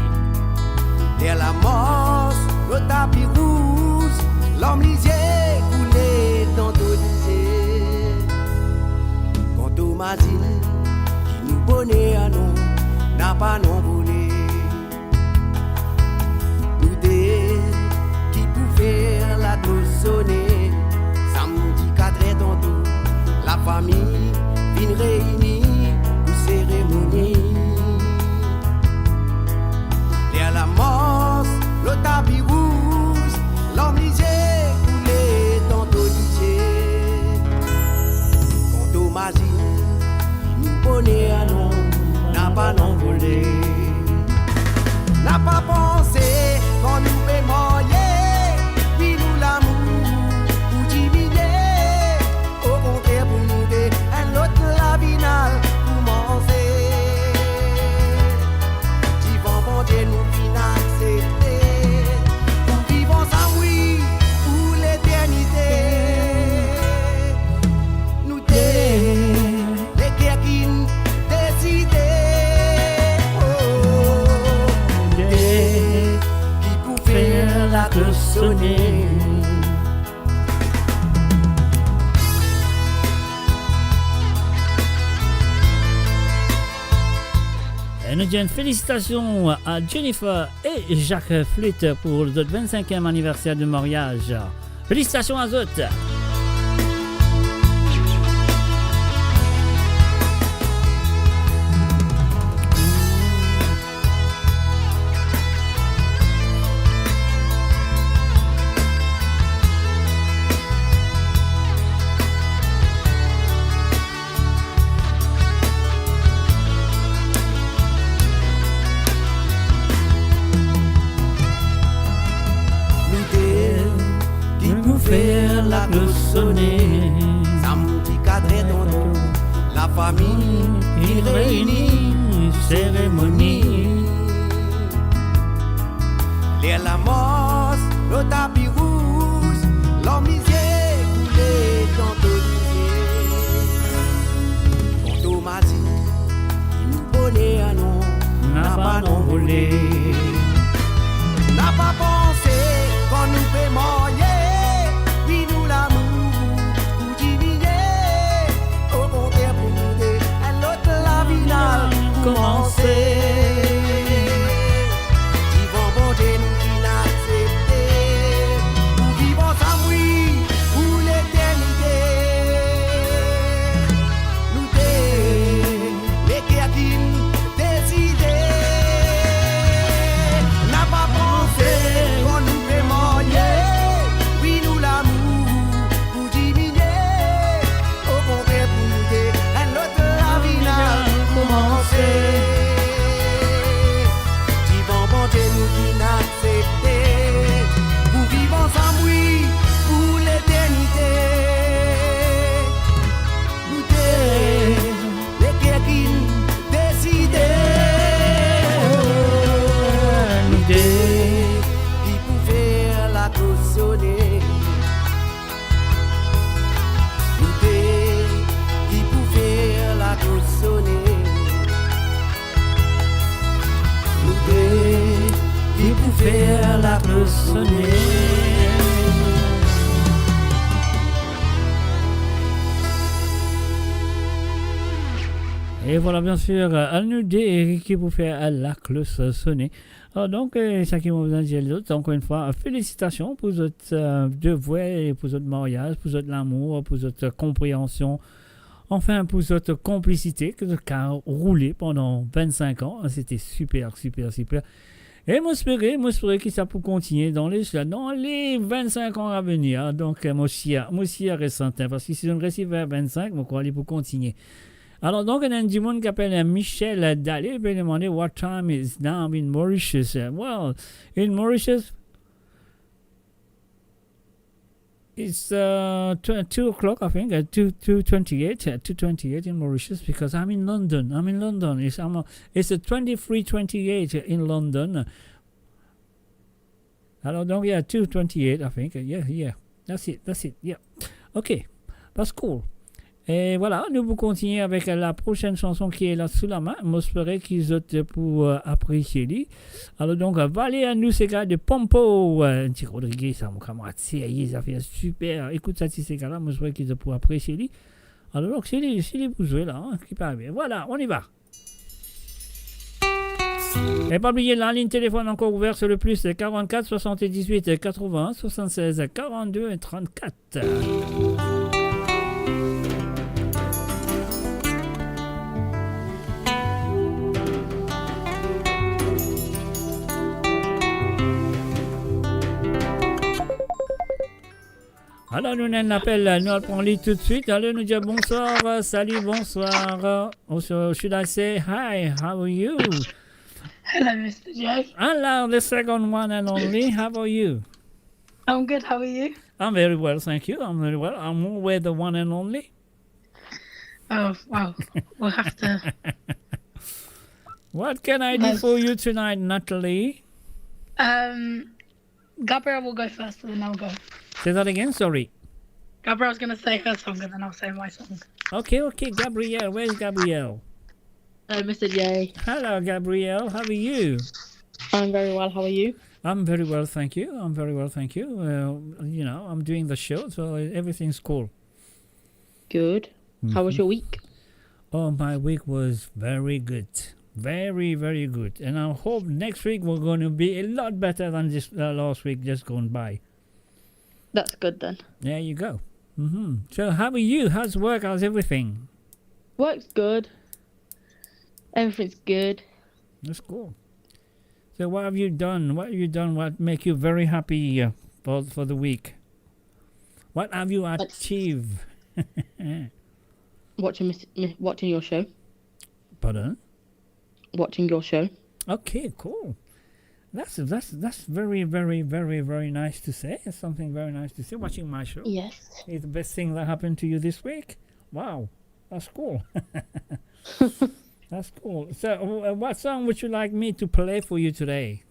Ler lamars lor tapi rouz, larm lizie koule dan to lizie. Kan to mazinn ki nou boner non, napa non vole. Nou de ki pou fer lakloz sone, samdi kat er tanto, lafami vinn reyni pou seremoni. Ler lamars lor tapi rouz, larm lizie koule dan to lizie. Kan to mazinn nou boner non, napa non vole. Napa panse kan nou pe marye, wi nou lamour pou diminie. Okontrer pou nou de, enn lot lavi ena sone. E nou dir enn felisitasion a Jennifer e Jacques Flit pou zot vennsinkiem aniverser de maryaz. Felisitasion a zot. Nou de ki pou fer laklos sone. Sa mouti kadre tonton, lafami ki reini, seremoni. Ler lamars lor tapi rouz, larmizie koule dan to lizie. Tonton Mazi, nou boner non, napa non vole. Napa panse kan nou pe marye, wi nou lamour pou diminie. Okontrer pou nou de, enn lot lavi inn al koumanse. Divan Bondie nou finn aksepte pou viv ansam, wi, pou leternite. Nou de, leker ki'nn deside. Napa panse kan nou pe marye, wi nou lamour pou diminie. Okontrer pou nou de, enn lot lavi inn al koumanse. Divan Bondie nou finn aksepte pou viv ansam, wi, pou leternite. Nou de, leker ki'nn deside. Nou de, ki pou fer laklos sone. Nou de, ki pou fer laklos sone. Nou de, ki pou fer laklos sone. E vwala, biensir, nou de ki pou fer laklos sone. Alor, donk, eh, sa ki mo bizin dir zot, ankor enn fwa, felisitasion pou zot, eh, devwar, pou zot maryaz, pou zot lamour, pou zot, eh, konpreansion, anfin, pou zot konplisite, ki zot kapav roule pandan vennsinq an. Sete siper, siper, siper. E mo espere, mo espere ki sa pou kontinie dan le, dan le vennsinq an a venir. Donk, eh, mo sir, mo sir e sertin, parski si nou resi ver vennsinq, mo krwar li pou kontinie. Alor, donk, ena enn dimoun ki apel Michel Dale, pe demande, "What time is now in Mauritius?" Well, in Mauritius, it's, uh, tw-, two o'clock, I think, uh, two, two twenty-eight, uh, two twenty-eight in Mauritius, because I'm in London. I'm in London. It's, I'm, uh, it's a twenty-three twenty-eight in London. Alor, donk, yeah, two twenty-eight, I think. Yeah, yeah. That's it, that's it, yeah. Ok, that's cool. E vwala, nou pou kontinie avek laprosenn sanson ki la sou lame. Mo espere ki zot pou, eh, apresie li. Alor, donk, Vale a nou sega de Pompo, eh, ti Rodriguez, sa, mo kamarad, serye, zafer siper. Ekout sa ti sega la, mo espere ki zot pou apresie li. Alor, donk, si li, si li pou zwe la, hein, ki pa bien. Vwala, on y va. E pa bliye, lalinn telefonn ankor ouver sur le plus quarante-quatre soixante-dix-huit quatre-vingts soixante-seize quarante-deux trente-quatre. Alor, nou ena enn apel, nou al pran li toutswit. Alor, nou dir bonswar, salut, bonswar. Or should I say hi, how are you? Hello, Mister J. Hello, the second one and only. How are you? I'm good, how are you? I'm very well, thank you. I'm very well. I'm always the one and only. Oh, well, we'll have to What can I do for you tonight, Natalie? Um, Gabrielle will go first, and then I'll go. Say that again, sorry. Gabrielle's gonna say her song, and then I'll say my song. Okay, okay, Gabrielle. Where's Gabrielle? Hello, Mister J. Hello, Gabrielle. How are you? I'm very well. How are you? I'm very well, thank you. I'm very well, thank you. Uh, you know, I'm doing the show, so everything's cool. Good. How was your week? Oh, my week was very good. Very, very good. And I hope next week we're gonna be a lot better than this, uh, last week just gone by. That's good then. There you go. Mm-hmm. So how are you? How's work? How's everything? Work's good. Everything's good. That's cool. So what have you done? What have you done? What make you very happy, uh, for, for the week? What have you achieved? Watching mis-, mi-, watching your show. Pardon? Watching your show. Okay, cool. That's, that's, that's very, very, very, very nice to say. It's something very nice to say. Watching my show. Yes. It's the best thing that happened to you this week. Wow, that's cool. That's cool. So, uh, what song would you like me to play for you today?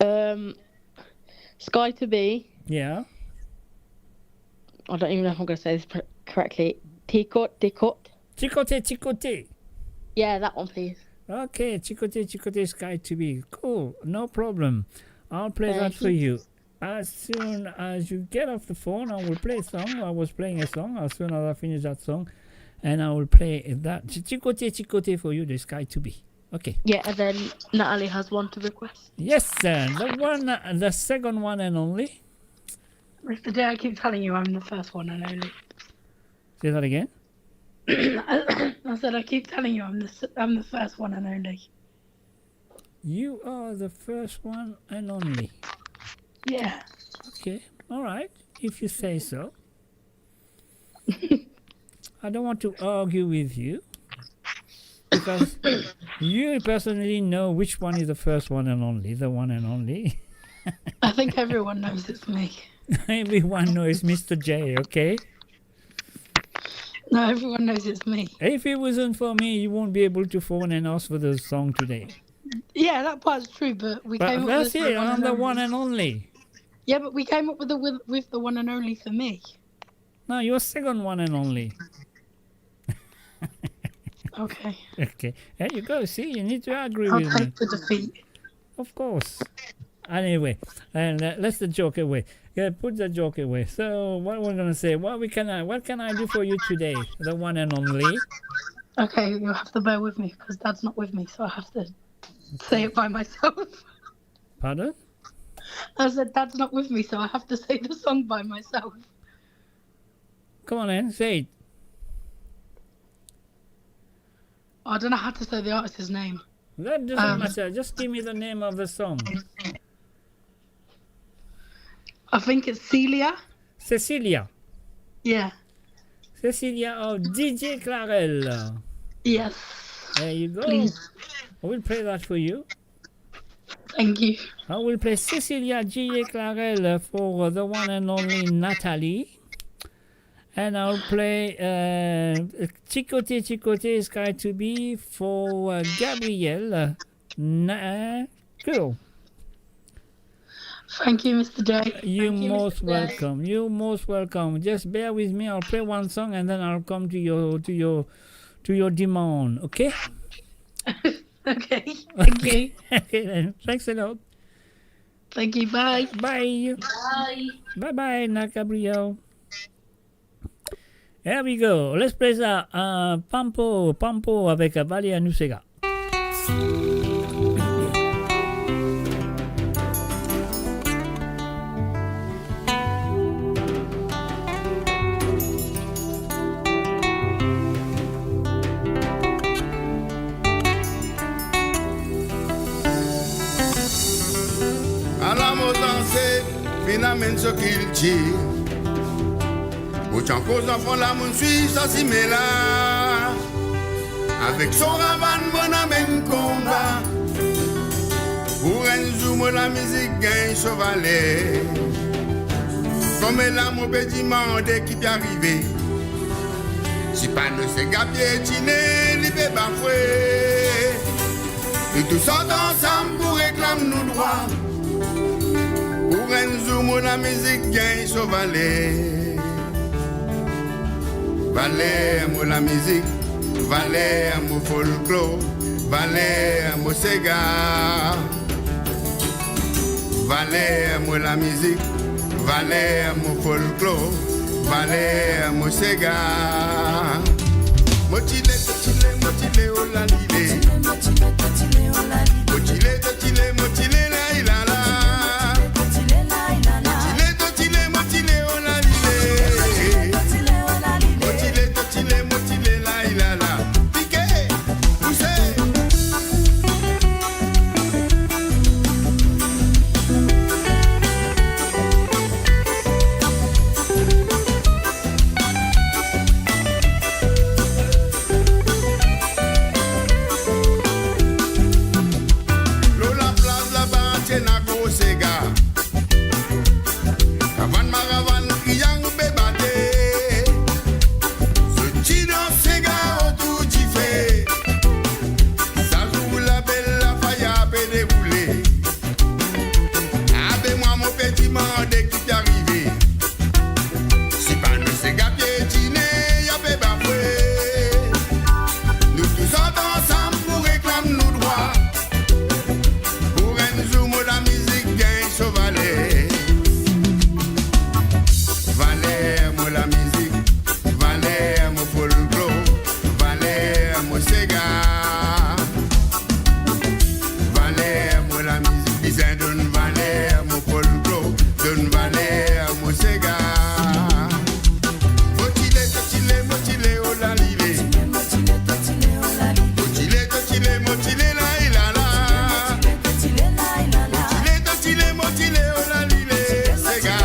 Um, Sky to Be. Yeah. I don't even know if I'm gonna say this pr-, correctly. Tikot, tikot. Tikote, tikote. Yeah, that one, please. Okay, Tikote, tikote, Sky to Be. Cool, no problem. I'll play that for you. Thank you. As soon as you get off the phone, I will play a song. I was playing a song. As soon as I finish that song, and I will play that Tikote, tikote for you, the Sky to Be. Okay. Yeah, and then Natalie has one to request. Yes, sir. The one, the second one and only. Mister J, I keep telling you I'm the first one and only. Say that again. I said I keep telling you I'm the s-, I'm the first one and only. You are the first one and only. Yeah. Okay, all right, if you say so. I don't want to argue with you, because you personally know which one is the first one and only, the one and only. I think everyone knows it's me. Everyone knows Mister J, okay? No, everyone knows it's me. If it wasn't for me, you won't be able to phone and ask for the song today. Yeah, that part's true, but we came up with the one and only. But that's it, I'm the one and only. Yeah, but we came up with the, with, with the one and only for me. No, you're second one and only. Okay. Okay. There you go. See, you need to agree with me. I'll take the defeat. Of course. Anyway, and, uh, let's the joke away. Yeah, put the joke away. So, what we're gonna say? What we can I, what can I do for you today? The one and only. Okay, you'll have to bear with me 'cause Dad's not with me, so I have to say it by myself. Pardon? I said, "Dad's not with me, so I have to say the song by myself." Come on then, say it. I don't know how to say the artist's name. That doesn't matter. Um, just give me the name of the song. I think it's Celia. Cecilia. Yeah. Cecilia of D J Clarel. Yes. There you go. Please. I will play that for you. Thank you. I will play Cecilia D J Clarel for the one and only Natalie. And I'll play, uh, Chicote Chicote Sky to Be for, uh, Gabriel. Na-, cool. Thank you, Mister J. You're most welcome. You're most welcome. Just bear with me. I'll play one song and then I'll come to your, to your, to your demand. Okay? Okay. Thank you. Okay then. Thanks a lot. Thank you. Bye. Bye. Bye. Bye bye, Nat Gabriel. Here we go. Let's play sa, uh, Pampo, Pampo avek Valia Nusega. Ala mo zanset finn amenn so kiltir. Mo ti ankor zanfan la, mo'nn swiv sa simin la. Avek son ravann mo'nn amenn konba. Pou enn zour mo lamizik gagn so valer. Kouma la mo pe dimande ki pe arive. Si pa nou sega pietine, li pe bafwe. Nou tous ant ansam pou reklam nou drwa. Pou enn zour mo lamizik gagn so valer. Valer mo lamizik, valer mo folklor, valer mo sega. Valer mo lamizik, valer mo folklor, valer mo sega. Mo ti le, to ti le, mo ti le, o la li le. Mo ti le, to ti le, mo ti le, la i la la. Mo ti le, to ti le, mo ti le, o la li le. Mo ti le, to ti le, mo ti le, la i la la. Pike, pouse. Lor laplaz laba ti ena gro sega. Kavann maravann, triang pe bate. Zot ti dans sega otour dife. Sa zour la bel lafaya pe deroule. Abe mwa mo pe dimande ki pe arive. Si pa nou sega pietine, ya pe bafwe. Nou tous ansam pou reklam nou drwa. Pou enn zour mo lamizik gagn so valer. Valer mo lamizik, valer mo folklor, valer mo sega. Valer mo lamizik, bizin donn valer mo folklor, donn valer mo sega. Mo ti le, to ti le, mo ti le, o la li le. Mo ti le, to ti le, o la li le. Mo ti le, to ti le, mo ti le, la i la la. Mo ti le, to ti le, mo ti le, o la li le. Sega.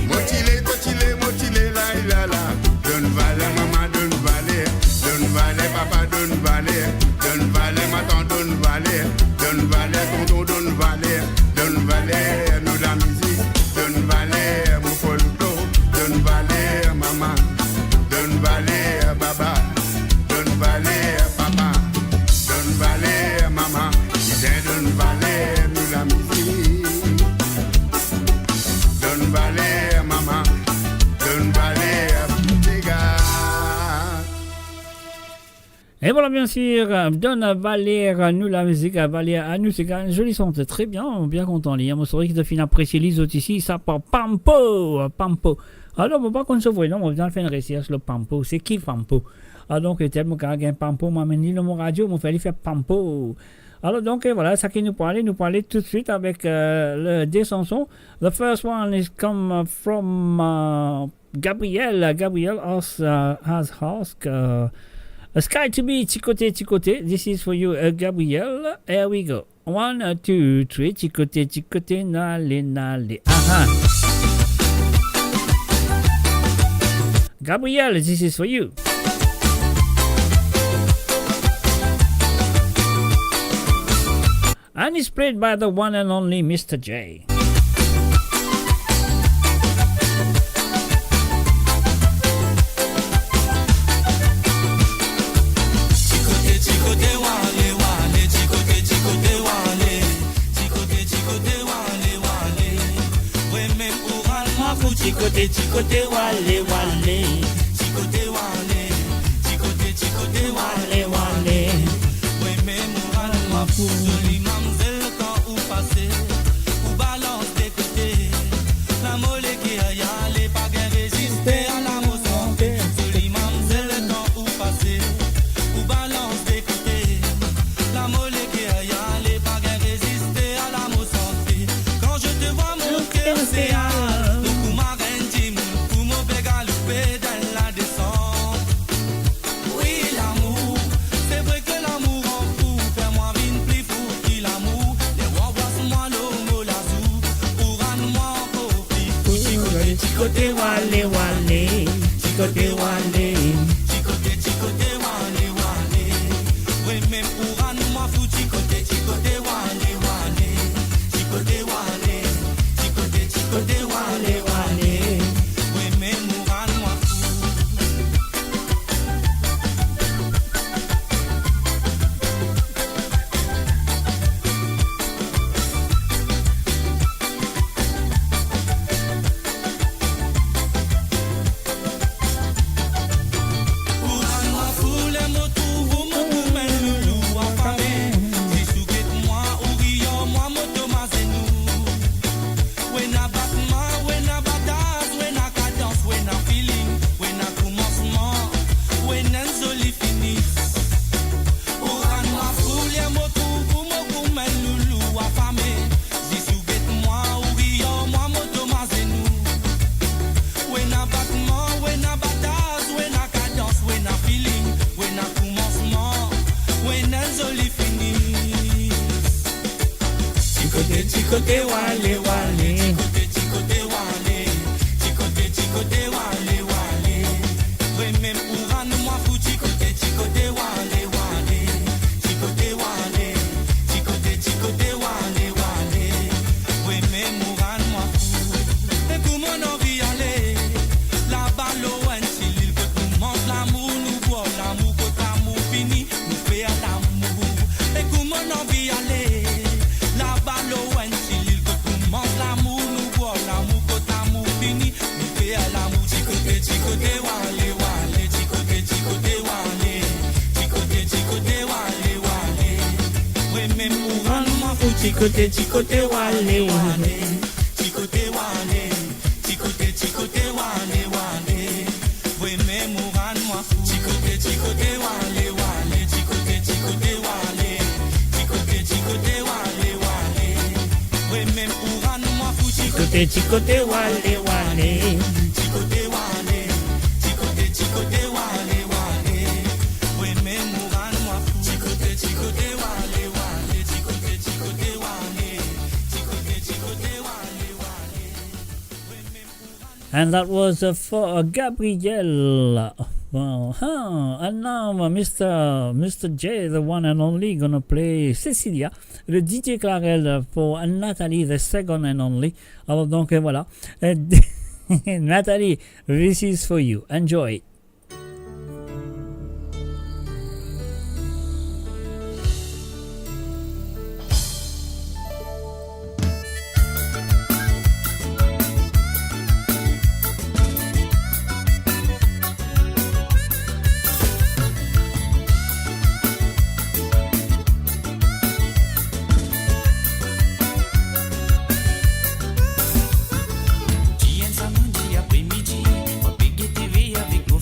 Mo ti le, to ti le, mo ti le, la i la la. Donn valer mama, donn valer. Donn valer papa, donn valer. Donn valer matant, donn valer. Donn valer tonton, donn valer. Donn valer nou lamizik. Donn valer mo folklor. Donn valer mama. Donn valer baba. Donn valer papa. Donn valer mama. Bizin donn valer nou lamizik. Donn valer mama. Donn valer sega. Et voilà, bien sûr, euh, donn valer nou lamizik, valer nou sega, zoli sante, très bien, bien kontan li. Mo sori ki to finn apresie li, zot isi, sa par Pampo, Pampo. Alor, mo pa konn so vre non, mo bizin fer enn resers lor Pampo. Se ki Pampo? Ah, donk, petet mo kapav gagn Pampo, mo amenn li lor mo radio, mo fer li fer Pampo. Alor, donk, euh, voilà, sa ki nou pou ale, nou pou ale toutswit avek, euh, le, de sanson. The first one is come, uh, from, uh, Gabriel. Gabriel has, uh, has asked, uh, Sky to be, Ti Kote, Ti Kote. This is for you, uh, Gabriel. Here we go. One, uh, two, three. Ti kote, ti kote, nale, nale. Aha. Gabriel, this is for you. And it's played by the one and only Mister J. Ti kote, ti kote, wale, wale, ti kote, ti kote, wale, ti kote, ti kote, wale, wale. Mwa mem ou rann mwa fou, ti kote, ti kote, wale, wale, ti kote, wale, ti kote, ti kote, wale, wale. Mwa mem ou rann mwa fou. Zoli mamzel, kan ou pase, ou balans de kote. Lamo leker ale, pa gagn reziste a lamo sante. Zoli mamzel, kan ou pase, ou balans de kote. Lamo leker ale, pa gagn reziste a lamo sante. Quand je te vois, mon cœur s'émeut. Mon koumar enn dimoun, pou mo pe galoupe dan ladesant. Wi, lamour, se vre ke lamour an fou, fer mwa vinn pli fou ki lamour. Ler ou anbras mwa lor mo lazour, ou rann mwa ankor pli fou. Ti kote, ti kote, wale, wale, ti kote, wale, ti kote, ti kote, wale, wale. Mwa mem ou rann mwa fou, ti kote, ti kote, wale, wale, ti kote, wale, ti kote, ti kote, wale, wale. Mwa mem ou rann mwa fou. Kote wale, wale, ti kote, ti kote wale, ti kote, ti kote wale, wale. Vremem ou rann mwa fou, ti kote, ti kote wale, wale, ti kote wale, ti kote, ti kote wale, wale. Vremem ou rann mwa fou. E kouma mo anvi ale, laba lor enn ti lil kot nou manz lamour, nou bwar lamour, kot lamour fini, nou fer lamour. E kouma mo anvi ale, laba lor enn ti lil kot nou manz lamour, nou bwar lamour, kot lamour fini, nou fer lamour. Ti kote, ti kote wale, wale, ti kote, ti kote wale, ti kote, ti kote wale, wale. Vremem ou rann mwa fou, ti kote, ti kote wale, wale, ti kote wale, ti kote, ti kote wale, wale. Vremem ou rann mwa fou. Ti kote, ti kote wale, wale, ti kote, ti kote wale, ti kote, ti kote wale, wale. Vremem ou rann mwa fou. Ti kote, ti kote wale, wale, ti kote wale, ti kote, ti kote wale, wale. Vremem ou rann mwa fou. Ti kote, ti kote wale, wale, ti kote, ti kote wale, ti kote, ti kote wale, wale. And that was, uh, for, uh, Gabriel. Well, huh, and now, uh, Mister, Mister J, the one and only, gonna play Cecilia, the D J Clarel, uh, for Nathalie, the second and only. Alors, donc, euh, voilà. Euh, Nathalie, this is for you. Enjoy. Ti enn samdi apre midi, mo pe gete vey avek mo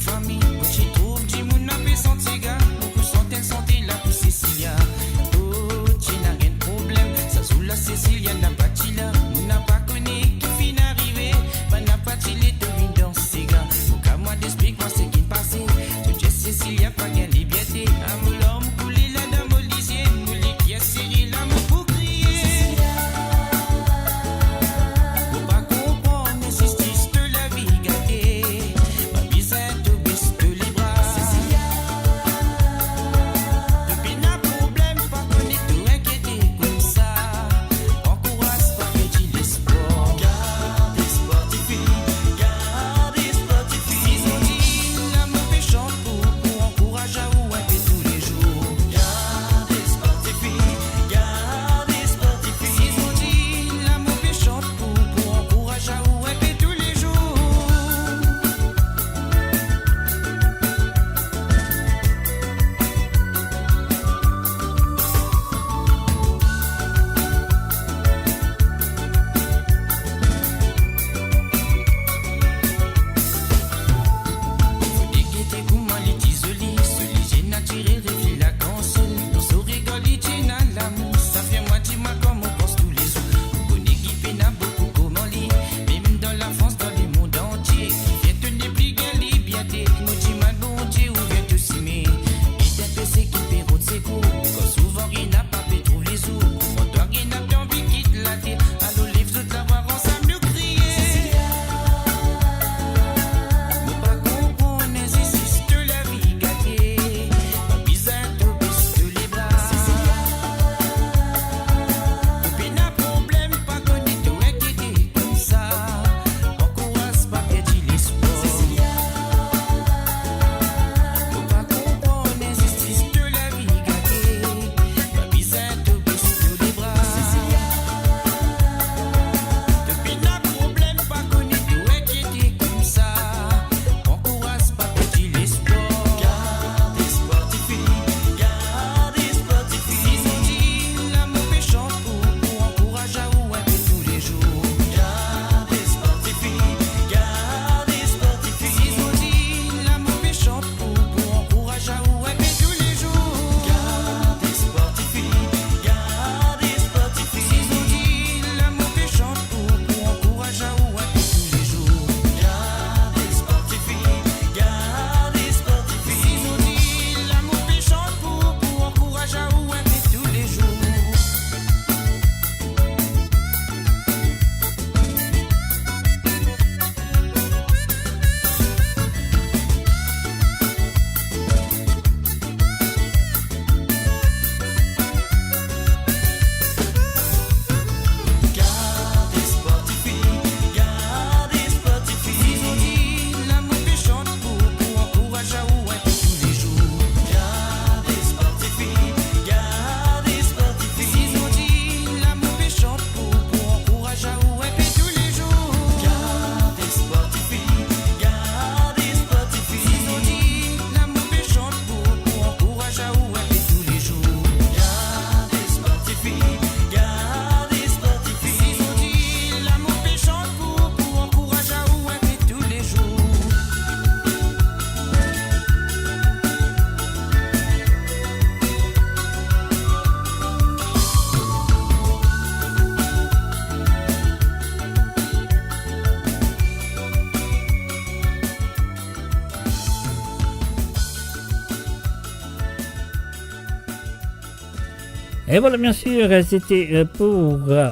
Et voilà, bien sûr, c'était, euh, pour, euh,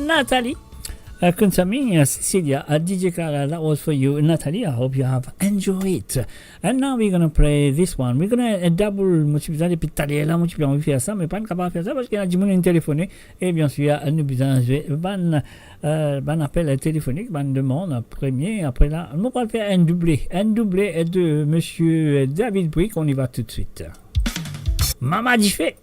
Nathalie, euh, Kunsami, euh, Cecilia, euh, D J Clara, that was for you, Nathalie. I hope you have enjoyed it. And now we're gonna play this one. We're gonna, uh, double, mo ti bizin depi taler la, mo ti pe anvi fer sa, me pa kapav fer sa, parski ena dimoun inn telefone. E bien sûr, nou bizin zwe bann, euh, bann apel telefonik, bann demann an premie. Apre la, nou pral fer enn double, enn double de Monsieur David Bouygues. On y va tout de suite. Mama Dife.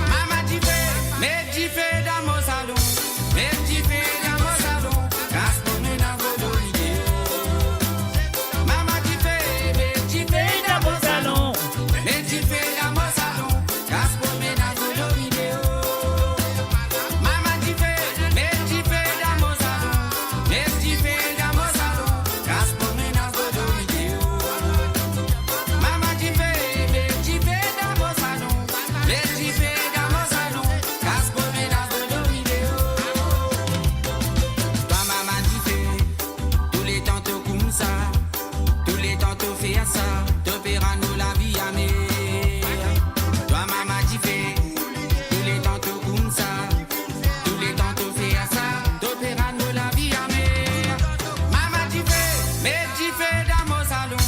Mama Dife, met dife dan mo salon, met dife dan mo salon, kas mo menaz mo dormi deor. Mama Dife, met dife dan mo salon, met dife dan mo salon, kas mo menaz mo dormi deor. Mama Dife, met dife dan mo salon, met dife dan mo salon, kas mo menaz mo dormi deor. Mama Dife, met dife dan mo salon, met dife dan mo salon, kas mo menaz mo dormi deor. Twa Mama Dife, touletan to koumsa, touletan to fer sa, to pe rann mo lavi amer. Twa Mama Dife, touletan to koumsa, touletan to fer sa, to pe rann mo lavi amer. Mama Dife, met dife dan mo salon,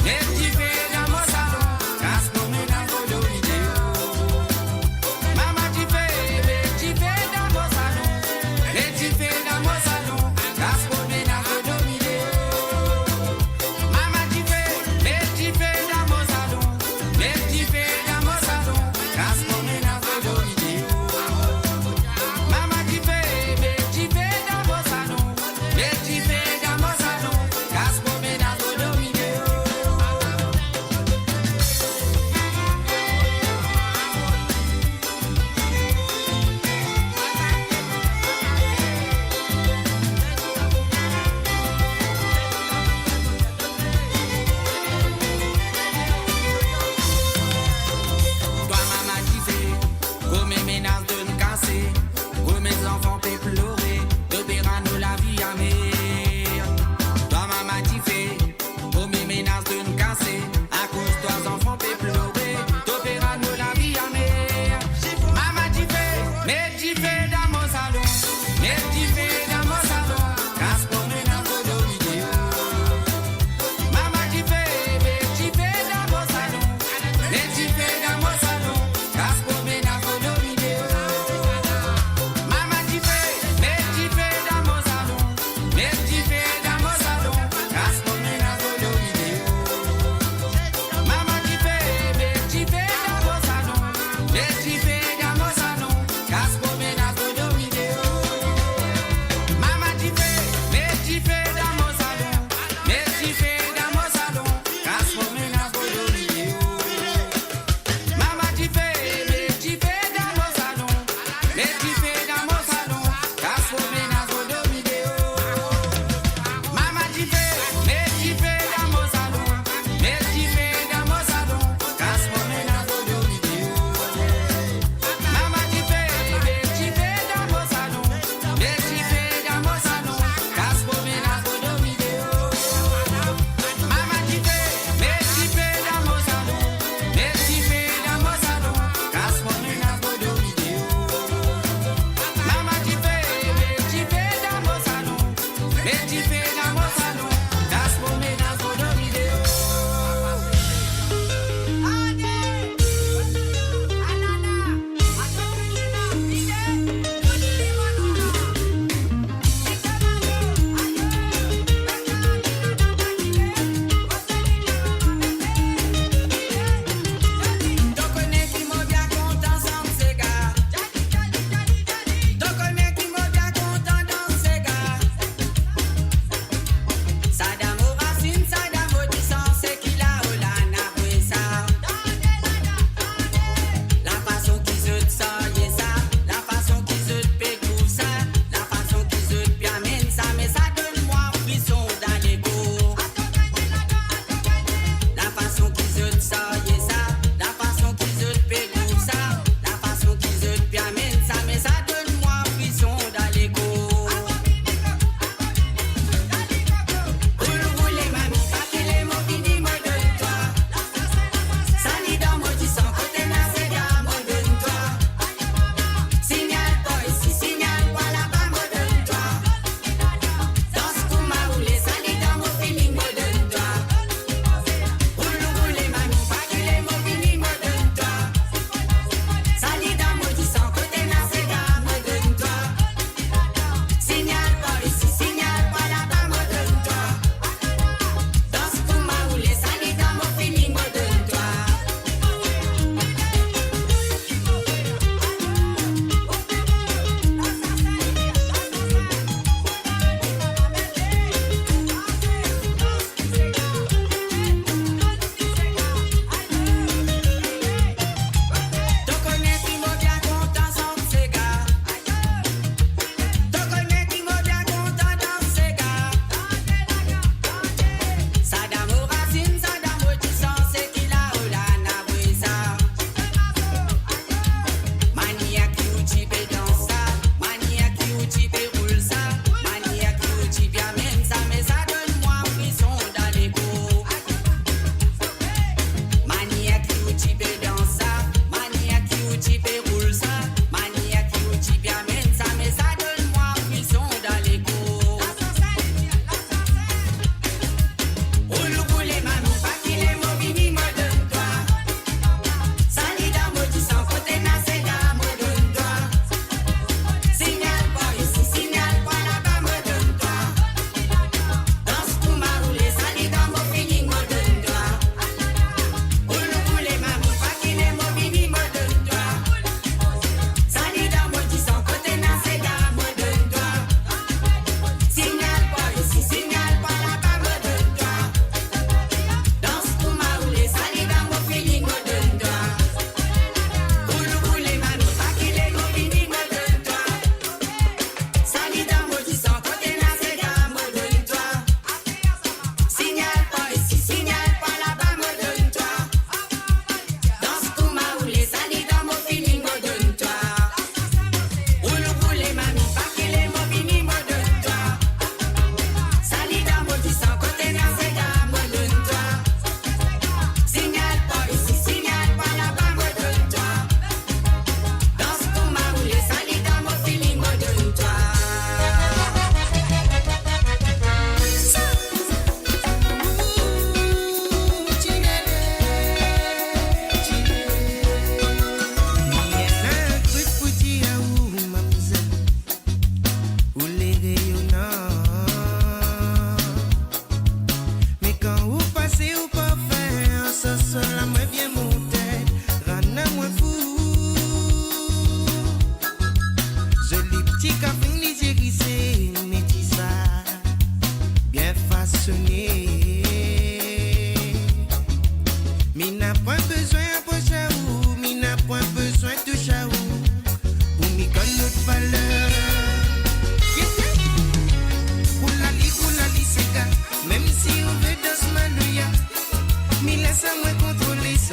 met dife dan mo salon, kas mo menaz mo dormi deor. Mama Dife, met dife dan mo salon, met dife dan mo salon, kas mo menaz mo dormi deor. Mama Dife, met dife dan mo salon,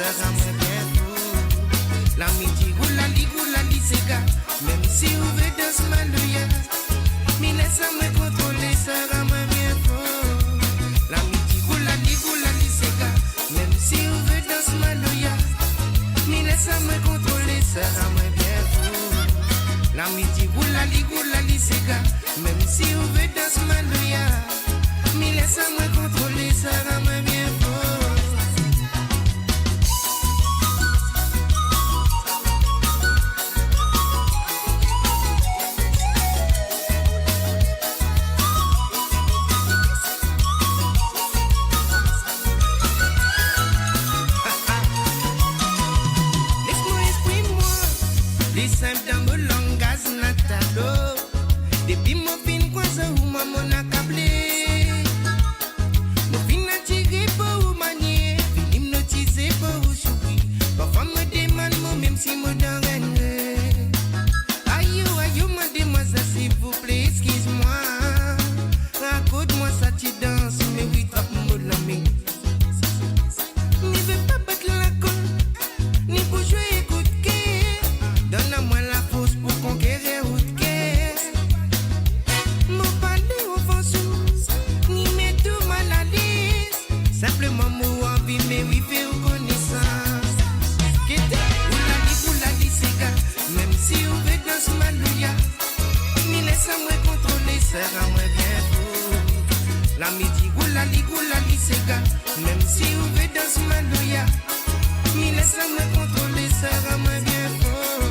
Sara mwa bien for. La mi dir ou lali, ou lali sega. Mem si ou ve dans maloya, mi les mwa kontrole, sara mwa bien for. La mi dir ou lali, ou lali sega. Mem si ou ve dans maloya, mi les mwa kontrole, sara mwa bien for. La mi dir ou lali, ou lali sega. Mem si ou ve dans maloya, mi les mwa kontrole, sara mwa bien for. Les mo exprim mwa, li sinp dan mo langaz natal. Depi mo finn krwaz ou, mwa mo akable. Mo finn atire par ou manier, finn ipnotize par ou sourir. Parfwa mo demann mwa mem si mo dan enn rer. Ayo, ayo, mademwazel, silvouple, eskiz mwa. Rakont mwa sa ti dans, me wi, trap mo lame. Mi ve pa bat lakol, ni pou zwe kout ker. Donn mwa lafors pou konkerir ou ker. Mo pa le ofans ou, ni met ou mal alez. Sinpleman mo anvi, me wi, fer ou konesans. Kete, ou lali, ou lali sega, mem si ou ve dans maloya, mi les mwa kontrole, sara mwa bien for. La mi dir ou lali, ou lali sega, mem si ou ve dans maloya, mi les mwa kontrole, sara mwa bien for.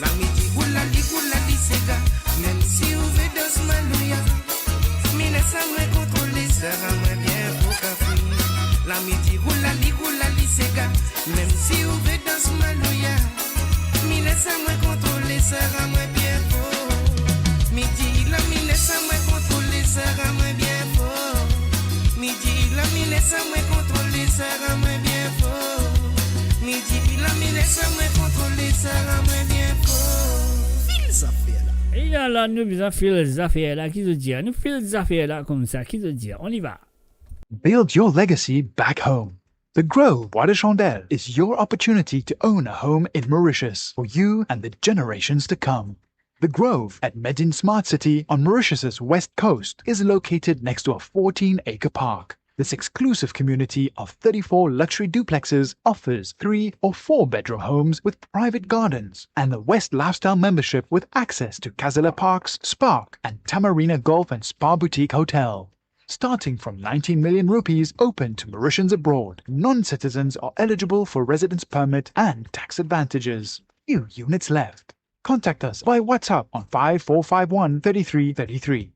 La mi dir ou lali, ou lali sega, mem si ou ve dans maloya, mi les mwa kontrole, sara mwa bien for, kafi. La mi dir ou lali, ou lali sega, mem si ou ve dans maloya, mi les mwa kontrole, sara mwa bien for. Mi dir la, mi les mwa kontrole, sara mwa bien for. Mi dir la, mi les mwa kontrole, sara mwa bien for. Mi dir la, mi les mwa kontrole, sara mwa bien for. Fil zafer la. E ala, nou bizin fil zafer la, ki zot dir? Nou fil zafer la koumsa, ki zot dir? On y va. Build your legacy back home. The Grove Bois de Chandelle is your opportunity to own a home in Mauritius for you and the generations to come. The Grove at Medin Smart City on Mauritius's west coast is located next to a fourteen-acre park. This exclusive community of thirty-four luxury duplexes offers three or four bedroom homes with private gardens and the West Lifestyle membership with access to Casella Parks, Spark, and Tamarina Golf and Spa Boutique Hotel. Starting from nineteen million rupees, open to Mauritians abroad. Non-citizens are eligible for residence permit and tax advantages. Few units left. Contact us by WhatsApp on five four five one thirty-three thirty-three.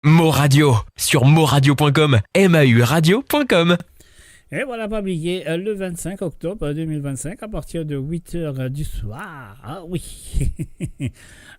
Mo Radio, sur moradio point com, M A U radio point com. Et voilà, pas oublier, euh, le vingt-cinq octobre deux mille vingt-cinq, à partir de huit heures du soir. Ah oui.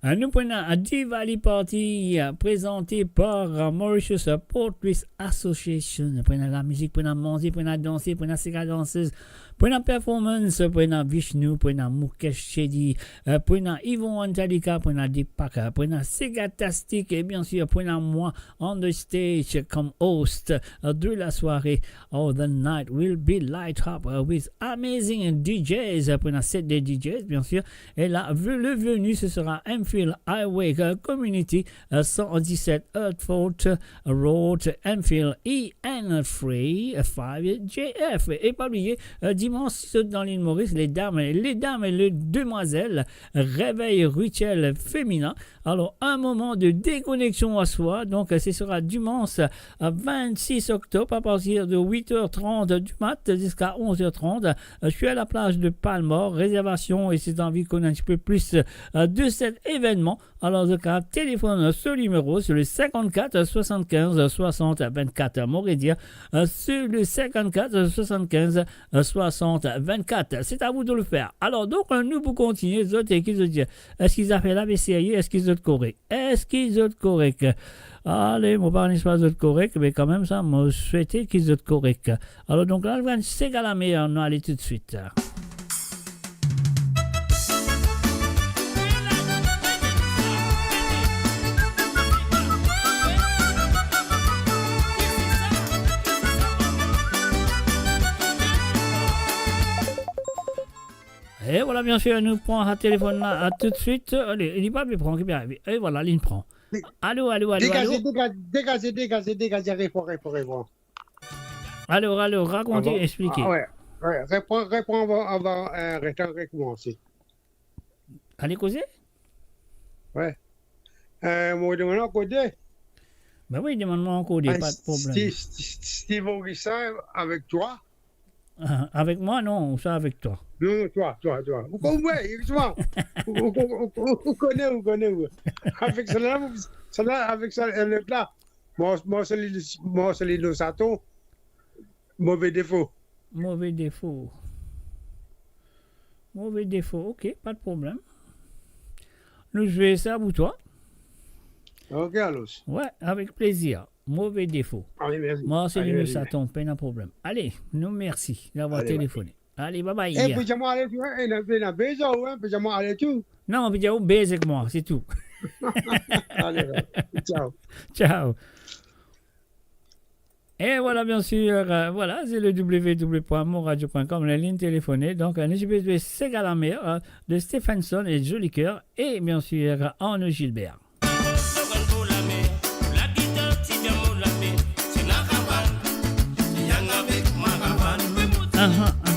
Euh, nou pou ena Diwali Party, euh, prezante par, euh, Mauritius, euh, Port Louis Association. Pou ena lamizik, pou ena manze, pou ena danse, pou ena sega dansez, pou ena performance, pou ena Vishnu, pou ena Mukesh Shetty, euh, pou ena Yvon Antalika, pou ena Deepak, euh, pou ena Segatastic, et bien sûr, pou ena mwa on the stage comme host, euh, de la soirée. Oh, the night will be light up, uh, with amazing D Js, uh, pou ena set de D Js, bien sûr. Et là, ve-, le venu, ce sera Enfield Highway, uh, Community, uh, cent dix-sept Hertford Road, Enfield, E N three five J F. Et pas oublier, uh, dimanche, si zot dan Lil Moris, les dames, les dames et les demoiselles, réveil rituel féminin. Alors, un moment de déconnexion à soi. Donc, euh, ce sera dimanche, euh, vingt-six octobre, à partir de huit heures trente du mat jusqu'à onze heures trente, euh, sur la plage de Palmore. Réservation, et si t'as envie de connaître un petit peu plus, euh, de cet événement, alors, zot kapav telefonn, euh, ce numéro, c'est le cinquante-quatre soixante-quinze soixante vingt-quatre. Mo redire, euh, c'est le cinquante-quatre soixante-quinze soixante vingt-quatre. C'est à vous de le faire. Alors, donc, euh, nou pou kontinie, zot, e ki zot dir? Eski zafer la pe serye? Eski zot korek? Eski zot korek? Ale, mo pa kone si zot korek, me kanmem sa, mo swete ki zot korek. Alors, donk la, nou gagn Sega Lamer, nou ale toutswit. E vwala, biensir, nou pran sa telefonn la, a toutswit. Ale, li pa pe pran, ki pe arive. E vwala, li pran. Alo, alo, alo, alo. Degaze, degaze, degaze, degaze, degaze, repran, repran, repran. Alor, alor, rakonte, explike. Ah, wi, wi, repran, repran avan, avan, eh, letan rekoumanse. Ale koze? Wi. Eh, mo demann ankor de. Ben wi, demann mwa ankor de, pa de problem. Steve, Steve, Steve Augustin avek twa. Ah, avek mwa, non, ou sa avek twa? Non, non, twa, twa, twa. Ou konn, wi, twa. Ou, ou, ou, ou, ou kone, ou kone, wi. Avek sa la, sa la, avek sa, lot la. Mar-, Marcelino, Marcelino Saton, Move Defo. Move Defo. Move Defo, ok, pa de problem. Nou zwe sa pou twa. Ok, alor. Wi, avek plezir. Move Defo. Ale, mersi. Marcelino Saton, pena problem. Ale, nou mersi davwa telefone. Ale, bye bye. E, pou dir mwa ale tou, hein, ena, ena beza ou, hein, pou dir mwa ale tou. Non, pou dir ou beze ek mwa, se tou. Ale, ciao. Ciao. E vwala, biensir, eh, vwala, se le w w w point mon radio point com, la ligne téléphonée. Donk, eh, nou ti pe zwe Sega Lamer, eh, de Stephenson e Joli Coeur, e biensir, eh, Arnaud Gilbert. Aha, aha.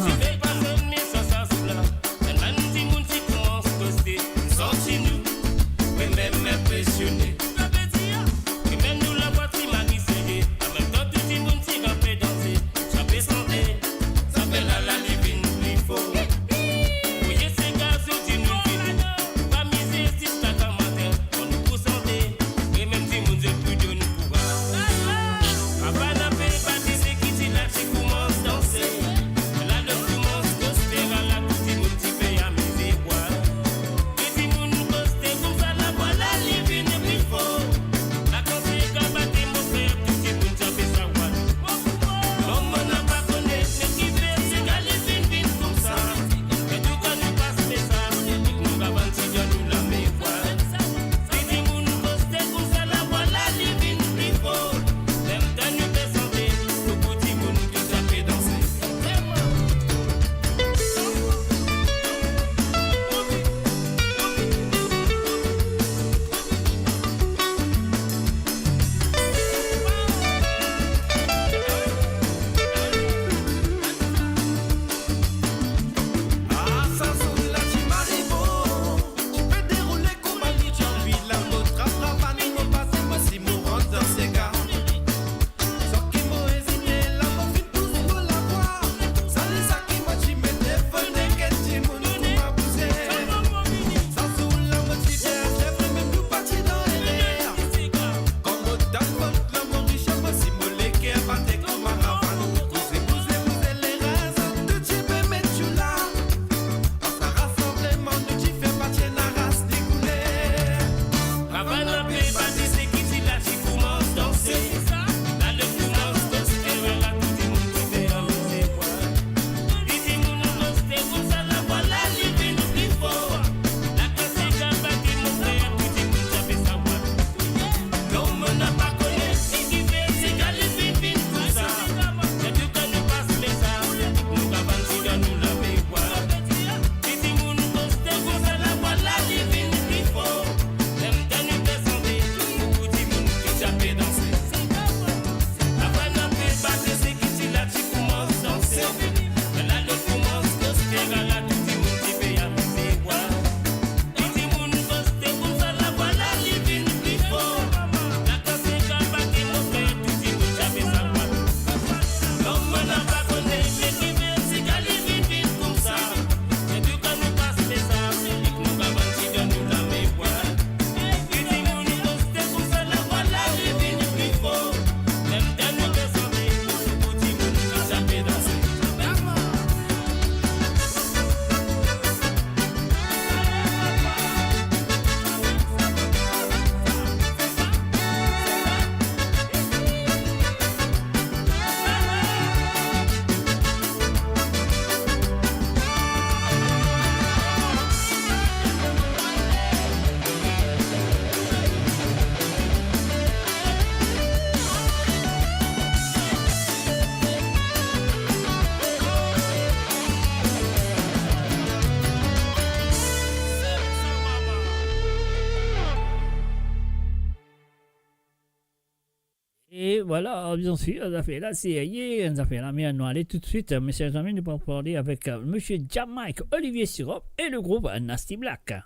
Vwala, biensir, zafer la serye, zafer la, me nou ale toutswit, mesie zami, nou pou parle avek, euh, misie Jamaique, Olivier Sirop e le group Nasty Black.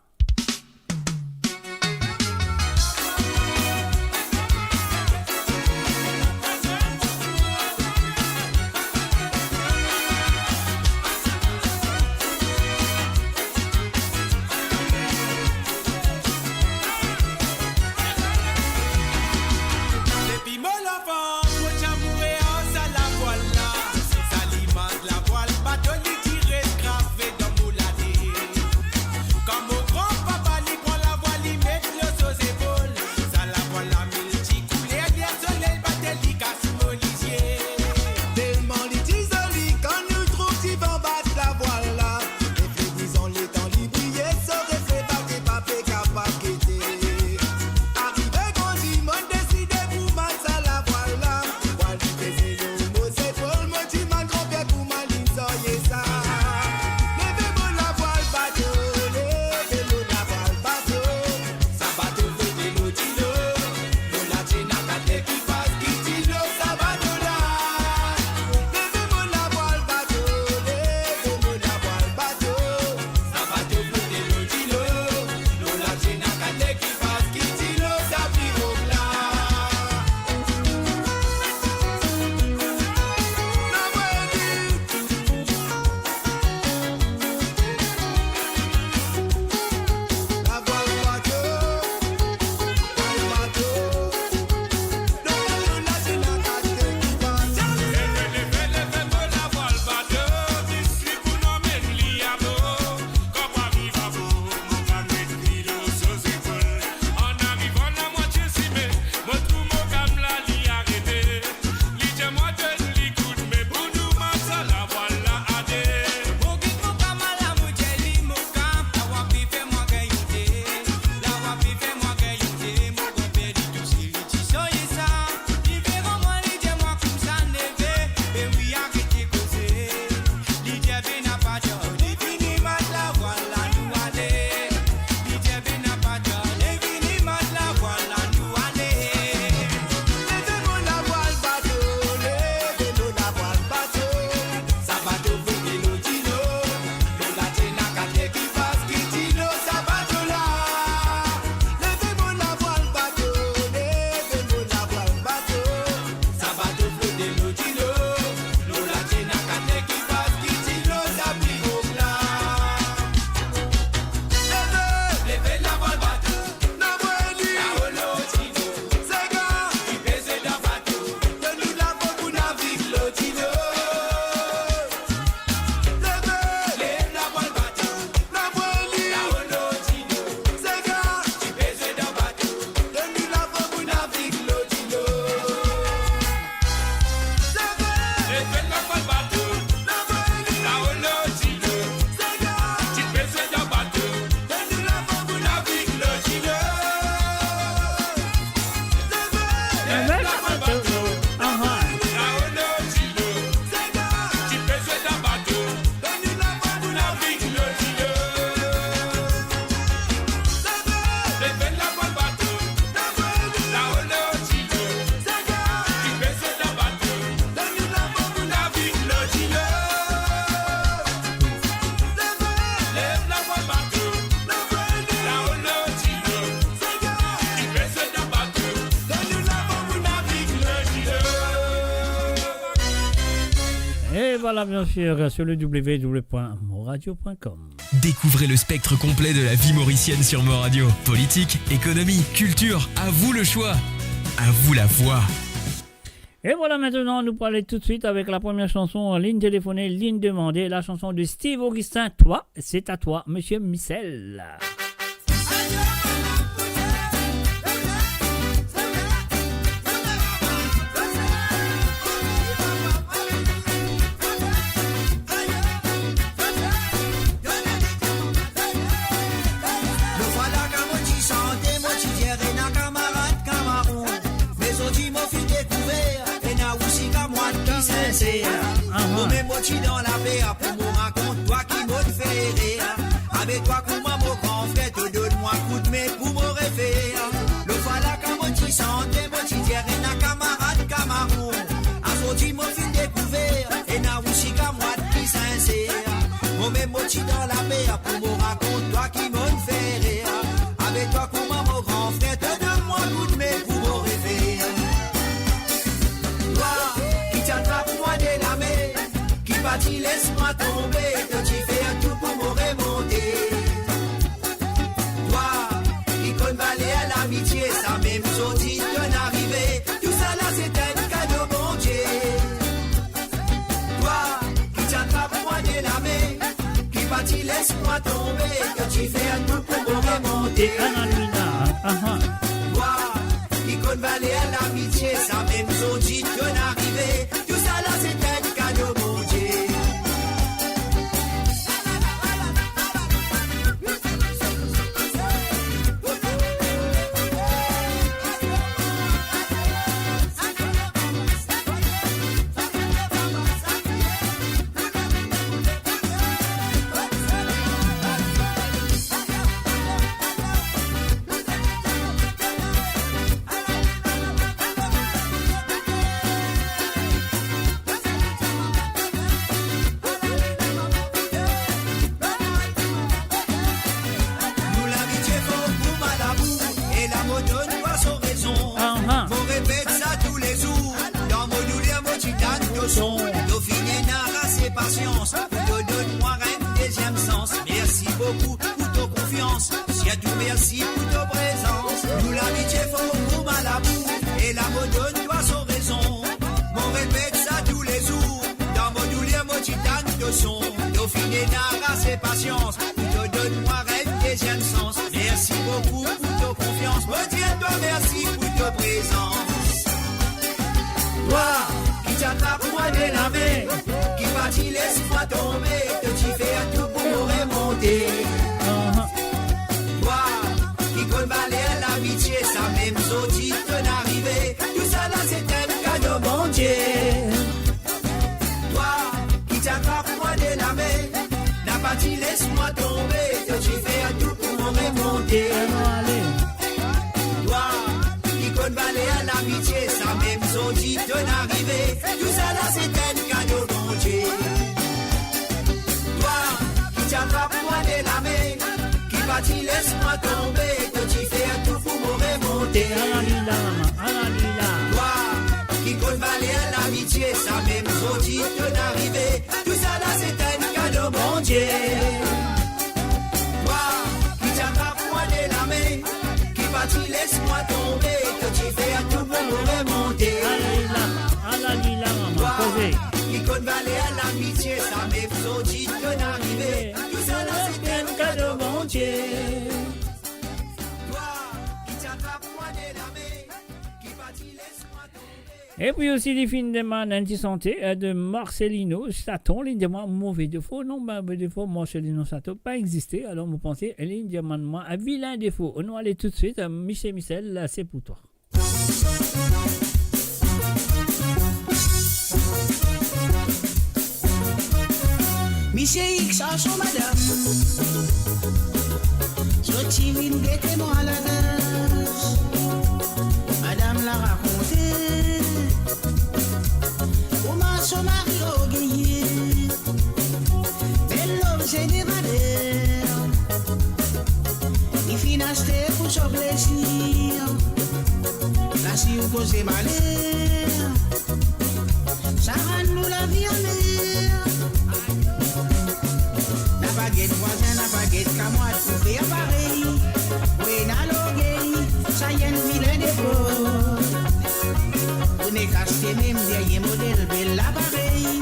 Depi mo lanfans, mo ti amoure ar sa lavwal la. Sa limaz lavwal bato, li ti res grave dan mo latet. Kan mo gran papa li pran lavwal, li met lor so zepol. Sa lavwal la miltikouler, ler soley bat li kas mo lizie. Telman li ti zoli, kan nou trouv divan bat lavwal la, refle dizon letan li briye, so refle pa ti pe kapav gete. Arive gran dimoun deside pou mat sa lavwal la. Vwal li peze lor mo zepol, mo dimann gran pie kouma linn sarye sa. Leve mo lavwal bato, leve mo lavwal bato. Sa bato flote lor dilo, lor la ti ena kat ekipaz ki ti lor sa bato la. Leve mo lavwal bato, leve mo lavwal bato. Sa bato flote lor dilo, lor la ti ena kat ekipaz ki ti lor sa pirog la. Li dir mwa donn li koudme pou nou mat sa lavwal la ade. Mo git mo kamal la, mo dir li mo kap, lavwal pe fer mwa gagn ide. Lavwal pe fer mwa gagn ide, mo gran pie li touse, li ti sarye sa. Li vinn rod mwa, li dir mwa koumsa neve, be wi, arete koze. Li dir be napa tar, li vini mat lavwal la, nou ale. Li dir be napa tar, li vini mat lavwal la, nou ale. Leve mo lavwal bato, leve mo lavwal bato. Sa bato flote lor dilo, lor la ti ena kat ekipaz ki ti lor sa bato la. Leve mo lavwal bato, leve mo lavwal bato. Sa bato flote lor dilo, lor la ti ena kat ekipaz ki ti lor sa pirog la. Leve, leve lavwal bato, na mwa li. Lao lor dilo, sega, ki pe zwe dan bato, donn nou lafors pou navig lor dilo. Leve, leve lavwal bato, na mwa li. Lao lor dilo, sega, ki pe zwe dan bato, donn nou lafors pou navig lor dilo. Leve, leve lavwal bato, na mwa li. Lao lor dilo, sega, ki pe zwe dan bato, donn nou lafors pou navig lor dilo. Leve, leve lavwal bato, na mwa li. Aha. Lao lor dilo, sega, ki pe zwe dan bato, donn nou lafors pou navig lor dilo. Leve, leve lavwal bato, na mwa li. Lao lor dilo, sega, ki pe zwe dan bato, donn nou lafors pou navig lor dilo. Leve, leve lavwal bato, na mwa li. Lao lor dilo, sega, ki pe zwe dan bato, donn nou lafors pou navig lor dilo. Et voilà, bien sûr, sur le w w w point moradio point com. Découvrez le spectre complet de la vie mauricienne sur Mo Radio. Politique, économie, culture, à vous le choix. À vous la voix. Et voilà, maintenant, nous allons aller tout de suite avec la première chanson, Ligne téléphonée, ligne demandée, la chanson de Steve Augustin, Toi, c'est à toi, Monsieur Michel. Lor fwa la kan mo ti sante, mo ti dir ena kamarad kamaron. Me zordi mo finn dekouver, ena osi kamarad ki sinser. Aha. Momem mo ti dan laper, pou mo rakont twa ki mo ti fer erer. Abe twa kouma mo gran frer, to donn mwa koudme pou mo refer. Lor fwa la kan mo ti sante, mo ti dir ena kamarad kamaron. Ti dan laper pou mo rakont twa ki mo'nn fer er. Avek twa kouma mo gran frer, to donn mwa koudme pou mo reve. Twa ki ti atrap mwa de lame, ki pa ti les mwa tonbe, to ti fer tou pou mo remonte. Twa ki konn valer lamitie, samem zordi to'nn arive. Tousala se enn kado Bondie. Twa ki ti atrap mwa de lame, ki pa ti les mwa tonbe, to ti fer tou pou mo remonte. Te Ana Lina, aha. Twa ki konn valer lamitie, samem zordi to'nn arive. Tousala se enn kado Bondie. Nou labitie fer kouma lamour, e la mo donn twa so rezon. Aha. Mo repet sa toulezour, dan mo douler mo ti tann to son. To finn ena ase pasians, pou to donn mwa enn deziem sans. Mersi boukou pou to konfians, sirtou mersi pou to prezans. Nou labitie fer kouma lamour, e la mo donn twa so rezon. Mo repet sa toulezour, dan mo douler mo ti tann to son. To finn ena ase pasians, pou to donn mwa enn deziem sans. Mersi boukou pou to konfians, mo dir twa mersi pou to prezans. Twa ki ti atrap mwa de lame, ki pa ti les mwa tonbe, to ti fer tou pou mo remonte. Twa ki konn valer lamitie, samem zordi to'nn arive. Tousala se enn kado Bondie. Twa ki ti atrap mwa de lame, napa ti les mwa tonbe, to ti fer tou pou mo remonte. Twa ki konn valer lamitie, samem zordi to'nn arive. Tousala se enn kado Bondie. Twa ki ti atrap mwa de lame, ki pa ti les mwa tonbe, to ti fer tou pou mo remonte. Ala li la, ala li la. Twa ki konn valer lamitie, samem zordi to'nn arive. Tousala se enn kado Bondie. Twa ki ti atrap mwa de lame, ki pa ti les mwa tonbe, to ti fer tou pou mo remonte. Ala li la, ala li la, mama, twa koze. Ki konn valer lamitie, samem zordi to'nn arive. Tousala se enn kado Bondie. Twa ki ti atrap mwa de lame, ki pa ti les mwa tonbe. Epi osi, li finn demann enn ti sante, eh, de Marcelino Saton, li demann Move Defo. Non, ba, Move Defo, Marcelino Saton pa existe. Alor, mo panse, li demann mwa, eh, Vilin Defo. Nou ale toutswit, eh, Michel Michel, la, se pou twa. Misie X ar so madam, zot ti vinn gete mwa lakaz. Madam la rakonte kouma so mari orgeye, bel lobze de valer, li finn aste pou so plezir. La si ou koze maler, sa rann nou lavi amer. Napa get vwazin, napa get kamwad pou fer parey. Ou ena lorgey, sa enn vilin defo. Ou nek aste mem dernie model bel laparey,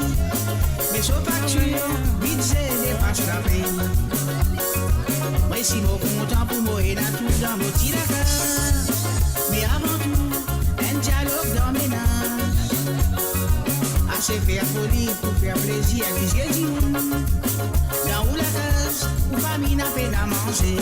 me so faktir, bidze depas lapey. Mwa si mo kontan pou mo ena tou dan mo ti lakaz. Me avan tou, enn dialog dan menaz. Ase fer foli pou fer plezir vizie dimoun. Dan ou lakaz, ou fami napa pena manze.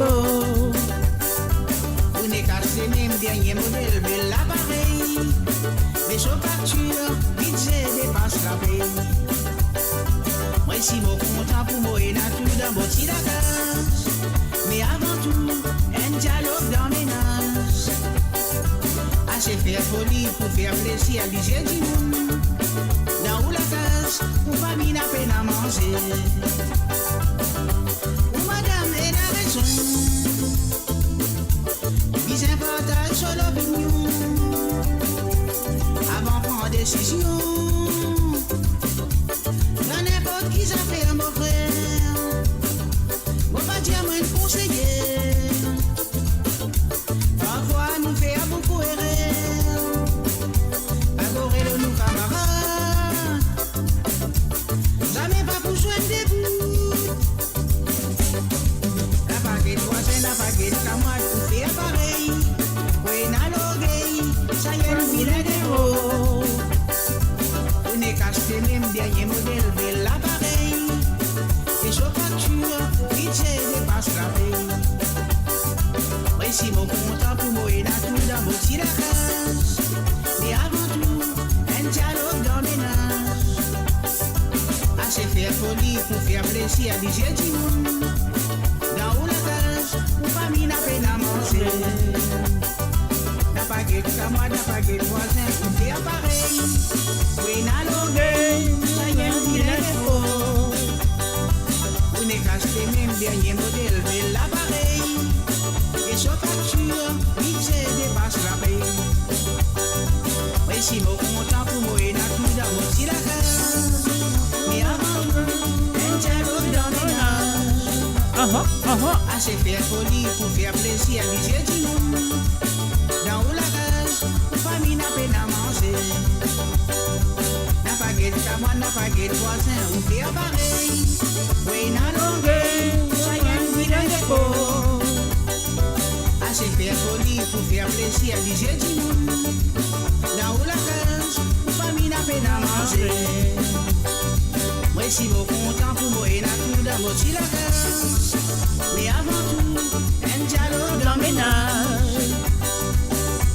Ou nek aste mem dernie model bel laparey, me so faktir, bidze depas lapey. Mwa si mo kontan pou mo ena tou dan mo ti lakaz, me avan tou, enn dialog dan menaz. Ase fer foli pou fer plezir lizie dimoun. Dan ou lakaz, ou fami napa pena manze. Ou madam ena rezon. Bizin partaz so lopinion avan pran desizion. Dan ninport ki zafer, mo frer, mo pa dir mwa enn konseye. Parfwa nou fer boukou erer. Pa gor lor nou kamarad, zame pa pou zwenn debout. Napa get vwazin, napa get kamarad pou fer parey. Ou ena lorgey, sa enn vilen defo. Ou nek aste mem dernie model bel laparey, e so faktir, bidze depas lapey. Mwa si mo kontan pou mo ena tou dan mo ti lakaz, me avan tou, enn dialog dan menaz. Ase fer foli pou fer plezir lizie dimoun. Dan ou lakaz, ou fami napa pena manze. Napa get kamarad, napa get vwazin pou fer parey. Ou ena lorgey, sa enn vilen defo. Ou nek aste mem dernie model bel laparey, e so faktir, bidze depas lapey. Mwa si mo kontan pou mo ena tou dan mo ti lakaz, me avan tou, enn dialog dan menaz. Aha, aha. Ase fer foli pou fer plezir lizie dimoun. Dan ou lakaz, ou fami napa pena manze. Napa get kamarad, napa get vwazin, ou fer parey. Ou ena lorgey, sa enn vilen defo. Ase fer foli pou fer plezir lizie dimoun. Dan ou lakaz, ou fami napa pena manze. Mwa si mo kontan pou mo ena tou dan mo ti lakaz, me avan tou, enn dialog dan menaz.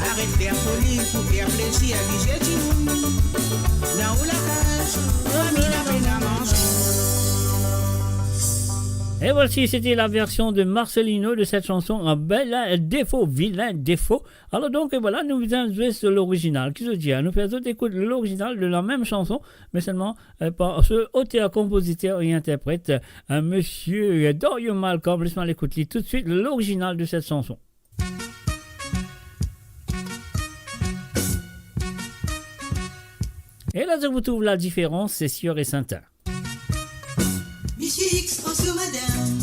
Aret fer foli pou fer plezir lizie dimoun. Dan ou lakaz, ou fami napa pena manze. Et voici, c'était la version de Marcelino de cette chanson, un bel défaut, vilain défaut. Alors donc, voilà, nou bizin zwe lorizinal. Ki zot dir, nou fer zot ekout lorizinal de la mem chanson, mais seulement, euh, par ce auteur, compositeur et interprète, euh, monsieur Dorian Malcolm. Les nou al ekout li tout de suite, l'original de cette chanson. Et là, je vous trouve la différence, c'est sûr et certain. Misie X pran so madam,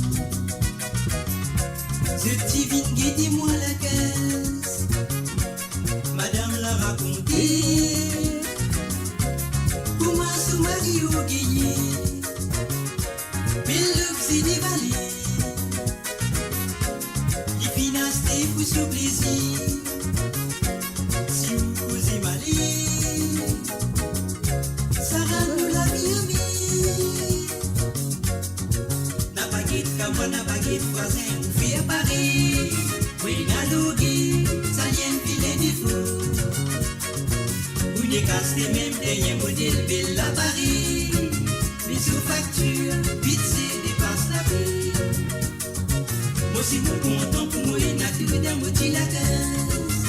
zot ti vinn gete mwa lakaz. Madam la rakonte kouma so mari orgeye, bel lobze devale. Li finn aste pou so plezir. Si ou koze male, sa rann nou lavi anvi. Napa get kamarad, napa get vwazin pou fer parey. Ou ena lorgey, sa enn vilain defo. Ou nek aste mem dernie model bel laparey, me so faktir, bidze depas lapey. Mo si mo kontan pou mo ena tou dan mo ti lakaz,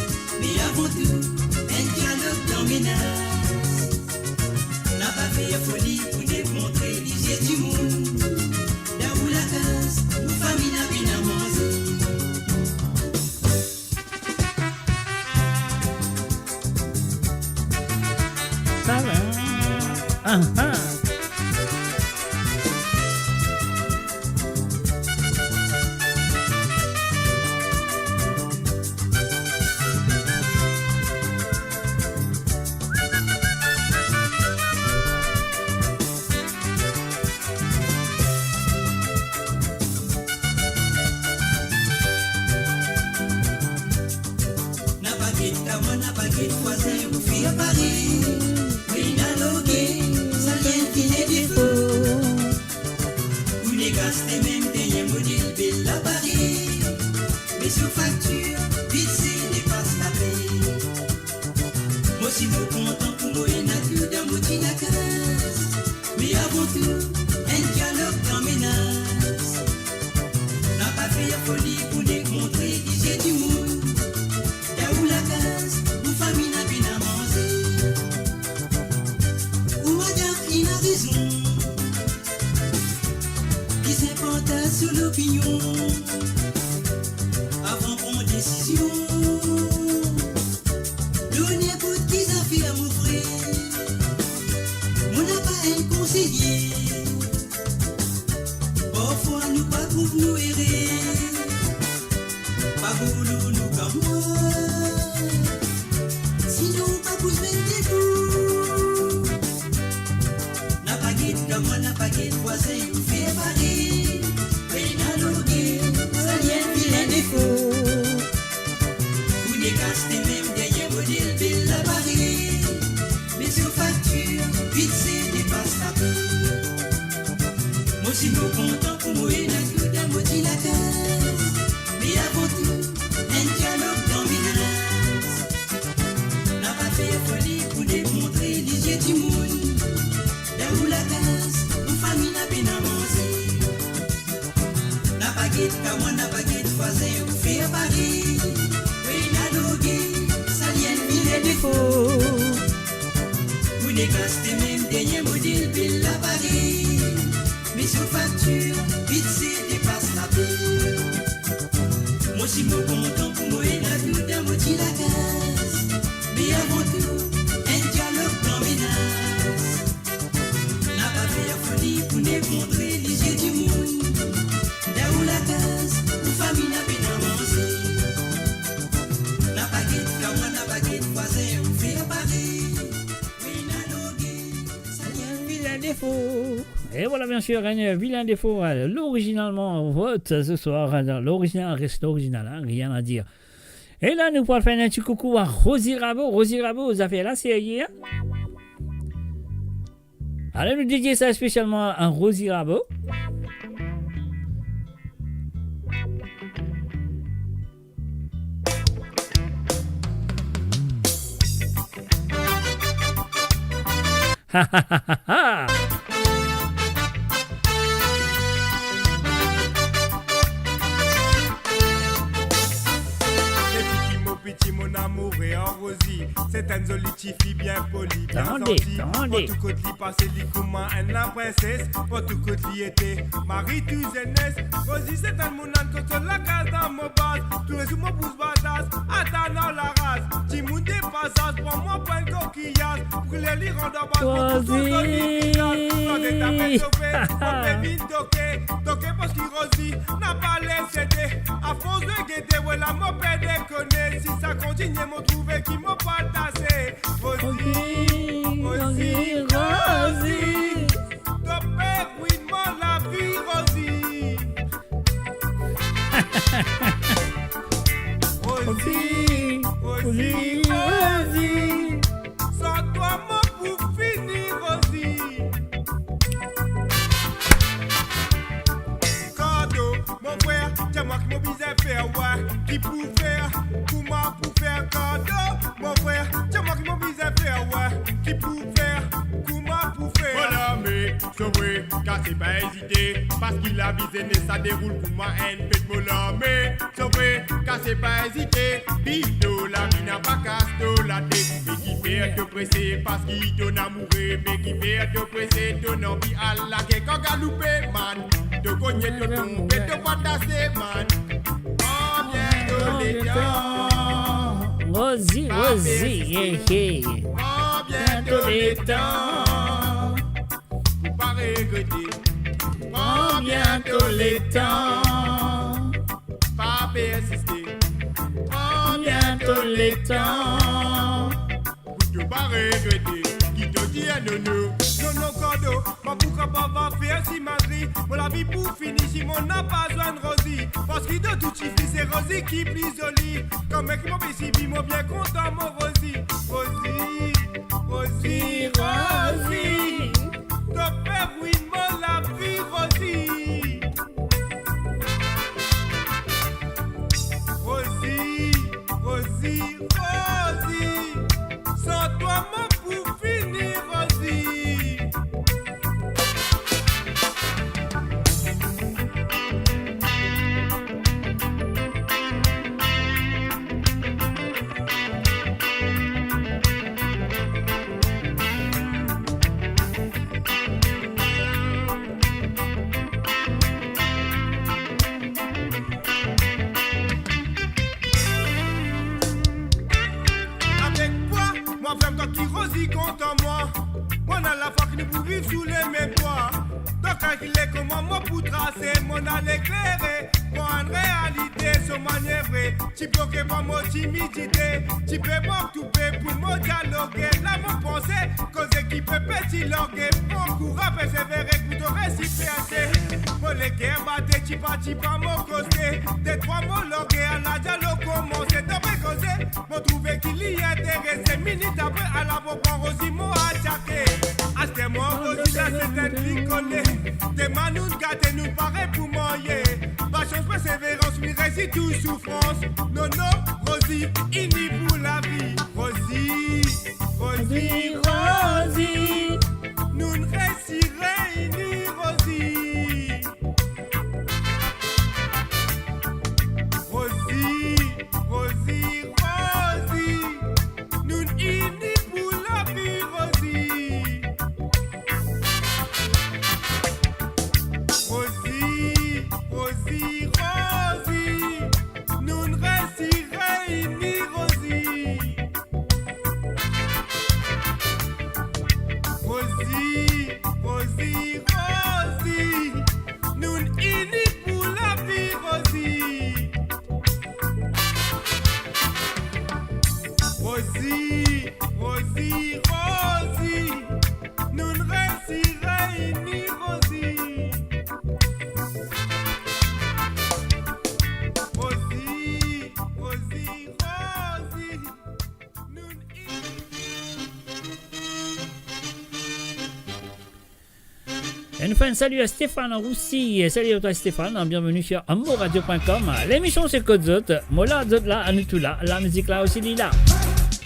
me avan tou, enn dialog dan menaz. Napa fer foli pou demontre lizie dimoun. Dan ou lakaz, ou fami napa pena manze. Sa va. Ah, ah. Napa get kamarad, napa get vwazin pou fer parey. Ou ena lorgey, sa enn vilain defo. Ou nek aste mem dernie model bel laparey. Sou faktir, vit se depas lape. Mo si mo kontan pou mo ena tou dan mo ti lakaz. Me avan tou, enn dialog dan menaz. Na pa fer foli pou nek montre lizie dimoun. Dan ou lakaz, ou fami ena pena manze. Ou madam ena rezon. Bizin partaze so lopinion avan pran desizion. Lor ninport ki zafer, mo frer, mo napa enn konseye. Parfwa nou pa trouv nou ere. Pa boulou nou kamwad. Sinon pa pou zwenn de kou. Na pa get kamwad, na pa get vwazin, ou fer parey. Pena lorgey, sa li enn vilen defo. Ou nek aste mem dernie model bel laparey. Me so faktir, vit se depas lape. Mo si mo kontan pou mo ena tou dan mo ti lakaz. Me avan tou, enn dialog dan menaz. Na pa fer foli pou nek montre lizie dimoun. Dan ou lakaz, ou fami ena pena manze. Na pa get kamwad, na pa get vwazin, ou fer parey. Pena lorgey, sa li enn vilen defo. Ou nek aste mem dernie model bel laparey. Me so faktir, vit se depas lape. Mo si mo kontan pou mo ena tou dan mo ti lakaz. Me avan tou, enn dialog dan menaz. Na pa fer foli pou nek montre lizie dimoun. Dan ou lakaz, ou fami ena pena manze. Na pa get kamwad, na pa get vwazin, ou fer parey. Pena lorgey, sa li enn vilen defo. Et voilà, bien sûr, un vilain défaut, euh, l'original, on vote ce soir, euh, dans l'original reste original, hein, rien à dire. E la, nou pou al fer enn ti koukou a Rosie Rabo. Rosie Rabo, zafer la serye, hein? Ale, nou dedie sa spesialman a Rosie Rabo. Depi ki mo piti, mo amour e an Rosie. Se enn zoli tifi, bien poli, bien zanti. Partou kot li pase, li kouma enn laprinses. Partou kot li ete, mari tou zenes. Rosie, se enn mounn kot so lakaz dan mo baz. Toulezour mo bous batas, atann ar laras. Dimounn de pasaz, pran mwa pou enn kokiyaz. Brile li rant dan baz, mo pou so zoli vizaz. Kan zet apel sofe, mo pe vinn toke. Toke parski Rosie napa ler sede. Afors de gete, we la mo pe dekone. Si sa kontinie, mo trouve ki mo pa tase. Rosie, Rosie, Rosie, to pe rwinn mo lavi, Rosie. Rosie, Rosie, Rosie, san twa mo pou fini, Rosie. Kado, mon frer, dir mwa ki mo bizin fer, we, ki pou fer, kouma pou fer kado, mon frer, dir mwa ki mo bizin fer, we, ki pou fer, kouma pou fer. Mo lame, sovre, kase pa ezite, parski lavi zenes sa deroul kouma enn fet. Mo lame, sovre, kase pa ezite, viv to lavi, napa kas to latet, me ki fer to prese, parski to amoure, me ki fer to prese, to anvi al lage kan galoupe, man. To kogne, to tonbe, to pa tase, man. Pran bien to letan. Rosie, Rosie, persiste. Yeah, yeah. Pran bien to letan. Pou pa regrete. Pran bien to letan. Pa persiste. Pran bien to letan. Pou to pa regrete ki to dir nono. Nono kado, mo pou kapav fer simagri. Mo lavi pou fini si mo napa zwenn Rosie. Parski de tou tifi, se Rosie ki pli zoli. Kan mem ki mo pe sibi, mo bien kontan mo Rosie. Rosie, Rosie, Rosie, to pe rwinn mo lavi, Rosie. Leklere, pran realite, so manier vre, ti bloke par mo timidite, ti pe mank toupe pou mo dialoge, la mo panse, koze ki pe pe ti large, pran kouraz, persevere, pou to resi perse. Mo leker bate, ti pa, ti pa mo koze, de trwa mo large, ala dialog komanse, to pe koze, mo trouve ki li interese, minit apre, ala mo pran Rozi, mo atake. Aster mwa, Rozi, la se tet li kole. Demin nou gate, nou pare pou marye. Pasians, perseverans, nou resi tou soufrans. Non, non, Rozi, ini pou lavi. Rozi, Rozi, Rozi. Nou resi reyini, Rozi. Rozi, Rozi, Rozi. Nou ini pou lavi, Rozi. Rozi, Rozi, Rozi. Nou resi reyini, Rozi. Rozi, Rozi, Rozi. Nou ini pou lavi, Rozi. Rozi, Rozi, Rozi. Nou resi reyini, Rozi. Rozi, Rozi, Rozi. Nou ini. E nou fer enn sali a Stéphane Roussy. Sali a twa, Stéphane, bienvenue sur amourradio point com. Lemision se Kot Zot. Mo la, zot la, nou tou la. Lamizik la osi, li la.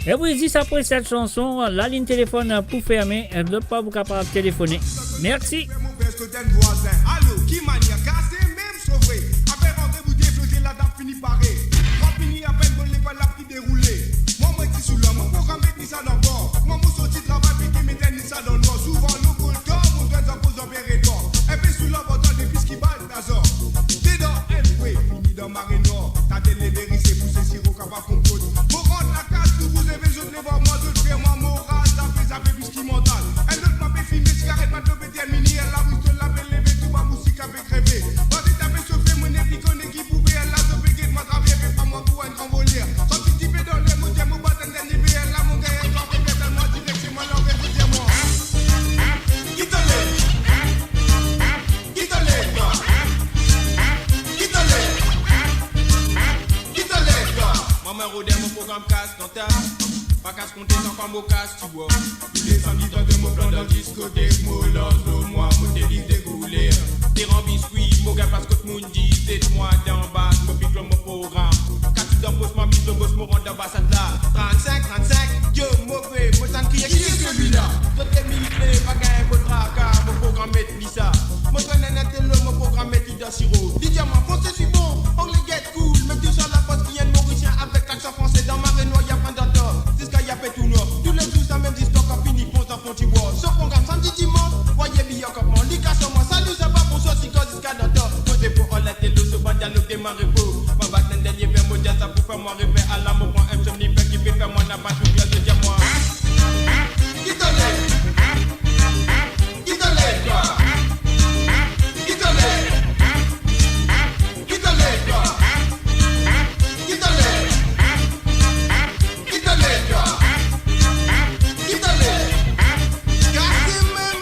E wi, zis apre set sanson, lalinn telefonn pou ferme, zot pa pou kapav telefone. Mersi. Alo, ki manier? Kase mem so vre. Apel randevou, deflote, ladap fini pare. Mwa fini apel, mo lepa la ki deroule. Mwa, mo ti sou la, mo program met li sa dan kor. Mwa, mo sorti travay, pete met li sa dan nwar. Souvan, nou koltan, mo zwenn sa poz anpere dor. Enpe sou la, vantan, depi ki bal, tazor. Dedan, anyway, fini dan mare nwar. Tate leve ri, se pou se siro kapav konpot. Mo rant lakaz, tou bouz leve, zot leve mwa, zot fer mwa moral, zape, zape, plis ki mantal. Enn lot, mo pe fime sigaret, mo determine, la wi, zot la pe leve, tou ba moustik ape kreve. Mo pe tape sofe, mo nepli kone ki pou fer la, zot pe get mwa travers, pe pran mwa pou enn gran voler. Santi tipe dan ler, mo dir mo bat enn dernie veer la, mo gagn enn gran veer, tel mwa direk, se mwa lanver, mo dir mwa. Ki tole? Ki tole, twa? Ki tole? Ki tole, twa? Mwa, mo rod enn mo program kas dan ta. Pa kas konte san pa mo kas, ti wa. Tou le samdi, twa de mo plan dan diskotek, mo lans dan mwa, mo te lis de kouler. Deran biskwi, mo gagn plas kot moun dizet mwa dan baz, mo pik lor mo program. Kat dan pos, mo miz lor bos, mo rant dan baz la. Trant-sink, trant-sink, yo, move, mo tann kriye, "Qui est celui-là?" Zot te mil fre, pa gagn mo traka, mo program met li sa. Mo zwenn enn intelo, mo program met li dan siro. Li dir mwa, "Français, c'est bon, anglais, get cool." Mem tou sa, la fos ki enn Morisien avek laksan franse dan mare nwar, ya pa dan tor, ziska ya pe tou nwar. Tou le zour sa mem zistwar, kan fini pon sa fon ti war. So program samdi, dimans, vwaye biye ankor mwa. Li kas mwa, "Salut, ça va, bonsoir, c'est quoi, ziska dan tor?" Koze pou anlè telo, so bann dialog de mare po. Mo bat enn dernie veer, mo dir sa pou fer mwa refer, ala mo pran enn somnifèr ki pe fer mwa napa tou bien, zot dir mwa. Ki tole? Ki tole, twa? Ki tole? Ki tole, twa? Ki tole? Ki tole, twa? Ki tole? Kase mem.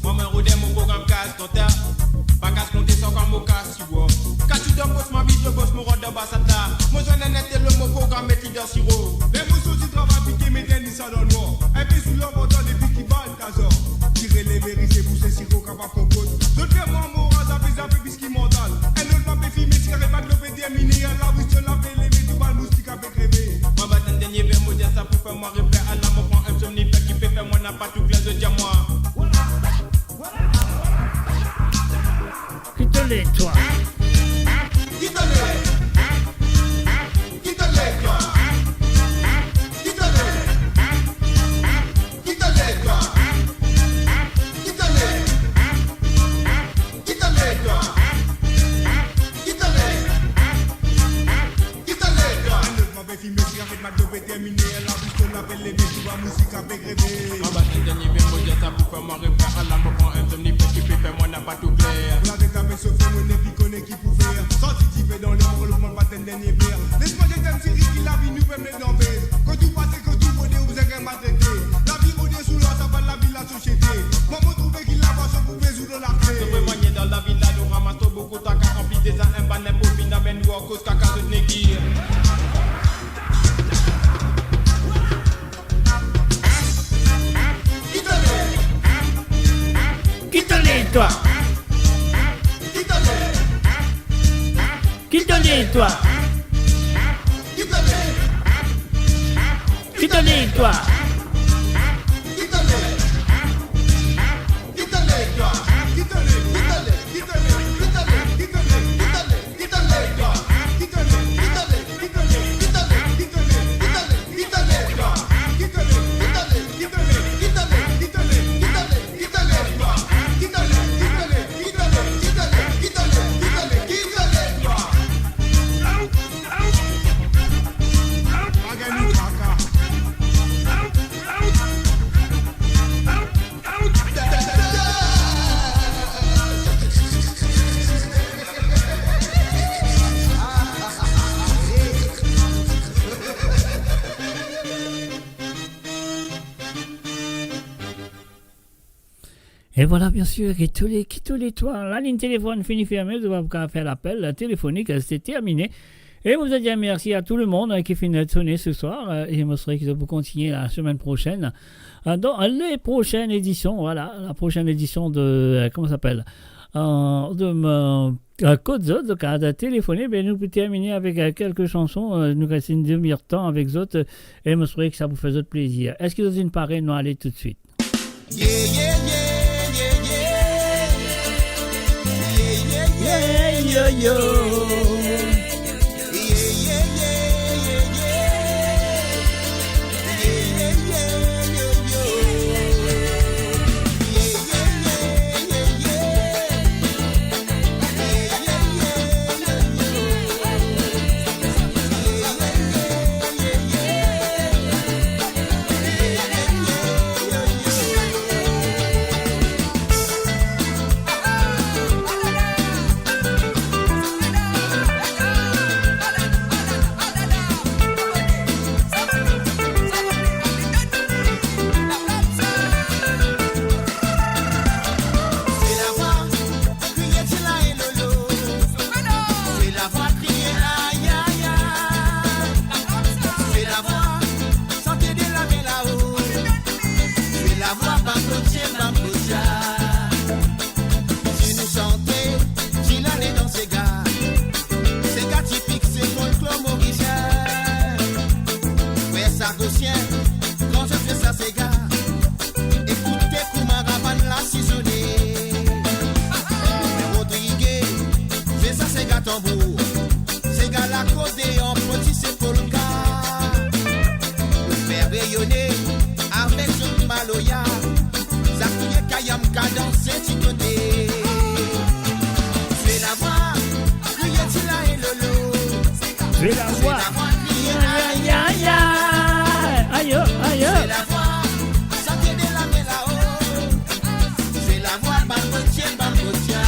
Mwa, mo rod enn mo program kas dan ta. Pa kas konte san pa mo kas. Kat dan pos, mo miz lor bos, mo rant dan baz la. Mo zwenn enn intelo, mo program met li dan siro. Ler mo sorti travay, pike met li sa dan nwar. Enpe sou lanvantan, depi ki bal tazor. Tire leve ri, se pou se siro kapav konpot. Zot fer mwa moral, zape, zape, plis ki mantal. Enn lot, mo pe fime sigaret, mo determine, ala wi, zot la pe leve, tou bann moustik ape kreve. Mo bat enn dernie veer, mo dir sa pou fer mwa refer, ala mo pran enn somnifèr ki pe fer mwa napa tou kler, zot dir mwa. Ki tole, twa? Ki tole? Ki tole, twa? Kape greve. Anba enn dernie ver, mo dir sa pou fer mwa refer. Ala mo pran enn zom, li fer ki pe fer mwa napa tou kler. Latet la pe sofe, mo nepli kone ki pou fer. Santi dife dan ler, mo lor, mo pa tann dernie ver. Les mwa zenn seri ki lavi nou pe met dan bez. Kot ou pase, kot ou rode, ou bizin gagn maltrete. Lavi rode sou lor, sa pa lavi lasosiete. Mwa mo trouve ki lavi sa pou rezoud lor lakle. Trouve mwayin dan lavi la, nou ramas tro boukou traka, anplis de sa, enn bann enpo finn amenn nou akoz kaka zot negi. Qui te l'est, toi ? Qui te l'est, toi ? Qui te l'est, toi ? E vwala, biensir, ki to l'est, ki to l'est, toi. Lalinn telefonn fini ferme, zot pa pou kapav fer lapel telefonik, se termine. E mo dir mersi a tou lemonn, eh, ki finn sone se swar, eh, e mo espere ki zot pou kontigne la semenn prosenn. Eh, dan la prosenn edision, vwala, la prosenn edision de, eh, comment ça s'appelle ? Eh, de, eh, eh, kot zot, zot kapav telefone, be nou pou termine avek, eh, kelke sanson, eh, nou res enn demi-er tan avek zot, eh, e mo espere ki sa pou fer zot plezir. Eski zot inn pare? Nou ale toutswit. Yeah, yeah, yeah, yeah, yeah. Yeah, yeah, yeah, yeah, yeah. Se lavwa kriye ti la e lolo. Se lavwa kriye ay, ay, ay. Se lavwa sante de lame lao. Se lavwa bann kotie, bann kotia. Si nou sante ti lane dan sega, sega tipik se folklor morisien. Frer Sagosien, kan zot fer sa sega, ekoute kouma ravann la sizone. Rodrigue, se sa sega tanbour, sega lakodeon, poti se polka. Fer reyone avek zot maloya, sa kriye kayam, kadanse ti kote. Se lavwa kriye ti la e lolo. Se lavwa. Se lavwa kriye ay, ay, ay, ay. Ayo, ayo. Se lavwa sante de lame lao. Se lavwa bann kotie, bann kotia.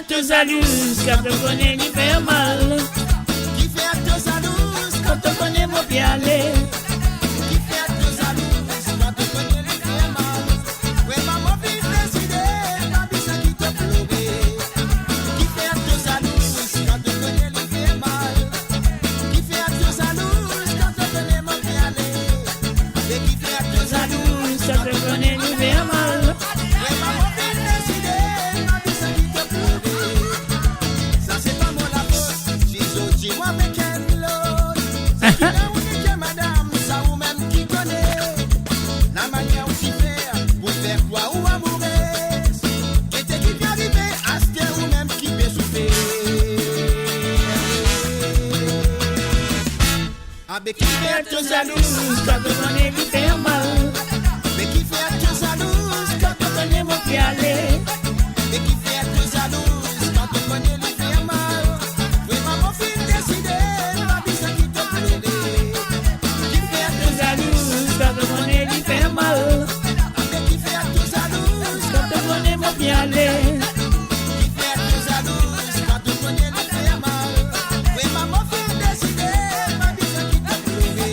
To zalouz kan to kone li fer mal? Kifer to zalouz kan to kone mo pe ale? Kifer to zalouz kan to kone li fer mal? Vremem mo finn deside, pa bizin ki to plore. Kifer to zalouz kan to kone li fer mal? Kifer to zalouz kan to kone mo pe ale? E kifer to zalouz kan to kone li fer mal? Vremem mo finn deside, pa bizin ki to plore. Sa se pa mo lafot si zot ti mwa avek enn lot. Sa ki dan ou nek madam, sa ou mem ki kone. Lamanier ou ti fer pou fer krwar ou amourez. Gete ki pe arive, aster ou mem ki pe soufer. Abe kifer to zalouz kan to kone li fer mal? Be kifer to zalouz kan to kone mo pe ale? Be kifer to zalouz kan to kone li fer mal? Vremem mo finn deside, pa bizin ki to plore. Kifer to zalouz kan to kone li fer mal? Abe kifer to zalouz kan to kone mo pe ale? Kifer to zalouz kan to kone li fer mal? Vremem mo finn deside, pa bizin ki to plore.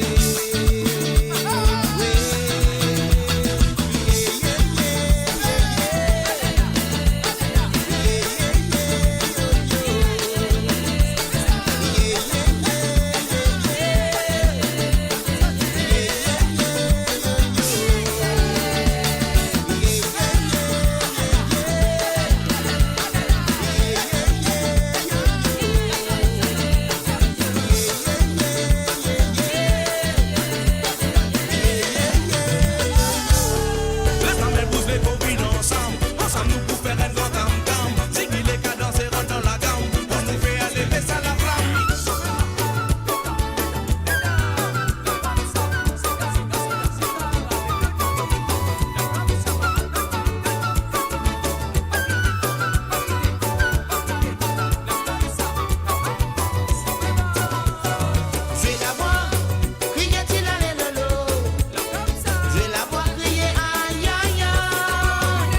Lezame bouz lekou vinn ansam, ansam nou pou fer enn gran tam tam. Zigile, kadanse, rant dan lagam, pou nou fer ale leve sa laflam. Zwe lavwa, kriye ti lale lolo. Zwe lavwa, kriye ay, ay, ay.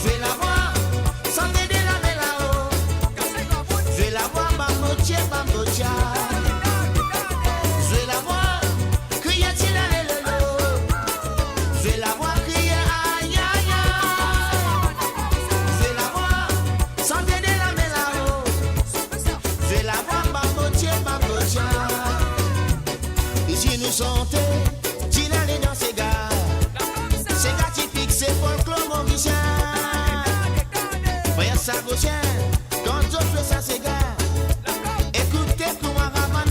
Zwe lavwa, sante de lame lao. Zwe lavwa, bambotie, bambotia. Zwe lavwa, kriye ti lale lolo. Zwe lavwa, kriye ay, ay, ay. Zwe lavwa, sante de lame lao. Zwe lavwa, bambotie, bambotia. Isi nou sante, ti lale dan sega. Sega tipik, se folklor morisien. Frer Sagosien, kan zot zwe sa sega, ekoute kouma ravan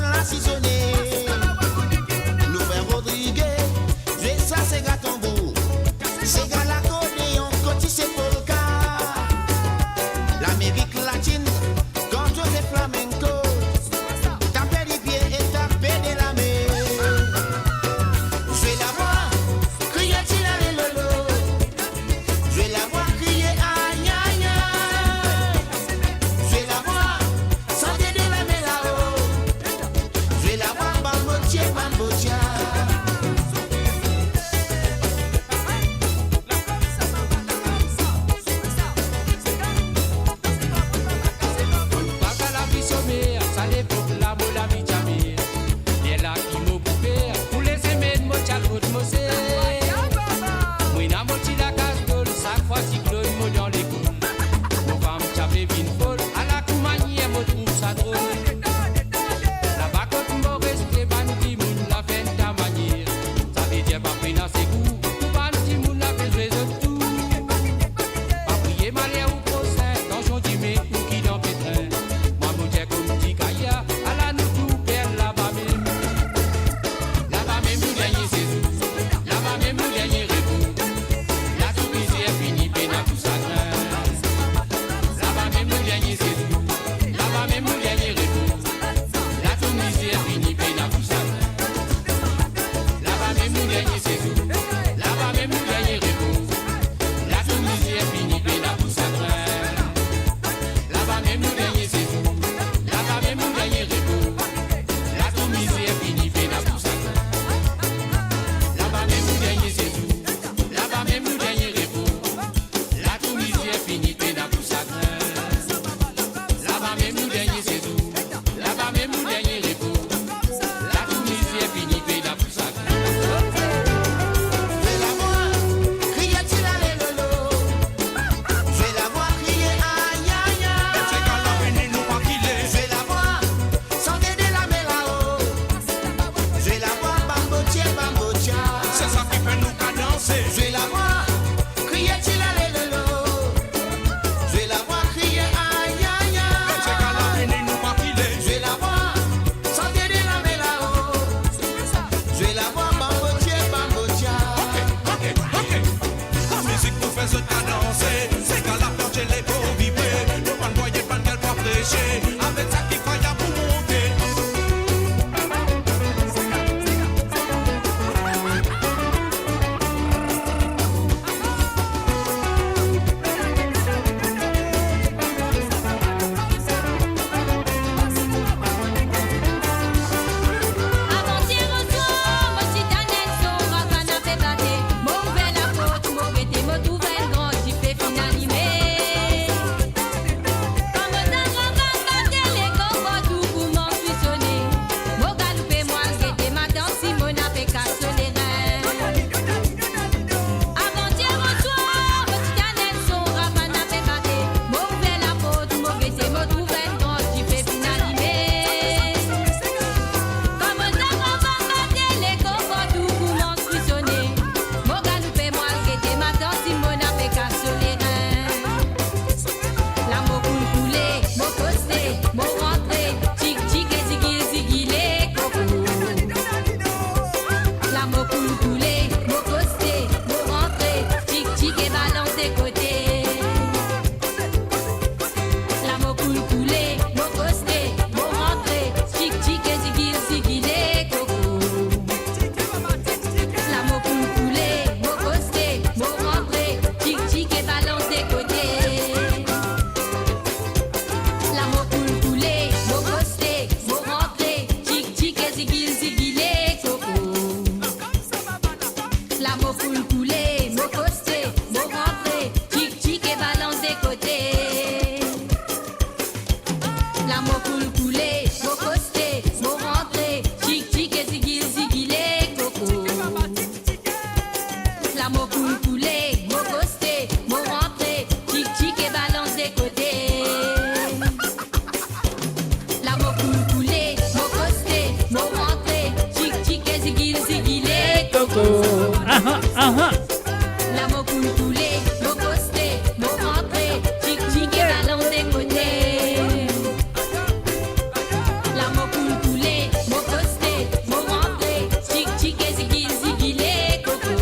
Mo koul koule, mo koste, mo rantre, tik tik e zigil zigile koko.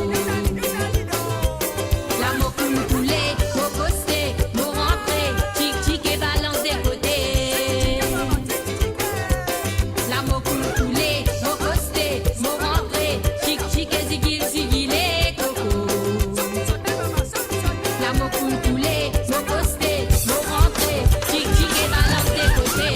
La mo koul koule, mo koste, mo rantre, tik tik e balans de kote. La mo koul koule, mo koste, mo rantre, tik tik e zigil zigile koko. La mo koul koule, mo koste, mo rantre, tik tik e balans de kote.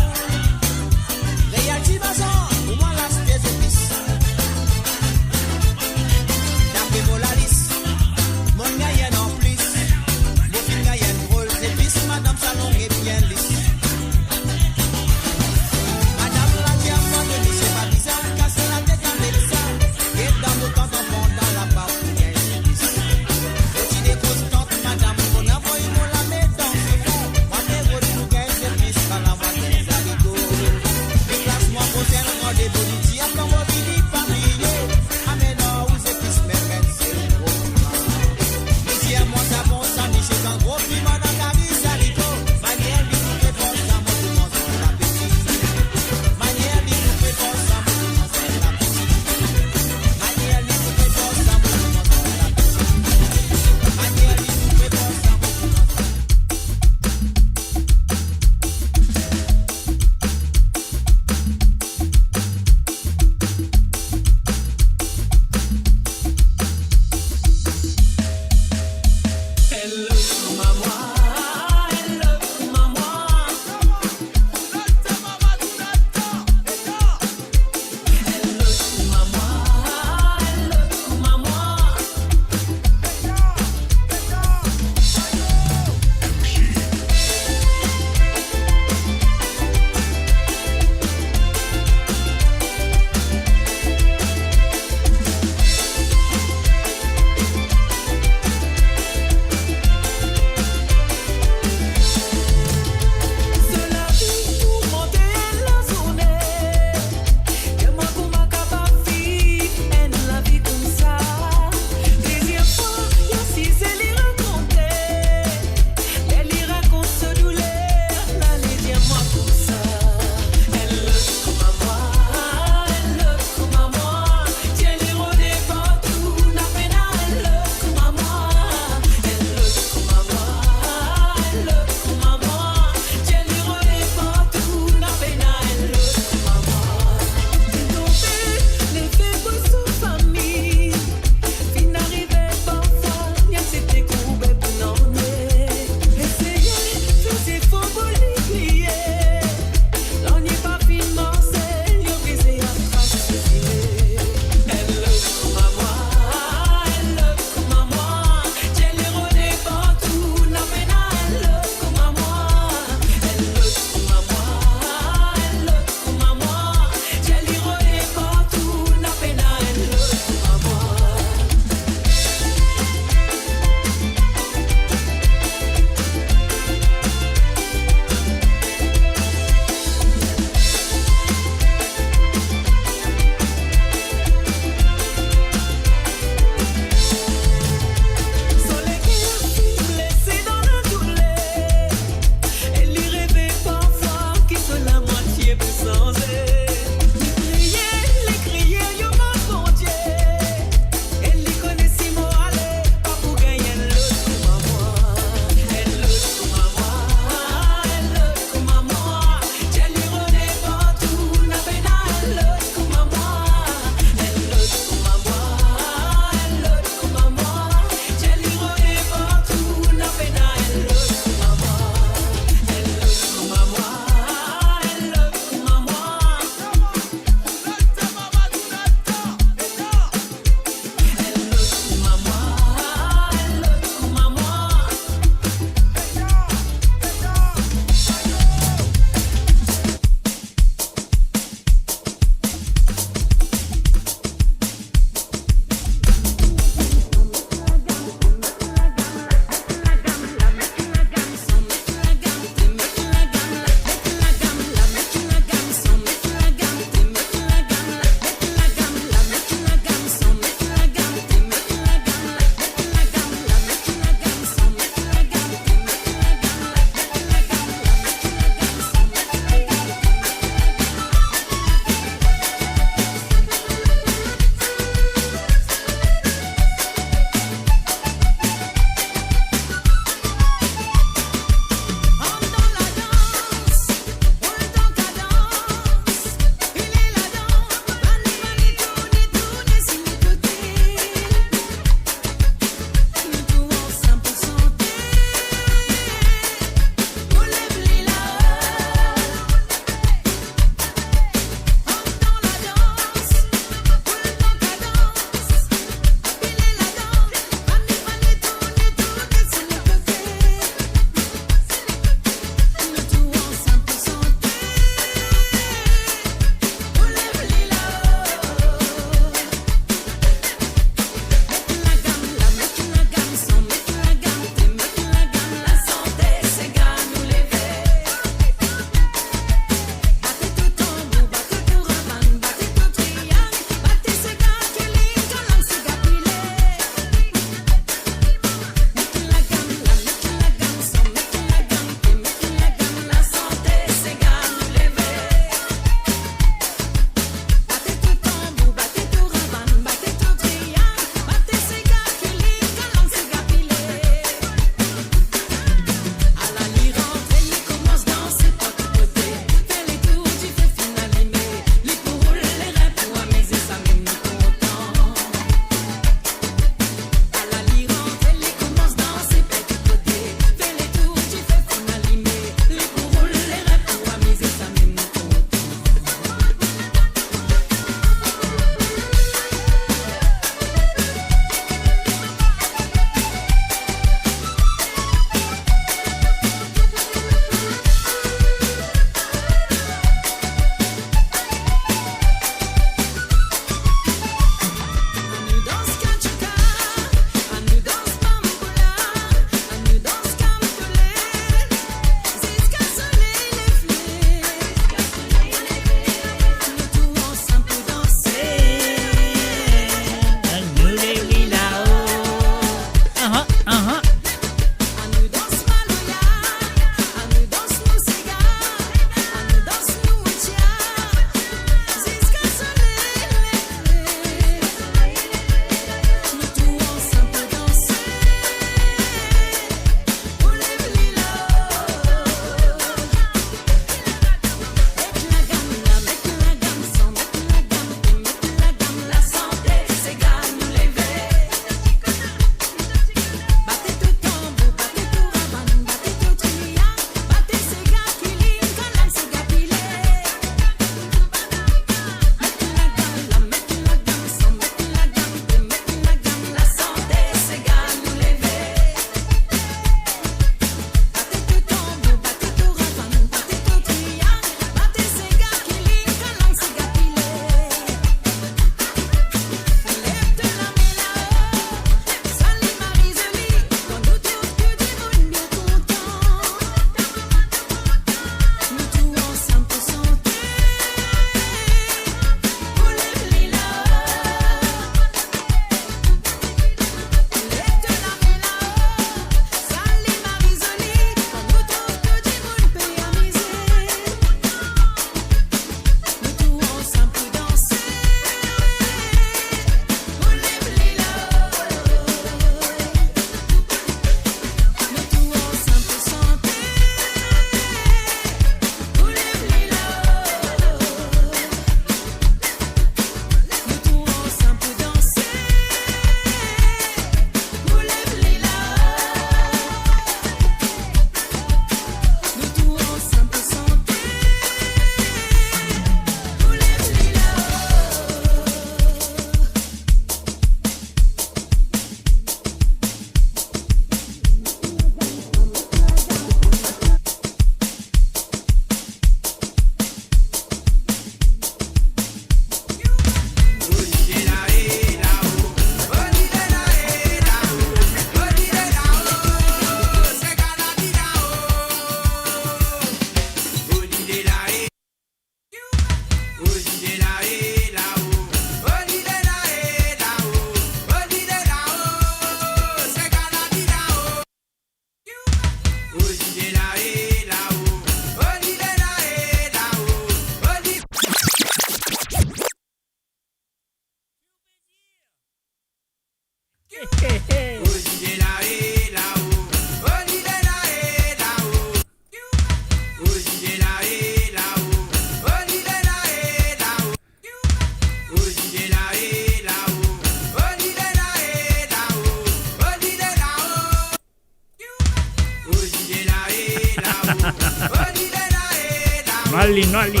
Nali, nali.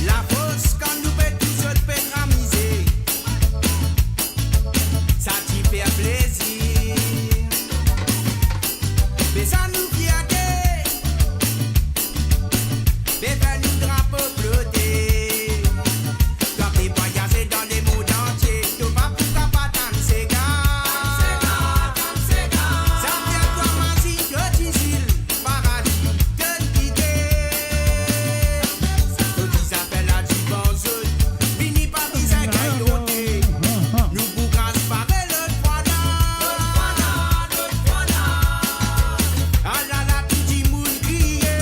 Lafors kan nou pe tou zot pe tramize, sa ti fer plezir. Me sa nou fierte, pe fer nou drapo flote. Twa pe vwayaze dan lemond antie, to pa pou kapav tann sega. Sa fer twa mazinn to ti zil, paradi to'nn kite. To ti zafer la divan zot, vini pa bizin gagn onte. Nou pou kraz pare lot fwa la. Alala, tou dimoun kriye.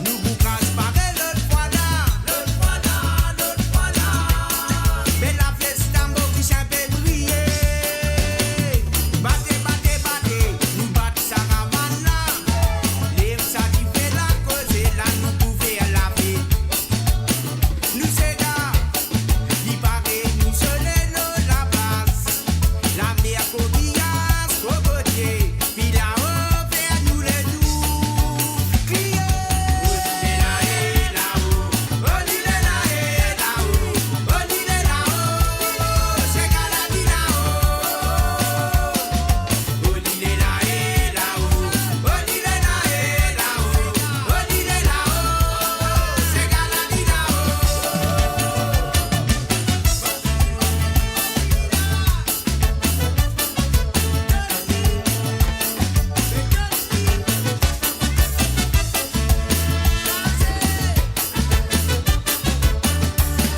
Nou pou kraz pare lot fwa la. Be la fiesta Moris pe briye. Bate, bate, bate, nou bat sa ravann la. Lev sa dife la, koze la, nou pou fer lafet. Nou sega, li pare, nou sole lor laplas. Lamer, kokias, kokotie, pi lao fer nou letour. Kriye!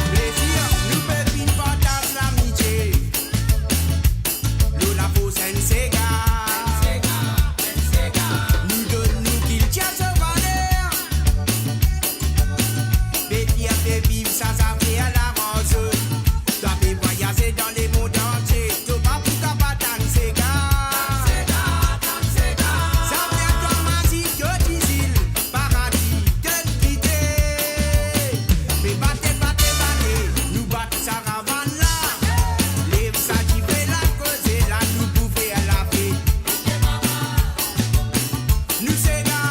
Plezir, nou pe vinn partaz lamitie. Lor lafors enn sega. Nou donn nou kiltir so valer. Pe fier, pe viv sa, sa fer laranz. Twa pe vwayaze dan lemond antie, to pa pou kapav tann sega. Sa fer twa mazinn to ti zil, paradi to'nn kite. Pe bate, bate, bate, nou bat sa ravann la. Lev sa dife la, koze la, nou pou fer lafet. Nou sega,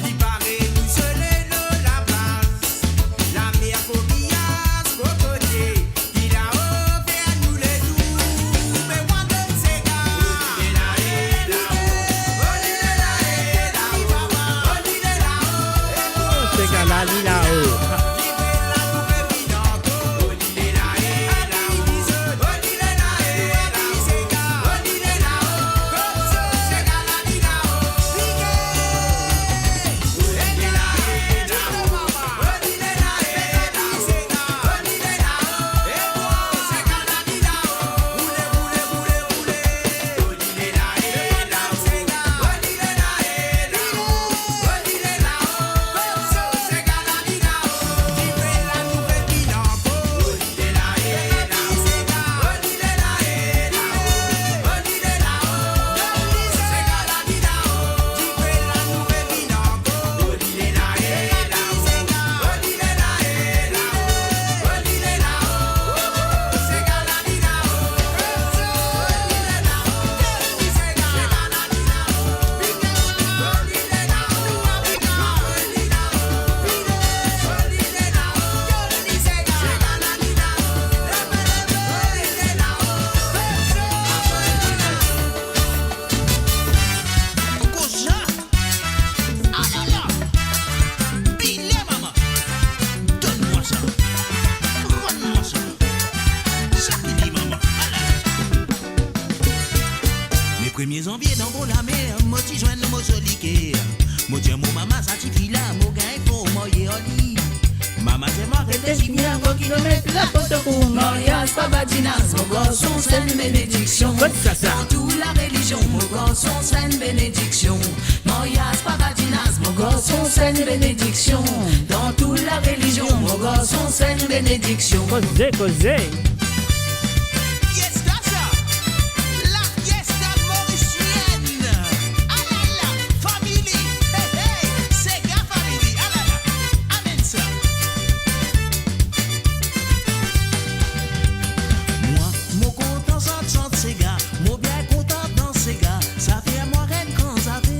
li pare, nou sole lor laplas. Lamer, kokias, Ankor kilomet lapoto pou mwa. Mariaz pa badinaz, mo garson, se enn benediksion. Kot sa, sa? Dan tou larelizion, mo garson, se enn benediksion. Mariaz pa badinaz, mo garson, se enn benediksion. Dan tou larelizion, mo garson, se enn benediksion. Koze, koze. Fiesta sa, la fiesta morisienne. Alala, family, hey, hey, sega family, alala, amenn sa. Mwa, mo kontan sant, sant sega, mo bien kontan dans sega, sa fer mwa rod gran zafer.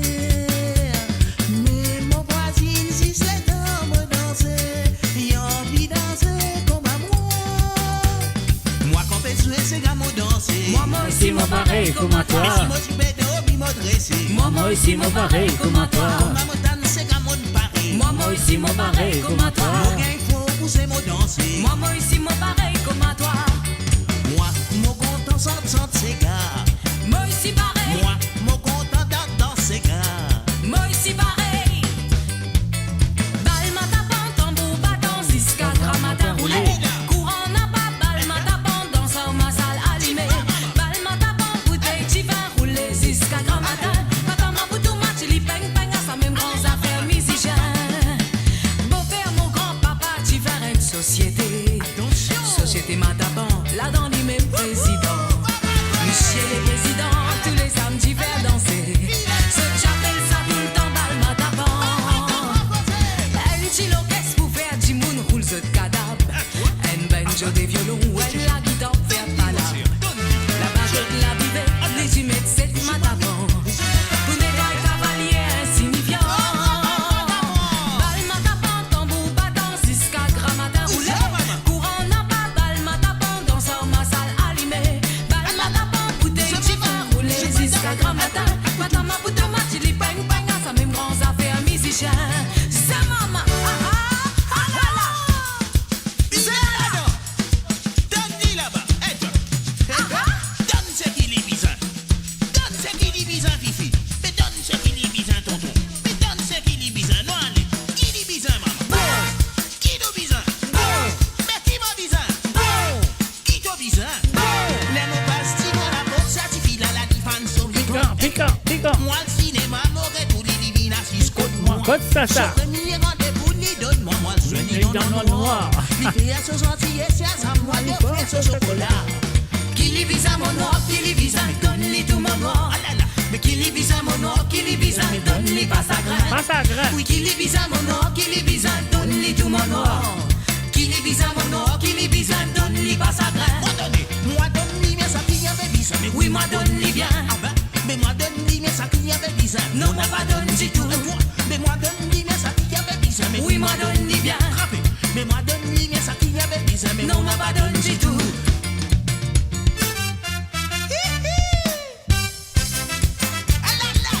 Me mo vwazinn zis letan mo danse, li anvi danse kouma mwa. Mwa kan pe zwe sega mo danse. Mwa, mwa osi mo parey kouma twa. Me si mo ti pe dormi mo drese. Mwa, mwa osi mo parey kouma twa. Kouma mo tann sega mo pare. Mwa, mwa osi mo parey kouma twa. Mo gagn for pou se mo danse. Mwa, mwa osi mo parey kouma twa. Mwa, mo kontan sant, sant sega. Mo osi parey. Mwa, mo kontan dans, dans sega. Mo osi parey. Bal matapan, tanbour batan, ziska gramatin roule. Kouran napa, bal matapan, dans ar masal alime. Bal matapan, boutey divin roule ziska gramatin. Papa, maman pou tou match, li peng peng, a sa mem gran zafer mizisien. Bofer, mo gran papa, ti fer enn sosiete. Sosiete matapan, ladan li mem prezidan. Misie le prezidan, tou le samdi fer danse. Zot ti apel sa toultan bal matapan. Enn ti lorkes pou fer dimoun roul zot kadab. Enn banjo, de violon, enn lagitar fer palab. Labaget, labivet, li ti met set matapan. Pou netway kavalie, sinifian. Bal matapan, tanbour batan, ziska gramatin roule. Kouran napa, bal matapan, dans ar masal alime. Bal matapan, boutey divin roule ziska gramatin. Papa, maman pou tou match, li peng peng, a sa mem gran zafer mizisien. Sa mama, ah, ah, ah, la, la. Donn li laba. Hey, twa. Donn seki li bizin. Donn seki li bizin, fifi. Me donn seki li bizin, tonton. Me donn seki li bizin. Non, ale. Ki li bizin, mama? Bon. Ki nou bizin? Bon. Me ki mo bizin? Bon. Ki to bizin? Bon. Ler mo pas divan laport, sa tifi la, la difann so mikro. Pikan, pikan, pikan. Mo al sinema, mo retourn, li, li vinn asiz kot mwa. Kot sa, sa? So premie randevou li donn mwa, mo al swet li dan lanwar. Li fer so zantiy, si azam mwa, li fer so sokola. Ki li bizin, mo nwar, ki li bizin, donn li tou mo nwar. Alala. Me ki li bizin, mo nwar, ki li bizin, donn li pa sagrin. Pa sagrin. Wi, ki li bizin, mo nwar, ki li bizin, donn li tou mo nwar. Ki li bizin, mo nwar, ki li bizin, donn li pa sagrin. Mwa donn li, mwa donn li, me sa ki li ave bizin, me wi, mwa donn li bien. Ah ben, me mwa donn li, me sa ki li ave bizin. Non, mwa pa donn ditou. E twa? Me mwa donn li, me sa ki li ave bizin, me wi, mwa donn li bien. Trape. Me mwa donn li, me sa ki li ave bizin, me non, mwa pa donn ditou. Alala!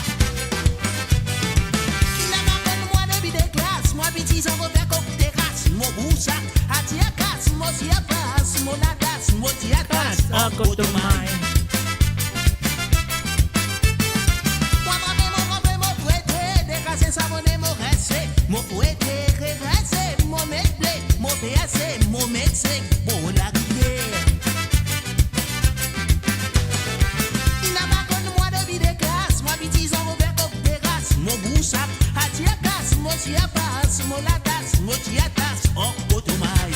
Ki la maman mwa depi de klas, mwa piti zanfan fer kok teras, mo bousa, atir kas, mo tir pas, mo latas, mo tir atas, an kotomay. Mwa frape, mo frape, mo fwete, dekrase, savone, mo rese, mo fwete, rerese, mo met ble, mo perse, mo met sek, bor larivier. Inn ava konn mwa depi de klas, mwa piti zanfan fer kok teras, mo bousa, atir kas, mo tir pas, mo latas, mo tir atas, an kotomay.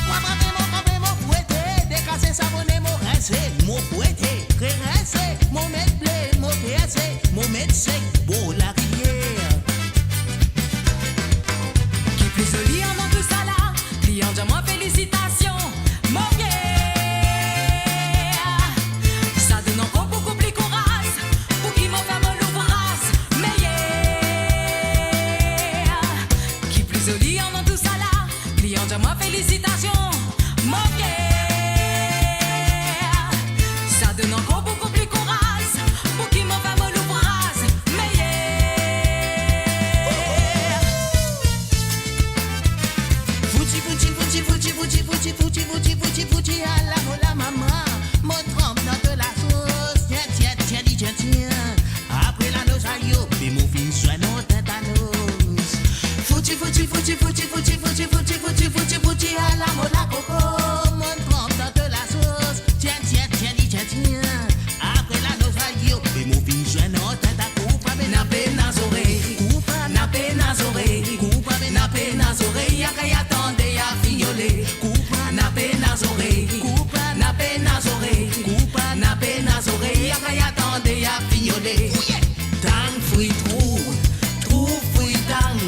Mwa frape, mo frape, mo fwete, dekrase, savone, mo rese, mo fwete, rerese, mo met ble, mo perse, mo met sek, bor larivier. Ki pli zoli dan tou sa la, klian dir mwa felisitasion, mo fier. Sa donn ankor boukou pli kouraz, pou ki mo fer mo louvraz meyer. Ki pli zoli dan tou sa la, klian dir mwa felisitasion, mo fier. Sa donn ankor boukou pli kouraz, pou ki mo fer mo louvraz meyer. Fouti, fouti, fouti, ala mo la mama, mo tranp dan de lasos, tien, tien, tien, li tien, tien. Apre lanos ayo, pe mo finn swin non tentanos. Fouti, fouti, fouti, Ti fouti, fouti, fouti, fouti, fouti, fouti, fouti, ala mo lakoko. Monn tranp dan to lasos. Tien, tien, tien, li tien, tien. Apre la, nou sa dir, e mo finn zwenn ant enn ta koup, pena pena zorey. Koup, pena pena zorey. Koup, pena pena zorey. Akaya tande, a finyole. Koup, pena pena zorey. Koup, pena pena zorey. Koup, pena pena zorey. Akaya tande, a finyole. Tang fri trou, trou fri tang.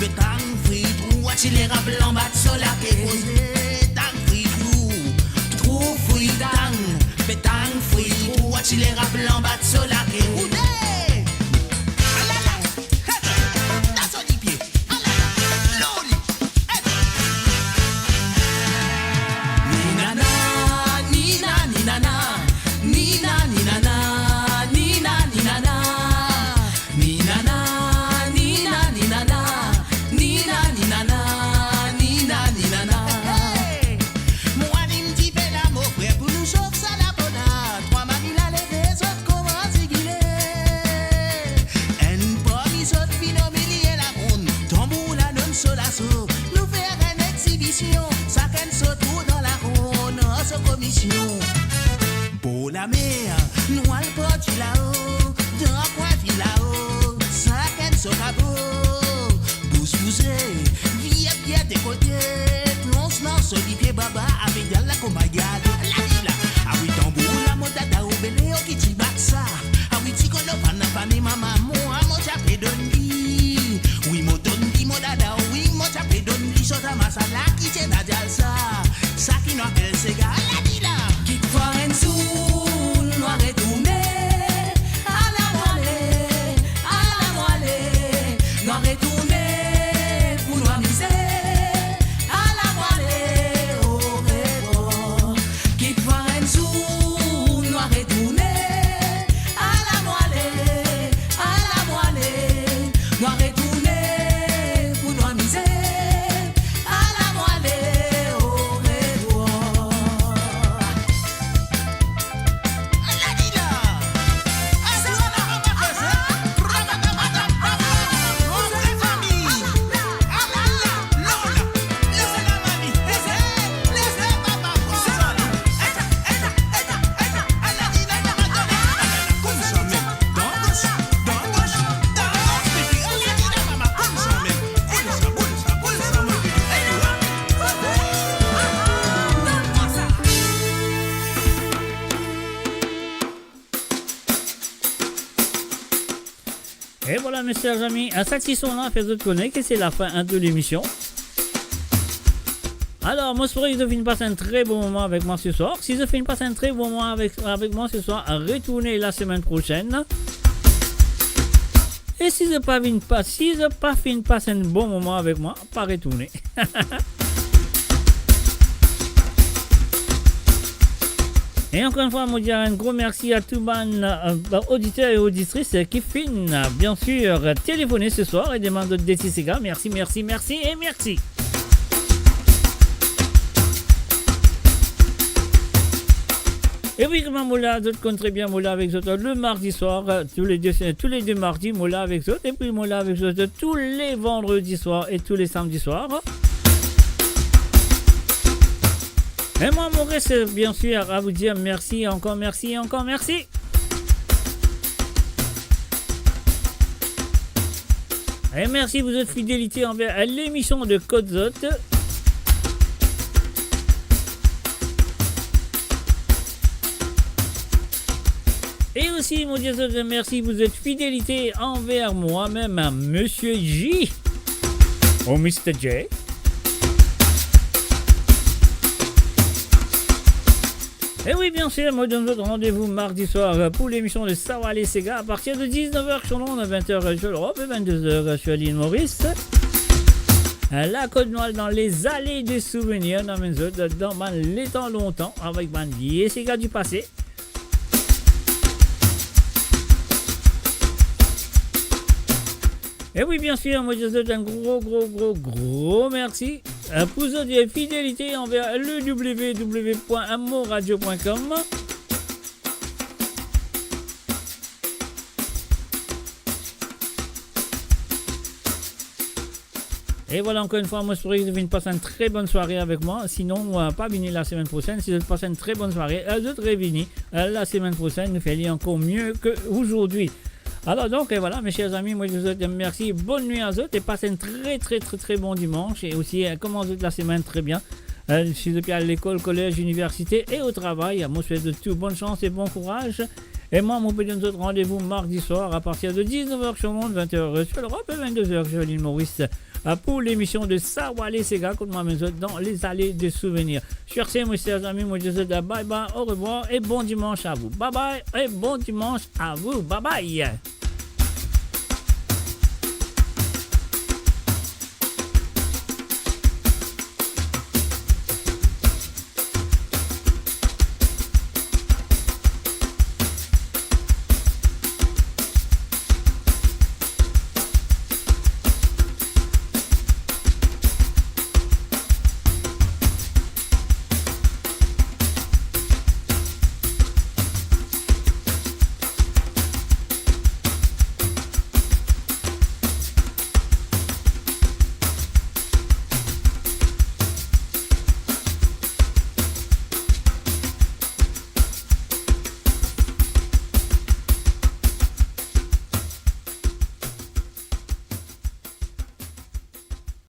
Be tang fri trou, wa ti le rap lanbat so lake. Tang fri trou, trou fri tang. Be tang fri trou, wa ti le rap lanbat so lake. Oude! Alala! Heta! Taso lipie! Alala! Loli! Heta! Ni nana, ni na, ni nana. Ni na, ni nana, ni na, ni nana. Ni nana, ni na, ni nana, ni na, ni nana, ni na, ni nana. Hey! Mo alim dife la, mo frer, pou nou sof sa lapo la. Trwa mari la leve, zot koumans zigile. Enn parmi zot vinn o milie laronn, tanbour la donn so laso. Nou fer enn exibision, sakenn so tour dan laronn, ar so komision. Bor lamer, nou al parti lao, dan kwin vil lao, sakenn so kabo. Bous bouse, vir, vir de kote, plonz dan so lipie baba, avek dal la kouma galo, la, la, la. Awi tanbour la, mo dada, o bele, o ki ti bat sa. Awi ti kolo, pann, pann, mama, mwa, mo ti ape donn li. Wi, mo donn li, mo dada, wi, mo ti ape donn li, so ta masala, ki ti ena dal sa. Sa ki nou apel sega, ala li la. Kikfwa enn zour nou a retourne, ala nou ale, ala nou ale, nou a retourne pou nou amize, ala nou ale, orevwar. Kikfwa enn zour nou a retourne, ala nou ale, ala nou ale, nou a retourne pou nou amize, ala nou ale, orevwar. Ala li la! E vwala, mes chers amis, sa ti son la fer zot kone ki se lafin de lemision. Alor, mo espere ki zot finn pas enn tre bon moman avek mwa se swar. Si zot finn pas enn tre bon moman avek, avek mwa se swar, retourne lasemenn prosenn. E si zot pa vinn pas, si zot pa finn pas enn bon moman avek mwa, pa retourne. E ankor enn fwa, mo dir enn gro mersi a tou bann, euh, oditer e oditris ki finn, euh, bien sir, telefone se swar e demann zot de ti sega. Mersi, mersi, mersi e mersi. E wi, kouma mo la, zot konn tre bien, mo la avek zot le mardi swar, euh, tou le de, tou le de mardi, mo la avek zot. E wi, mo la avek zot tou le vandredi swar e tou le samdi swar. E mwa, mo res, bien sir, a vous dire mersi, ankor mersi, ankor mersi. E mersi pou zot fidelite anver lemision de Kot Zot. E osi, mo dir zot mersi pou zot fidelite anver mwa mem, Misie J, ou Mister J. E wi, bien sir, mo donn zot randevou mardi swar pou lemision de Sawa Les Sega, a partir de diznef er sur Londres, vent er sur Europe e vennde er sur lil Moris. La Kot Nwar dan les allées des souvenirs, nou amenn zot dan bann letan lontan avek bann vie sega du passé. E wi, bien sir, mo dir zot enn gro, gro, gro, gro mersi, euh, pou zot fidelite anver le w w w point mo radio point com. E vwala, ankor enn fwa, mo espere ki zot vinn pas enn tre bonn sware avek mwa. Sinon, euh, pa vini lasemenn prosenn. Si zot pas enn tre bonn sware, euh, zot revini, euh, lasemenn prosenn, nou fer li ankor mie ki ozordi. Alor donk, e vwala, mes chers amis, mo dir zot mersi, bonn nwi a zot e pas enn tre, tre, tre, tre bon dimans. E osi, euh, koumans zot lasemenn tre bien. Euh, si zot pe al lekol, kolez, iniversite e o travay, mo swet zot tou bonn sans e bon kouraz. E mwa, mo pe donn zot randevou mardi swar apartir de diznef er sur Mond, vent er sur Europe e vennde er sur lil Moris, euh, pou lemision de Sa Wale Sega, kot mo amenn zot dan lezane de souvenir. Sur ce, mes chers amis, mo dir zot bye bye, au revoir e bon dimans a vou. Bye bye e bon dimans a vou. Bye bye.